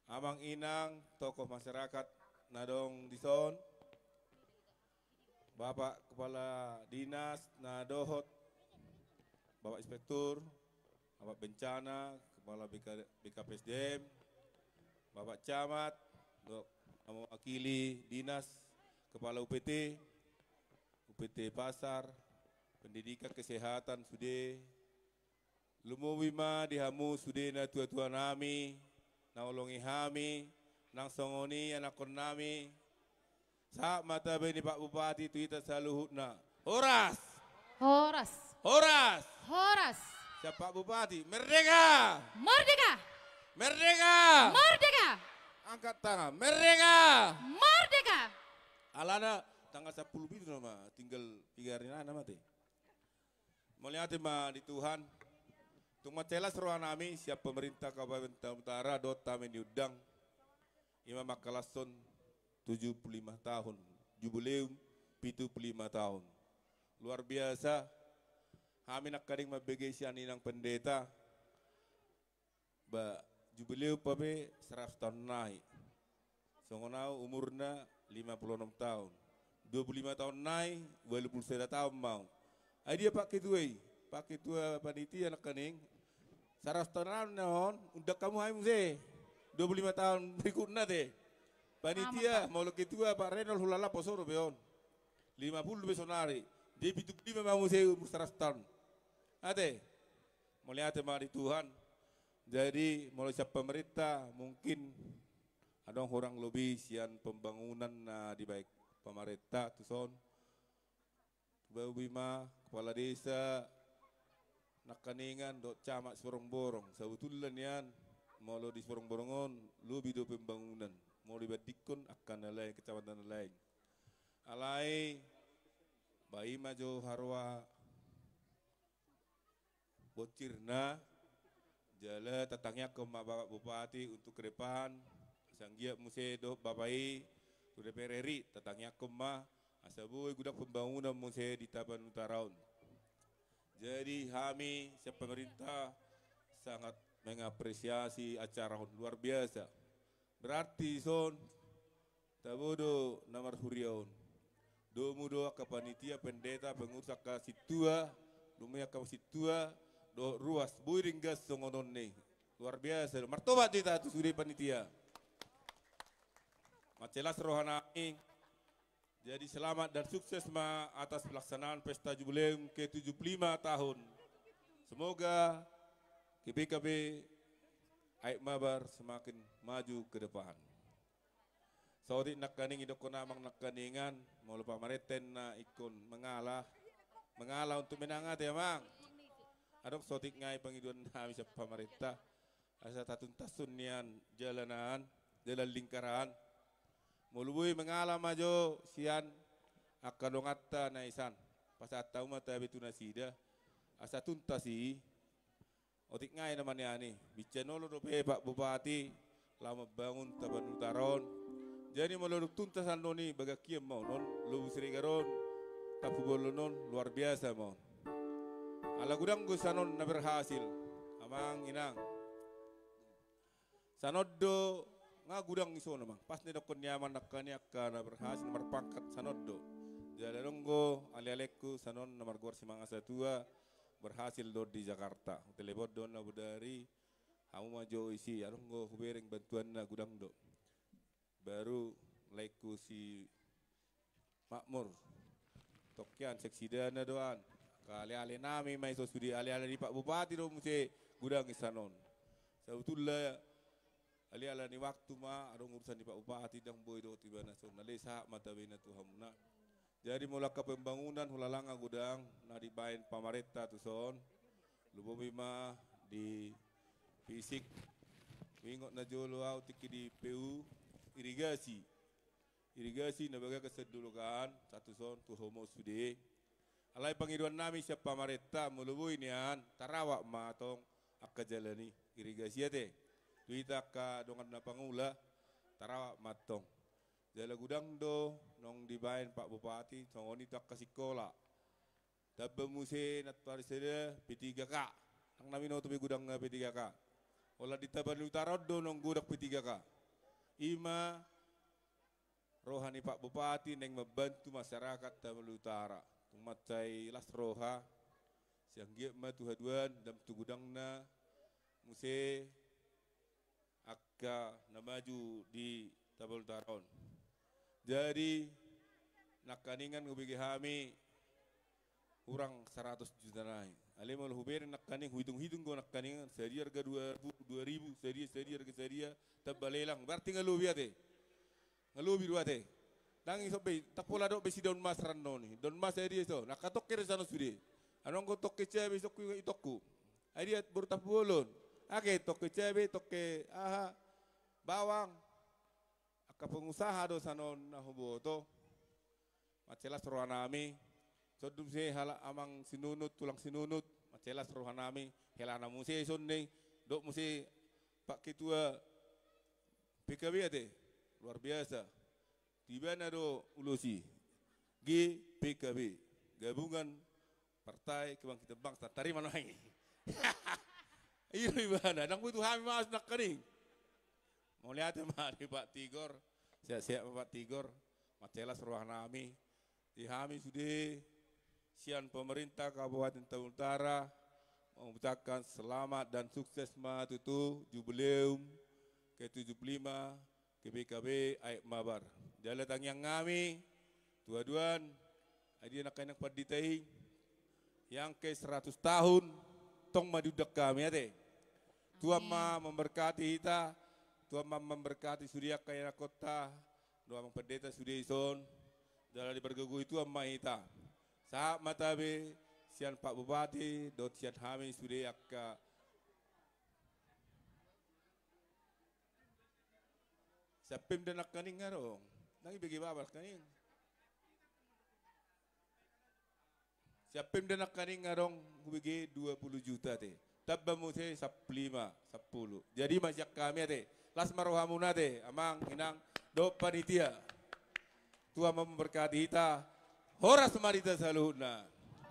Amang Inang, tokoh masyarakat na adong dison, Bapak Kepala Dinas na dohot, Bapak Inspektur, Bapak Bencana, Kepala B K, B K P S D M, Bapak Camat, dohot na mewakili Dinas, Kepala U P T, U P T Pasar, Pendidikan, Kesehatan, sude, lumobi ma di hamu sude natuatua nami, na holongi hami, nang songon i anakkon nami, sahat ma tabe ni Pak Bupati tu hita saluhutna. Horas! Horas! Horas! Horas! Siap Pak Bupati. Merdeka! Merdeka! Merdeka! Merdeka! Angkat tangan. Merdeka! Merdeka! Alana tanggal sampulu pitu nama, tinggal piga ari nai nama te. Mauliate ma di Tuhan. Tung mansai las roha nami sian pemerintah Kabupaten Tapanuli Utara dohot hami na niundang, i ma mangkalashon tujuh puluh lima tahun, jubileum pitu puluh lima tahun. Luar biasa, hami nangkaning mambege sian Inang Pendeta, ba, jubileum pe saratus taon nai. Songon au umurna lima puluh onom taon. Dua puluh lima taon nai, ualu puluh sada taon ma au. Ai dia Pak Ketua i? Pak Ketua Panitia nangkaning, saratus taon on, undang hamu hami muse. Dua puluh lima taon berikutna te. Panitia, molo ketua Pak Renol hulala poso dope on. Lima puluh dope sonari. Jadi pitu puluh lima ma muse umur saratus taon. Ate. Mauliate ma di Tuhan. Jadi, molo sian pemerintah, mungkin adong hurang lobi sian pembangunan na dibaen pamarenta tuson. Lobi ma kepala desa, nangkaningan dohot camat Siborongborong. Sabotulna nian, molo di Siborongborong on, lobi do pembangunan. Molo dibandingkon angka na lain, kecamatan na lain. Alai, ba i ma jo haroa bonsirna, jala tatangiangkon ma Bapak Bupati untuk ke depan, asa anggiat muse dohot Bapak i, tu D P R R I, tatangiangkon ma asa boi godang pembangunan muse di Tabanan Utara on. Jadi hami sian pemerintah sangat mengapresiasi acara on, luar biasa. Berarti son, tabo do na marhuria on. Domu do angka panitia, pendeta, pengurus, angka sintua, domu angka sintua, dohot ruas, boi ringgas songon on ni. Luar biasa do. Martobat do hita tu sude panitia. Mansai las rohanami. Jadi selamat dan sukses ma atas pelaksanaan pesta jubileum ke tujuh puluh lima tahun. Semoga G P K B Aek Mabar semakin maju ke depan. Saotik nangkaning idokkon amang nangkaningan, molo pamarenta na ingkon mangala, mangala untuk menang ate amang. Adong saotik nai pangidoan nami sian pamarenta. Asa tatuntason nian jalanan, jalan lingkaran. Molo boi mangala ma jo sian angka donganta na i san. Pasahat hamu ma tabe tu nasida. Asa tuntas i. Otik nai nama nian i. Binsan olo dope Pak Bupati. Laho mambangun Tabanan Utara on. Jadi molo dung tuntas annon i bagak hian ma on, on Lobu Siregar on. Tampubolon on luar biasa ma on. Ala godang do sanon na berhasil. Amang inang. Sanon do nga godang i son amang. Pas na idokkon ni amang nangkaning angka na berhasil na marpangkat sanon do. Jala adong do ale-alengku sanon na margoar Simangasatua berhasil do di Jakarta. Telepon do na bodari hamu ma jo isi adong do hubereng bantuanna godang do. Baru laengku si Makmur. Tongkian seksi dana doan. Angka ale-ale nami ma i so sude ale-ale ni Pak Bupati do muse godang i sanon. Sabutulna ale-ale ni waktu ma adong urusan ni Pak Bupati dang boi dohot ibana son. Alai sahat ma tabe na tu hamuna. Jadi molo angka pembangunan hulala nga godang na dibaen pamarenta tu son. Lumobi ma di fisik. Huingot na jolo au tingki di P U irigasi. Irigasi na bagak sian Dolok an sahat tu son tu Homo sude. Alai pangidoan nami sian pamarenta molo boi nian tarawak ma tong angka jala ni irigasi ate. Tu hita angka dongan na pangula tarawak ma tong. Jala godang do naung dibaen Pak Bupati songon i tu angka sikola. Tamba muse nantoari sada P tiga K. Nang na binoto be godangna P tiga K. Holan di Tabanan Utara on do naung godang P tiga K. Ima roha ni Pak Bupati naeng mambantu masyarakat Tabanan Utara. Tung mansai las roha. Sai anggiat ma tu haduan dang tu godangna muse angka na maju di Tabanan Utara on. Jadi nangkaningan hubege hami hurang saratus juta nai. Alai molo hubereng nangkaning huitung-itung do nangkaning sadia arga dua puluh, dua ribu, sadia, sadia arga sadia, tamba lelang. Berarti nga lobi ate. Nga lobi do ate. Dang i so be, tapola dok be si daun mas rannon i. Daun mas sadia i so. Nangka tongke do sanon sude. Adong do tongke cabe i sokku itokku. Ai dia boru Tampubolon. Ake tongke cabe, tongke aha. Bawang. Angka pengusaha do sanon na huboto. Mansai las rohanami. Songon muse halak amang Sinunut, tulang Sinunut. Mansai las rohanami. Helana muse songon i. Dok muse Pak Ketua P K B ate. Luar biasa. Tu ibana do ulos i. G P K B. Gabungan Partai Kebangkitan Bangsa, tarima nuaeng i. I do ibana, dang butuh hami mas nangkaning. Mauliate ma di Pak Tigor, sehat-sehat ma Pak Tigor, mansai las rohanami. Di hami sude, sian pemerintah Kabupaten Tabanan Utara, mengucapkan selamat dan sukses ma tutu jubileum ke tujuh puluh lima, G P K B Aek Mabar. Jala tangiang nami, tu haduan, ai dia nangkaning pandita i, yang ke seratus tahun, tong ma diundang hami ate. Tuhan ma memberkati hita, Tuhan ma memberkati sude angka ianakhonta, dohot amang pendeta sude i son, jala dipargogoi Tuhan ma hita. Sahat ma tabe, sian Pak Bupati, dohot sian hami sude angka Sian Pemda nangkaning adong. Nang ibege baba nangkaning. Sian Pemda nangkaning adong hubege dua puluh juta ate. Tamba muse sampulu lima, sampulu. Jadi ma sian hami ate. Las ma rohamuna ate, amang, inang, dohot panitia. Tuhan memberkati hita. Horas ma di hita saluhutna.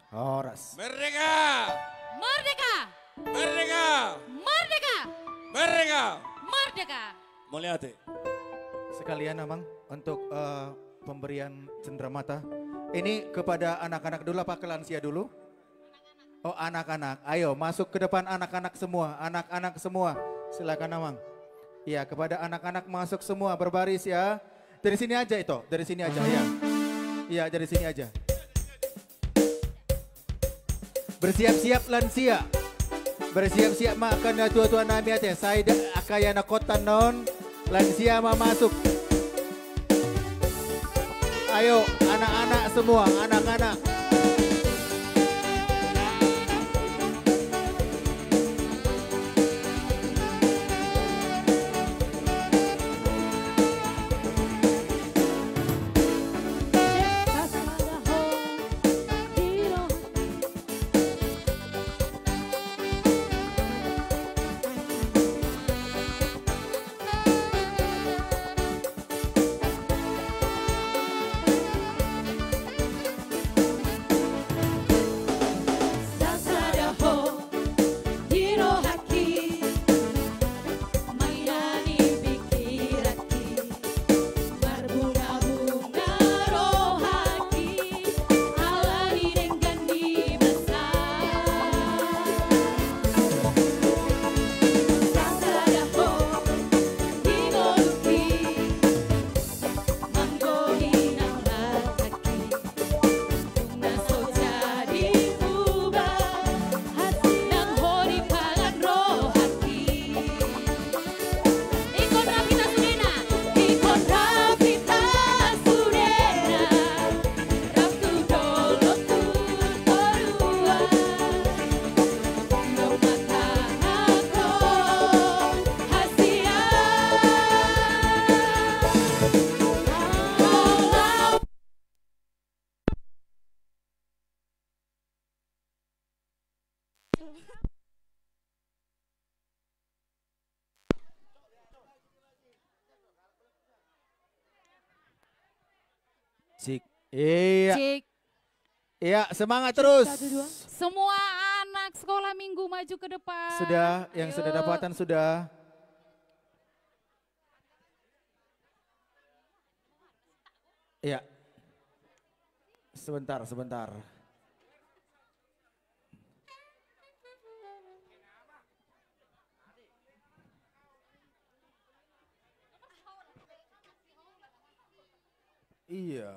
Horas. Merdeka! Merdeka! Merdeka! Merdeka! Merdeka! Merdeka! Mauliate. Sekalian, Amang, untuk, eh, pemberian cenderamata. Ini kepada anak-anak dulu apa ke lansia dulu? Oh, anak-anak. Ayo, masuk ke depan anak-anak semua. Anak-anak semua. Silakan, Amang. Iya, kepada anak-anak masuk semua, berbaris ya. Dari sini aja itu, dari sini aja ya. Iya, dari sini aja. Bersiap-siap lansia. Bersiap-siap ma angka natua-tua nami ate. Sai da-, angka i anak kota non. Lansia ma masuk. Ayo, anak-anak semua, anak-anak. Cik. Iya. Cik. Iya, semangat terus. Satu, dua. Semua anak sekolah minggu maju ke depan. Sudah, yang sudah dapatan sudah. Iya. Sebentar, sebentar. Iya.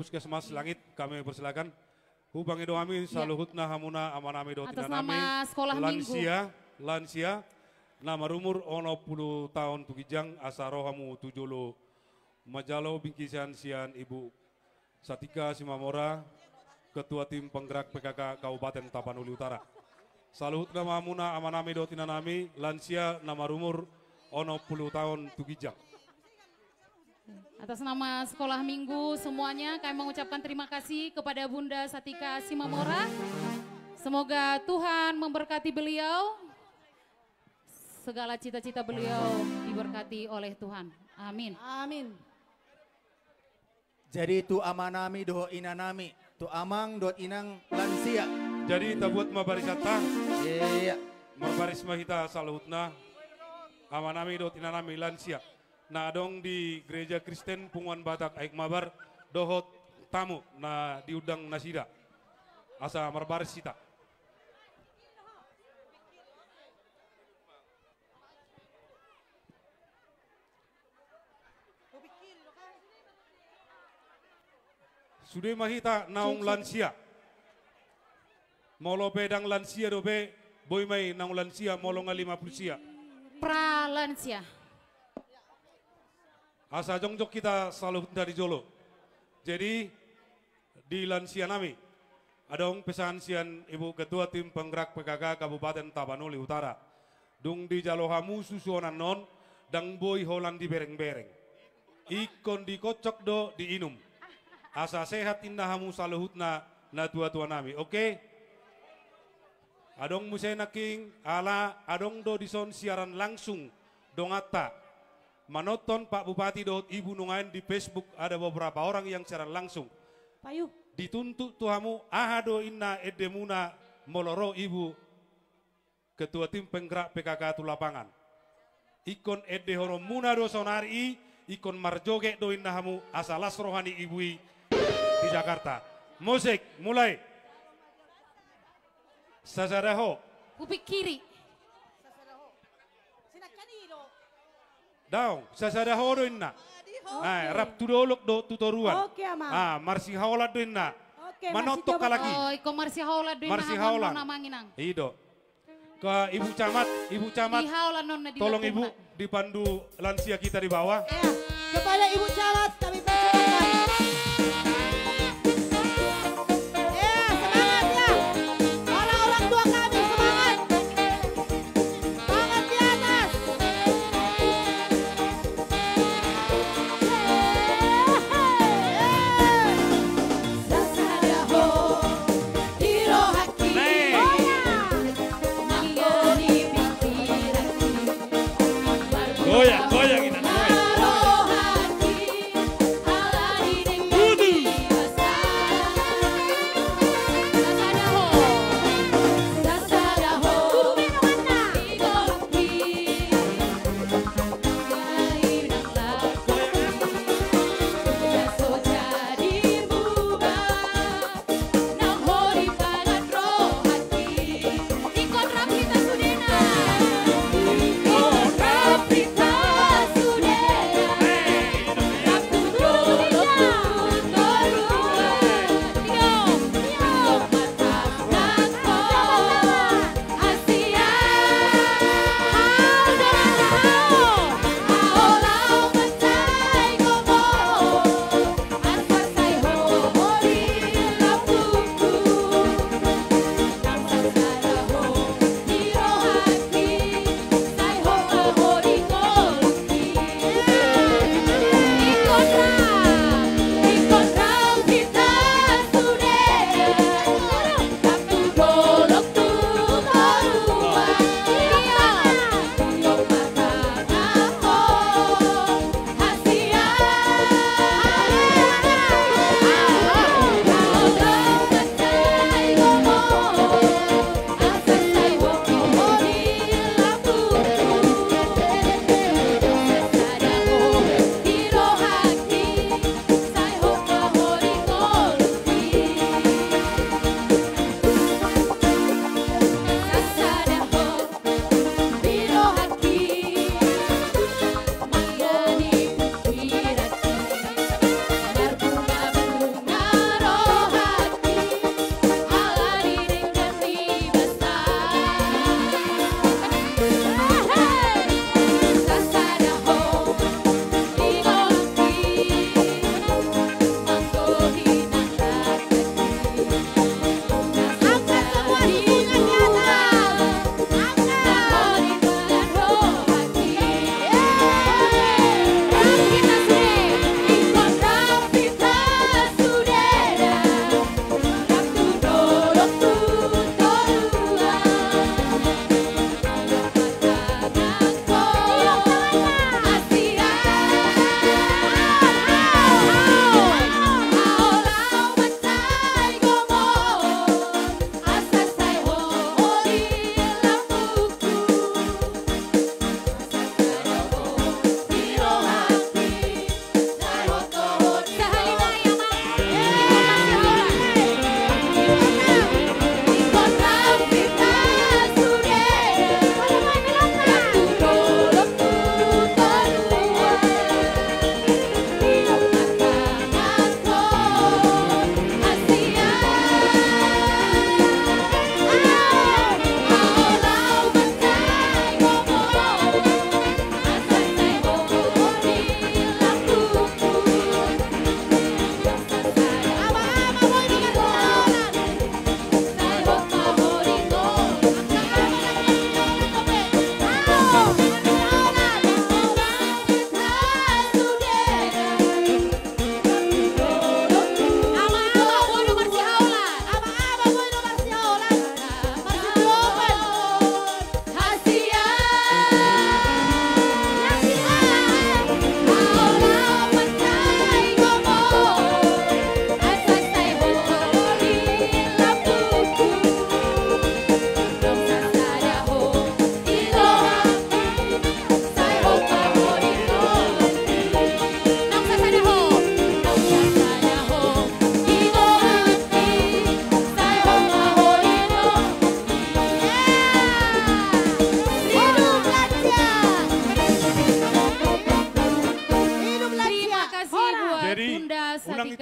Puskesmas Langit, kami persilakan. Hupangido hami saluhutna hamuna amanami dohot inanami, atas nama Sekolah Minggu, lansia, lansia na marumur onom pulu taon tu ginjang, asa ro hamu tu jolo manjalo bingkisan sian Ibu Satika Simamora, Ketua Tim Penggerak P K K Kabupaten Tapanuli Utara. Saluhutna ma hamuna amanami dohot inanami, lansia na marumur onom pulu taon tu ginjang. Atas nama Sekolah Minggu semuanya, kami mengucapkan terima kasih kepada Bunda Satika Simamora. Semoga Tuhan memberkati beliau. Segala cita-cita beliau diberkati oleh Tuhan. Amin. Amin. Jadi tu amanami dohot inanami, tu amang dohot inang lansia. Jadi tabuat ma barisanta. Iya. Marbaris ma hita saluhutna, amanami dohot inanami lansia na adong di Gereja Kristen Punguan Batak Aek Mabar dohot tamu na diundang nasida. Asa marbaris hita. Sude ma hita naung lansia. Molo pe ndang lansia dope, boi ma i naung lansia molo nga lima pulu sia. Pra lansia. Asa jongjong hita saluhutna di jolo. Jadi, di lansia nami, adong pesan sian Ibu Ketua Tim Penggerak P K K Kabupaten Tapanuli Utara. Dung dijalo hamu susuonan on, ndang boi holan dibereng-bereng. Ingkon dikocok do diinum. Asa sehat inna hamu saluhutna natua-tua nami. Oke? Adong muse nangkin, ala adong do dison siaran langsung donganta. Manonton Pak Bupati dohot Ibu Nungaen di Facebook, ada beberapa orang yang siaran langsung. Payu. Dituntut tu hamu, aha do inna endemuna molo ro Ibu Ketua Tim Penggerak P K K tu lapangan. Ingkon endehononmuna do sonari i, ingkon marjoget do inna hamu asa las roha ni ibu i di Jakarta. Musik, mulai. Sasada ho. Hupingkiri. Daong, sasada ho do inna. Oke. Ah, rap tu dolok dohot tu toruan. Oke, Amang. Ah, marsihaolan do inna. Oke, manontok halak i. Oh, ingkon marsihaolan do inna. Marsihaolan. Amang, Inang. I do. Ke Ibu Camat, Ibu Camat. Dihaolan on na di tolong Ibu, dipandu lansia kita di bawah. Ya, kepada Ibu Camat kami persilakan. Ya, semangat ya. Para orang tua kami, semangat. Tangan di atas. Goyang, goyang, Inang, goyang.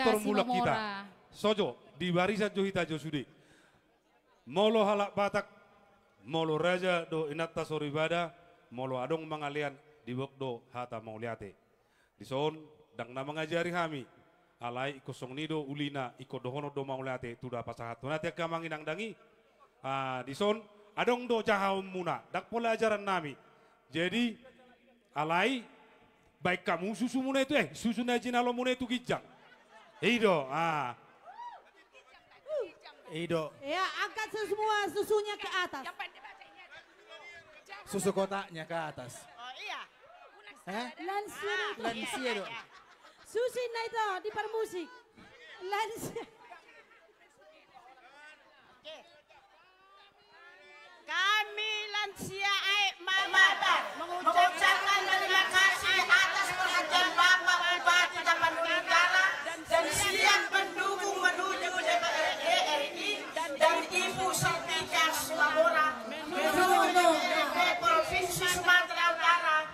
Tor mulak hita. Sojo, di barisan jo hita jo sude. Molo halak Batak, molo raja dohot inanta soripada, molo adong mangalean, didok do hata mauliate. Dison, ndang na mangajari hami. Alai ingkon songon i do ulina, ingkon dohonon do mauliate, tu na pasahathon. Ate angka amang inang dang i. Ah, dison, adong do jahaonmuna, ndang pola ajaran nami. Jadi, alai, baen hamu susumuna i tu, eh, susu na jinalomuna i tu ginjang. I do, ah. I do. Ya, angkat semua susunya ke atas. Susu kotaknya ke atas. Oh, iya. Eh? Lansia do. Lansia do. Susu na i tu, di parmusik. Lansia. Kami lansia Aek Mata mengucapkan terima kasih atas perhatian Bapak Bupati Tapanuli Utara dan siap mendukung menuju D P R R I dan Ibu Sartika Situmorang menuju D P R D Provinsi Sumatera Utara.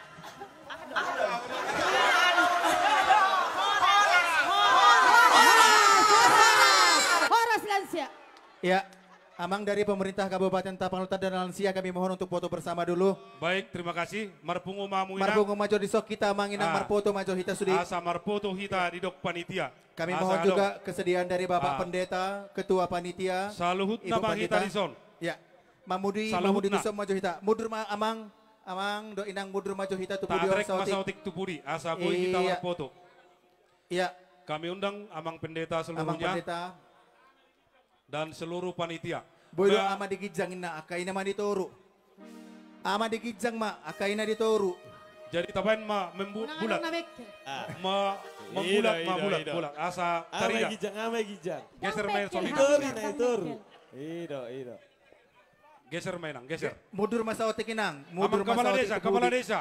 Horas, lansia. Ya, Amang dari pemerintah Kabupaten Tapanuli Utara dan lansia, kami mohon untuk foto bersama dulu. Baik, terima kasih. Marpungu ma hamu inang. Marpungu ma jo dison hita, Amang inang, ah, marfoto ma jo hita sude. Asa marfoto hita didok panitia. Kami mohon juga kesediaan dari Bapak Pendeta, Ketua Panitia, Ibu Pendeta. Saluhutna ma hita dison. Ya. Mamudi, mamudi dison ma jo hita. Mundur ma Amang, Amang dohot Inang, mundur ma jo hita tu pudi on saotik. Tatrek ma saotik tu pudi, asa boi hita marfoto. Iya. Kami undang Amang Pendeta seluruhnya. Amang Pendeta. Dan seluruh panitia. Boi do ama di ginjang ninna, angka i na ma di toru. Ama di ginjang ma, angka i na di toru. Jadi tabaen ma membu-, bulat. Membulat ma, bulat, bulat. Asa tarida. Ama di ginjang, ama di ginjang. Geser ma i, Son. Di toru, di toru. I do, i do. Geser ma inang, geser. Mundur ma saotik inang, mundur ma saotik tu pudi. Kepala desa,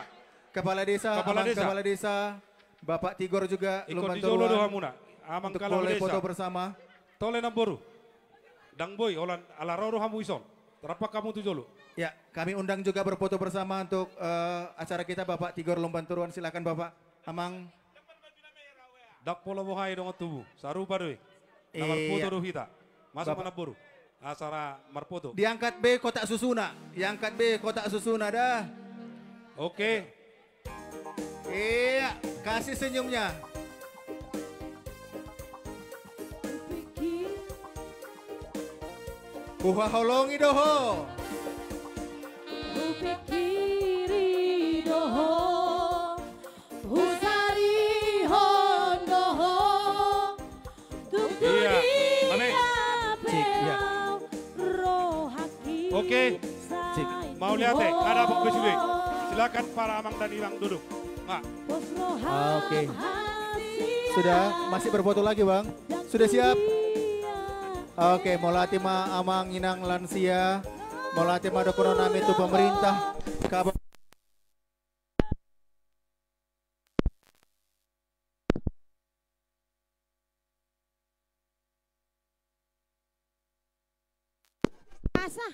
kepala desa. Kepala desa, kepala desa. Bapak Tigor juga lumban toruan. Ikon di jolo do hamuna, Amang kepala desa. Untuk boleh foto bersama. Tole namboru. Ndang boi, holan ala ro do hamu dison. Rampak hamu tu jolo. Ya, kami undang juga berfoto bersama untuk, eh, acara kita, Bapak Tigor lumban toruan, silakan Bapak. Amang. Ndang pola boha i dongan tubu, sarupa do i. Na marfoto do hita. Masuk ma namboru. Asa ra marfoto. Diangkat be kotak susuna. Diangkat be kotak susuna da. Oke. Iya, kasih senyumnya. Huhaholongi do ho. Hupikiri do ho. Husarihon do ho. Tung tudia pe au rohangki. Oke. Mauliate, na dapot be sude. Silakan para amang dan inang duduk. Oke. Sudah, masih berfoto lagi, Bang? Sudah siap? Oke, mauliate ma amang inang lansia. Mauliate ma dohonon nami tu pemerintah. Kab- Asa.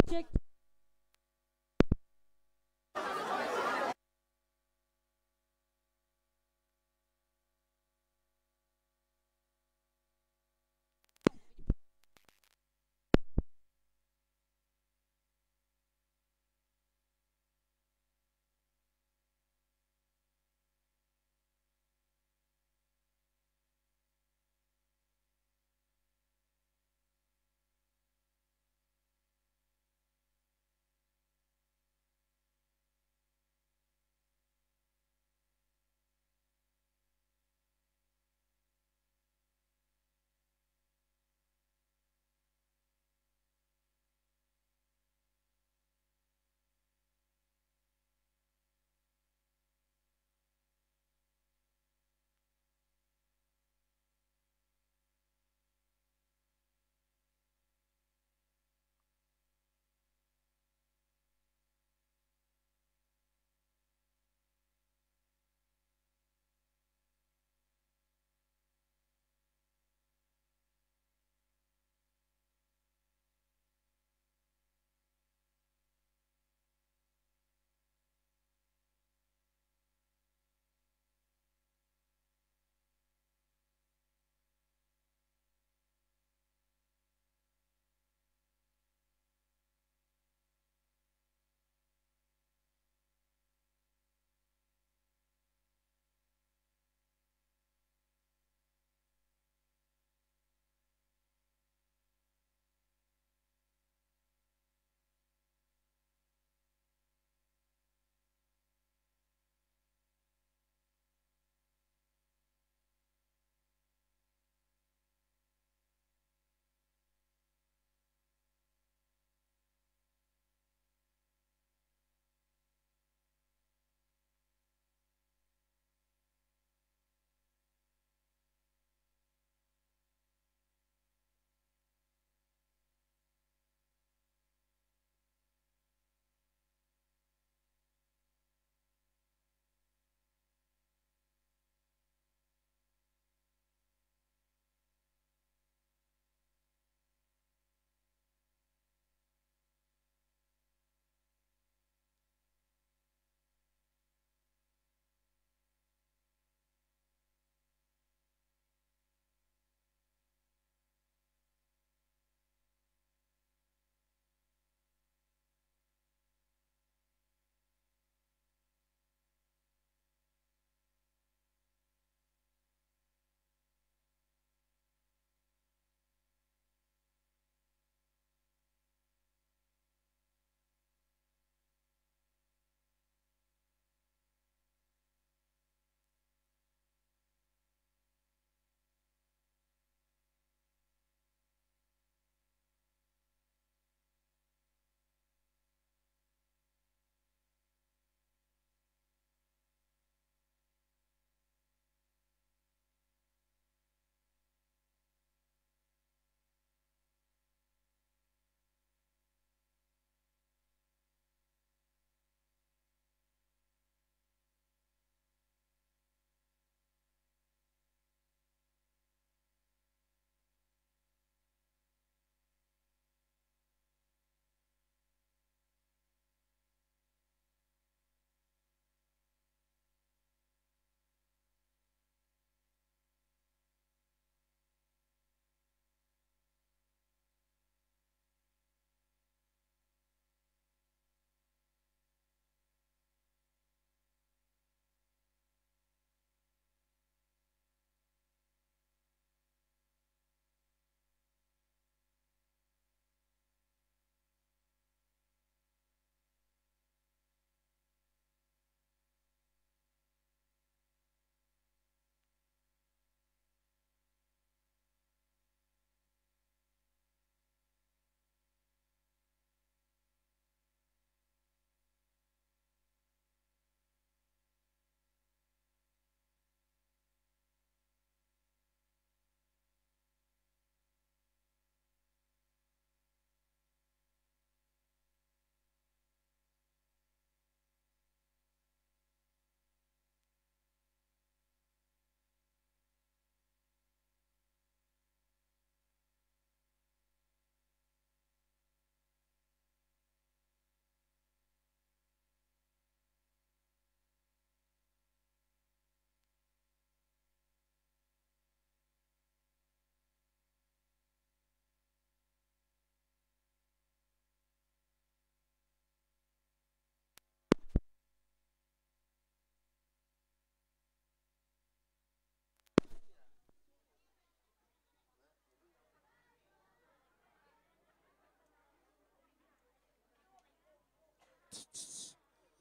Cek.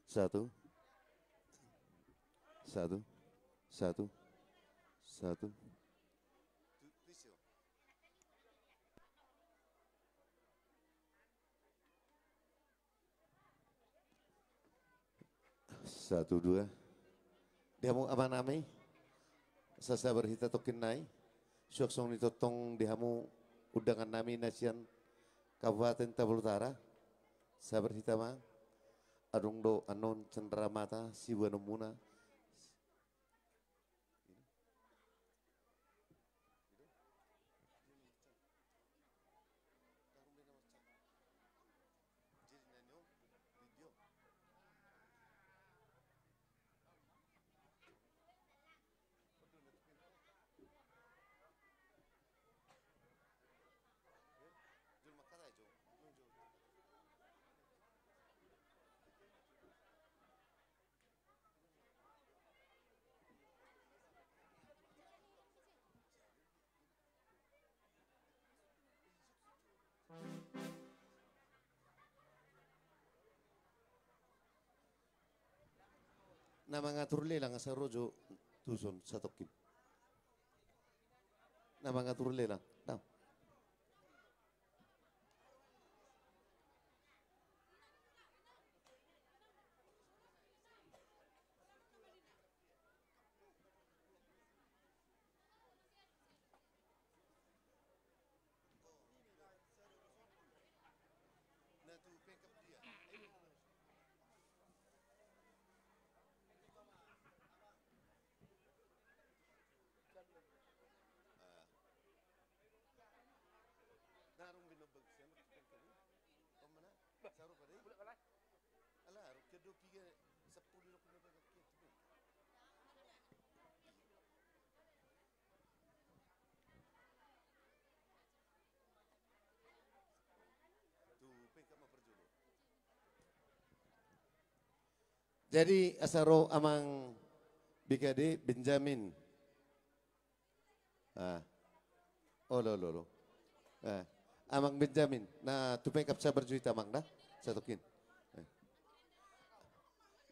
Satu. Satu. Satu. Satu. Satu, dua. Di hamu amanami, sasabar hita tongkin nai, suang songon i tongtong di hamu undangan nami na sian Kabupaten Tabo Utara, sabar hita ma, adong do annon cenderamata siboanonmuna. Na mangatur lelang asa ro jo tuson satongkin. Na mangatur lelang. Nah. Nah, dung binombak sian, om mana? Sarupa dei. Ala, ruk kedo piga, sepuluh ruk kedo piga. Jadi asa ro amang B K D Benjamin. Ah. Olo, olo, olo. Ah. Amang Benjamin. Nah, tu pekap sabar juita amang dah. Satongkin. Eh.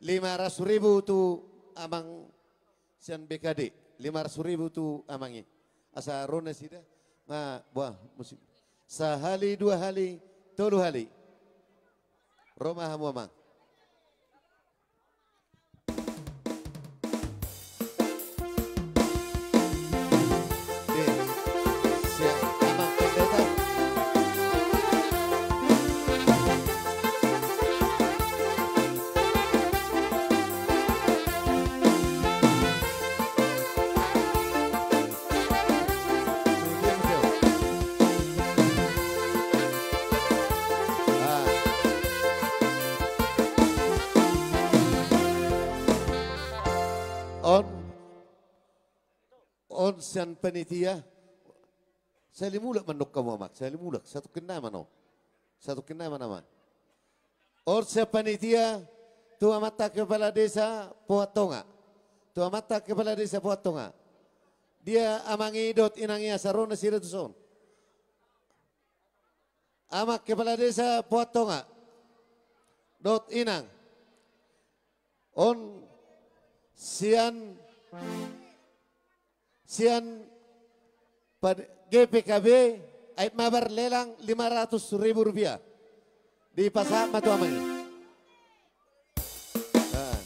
Lima ratus ribu tu amang sian B K D. Lima ratus ribu tu amang i. Asa ro nasida. Nah, buah musik. Sahali, dua hali, tolu hali. Ro ma hamu amang. On, on sian panitia. Sahali mulak mandok hamu amang, sahali mulak, satongkin nai ma on. Satongkin nai ma on amang. On sian panitia, tu amanta kepala desa Pohantonga. Tu amanta kepala desa Pohantonga. Dia amang i dohot inang i asa ro nasida tuson. Amang kepala desa Pohantonga. Dohot inang. On sian, sian pad-, G P K B, Aek Mabar lelang lima ratus ribu rupiah. Dipasahat ma tu amang i. Ah.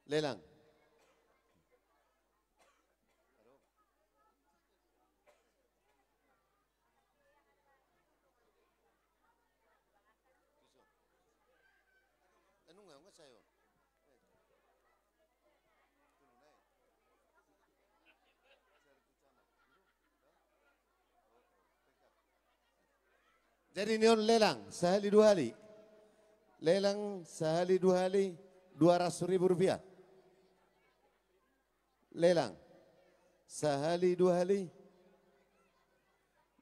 Lelang. Jadi ni on lelang sahali dua hali. Lelang sahali dua hali, dua ratus ribu rupiah. Lelang sahali dua hali,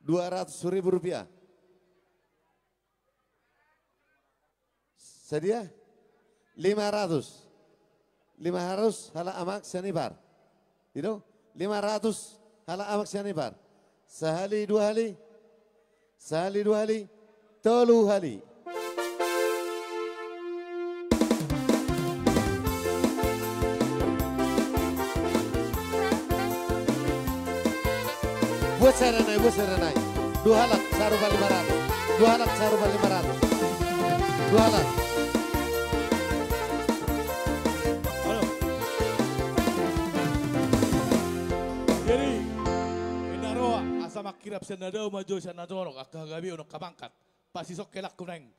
dua ratus ribu rupiah. Sadia? Lima ratus. Lima ratus halak Amang Sianipar. I do? Lima ratus halak Amang Sianipar. Sahali dua hali. Sahali dua hali. Tolu hali. Buat sada nai, buat sada nai. Dua halak sarupa lima ratus. Dua halak sarupa lima ratus. Dua halak. Halo. Jadi, inna roha, asa mangkirap sian na dao, manjou sian na torop, angka hagabeon, angka pangkat. Pasisok helangku naeng.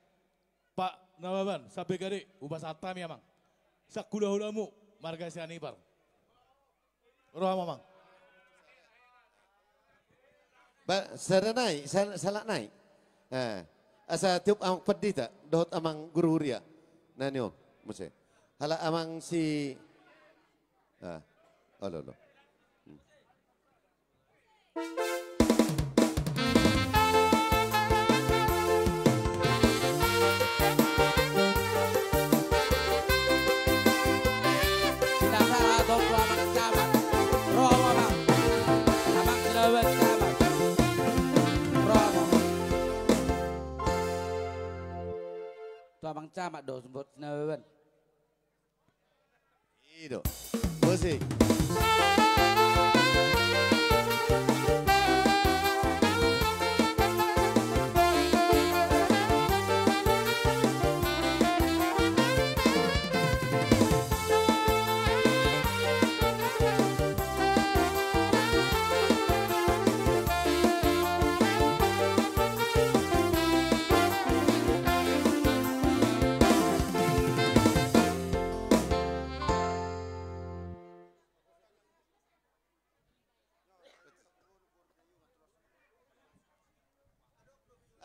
Pak Nababan, sampe gade, hupasahat hami amang. Sian hulahulamu, marga Sianipar. Roha ma amang. Ba, sada nai, sal-, salak nai. Eh, asa tiop amang pandita, dohot amang guru huria. Nani o, muse. Halak amang si, ah, olo, olo. Hmm. Sinasahat do tu amang camat. Ro ma amang. Amang Sinababan camat. Ro ma amang. Tu amang camat do, buat Sinababan. I do. Musik.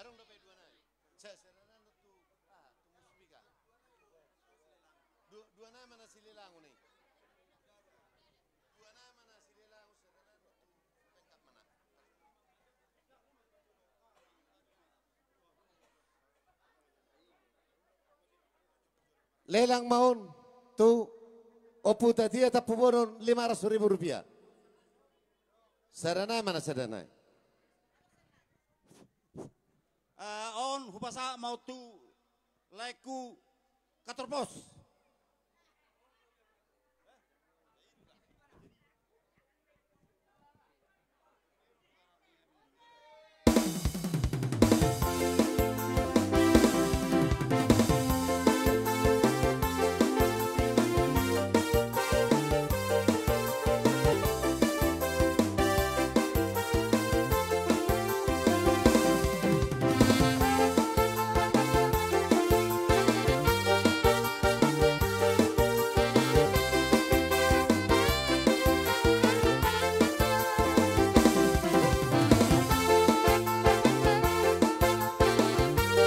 Adong dope dua nai. Sa-, saranan tu, ah, tu muspika. Du-, dua nai ma na silelangon i. Dua nai ma na silelangon, saranan tu pengkap mana. Lelang ma on tu Ompu Tatia Tampubolon, lima ratus ribu rupiah. Sada nai ma na sada nai. Eh, on hupasahat ma on tu laengku Kantor Pos.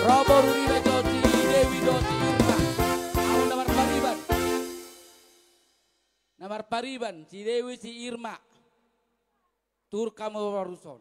Ro boru ni raja on, si Dewi dohot si Irma. Ahu na marpariban. Na marpariban, si Dewi, si Irma. Turun hamu boru on.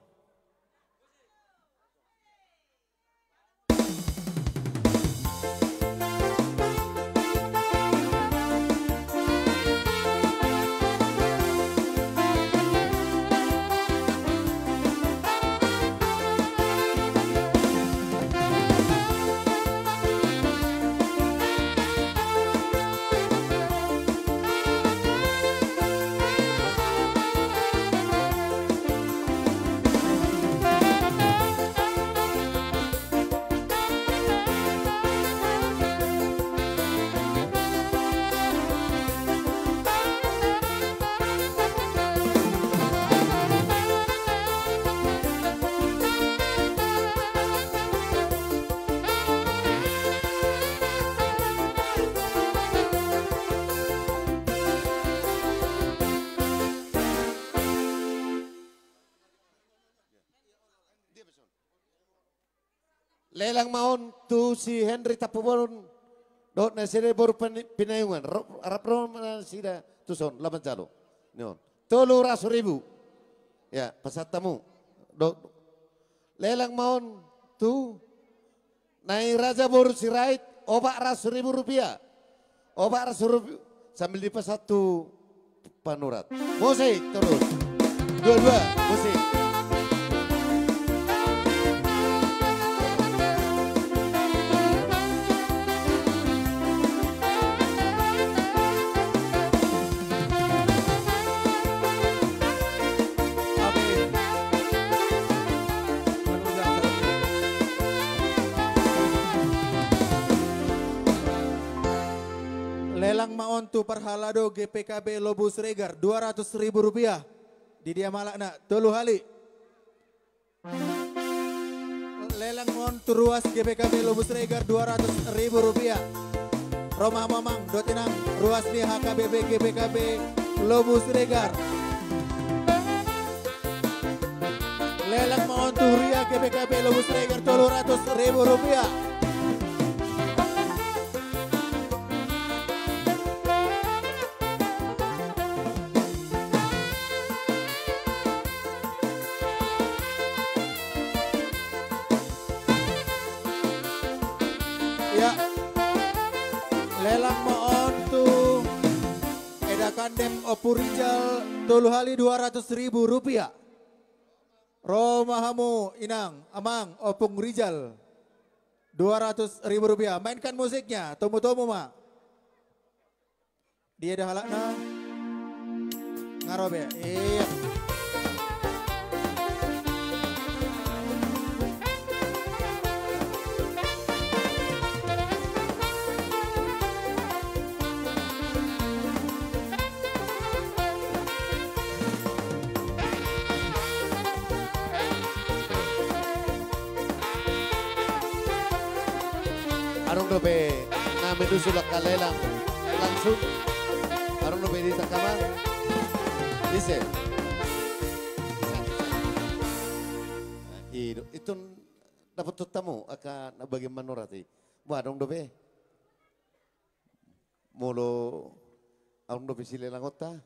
Lelang ma on tu si Henry Tampubolon dohot nasida boru Pini-, Pinaiungan. Ro-, rap ro ma nasida tu son, laho manjalo. Ni on. Tolu ratus ribu. Ya, pasahat hamu. Do-, lelang ma on tu Nai Raja boru Sirait, opat ratus ribu rupiah. Opat ratus rupiah sambil dipasahat tu panurat. Musik terus. Dua-dua, musik. Lelang ma on tu parhalado G P K B Lobu Siregar, dua ratus ribu rupiah. Di dia ma halakna, tolu hali. Lelang ma on tu ruas G P K B Lobu Siregar, dua ratus ribu rupiah. Ro ma hamu amang dohot inang, ruas ni H K B P G P K B Lobu Siregar. Lelang ma on tu huria G P K B Lobu Siregar, tolu ratus ribu rupiah. Ya. Lelang ma on tu Eda Kandem Ompu Rijal, tolu hali dua ratus ribu rupiah. Ro ma hamu inang, amang, Ompung Rijal. Dua ratus ribu rupiah. Mainkan musiknya, tomu-tomu ma. Dia dah halakna. Nga ro be. Iya. Adong dope na menyusul angka lelang langsung. Adong dope di tangkaman. Ise. I do, itu dapothon hamu angka na bagian manurat i. Wah, adong dope. Molo adong dope silelangonta,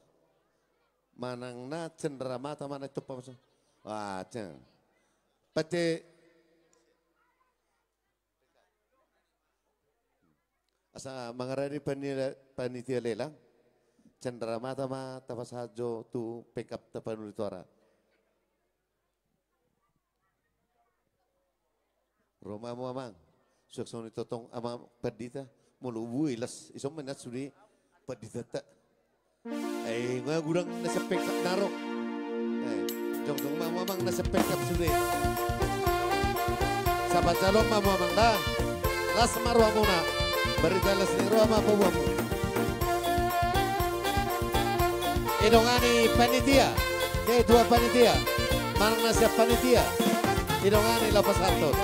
manang na cenderamata ma na i tompa paso. Ah, cen. Pate asa mangarani panitia, panitia lelang, cenderamata ma tapasahat jo tu pengkap tapanuli tu ara. Ro ma hamu amang. Suang songon i tongtong amang pandita. Molo bue las ison ma inna sude panditanta. Ai nga godang na sian pengkap na ro. Ai jongjong ma hamu amang na sian pengkap sude. Sahat jalo ma hamu amang da. Las ma rohamuna. Barita las ni roha ma paboaonmu. Didongani panitia, ketua panitia, manang na sian panitia. Didongani laho pasahathon.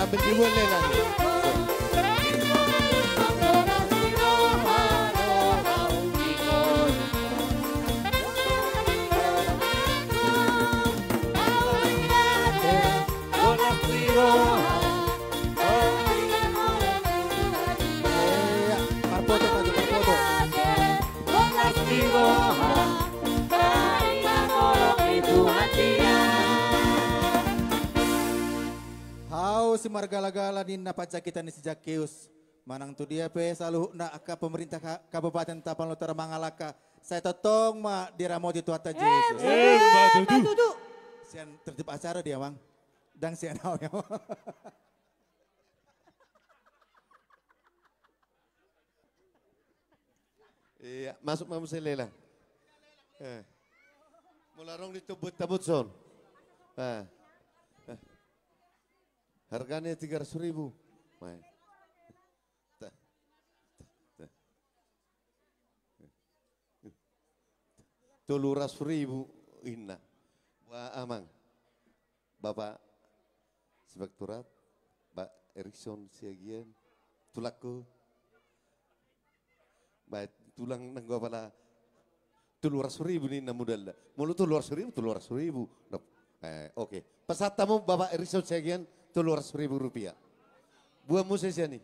Sambil dibuat lelang. Iya, parpoto sajo, parpoto. Hau simargala-gala ninna panjangkitan ni si Zakkeus. Manang tu dia pe saluhutna angka pemerintah ka-, Kabupaten Tapanuli Utara mangalangka, sai tongtong ma diramoti Tuhanta Jesus. Emma tutu. Sian tertib acara dia, Mang. Ndang sian au ya, Mang. Iya, masuk ma muse lelang. Eh. Molo adong di tombot-tombot son. Ah. Ah. Harganya tiga ratus ribu. Mai. Ta-, ta-, ta-, tolu ratus ribu inna. Ba amang. Bapak Simanjuntak, Pak Erikson Siagian, tulangku. Baik, tulang nanggo apala tolu ratus ribu ninna modalna. Molo tolu ratus ribu, tolu ratus ribu. Nah, eh, oke. Pasahat hamu Bapak Erikson Siagian tolu ratus ribu rupiah. Buat musik sian i.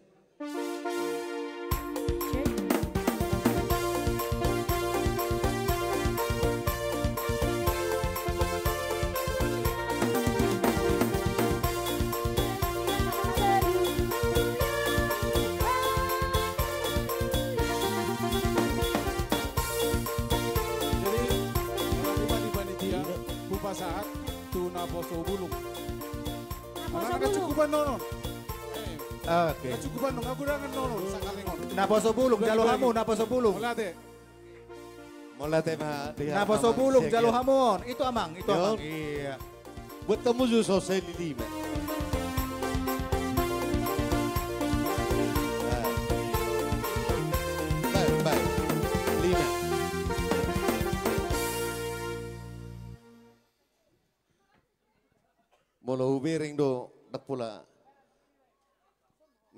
Jadi, molo di panitia, hupasahat tu naposo bulung. Naposo bulung. Cukupan nonon. Eh, oke. Cukupan nonon, aku udah nonon, sakalingon. Naposo bulung, jalo hamu, naposo bulung. Mauliate. Mauliate ma dia. Naposo bulung, jalo hamu on. Itu amang, itu amang. Iya. Buat tamu ju so saya di lima. Baik, baik. Lima. Molo hubereng do, ndang pola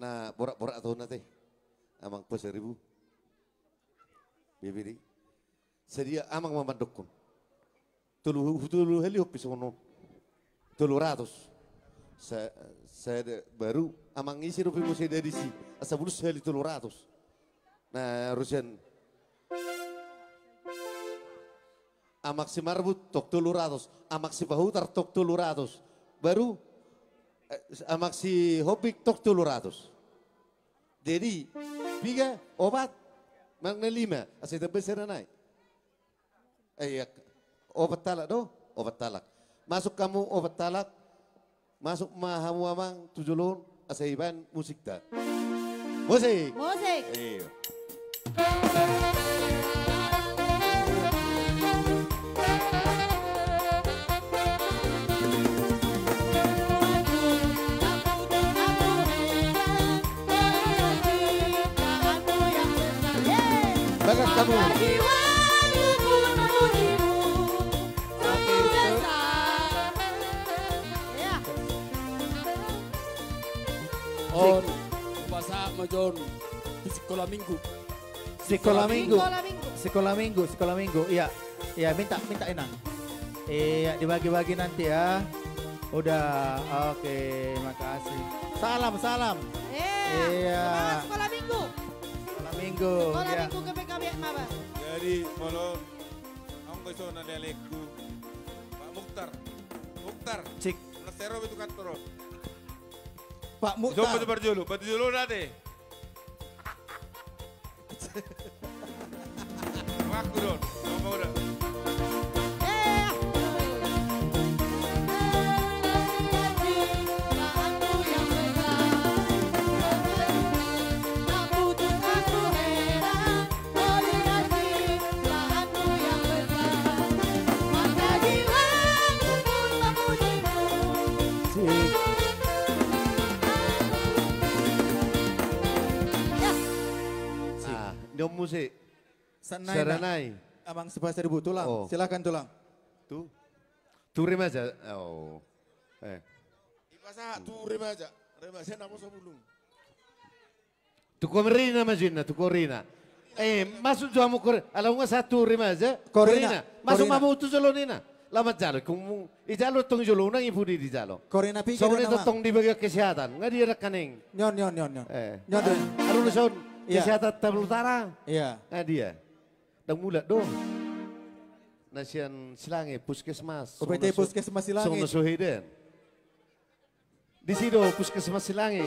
na borak-borak tu na te. Amang Pasaribu. Bibiri. Sadia amang ma mandokkon. Tolu, tolu hali hopi songon on. Tolu ratus. Sa-, sada baru amang ise dope muse da disi. Asa bulus hali tolu ratus. Na, rusian. Amang Simarbut tong tolu ratus, Amang Sipahutar tong tolu ratus. Baru, eh, Amang Sihombing tong tolu ratus. Jadi, piga, opat, manang na lima, asa ditamba sada nai. Eh, iya, opat halak do, opat halak. Masuk hamu opat halak, masuk ma hamu amang tu jolo on, asa ibaen musikta. Musik. Musik. Iyo. Bagas hamu. On. Hupasahat ma jo on tu sikola minggu. Sikola minggu. Sikola minggu. Sikola minggu, sikola minggu. Iya. Iya, minta, minta Inang. Iya, dibagi-bagi nanti ya. Udah, oke, makasih. Salam, salam. Iya. Semangat sikola minggu. Sikola minggu. Sikola minggu G B K B M apa? Jadi, molo Anggo iso na lelengku. Pak Mukhtar. Mukhtar. Cik. Nasero itu kantor. Pak Mukhtar. Iso maju parjolo, parjolo nate. Ngaku don. Ngomong don. Ah, nion muse. Saranai. Saranai. Amang Sipasaribu, tulang. Oh. Silakan, tulang. Tu? Tu remaja. Oh. Eh. Ipasahat tu remaja. Remaja naposo bulung. Tu Korina ma jo inna, tu Korina. Eh, masuk jo hamu Kor-, ala unga satu remaja. Korina. Korina. Masuk ma hamu tu jolo ninna. Laho manjalo, ingkon ijalo tong jolo, unang i pudi dijalo. Korina piga do nama? Songon i tong di bagian kesehatan. Nga dia dangkaning. Nion, nion, nion, nion. Eh. Nion, nion. Aru na son. Iya. Kesehatan Tabalutara. Iya. Nga dia. Ndang mulak do. Na sian Silangi, puskesmas. O B T puskesmas Silangi. Songon na so hea den. Disi do puskesmas Silangi.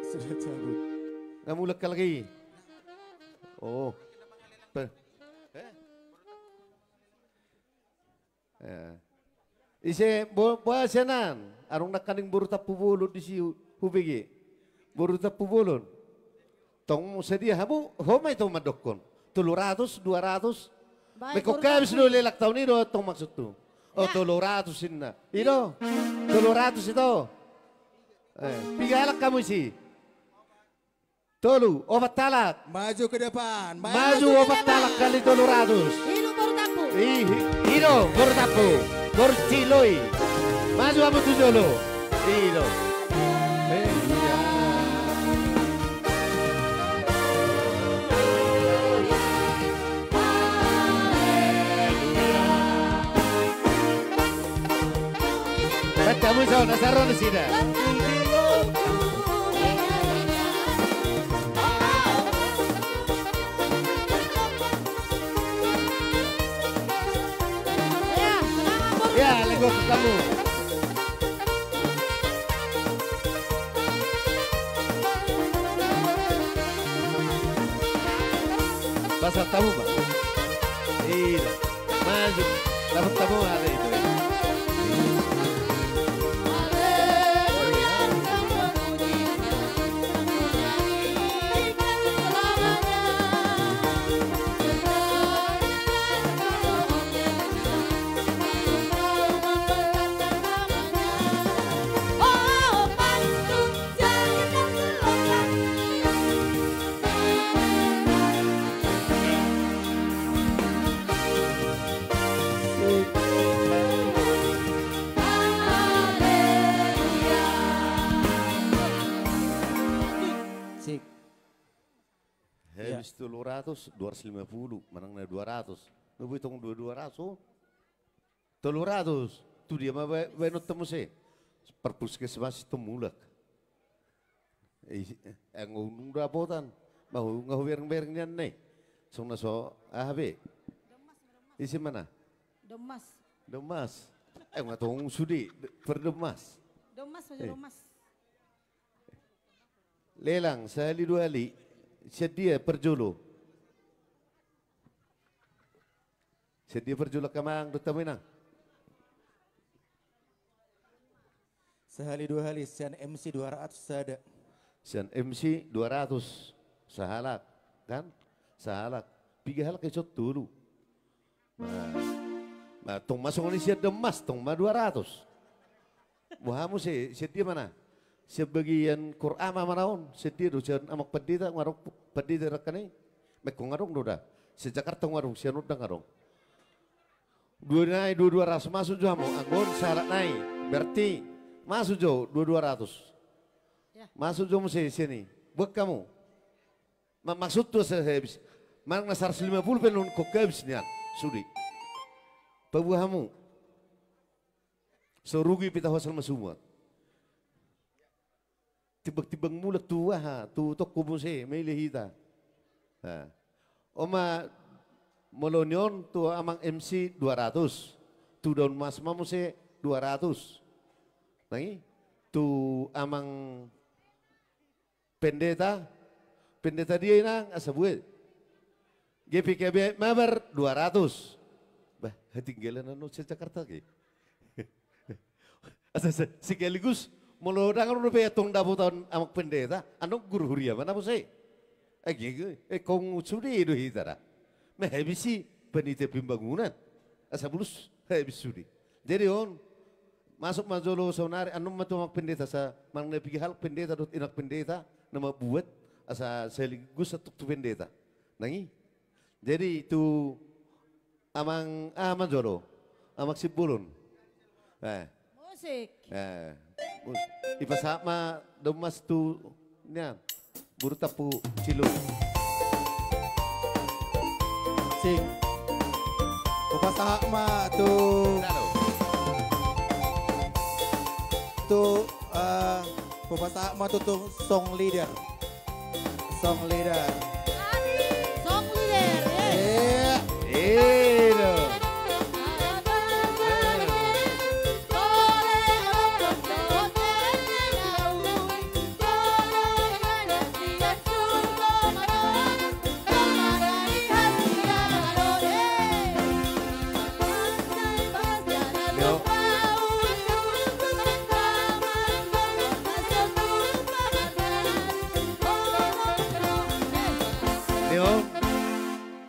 Sudah cabut. Nga mulak halak i. Oh. Pe-, eh? Eh. Ise bo-, boa sianan. Adong nangkaning boru Tampubolon disi hu-, hubege. Boru Tampubolon. Tong sadia hamu, ho ma i tong mandokkon. Tolu ratus, dua ratus. Baik, ingkon boru habis Tampubolon. Leleng taon i do tong maksudhu. Oh, tolu ratus inna. I do. Tolu ratus ito. Eh, piga halak hamu disi? Tolu, opat halak. Maju ke depan. Maju opat halak kali tolu ratus. I do, boru Tampu. I, i do, boru Tampu. Boru Ciloi. Maju hamu tu jolo. I do. Eh, iya. Baca muso, na saro nasida. Ya, lego kamu. Pasal tamu, Pak. Iya. Maju. Dapat tamu ada itu. Sik. Habis tolu ratus, dua ratus lima puluh, manang na dua ratus. Nubu itong dua, dua ratus, oh. Tolu ratus. Tu dia ma ba-, baenonta muse? Parpuskesmas tong mulak. Isi, eh, nga unang dapotan. Nga hubereng-bereng nian ne. Songon na so, aha be? Isi mana? Domas. Domas. Eh, nga tong sude, per Domas. Domas, eh. Domas. Lelang, sahali dua hali. Sian dia parjolo? Sian dia parjolo, angka amang dohot inang? Sahali dua hali, sian M C dua ratus sada. Sian M C dua ratus, sahalak, kan? Sahalak. Piga halak i, son tolu. Nah, nah, tong ma songon i sian Domas, tong ma dua ratus. Boha muse, sian dia mana? Sian bagian Quran ma na on, sian dia do, sian amang pandita, nga adong pandita i, rangkana i. Mekko nga adong do da. Sian Jakarta nga adong, sian on ndang adong. Dua nai, dua dua ratus, masuk jo hamu, anggo on sahalak nai. Berarti masuk jo dua dua ratus. Ya. Masuk jo muse sian i. Buat hamu. Ma-, maksudhu asa habis. Manang na saratus lima puluh pe nuaeng habis nian. Sude. Paboa hamu. So rugi pe tahu asal masumut. Timbang-timbang mulak tu aha, tu toko muse, maila hita. Nah. On ma molo ni on tu amang M C dua ratus. Tu Domas ma muse dua ratus. Nai, tu amang pendeta, pendeta dia inang, asa buat. G P K B Mabar dua ratus. Bah, hatinggalan anu sian Jakarta ke. Asa, asa, sekaligus, molo ndang adong dope antong dapotan amang pendeta, antong guru huria ma na muse. Eh, ge, ge, eh, kong sude do hita da. Ma habis i panitia pembangunan. Asa bulus, habis sude. Jadi on, masuk ma jolo saonari, annon ma tu amang pendeta, asa manang na piga halak pendeta dohot inang pendeta, na mambuat, asa sekaligus antong tu pendeta. Nai. Jadi tu amang, ah, manjolo. Amang Simbolon. Eh. Musik. Eh. Mus-, dipasahat ma Domas tu, nia, boru Tampubolon. Sing. Hupasahat ma tu, tu, eh, hupasahat ma tu, tu song leader. Song leader. Song leader, eh. Iya. Iya. Ni on,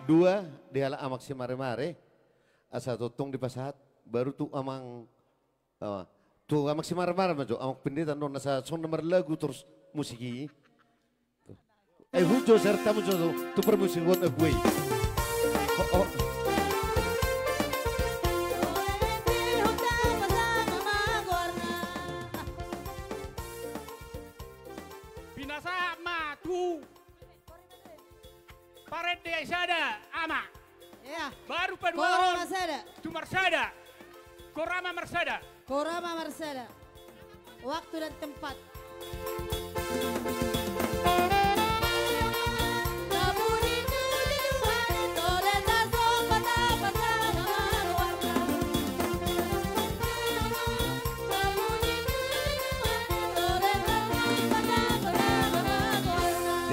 dua dihalak amang simaremare, asa tongtong dipasahat Baru tu amang, ah, tu amang si Marmar ma jo, amang pendeta, non nasa songon na marlagu torus musik i. Eh, hujo serta mujo tu, tu permusik on, eh, gue. Oh, oh. Pinasahat ma tu parende sada, ama. Iya. Baru paduahon. Kora marsada. Tu marsada. Kora ma marsada. Kora ma marsada. Waktu dan tempat.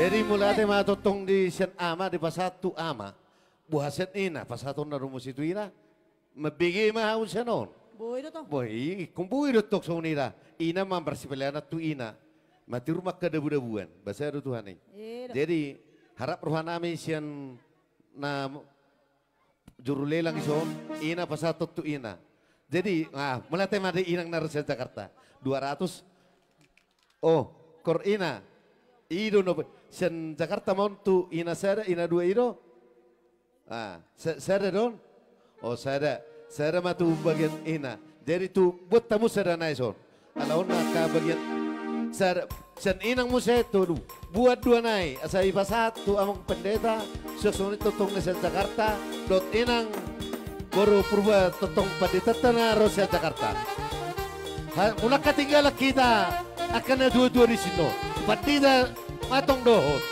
Jadi mauliate ma tongtong di sian ama, dipasahat tu ama. Boha sian ina, pasahatonna do muse tu ina. Mambege ma hamu sian on. Boi do tong. Boi, ingkon boi do tong songon i da. Ina ma marsipelean tu ina. Matiur ma angka dabu-dabuan. Basa do Tuhan i. Iya do. Jadi, harap rohanami sian na juru lelang i son, ina pasahathon tu ina. Jadi, ah, mauliate ma di inang na ro sian Jakarta. Dua ratus. Oh, kor ina. I do na, sian Jakarta ma on tu ina sada, ina dua i do. Ah, sa-, sada do on? Oh, sada. Sada ma tu bagian ina. Jadi tu buat hamu sada nai son. Ala on angka bagian sada, sian inang muse tu, buat dua nai. Asa ipasahat tu amang pendeta, suang songon i tongtong na sian Jakarta, dohot inang boru Purba tongtong panditanta na ro sian Jakarta. Ha, molo tinggal hita, angka na dua-dua disi on. Pandita ma tong dohot.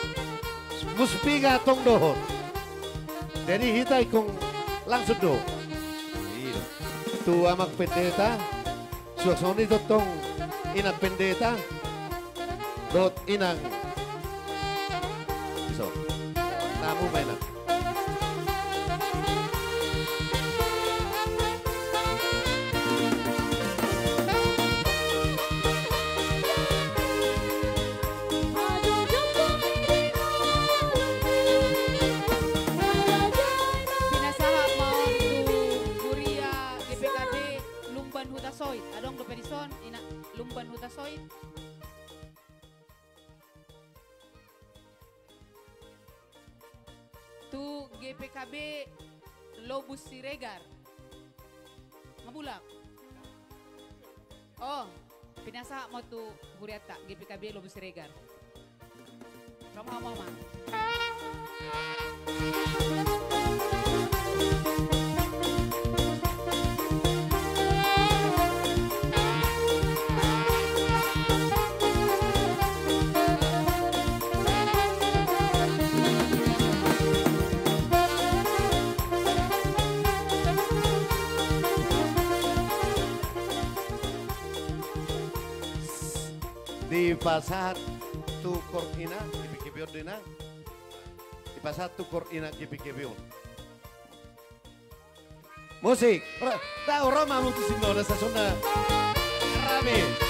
Muspika tong dohot. Jadi hita ingkon langsung do. Iya. Tu amang pendeta, suang songon i tongtong inang pendeta, dohot inang. Iso. Tamu ma inang. Pinasahat ma on tu huria G P K B Lumban Hutasoit. Adong dope dison, ina, Lumban Hutasoit. Tu G P K B Lobus Siregar. Mabulak. Oh, pinasahat ma on tu hurianta G P K B Lobus Siregar. Romo, romo, romo. Dipasahat tu kor ina, G P K B on do ina. Dipasahat tu kor ina, G P K B on. Musik. Ora, da, ora mamu tu sinona sasona. Rame.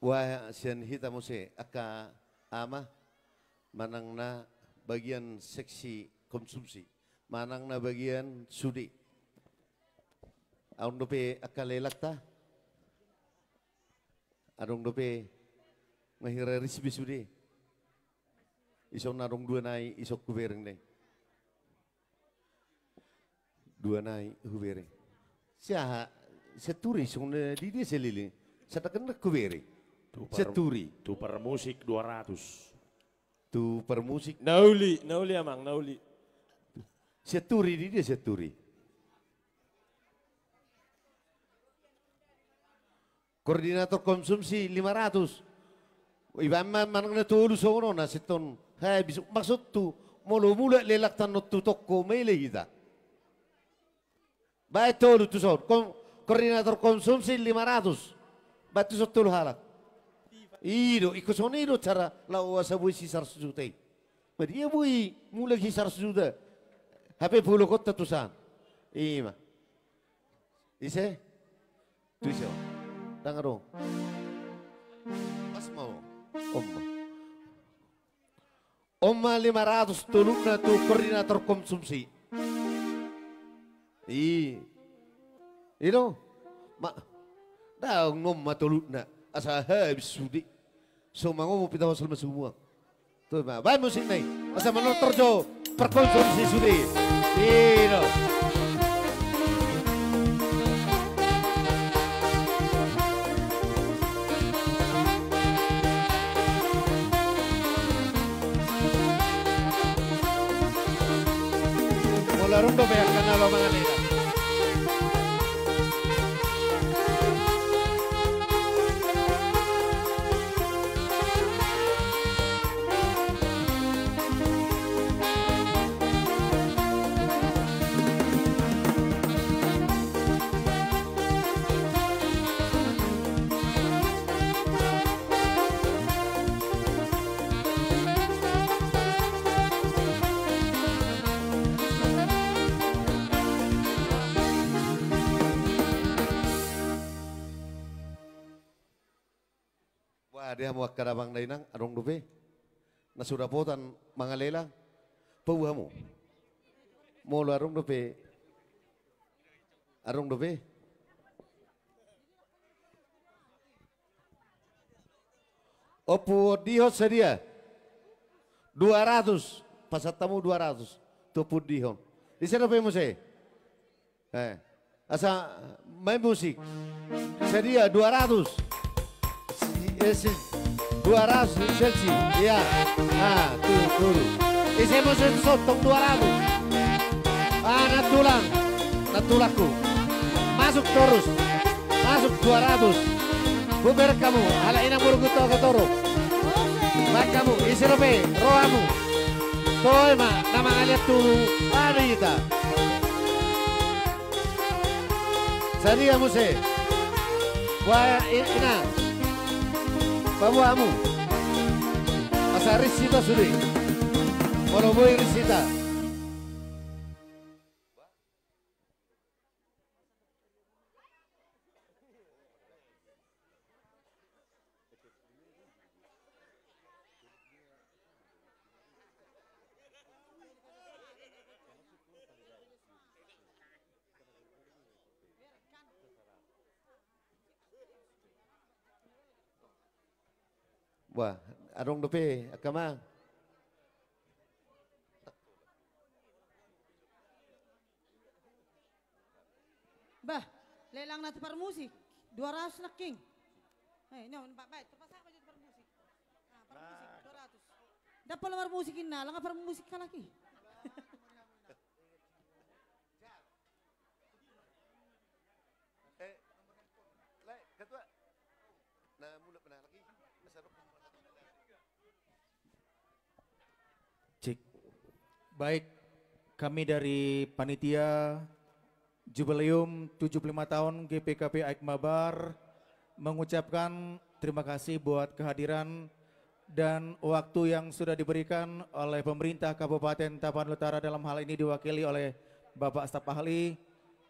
Ua sian hita muse angka ama manang na bagian seksi konsumsi, manang na bagian sude. Adong dope angka lelakta, adong dope nga hira risbi sude. Ison adong dua nai, ison hubereng nai. Dua nai hubereng. Siaha, sian Turi, songon dia saleleng. Sada kan hubereng. Sian Turi. Tu parmusik dua ratus. Tu parmusik. Na uli, na uli amang, na uli. Sian Turi, di dia sian Turi. Koordinator konsumsi lima ratus. Iba ma manang na tolu songon on na sitton. Hai, bis-, maksudhu, molo mulak lelakta on tu toko, maila hita. Baen tolu tuson. Kon-, koordinator konsumsi lima ratus. Baen tuson tolu halak. I do, ingkon songon i do cara laho asa boi si saratus juta i. Ba dia boi mulak si saratus juta. Hape paulak hon tuson. I ma. Ise? Tu ise on? Ndang adong. Pas ma on. On ma. On ma lima ratus toluna tu koordinator konsumsi. I. I do. Ma. Ndang on ma toluna. Asa habis sude. So mangomo pita hosol ma sumuang. Tu ma. Baen musikna i. Asa manortor jo. Parkonsumsi sude. I do. Molo adong dope angka na laho mangalehon. Bah, dia hamu angka damang dainang, adong dope na so dapotan mangalehon, paboa hamu. Molo adong dope. Adong dope. Ompu Ondihon sadia? Dua ratus. Pasahat hamu dua ratus. Tu Ompu Ondihon. Ise dope muse? Eh. Asa main musik. Sadia dua ratus. Si, eh, si, dua ratus Chelsea. Iya. Ah, tu, tu. Ise muse tu son tong dua ratus. Ah, nantulang. Nantulangku. Masuk torus. Masuk dua ratus. Bubar hamu. Ala ina burung itu agak torus. Baen hamu. Ise dope. Rohamu. Toe ma. Na mangalean tu. Ada kita. Sadia muse. Boha i-, ina. Paboa hamu. Asa ris hita sude. Molo boi ris hita. Wah, adong dope, angka amang. Bah, lelang na tu parmusik, dua ratus nangkin. Eh, ini on, Pak, baik, terpaksa apa jadi parmusik? Ah, parmusik, dua ratus. Dapat lamar musik ini, langa parmusik kalaki. Eh, le, ketua. Nah, mulak benar lagi. Masa depan. Cik. Baik, kami dari panitia Jubileum tujuh puluh lima tahun G P K P Aik Mabar mengucapkan terima kasih buat kehadiran dan waktu yang sudah diberikan oleh pemerintah Kabupaten Tapanuli Utara, dalam hal ini diwakili oleh Bapak Staf Ahli,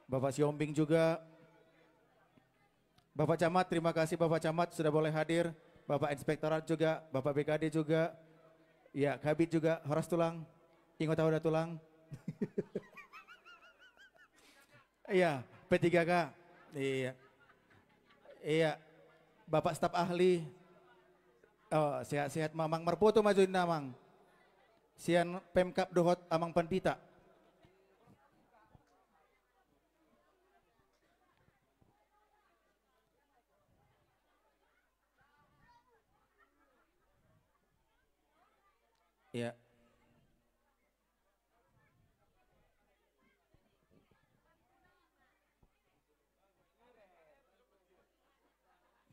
Bapak Siombing juga. Bapak Camat, terima kasih Bapak Camat sudah boleh hadir. Bapak Inspektorat juga, Bapak B K D juga. Ya, Kabid juga, horas tulang. Ingot au da tulang. Iya, P tiga K. Iya. Iya. Bapak Staf Ahli. Oh, sehat-sehat ma amang, marfoto ma jo inna amang. Sian Pemkab dohot amang pandita. Iya.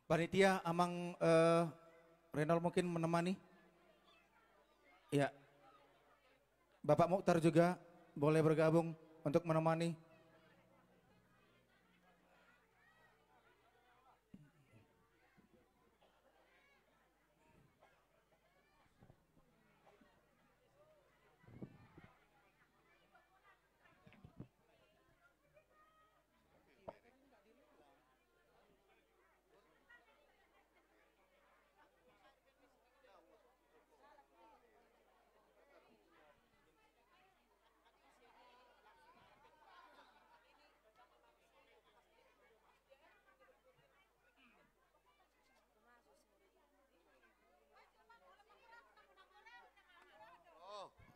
Panitia, amang, eh, Renol mungkin menemani. Iya. Bapak Mukhtar juga boleh bergabung untuk menemani.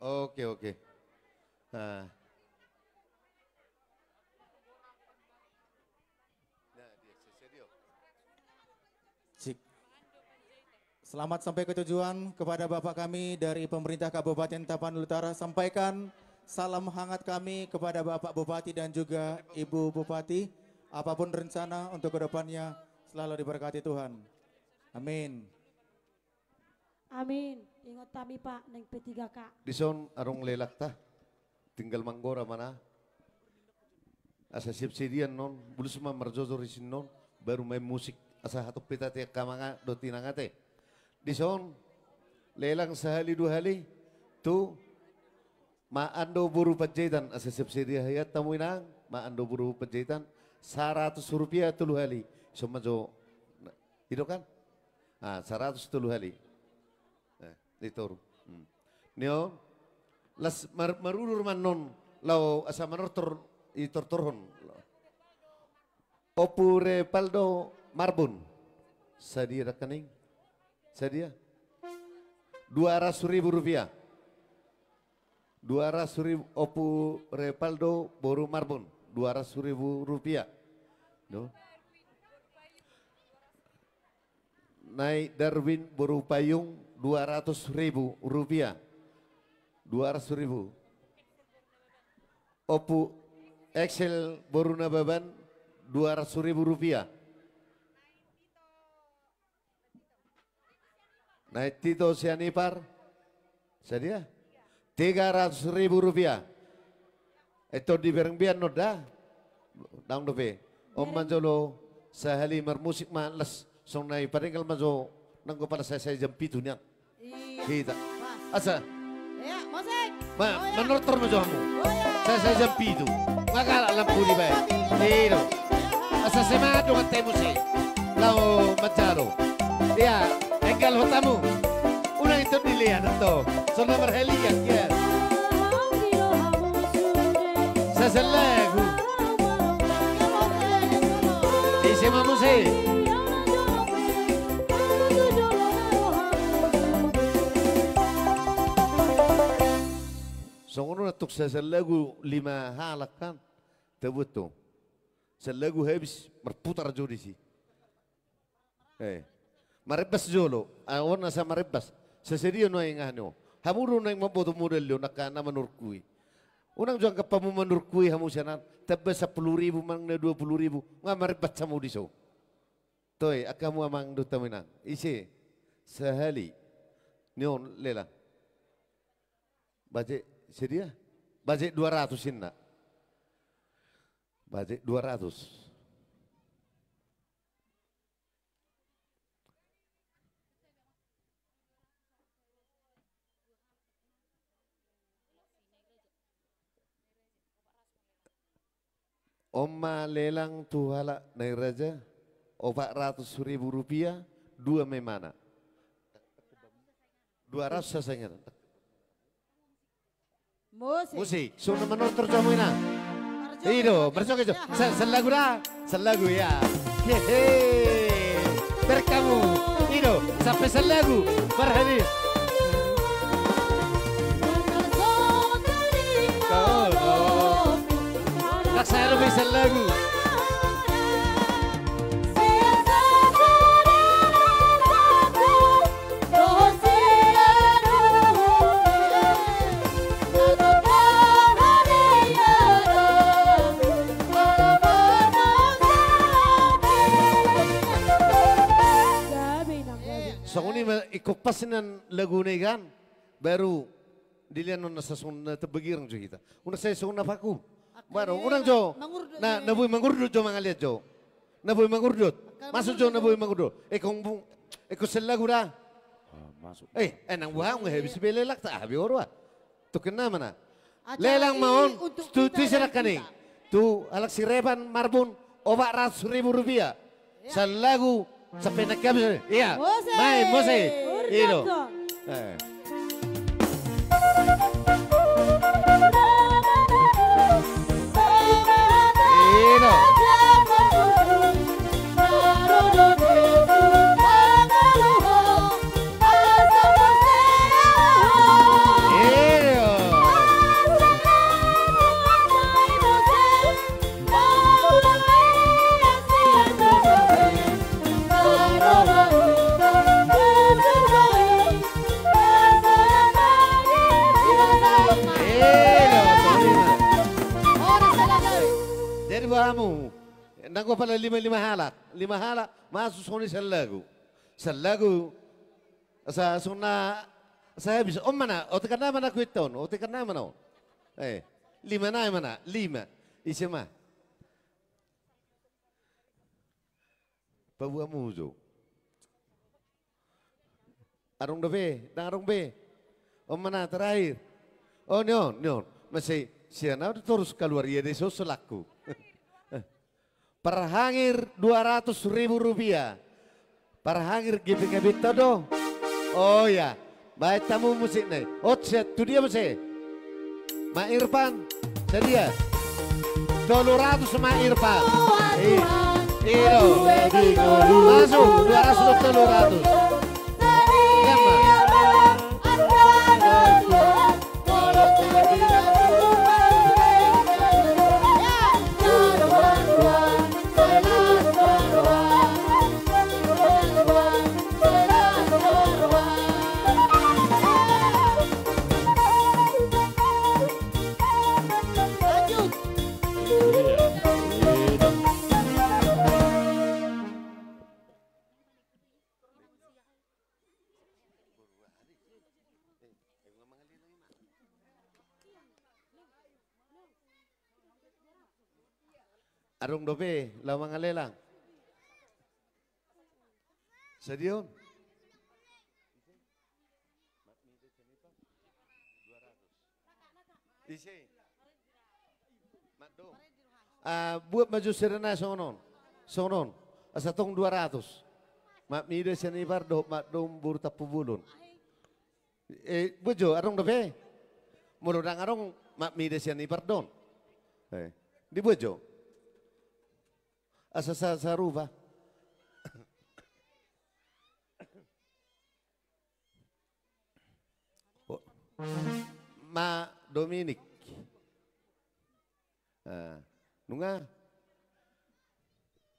Oke, oke. Nah. Nah, dia, se-, se-, dia. Cik. Selamat sampai ke tujuan kepada Bapak kami dari pemerintah Kabupaten Tapanuli Utara. Sampaikan salam hangat kami kepada Bapak Bupati dan juga Ibu Bupati. Apapun rencana untuk kedepannya, selalu diberkati Tuhan. Amin. Amin. Ingot hami, Pak, nang P tiga K. Dison adong lelangta. Tinggal manggora ma na. Asa siap sadia annon, bulus ma marjojor i sian on, baru main musik. Asa hatop pe tati angka amang dohot inang ate. Dison, lelang sahali dua hali, tu Mak Ando boru Panjaitan, asa siap sadia haianta hamu inang, Mak Ando boru Panjaitan, saratus rupiah tolu hali. Dison ma jo, na, i do kan? Ah, saratus tolu hali. Eh, di toru. Hmm. Ni on, las mar-, marudur ma annon, laho asa manortor, i tortorhon. Ompu Repaldo Marbun. Sadia dangkaning? Sadia? Dua ratus ribu rupiah. Dua ratus ribu, Ompu Repaldo boru Marbun. Dua ratus ribu rupiah. No? Nai Darwin boru Payung, dua ratus ribu rupiah. Dua ratus ribu. Ompu Excel boru Nababan, dua ratus ribu rupiah. Nai Tito Sianipar. Sadia? Tiga ratus ribu rupiah. Eto di bereng bian no da. Dang dope. On ma jolo sahali marmusik ma las. Songon na i padenggal ma jo nanggo pala sae-sae jam pitu nian. Iya. Hita. Pas. Asa. Iya, musik. Ma, oh, iya. Manortor ma jo hamu. Oh, iya. Sae-sae jam pitu. Magalak lampu dibaen. Iya. Asa semangat do mantemu si. Laho manjalo. Iya, enggal hot hamu. Unang ito dilean to. Songon na marhalian, iya. Sasallagu. Ise ma muse. Songon on antuk sasallagu lima halak kan. Tabuat tu. Sallagu habis, marputar jo disi. Eh. Marebbas jolo. Ah, on asa marebbas. Sasadia nuaeng aha ni on. Hamu do naeng mamboto modal do, angka na manurkui. Unang jo anggap hamu manurkui hamu sian an. Tamba sampulu ribu manang na dua pulu ribu. Nga marebbas hamu dison. Toe, angka hamu amang dohot hamu inang. Ise. Sahali. Ni on, lelang. Bajet, sadia? Bajet dua ratus inna. Bajet dua ratus. On ma lelang tu halak Nairaja, opat ratus ribu rupiah, dua ma imana. Dua ratus sasaingan. Musik. Musik. Songon na manortor jo hamu inang. Marjoget. I do, marjoget jo. Sa-, sallagu da. Sallagu, ya. Hehe. Berkamu. I do, sampe sallagu. Marhani. Kau do. Raksa do be sallagu. Songon i ma ingkon pas nian laguna i kan, baru dilean on na sasongon na tamba girang jo hita. Unang sai songon na paku. Baru unang jo. Na, na boi mangurdot jo mangalean jo. Na boi mangurdot. Masuk jo na boi mangurdot. Eh, kong bung. Eh, kong sallagu da. Ah, masuk. Eh, eh, nang buha, nggak habis bele lak, tak habis orwa. Tukin nama na. Lelang ma on, tu, tu ise dangkaning. Tu halak Sireban Marbun, opat ratus ribu rupiah. Sallagu, sampe nangkin habis. Iya. Main musik. I do. Eh. I do. I do. Anggo pala lima, lima halak, lima halak, masuk songon i sallagu. Sallagu, asa songon na, asa habis, on ma na, otekan nama na kuit on, otekan nama na on. Eh, lima nai ma na, lima. Ise ma. Paboa muse. Adong dope, ndang adong be. On ma na terakhir. Oh, ni on, ni on. Masih sian au do torus kaluar ia dei so, so laku. Parhangir dua ratus ribu rupiah. Parhangir G P K Bintang do. Oh ya. Baen hamu musik nai. Ot, sian tu dia muse? Mak Irfan. Sadia? Tolu ratus Mak Irfan. I, i do. Masuk dua ratus do tolu ratus. Ia ma. Adong dope laho mangalelang? Sadia on? Ise? Madom. Ah, buat maju sederhana songon on. Songon on. Asa tong dua ratus. Mak Mida sian Ipar dohot Mak Dom boru Tampubolon. Eh, buat jo, adong dope? Molo ndang adong, Mak Mida sian Ipar do on. Eh, dibuat jo. Asa sa-, sarupa. Oh. Ma Dominik. Ah, nunga?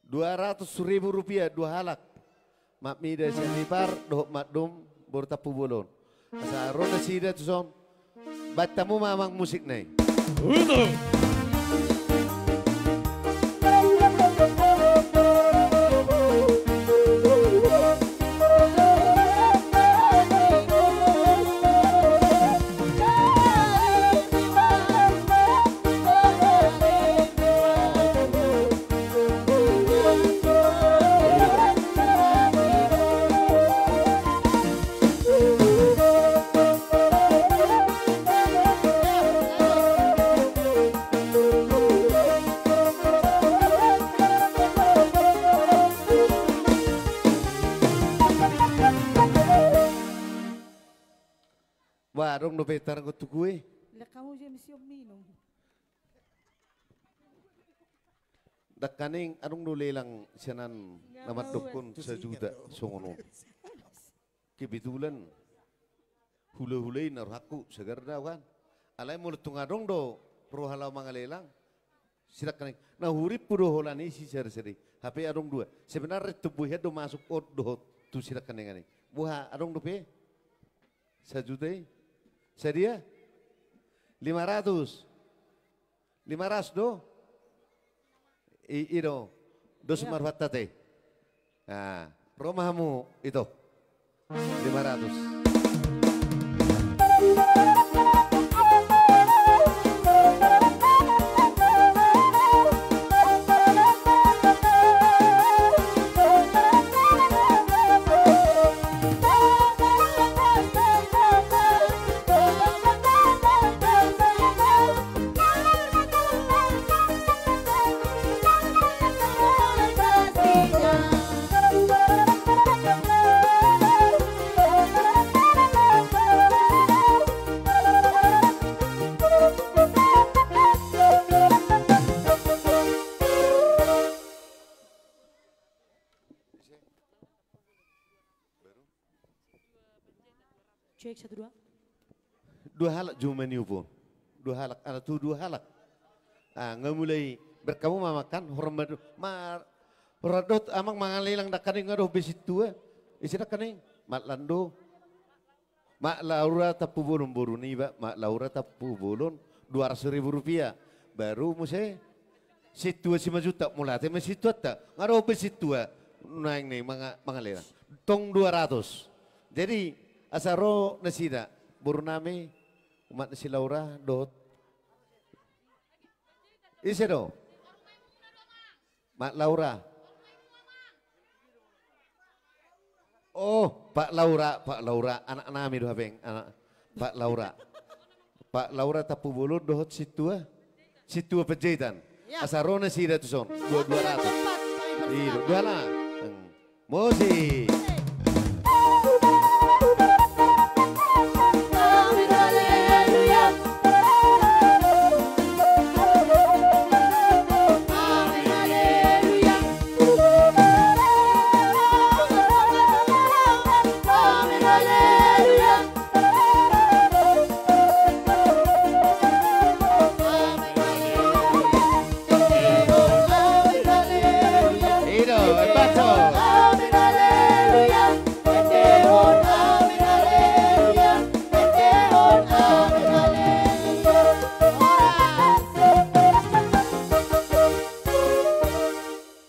Dua ratus ribu rupiah, dua halak. Mak Mida sian Ipar dohot Mak Dom boru Tampubolon. Asa ro nasida tuson. Baen hamu ma amang musik nai. Uno. Wah, adong dope targot tuku i. Lek kamu je misi om minum. Dakkaning adong do lelang sian an na mandokkon sajuta songon on. Kebetulan hulahula i na rohangku sagar do au kan. Alai molo tung adong do roha laho mangalelang, sidakkaning na hurimpu do holan i si sari-sari. Hape adong dua. Sebenarna tumbuhian do masuk on dohot tu sidakkaning an i. Boha adong dope? Sajuta i. Sadia? Lima ratus. Lima ratus do? I, i do. Dos marfatta te. Ah, ro ma hamu ito. Lima ratus. Cek, satu, dua. Dua halak jo maniup on. Dua halak, ala tu dua halak. Ah, nga mulai berkamu mamakan, hormat, ma, hormat dohot amang mangalelang dakkaning nga dohot be sintua. Ise dakkaning? Mak Lando. Mak Laura Tampubolon, boru niba, Mak Laura Tampubolon, dua ratus ribu rupiah. Baru muse, Sintua Simanjuntak, mauliate ma sintuanta. Nga ro be sintua naeng ni manga-, mangalean. Tong dua ratus. Jadi, asa ro nasida, boru nami, umak ni si Laura, dohot. Ise do? Mak Laura. Oh, Pak Laura, Pak Laura, anak nami do hape, anak Pak Laura. Pak Laura Tampubolon dohot sintua, sintua Panjaitan. Ya. Asa ro nasida tuson, dua, dua ratus. Empat, empat, empat. Iya, dua lah. Hmm. Musik.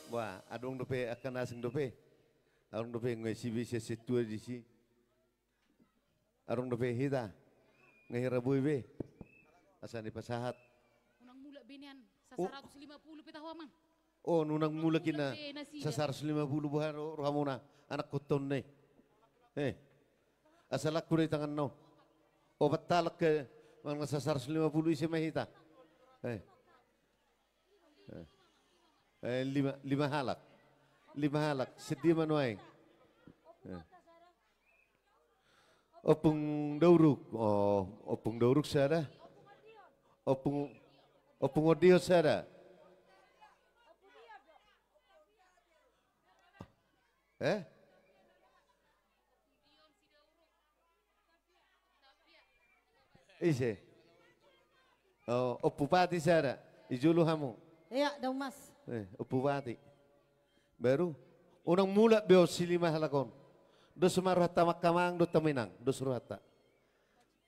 Wah, adong dope, angka na asing dope. Adong dope, nga si bisa setua di si. Adong dope hita. Nga hira boi be. Asa ni pasahat. Unang mulak be nian, sa-, oh. Saratus lima puluh pe tahu, Amang. Oh, nunang mulak ina. Sa-, saratus lima puluh boha ro-, rohamuna. Anak koton ne. Eh. Asa laku dei tangan no. Opat halak ke, manang sa-, saratus lima puluh ise ma hita. Eh. Eh, lima, lima halak. Lima halak. Sedia ma nuaeng. Eh. Ompung Dauruk. Oh, Ompung Dauruk sada. Ompung, Ompung Ondihon sada. Eh? Ise? Oh, Ompu Pati sada. I jolo hamu. Iya, Daun Mas. Eh, Ompu Pati. Baru, unang mulak be on si lima halak on. Dos ma rohanta manghamanang dohot manghaminang. Dos rohanta.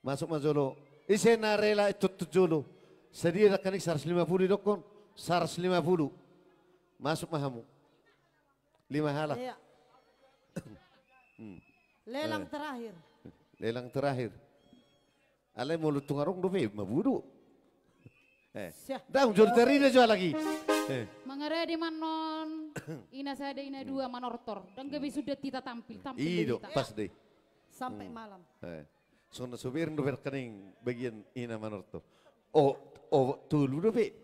Masuk ma jolo. Ise na rela i tutu jolo. Sadia dangkaning saratus lima puluh didokkon. Saratus lima puluh. Masuk ma hamu. Lima halak. Iya. Hmm. Lelang terakhir. Lelang terakhir. Alai molo tung adong dope, mabudu. Eh. Siah. Dang, jolo tarida jo lagi. Eh. Mangarade ma annon, ina sada, ina dua, manortor. Dang gabe suda hita tampil, tampil. Ido, hita. Pas dei. Sampai malam. Eh. Songon na so bereng dope dangkaning bagian ina manortor. O, o, tolu dope.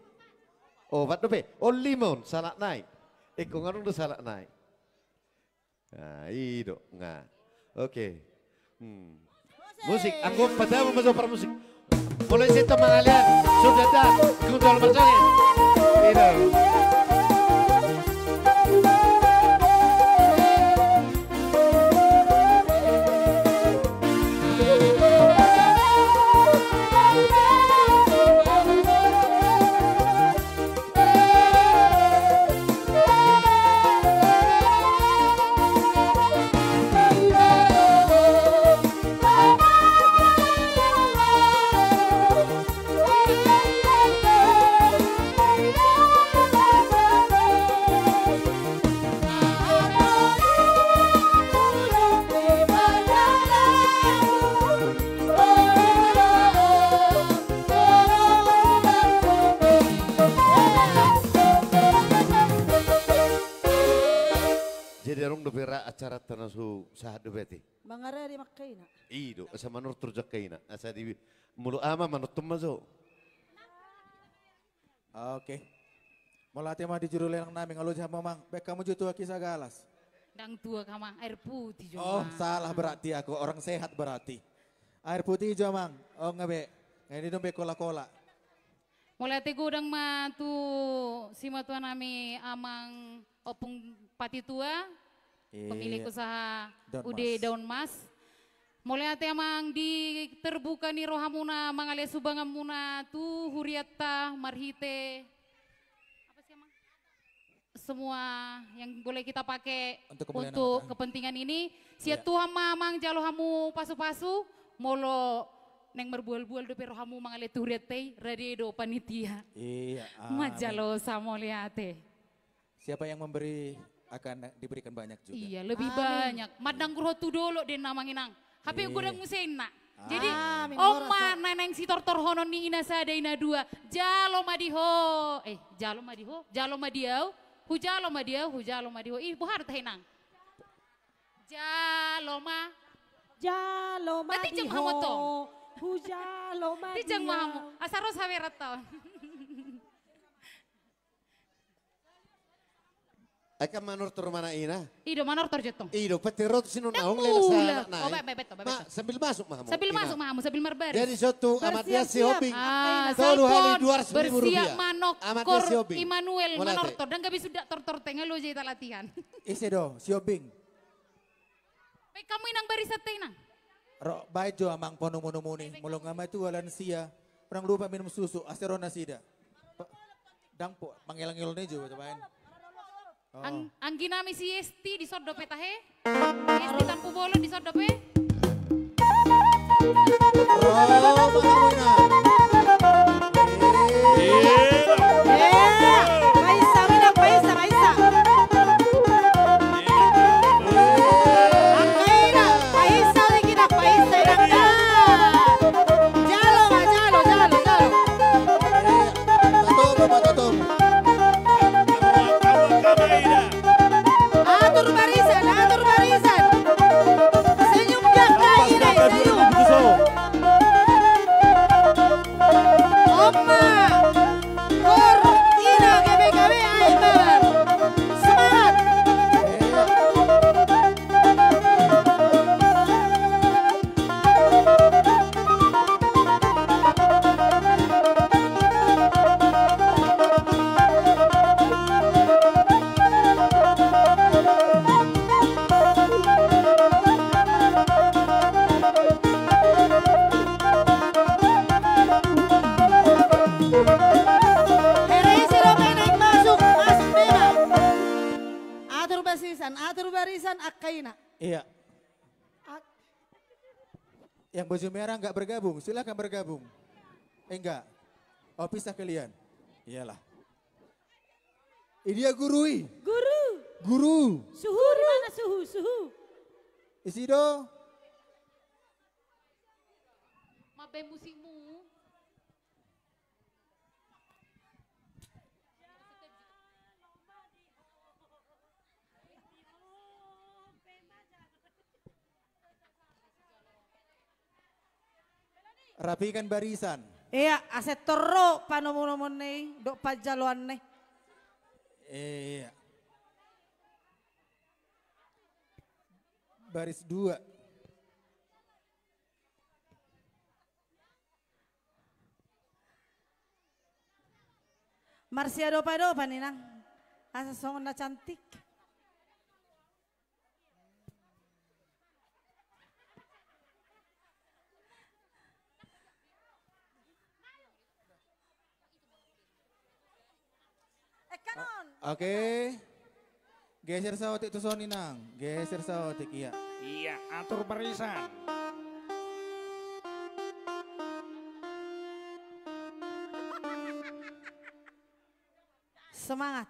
Opat dope. O, lima on, salak nai. Ingkon adong do salak nai. Nah, ido, nga. Oke. Hmm. Musik, anggo patama ma jo parmusik. Mulai situ mangalean, sudah dah, gundul marsonge. Ido. Jadi adong dope ra acaranta na so sahat dope ate. Mangarade ma angka ina. Ido, asa manortor jo angka ina. Asa di molo ama manonton ma jo. Oke. Mauliate ma di juru lelang nami, nga loja hamu amang. Baen hamu jo tu aki sagalas. Dang tuak amang, air putih jo. Oh, amang. Salah berarti aku, orang sehat berarti. Air putih jo amang. Oh, nga be. Nga ini dong be kola-kola. Mauliate godang ma tu simatua nami amang Ompung Patitua, iya, pemilik usaha Daun Ude Mas. Daun Mas. Mauliate amang di terbuka ni rohamuna mangalean sumbanganmuna tu hurianta marhite apa sih, amang? Semua yang boleh kita pakai untuk kemuliaan untuk nama Tuhan. Kepentingan ini. Sian Tuhan ma amang jalo hamu pasu-pasu, molo Naeng marbual-bual dope rohamu mangalehon tu hurianta i, rade do panitia. Iya, amin. Manjalo samauliate. Siapa yang memberi akan diberikan banyak juga. Iya, lebih banyak. Amin. Mandanggur ho tu dolok do inna, Amang Inang. Hape godang muse inna. Jadi, amin, on ma na naeng sitortorhonon ni ina sada ina dua. Jalo ma di ho. Eh, jalo ma di ho. Jalo ma di au. Hujalo ma di au, hujalo ma di ho. Ih, boha do tahe, Inang? Jalo ma. Jalo ma di ho. Berarti jeng hamu tong. Hujalo ma di au. Berarti jeng hamu. Asa ro sawerat taon. Ai kan manortor ma na ina. I do, manortor jo tong. I do, pete ro tu si non naung lela sa anak nai. Oh, baik, baik, betul, baik, betul. Ma, sambil masuk ma hamu, sambil masuk ma hamu, sambil marbaris. Jadi, so tu Amat Dia Sihombing. Ah, tolu hali dua ratus ribu rupiah. Bersiap ma nongkor Immanuel manortor. Ndang gabe suda tortorta, nga loja hita latihan. Ise do, Sihombing. Baen hamu, Inang, barisanta, Inang. Ro, baen jo, Amang, panumu-numu ni. Molo nga ma tu lansia, unang lupa minum susu, asa ro nasida. Ndang po, mangelangel ni jo baen. Oh. Ang-, anggi nami si Esti, dison dope tahe. Esti Tampubolon, dison dope. Oh, mana muna? Eh, paisa, Inang, paisa, paisa. Angka ina, paisa, Inang, paisa, Inang. Jalo, jalo, jalo, jalo. Atur barisan, atur barisan. Senyum jangka ina, senyum. Oma, kor ina, gabe gabe ai bar. Semangat. Hera isi dope naeng masuk, masuk memang. Atur barisan, atur barisan, angka ina. Iya. Ak- Yang baju merah nggak bergabung, silakan bergabung. Eh, enggak. Oh, pisah kalian. Iyalah. Ini dia guru i. Guru. Guru. Suhu di mana suhu? Suhu. Isi do. Mabe musikmu. Rapikan barisan. Iya, asa tor ro panomu-nomuon i, dohot panjaloan i. Iya. Baris dua. Marsiadopa-dopa, Inang. Asa songon na cantik. Eh, kan on. Oke. Geser saotik tu son, Inang. Geser saotik, iya. Iya, atur barisan. Semangat.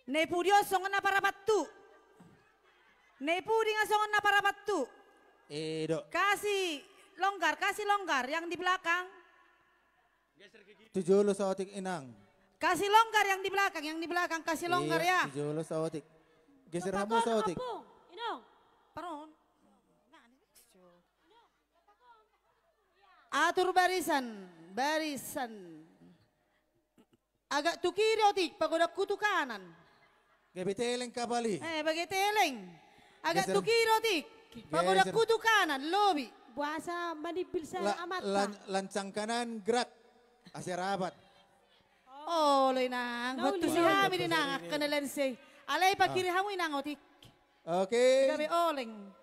Na i pudi on songon na parapat tu. Na i pudi nga songon na parapat tu. Eh, do. Kasih longgar, kasih longgar yang di belakang. Tu jolo saotik, Inang. Kasih longgar yang di belakang, yang di belakang kasih longgar, iya, ya. Tu jolo saotik. Geser hamu saotik. Inong. Paron. Atur barisan, barisan. Agak tu kiri otik, pagodangku tu kanan. Gabe teleng kapal i. Eh, bage teleng. Agak tu kiri otik, pagodangku tu kanan, lobi. Boasa manimbil sa amanta. Lan-, lancang kanan, gerak. Asa rapat. Olo, Inang. Hot tu si hami, Inang. Angka na lense. Alai pakiri hamu, Inang, otik. Oke. Gabe oleng.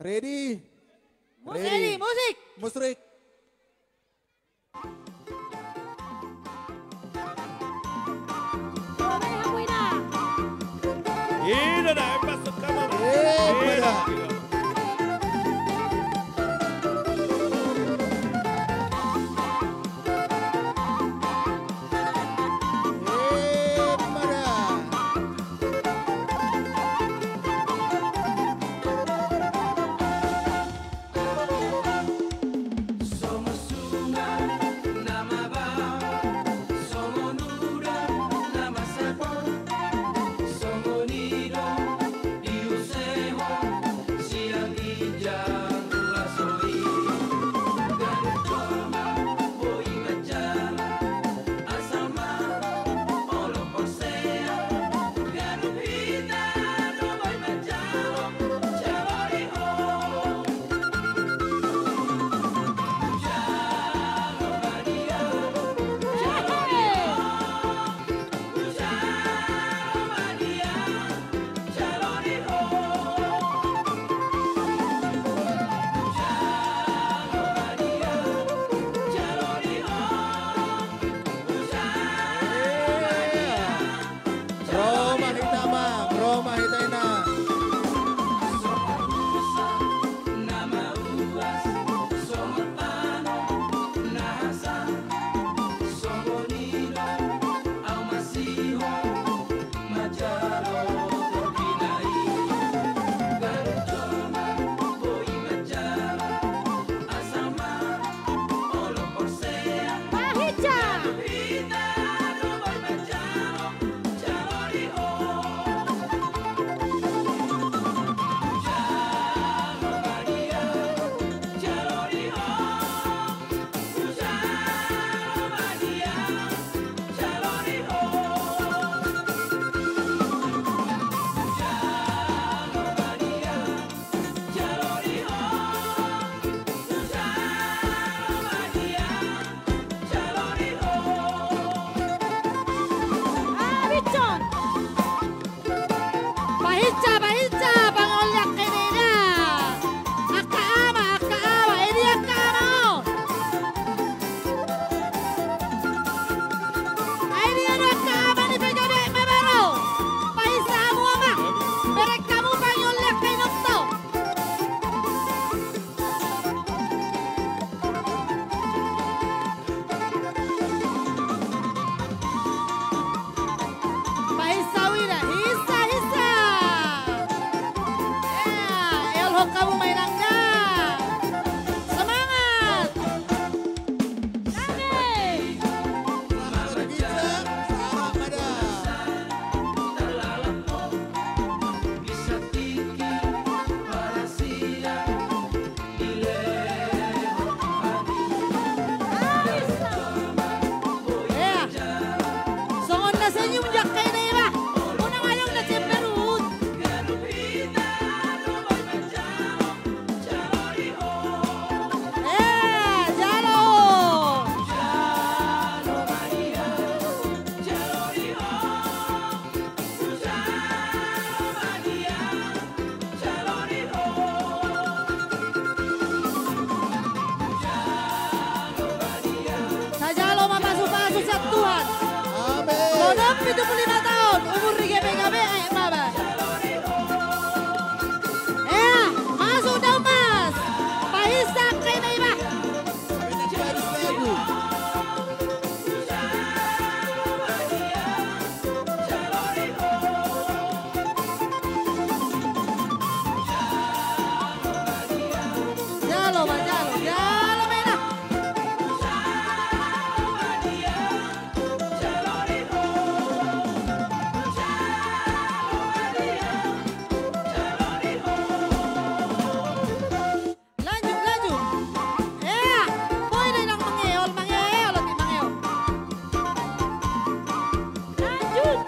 Ready? Musik. Ready, musik. Musrik. Ina da, masuk kamar. Eh, pada. Hamu ma inang da. Semangat. Oke. Songon na senyum jangkai na iba. Unang adong na cemberut. Eh, jalo. Tajalo ma pasupasu sian Tuhan. Amin. Godang pitu pulu lima taon umur di G B K B, eh, baba. Eh, masuk da Mas. Pahinsa angka i ma iba. Jalo ma, jalo, jalo ma inang. Lanjut, lanjut. Ea, boi do inang mangeol, mangeol, otik mangeol. Lanjut.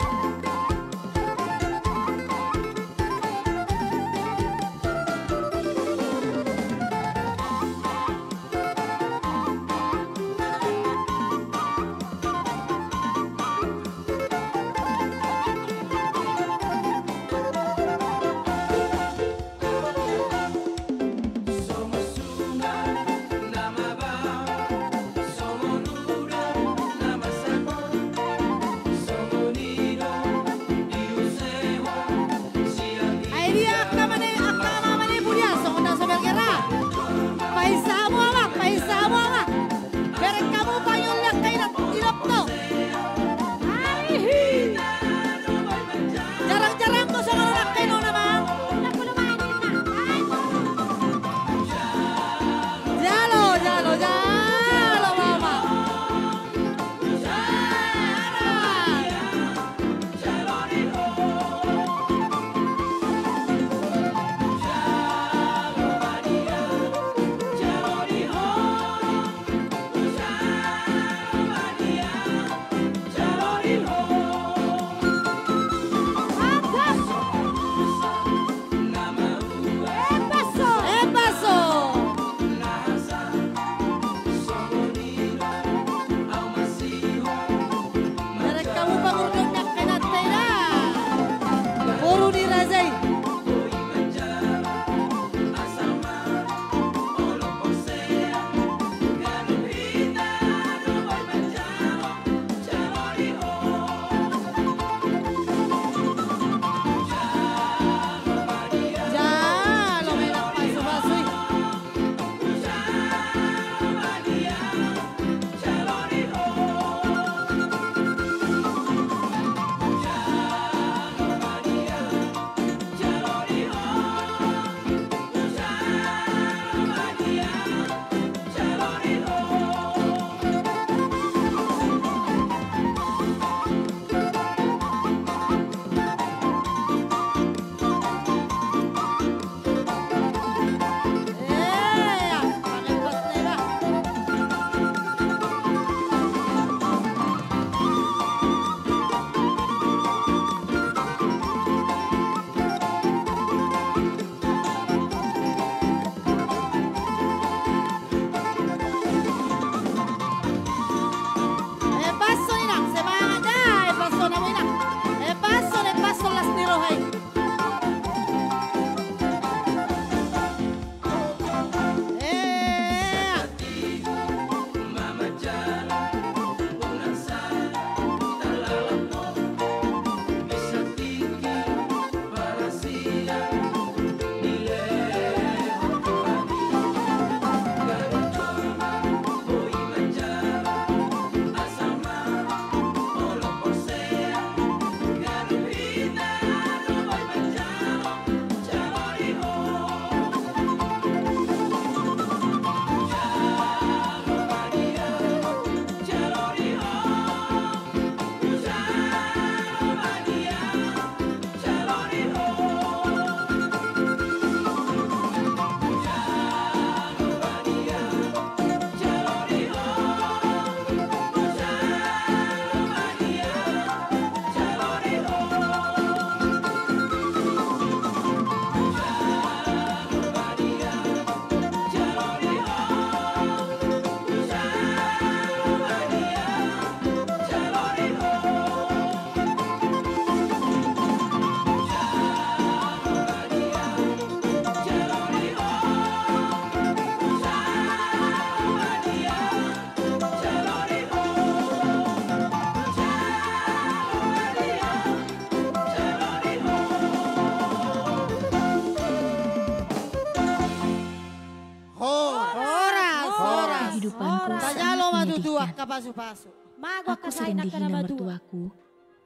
Tajalo ma tutu angka pasu-pasu. Mago angka sainang na matua. Aku sering dihina mertuaku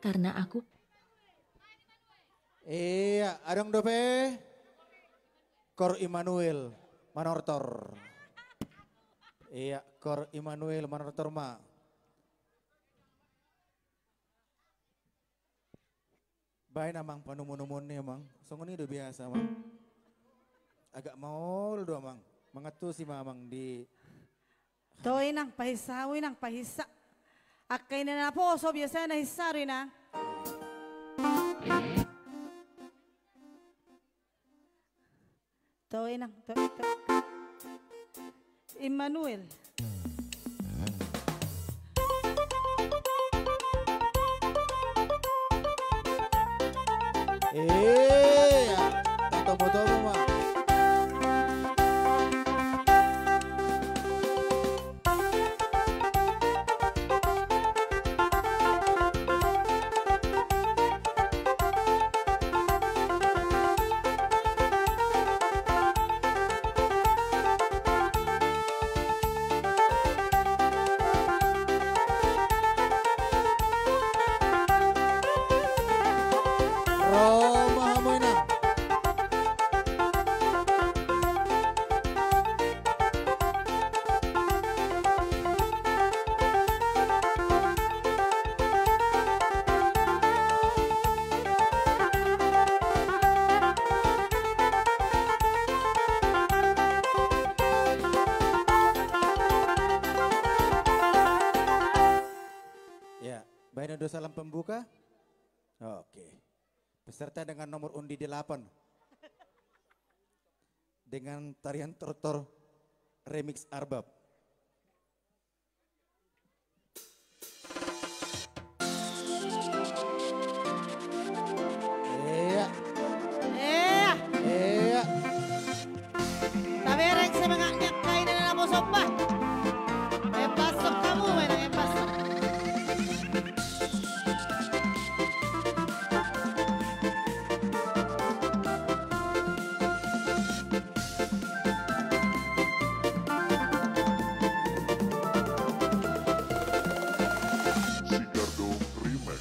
karena aku. Iya, adong dope. Kor Immanuel Manortor. Iya, Kor Immanuel Manortor ma. Baen amang panomu-nomuon ni amang. Songon i do biasa amang. Agak maol do amang. Mangantusi ma amang di. To inang, pahinsa hamu inang, pahinsa. Angka ina naposo biasana hinsa do inang. To inang, to, to. Immanuel. Iya, tatomo-tomo ma. Ro ma hamu inang. Ya, baen do salam pembuka. Oke. Peserta dengan nomor undi delapan. Dengan tarian tortor remix Arbab. Iya. Iya. Iya. Tabereng semangatna angka ina naposo ba. Embas hamu, embas. Sigardo Remix.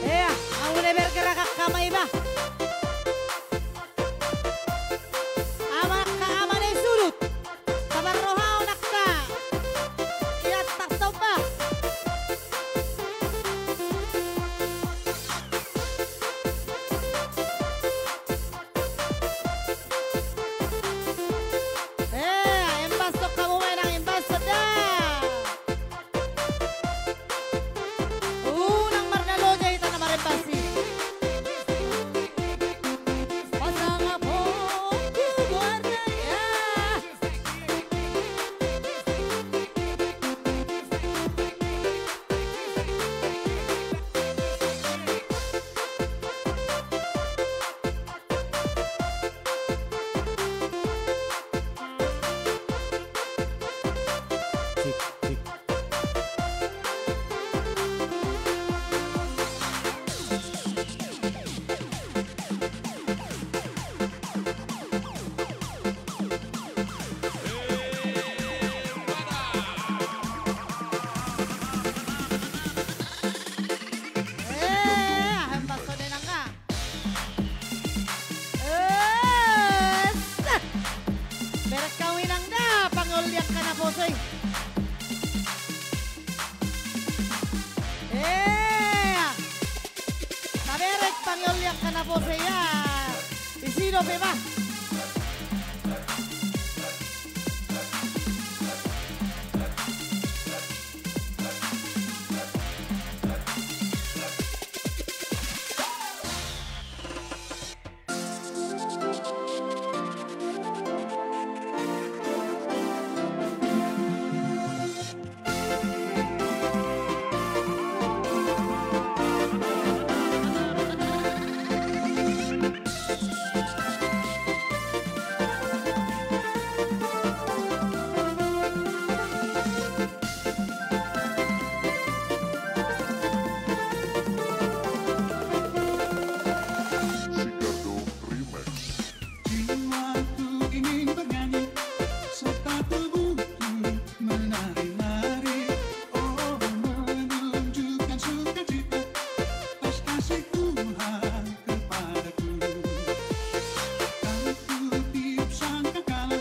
Ea, hamu na bergerak angka ama iba. Ama angka ama na di sudut. Taparrohahon angka. Ia tak somba. Ea, embas hamu ma inang, embas da. Unang marnaloja hita na marembas i. Pasangap ho tu goarna ia. Ea, embas hamu inang. Esa. Bereng hamu inang da, pangoli angka naposo i. Ea. Taberek pangion ni angka na pose ia. Disi dope bah. Sigardo Remix. Jiwaku ingin bernyanyi serta tubuhku menari-nari, oh, menunjukkan sukacita atas kasih Tuhan kepadaku. Kan ku tiup sangkakala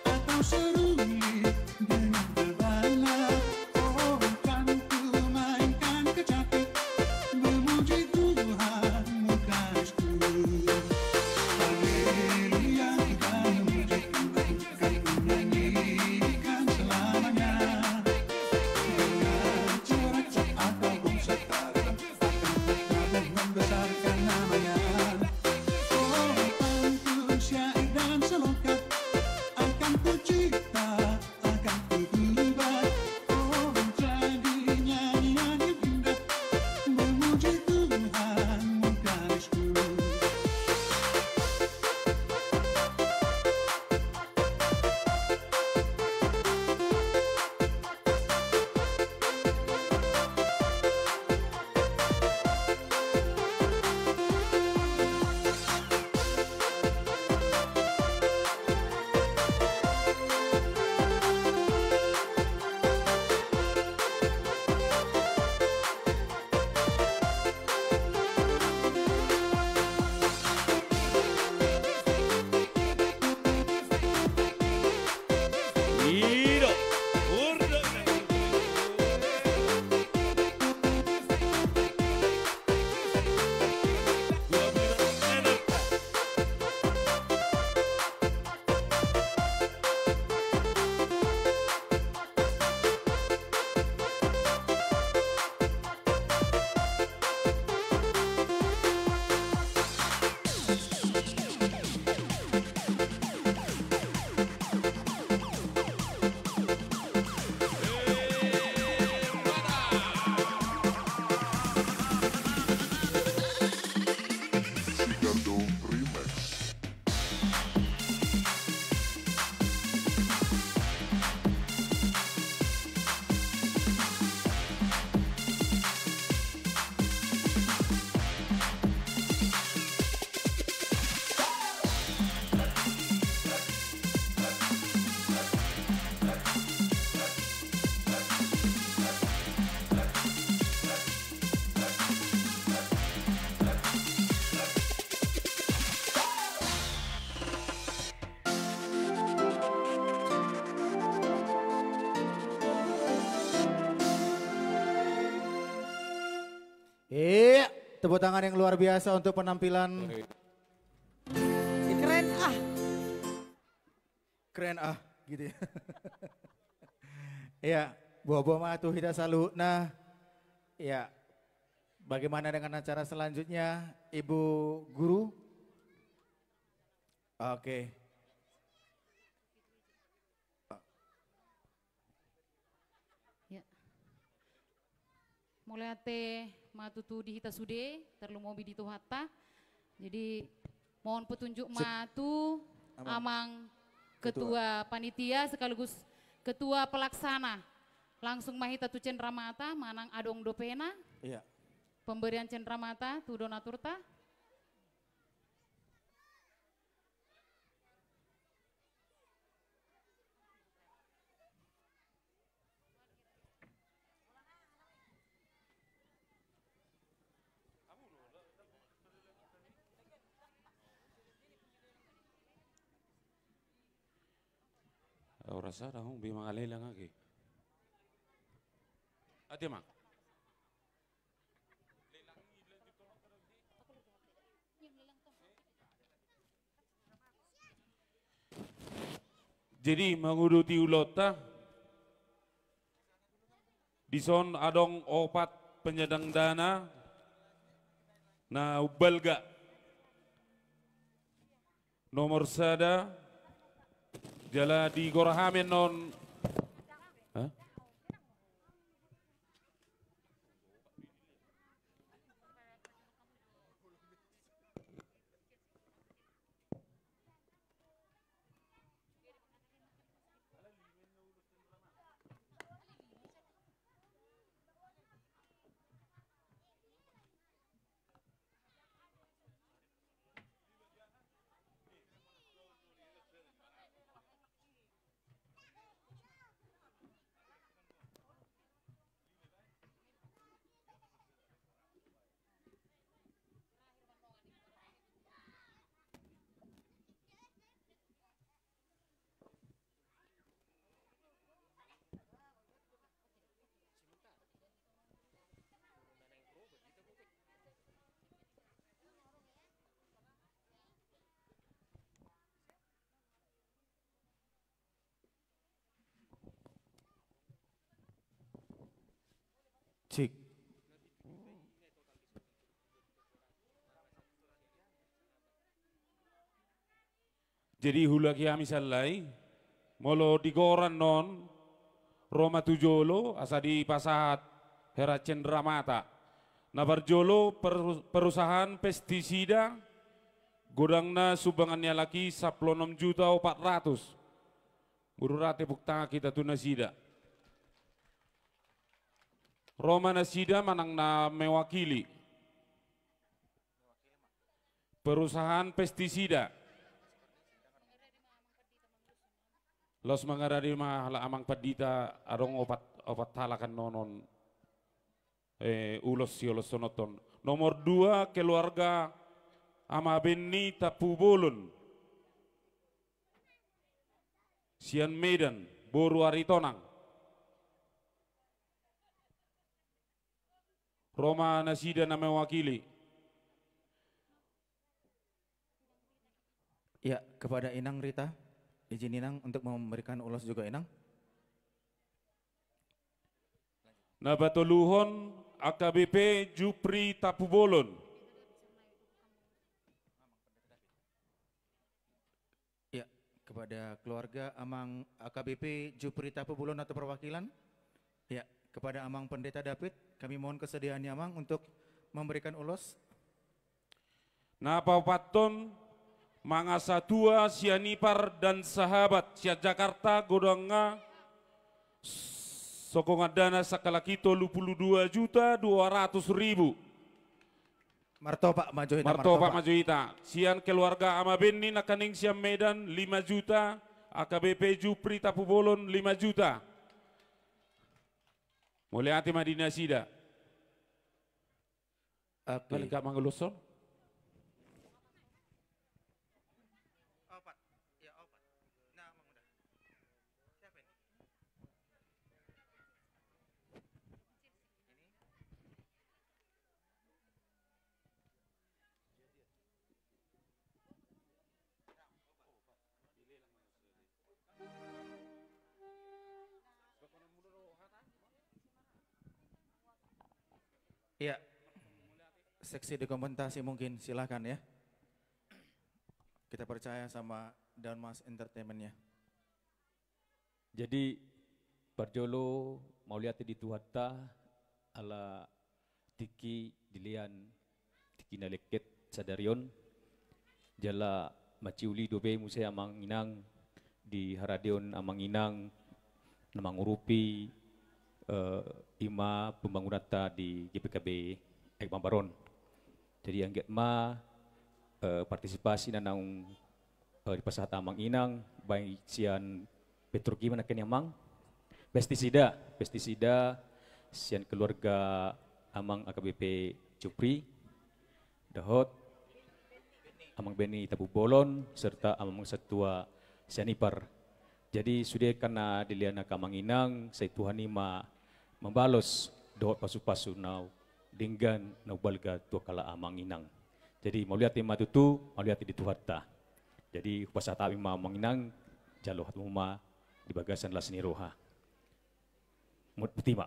atau seruling dengan rebana, oh, kan ku mainkan kecapi memuji Tuhan mengasihiku. Haleluya, kita memuji Tuhan, kan ku nyanyikan selamanya. Dengan sorak-sorai atau gong sekarang, akan ku membesarkan nama-Nya. Oh, pantun, syair dan selengkap akan ku cipta, akan ku buat, oh, jadi nyanyian yang indah memuji Tuhan mengasihiku. Iya, tepuk tangan yang luar biasa untuk penampilan. Keren ah. Keren ah, gitu ya. Iya, boa-boa ma tu hita saluhutna. Iya. Bagaimana dengan acara selanjutnya, Ibu Guru? Oke. Ya. Mauliate ma tutu di hita sude, tarlumobi di Tuhanta. Jadi, mohon petunjuk ma tu Amang Ketua Panitia sekaligus Ketua Pelaksana. Langsung ma hita tu cenramata, manang adong dopena. Iya. Pemberian cenramata tu donaturta. Au rasa dang hon be mangaleleng age. Ate ma. Jadi, manguduti ulaonta, dison adong opat penyandang dana na umbalga. Nomor sada, jala digora hami annon. Hah? Cik. Jadi, huulahi hami sahali, molo digora annon, ro ma tu jolo asa dipasahat hera cendramata. Na parjolo, per-, perusahaan pestisida, godangna sumbangan ni halak i sampulu onom juta opat ratus. Boru ra tepuk tangan hita tu nasida. Ro ma nasida manang na mewakili. Perusahaan pestisida. Laos mangarade ma halak amang pandita, adong opat, opat halak annon on, eh, ulos sioloshononhon. Nomor dua, keluarga Ama Benny Tampubolon. Sian Medan, boru Aritonang. Ro ma nasida na mewakili. Ya, kepada Inang Rita, izin Inang untuk memberikan ulos juga, Inang. Na patoluhon, A K B P Jupri Tampubolon. Ya, kepada keluarga Amang A K B P Jupri Tampubolon atau perwakilan. Ya, kepada Amang Pendeta David, kami mohon kesediaannya, Amang, untuk memberikan ulos. Na paopathon, Mangasatua Sianipar dan Sahabat, sian Jakarta, godangna sokongan dana sakalaki tolu pulu dua juta dua ratus ribu. Martopak ma jo hita, martopak ma jo hita. Sian keluarga Ama Benny nangkaning sian Medan, lima juta, A K B P Jupri Tampubolon, lima juta. Mauliate ma di nasida. Oke. Balik ka manguloson. Opat. Ya, opat. Nah, Amang udah. Siapa ini? Ini. Iya. Seksi dokumentasi mungkin, silakan ya. Kita percaya sama Daun Mas Entertainment-nya. Jadi, parjolo mauliate di Tuhanta, ala tingki dilean tingki na lengket sadari on, jala mansai uli dope muse Amang Inang di haradeon Amang Inang na mangurupi, eh, ima pembangunanta di G P K B Aek Mambar on. Jadi, anggiat ma, eh, partisipasi na naung eh, dipasahat Amang Inang, baik sian petrokimia nangkin Amang, pestisida, pestisida sian keluarga Amang A K B P Jupri, dohot Amang Benny Tampubolon, serta Amang Mangasatua Sianipar. Jadi, sude angka na dilean angka Amang Inang, sai Tuhan i ma mambalos dohot pasupasu na denggan na umbalga tu angka Amang Inang. Jadi, mauliate ma tutu, mauliate di Tuhanta. Jadi, hupasahat hami ma Amang Inang, Jalo hamu ma di bagasan las ni roha. Mut boti ma.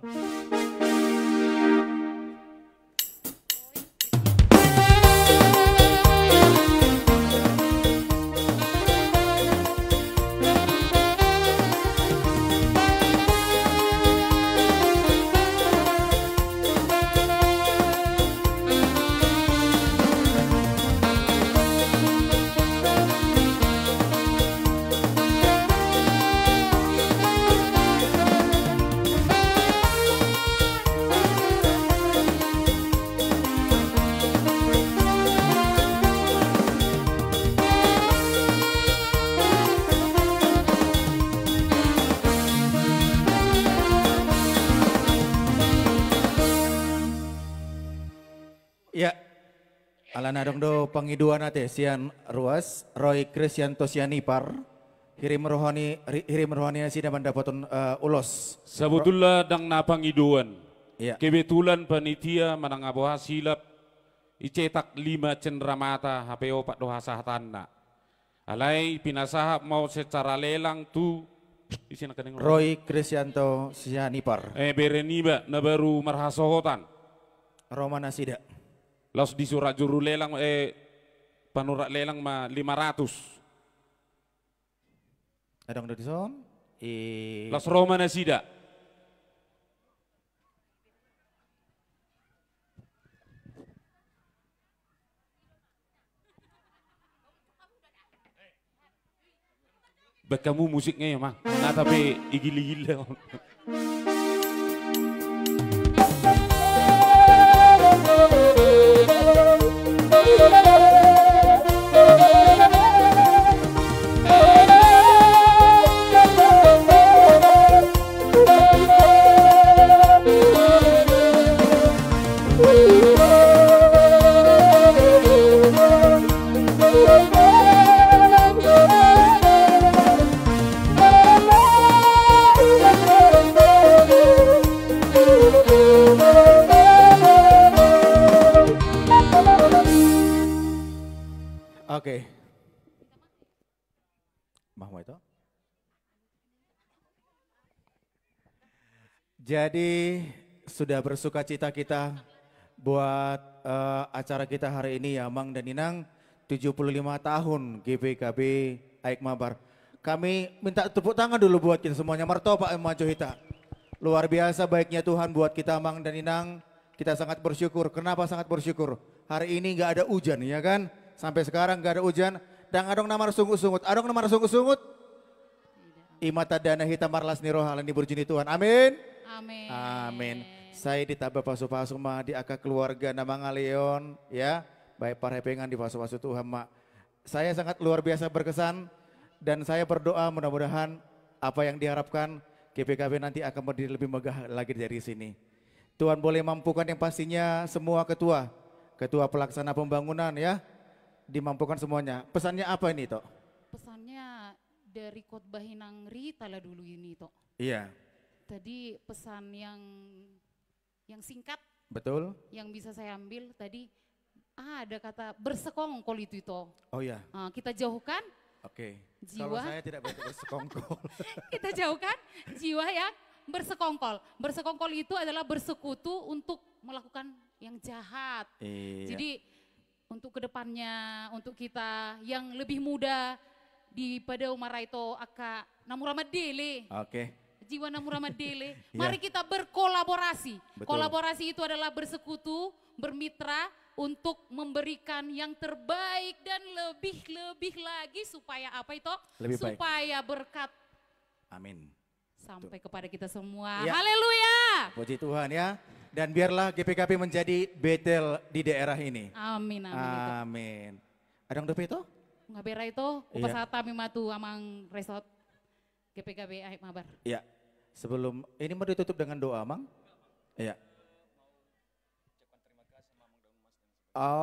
Ia, alana adong do pangidoan ate sian ruas, Roy Kristianto Sianipar, hirim rohani, ri-, hirim rohani nasida mandapothon, eh, ulos. Sabotulna ndang na pangidoan. Ia. Kebetulan panitia manang boha silap, icetak lima cendramata hape opat do hasahatanna. Alai pinasahat ma on secara lelang tu, ise na kening Roy Kristianto Sianipar. Eh, bere niba na baru marhasohotan. Ro ma nasida. Laos disurat juru lelang, eh, panurat lelang ma lima ratus. Adong do dison. I- Laos ro ma nasida. Baen hamu musikna ia, Mang. Nga tape igil-igil. Oke. Bah, ma ito. Jadi, sudah bersukacita kita buat, eh, acara kita hari ini ya, Amang dan Inang, tujuh puluh lima tahun G P K B Aek Mabar. Kami minta tepuk tangan dulu buat kita semuanya, martopak ma jo hita. Luar biasa baiknya Tuhan buat kita, Amang dan Inang. Kita sangat bersyukur. Kenapa sangat bersyukur? Hari ini nggak ada hujan, ya kan? Sampai sekarang nggak ada hujan. Ndang adong na marsungut-sungut. Adong na marsungut-sungut? Tidak. I ma tandana hita marlas ni roha ala ni burju ni Tuhan. Amin. Amin. Amin. Sai ditamba pasu-pasu ma di angka keluarga na mangaleon, ya. Baik parhepengan dipasu-pasu Tuhan ma. Saya sangat luar biasa berkesan dan saya berdoa mudah-mudahan apa yang diharapkan G P K B nanti akan berdiri lebih megah lagi dari sini. Tuhan boleh mampukan yang pastinya semua ketua, ketua pelaksana pembangunan ya, dimampukan semuanya. Pesannya apa ini, Tok? Pesannya dari khotbah Inang Rita lah dulu ini, Tok. Iya. Tadi pesan yang, yang singkat, betul, yang bisa saya ambil tadi, ada kata bersekongkol itu, Ito. Oh iya. Ah, kita jauhkan. Oke. Jiwa. Kalau saya tidak bersekongkol. Kita jauhkan jiwa yang bersekongkol. Bersekongkol itu adalah bersekutu untuk melakukan yang jahat. Iya. Jadi, untuk kedepannya, untuk kita yang lebih muda, di pada umur itu, angka na mura mandele. Oke. Jiwa na mura mandele. Iya. Mari kita berkolaborasi. Betul. Kolaborasi itu adalah bersekutu, bermitra untuk memberikan yang terbaik dan lebih-lebih lagi supaya apa itu? Lebih baik. Supaya berkat. Amin. Sampai kepada kita semua. Ya. Haleluya. Puji Tuhan ya. Dan biarlah G P K B menjadi Betel di daerah ini. Amin, amin, Ito. Amin. Adong dope, Ito? Nga bere, Ito. Iya. Hupasahat hami ma tu Amang Resort G P K B Aek Mabar. Iya. Sebelum ini mau ditutup dengan doa, Amang? Iya.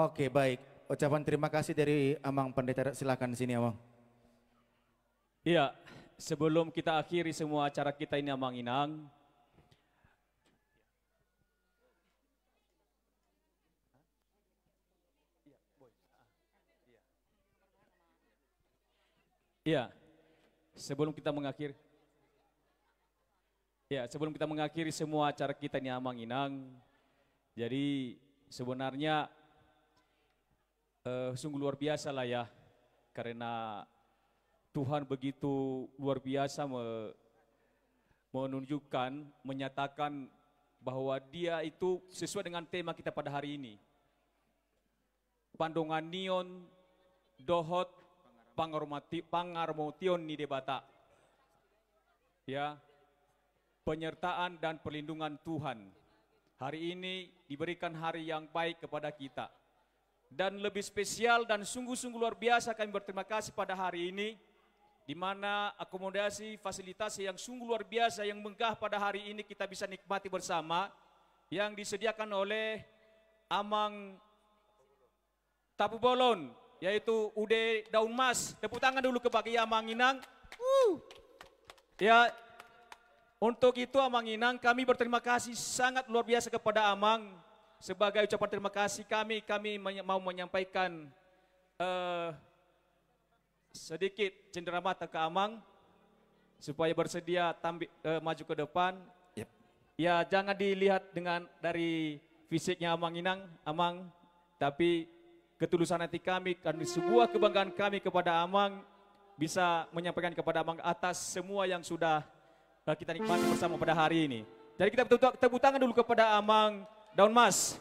Oke, baik. Ucapan terima kasih dari Amang Pendeta, silakan sini, Amang. Iya, sebelum kita akhiri semua acara kita ini, Amang Inang. Iya. Sebelum kita mengakhiri, ya, sebelum kita mengakhiri semua acara kita ni Amang Inang, jadi sebenarnya, eh, sungguh luar biasa lah ya, karena Tuhan begitu luar biasa me-, menunjukkan, menyatakan bahwa Dia itu sesuai dengan tema kita pada hari ini. Pandonganion dohot pangarmati-, pangarmotion ni Debata. Ya, penyertaan dan perlindungan Tuhan. Hari ini diberikan hari yang baik kepada kita. Dan lebih spesial dan sungguh-sungguh luar biasa kami berterima kasih pada hari ini, di mana akomodasi fasilitas yang sungguh luar biasa yang megah pada hari ini kita bisa nikmati bersama, yang disediakan oleh Amang Tapubolon, yaitu Ude Daun Mas. Tepuk tangan dulu ke bagi Amang Inang. Wuh. Ya, untuk itu Amang Inang, kami berterima kasih sangat luar biasa kepada Amang. Sebagai ucapan terima kasih kami, kami menye-, mau menyampaikan, eh, sedikit cenderamata ke Amang, supaya bersedia tambi-, eh, maju ke depan. Yep. Ya, jangan dilihat dengan dari fisiknya Amang Inang, Amang, tapi ketulusan hati kami, dan sebuah kebanggaan kami kepada Amang, bisa menyampaikan kepada Amang atas semua yang sudah, eh, kita nikmati bersama pada hari ini. Jadi kita tepuk, tepuk tangan dulu kepada Amang Daun Mas.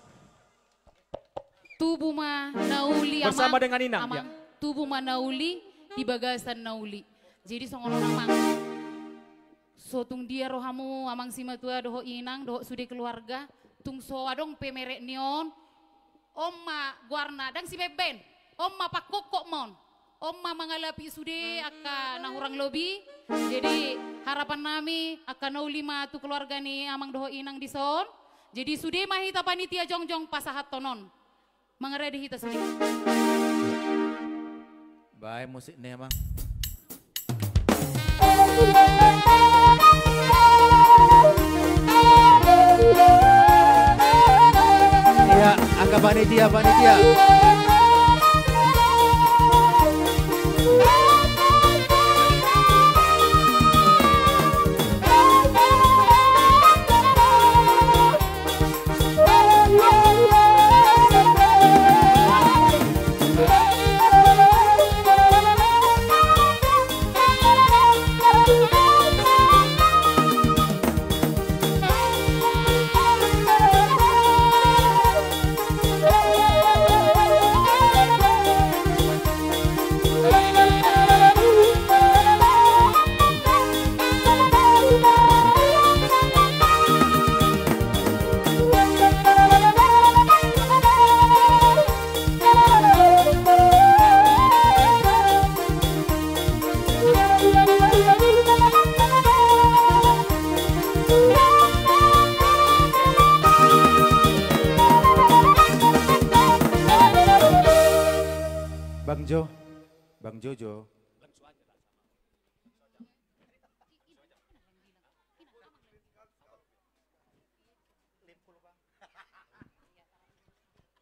Tubu ma na uli, Amang. Bersama dengan Inang, Amang, ya. Tubu ma na uli di bagasan na uli. Jadi songon on, Amang. So tung dia rohamu, Amang Simatua dohot Inang, dohot sude keluarga, tung so adong pe merek ni on, on ma goarna, ndang sibeben, on ma pangkokkop ma on. On ma mangalapi sude angka na hurang lobi. Jadi, harapan nami, angka na uli ma tu keluarga ni Amang dohot Inang dison. Jadi, sude ma hita panitia jongjong pasahathon on. Mangarade hita sude. Baen musik ni, Amang. Iya, angka panitia, panitia. Bang Jo, Bang Jojo.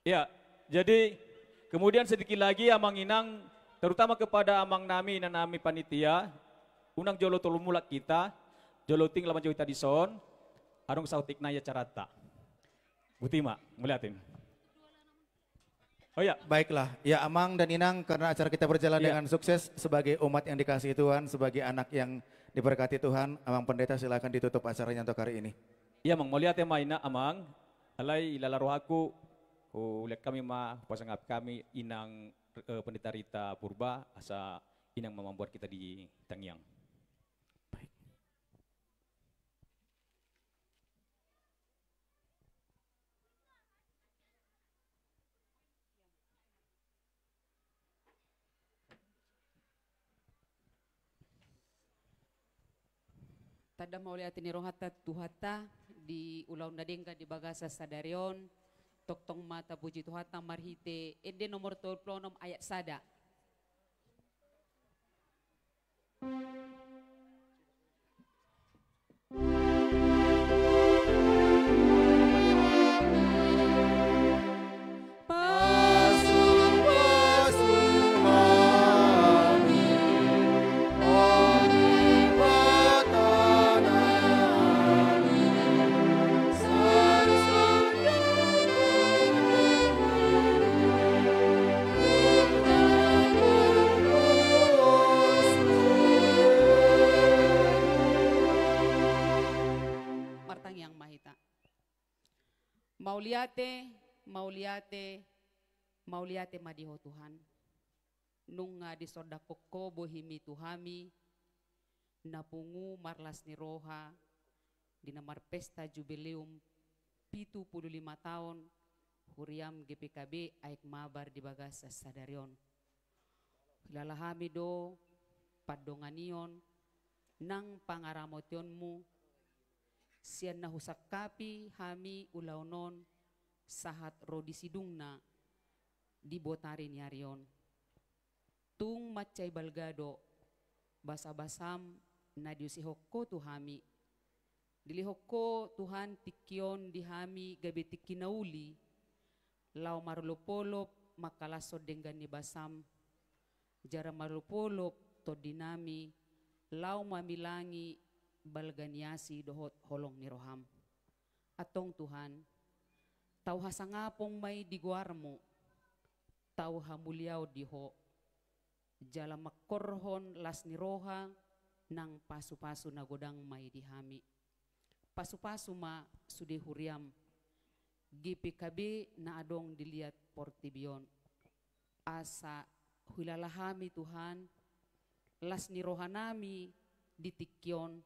Ya, jadi kemudian sedikit lagi Amang Inang, terutama kepada Amang nami, Inang nami panitia, unang jolo tolu mulak hita, jolo tinggal manjou hita dison, adong saotik nai acaranta. Botima, mauliate. Oh ya. Baiklah, ya Amang dan Inang, karena acara kita berjalan, ya, dengan sukses, sebagai umat yang dikasihi Tuhan, sebagai anak yang diberkati Tuhan, Amang Pendeta silakan ditutup acaranya untuk hari ini. Iya Amang, mauliate ma Inang, Amang, alai ilala rohangku, hulean hami ma, pasangap hami Inang, eh, Pendeta Rita Purba, asa Inang ma mambuat hita di tangiang. Baik. Tanda mauliate ni rohanta tu Tuhanta di ulaon na denggan di bagasan sadari on, tongtong ma tapuji Tuhanta marhite ende nomor tolu pulu onom ayat sada. Tangiang ma hita. Mauliate, mauliate, mauliate ma di Ho Tuhan. Nunga disondangkon Ho bohimi tu hami, na pungu marlas ni roha, di na marpesta jubileum pitu pulu lima taon huriaM G P K B Aek Mabar di bagasan sadari on. Huhilala hami do pandonganion nang pangaramotionMu, sian na husangkapi hami ulaon on sahat ro di sidungna di botari ni ari on. Tung mansai balga do basabasaM na diusehon Ho tu hami. Dilehon Ho Tuhan tingki on di hami gabe tingki na uli, laho marolopolop mangkalashon denggan ni basaM, jala marolopolop tondinami laho mamilangi balga ni asi dohot holong ni rohaM. Antong Tuhan, tau hasangapon ma i di goarMu, tau hamuliaon di Ho, jala mangkorhon las ni roha nang pasupasu na godang ma i di hami. Pasupasu ma sude huriaM, G P K B na adong di liat portibi on. Asa huhilala hami Tuhan, las ni rohanami di tingki on,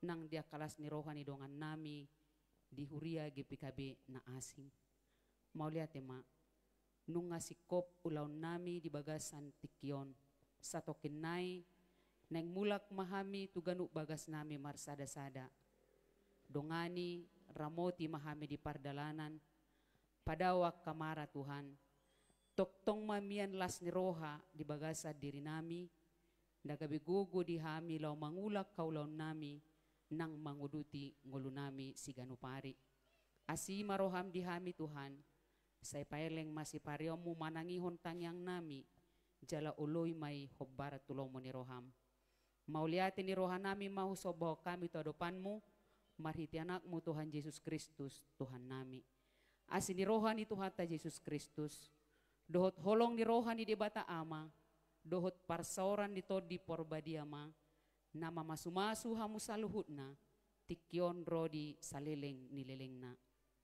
nang di angka las ni roha ni dongannami di huria G P K B na asing. Mauliate ma, nunga singkop ulaonnami di bagasan tingki on. Satongkin nai, naeng mulak ma hami tu ganup bagasnami marsadasada. Dongani, ramoti ma hami di pardalanan, padao angka mara Tuhan. Tongtong ma mian las ni roha di bagasan dirinami, na gabe gogo di hami laho mangula angka ulaonnami, nang manguduti ngolunami siganup ari. Asi ma rohaM di hami Tuhan, sai paeleng ma sipareonMu manangihon tangiangnami, jala oloi ma i hombar tu lomo ni rohaM. Mauliate ni rohanami ma husombahon hami tu adopanMu, marhite AnakMu Tuhan Jesus Kristus, Tuhannami. Asi ni roha ni Tuhanta Jesus Kristus, dohot holong ni roha ni Debata Ama, dohot parsaoran ni Tondi Porbadia ma, na mamasumasu hamu saluhutna, tingki on ro di saleleng ni lelengna.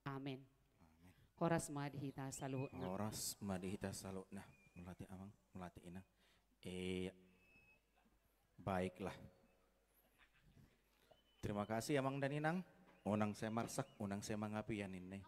Amen. Amen. Horas ma di hita saluhutna. Horas ma di hita saluhutna. Mauliate Amang, mauliate Inang. Iya. Baiklah. Terima kasih Amang dan Inang. Unang sai marsak, unang sai mangapian ini.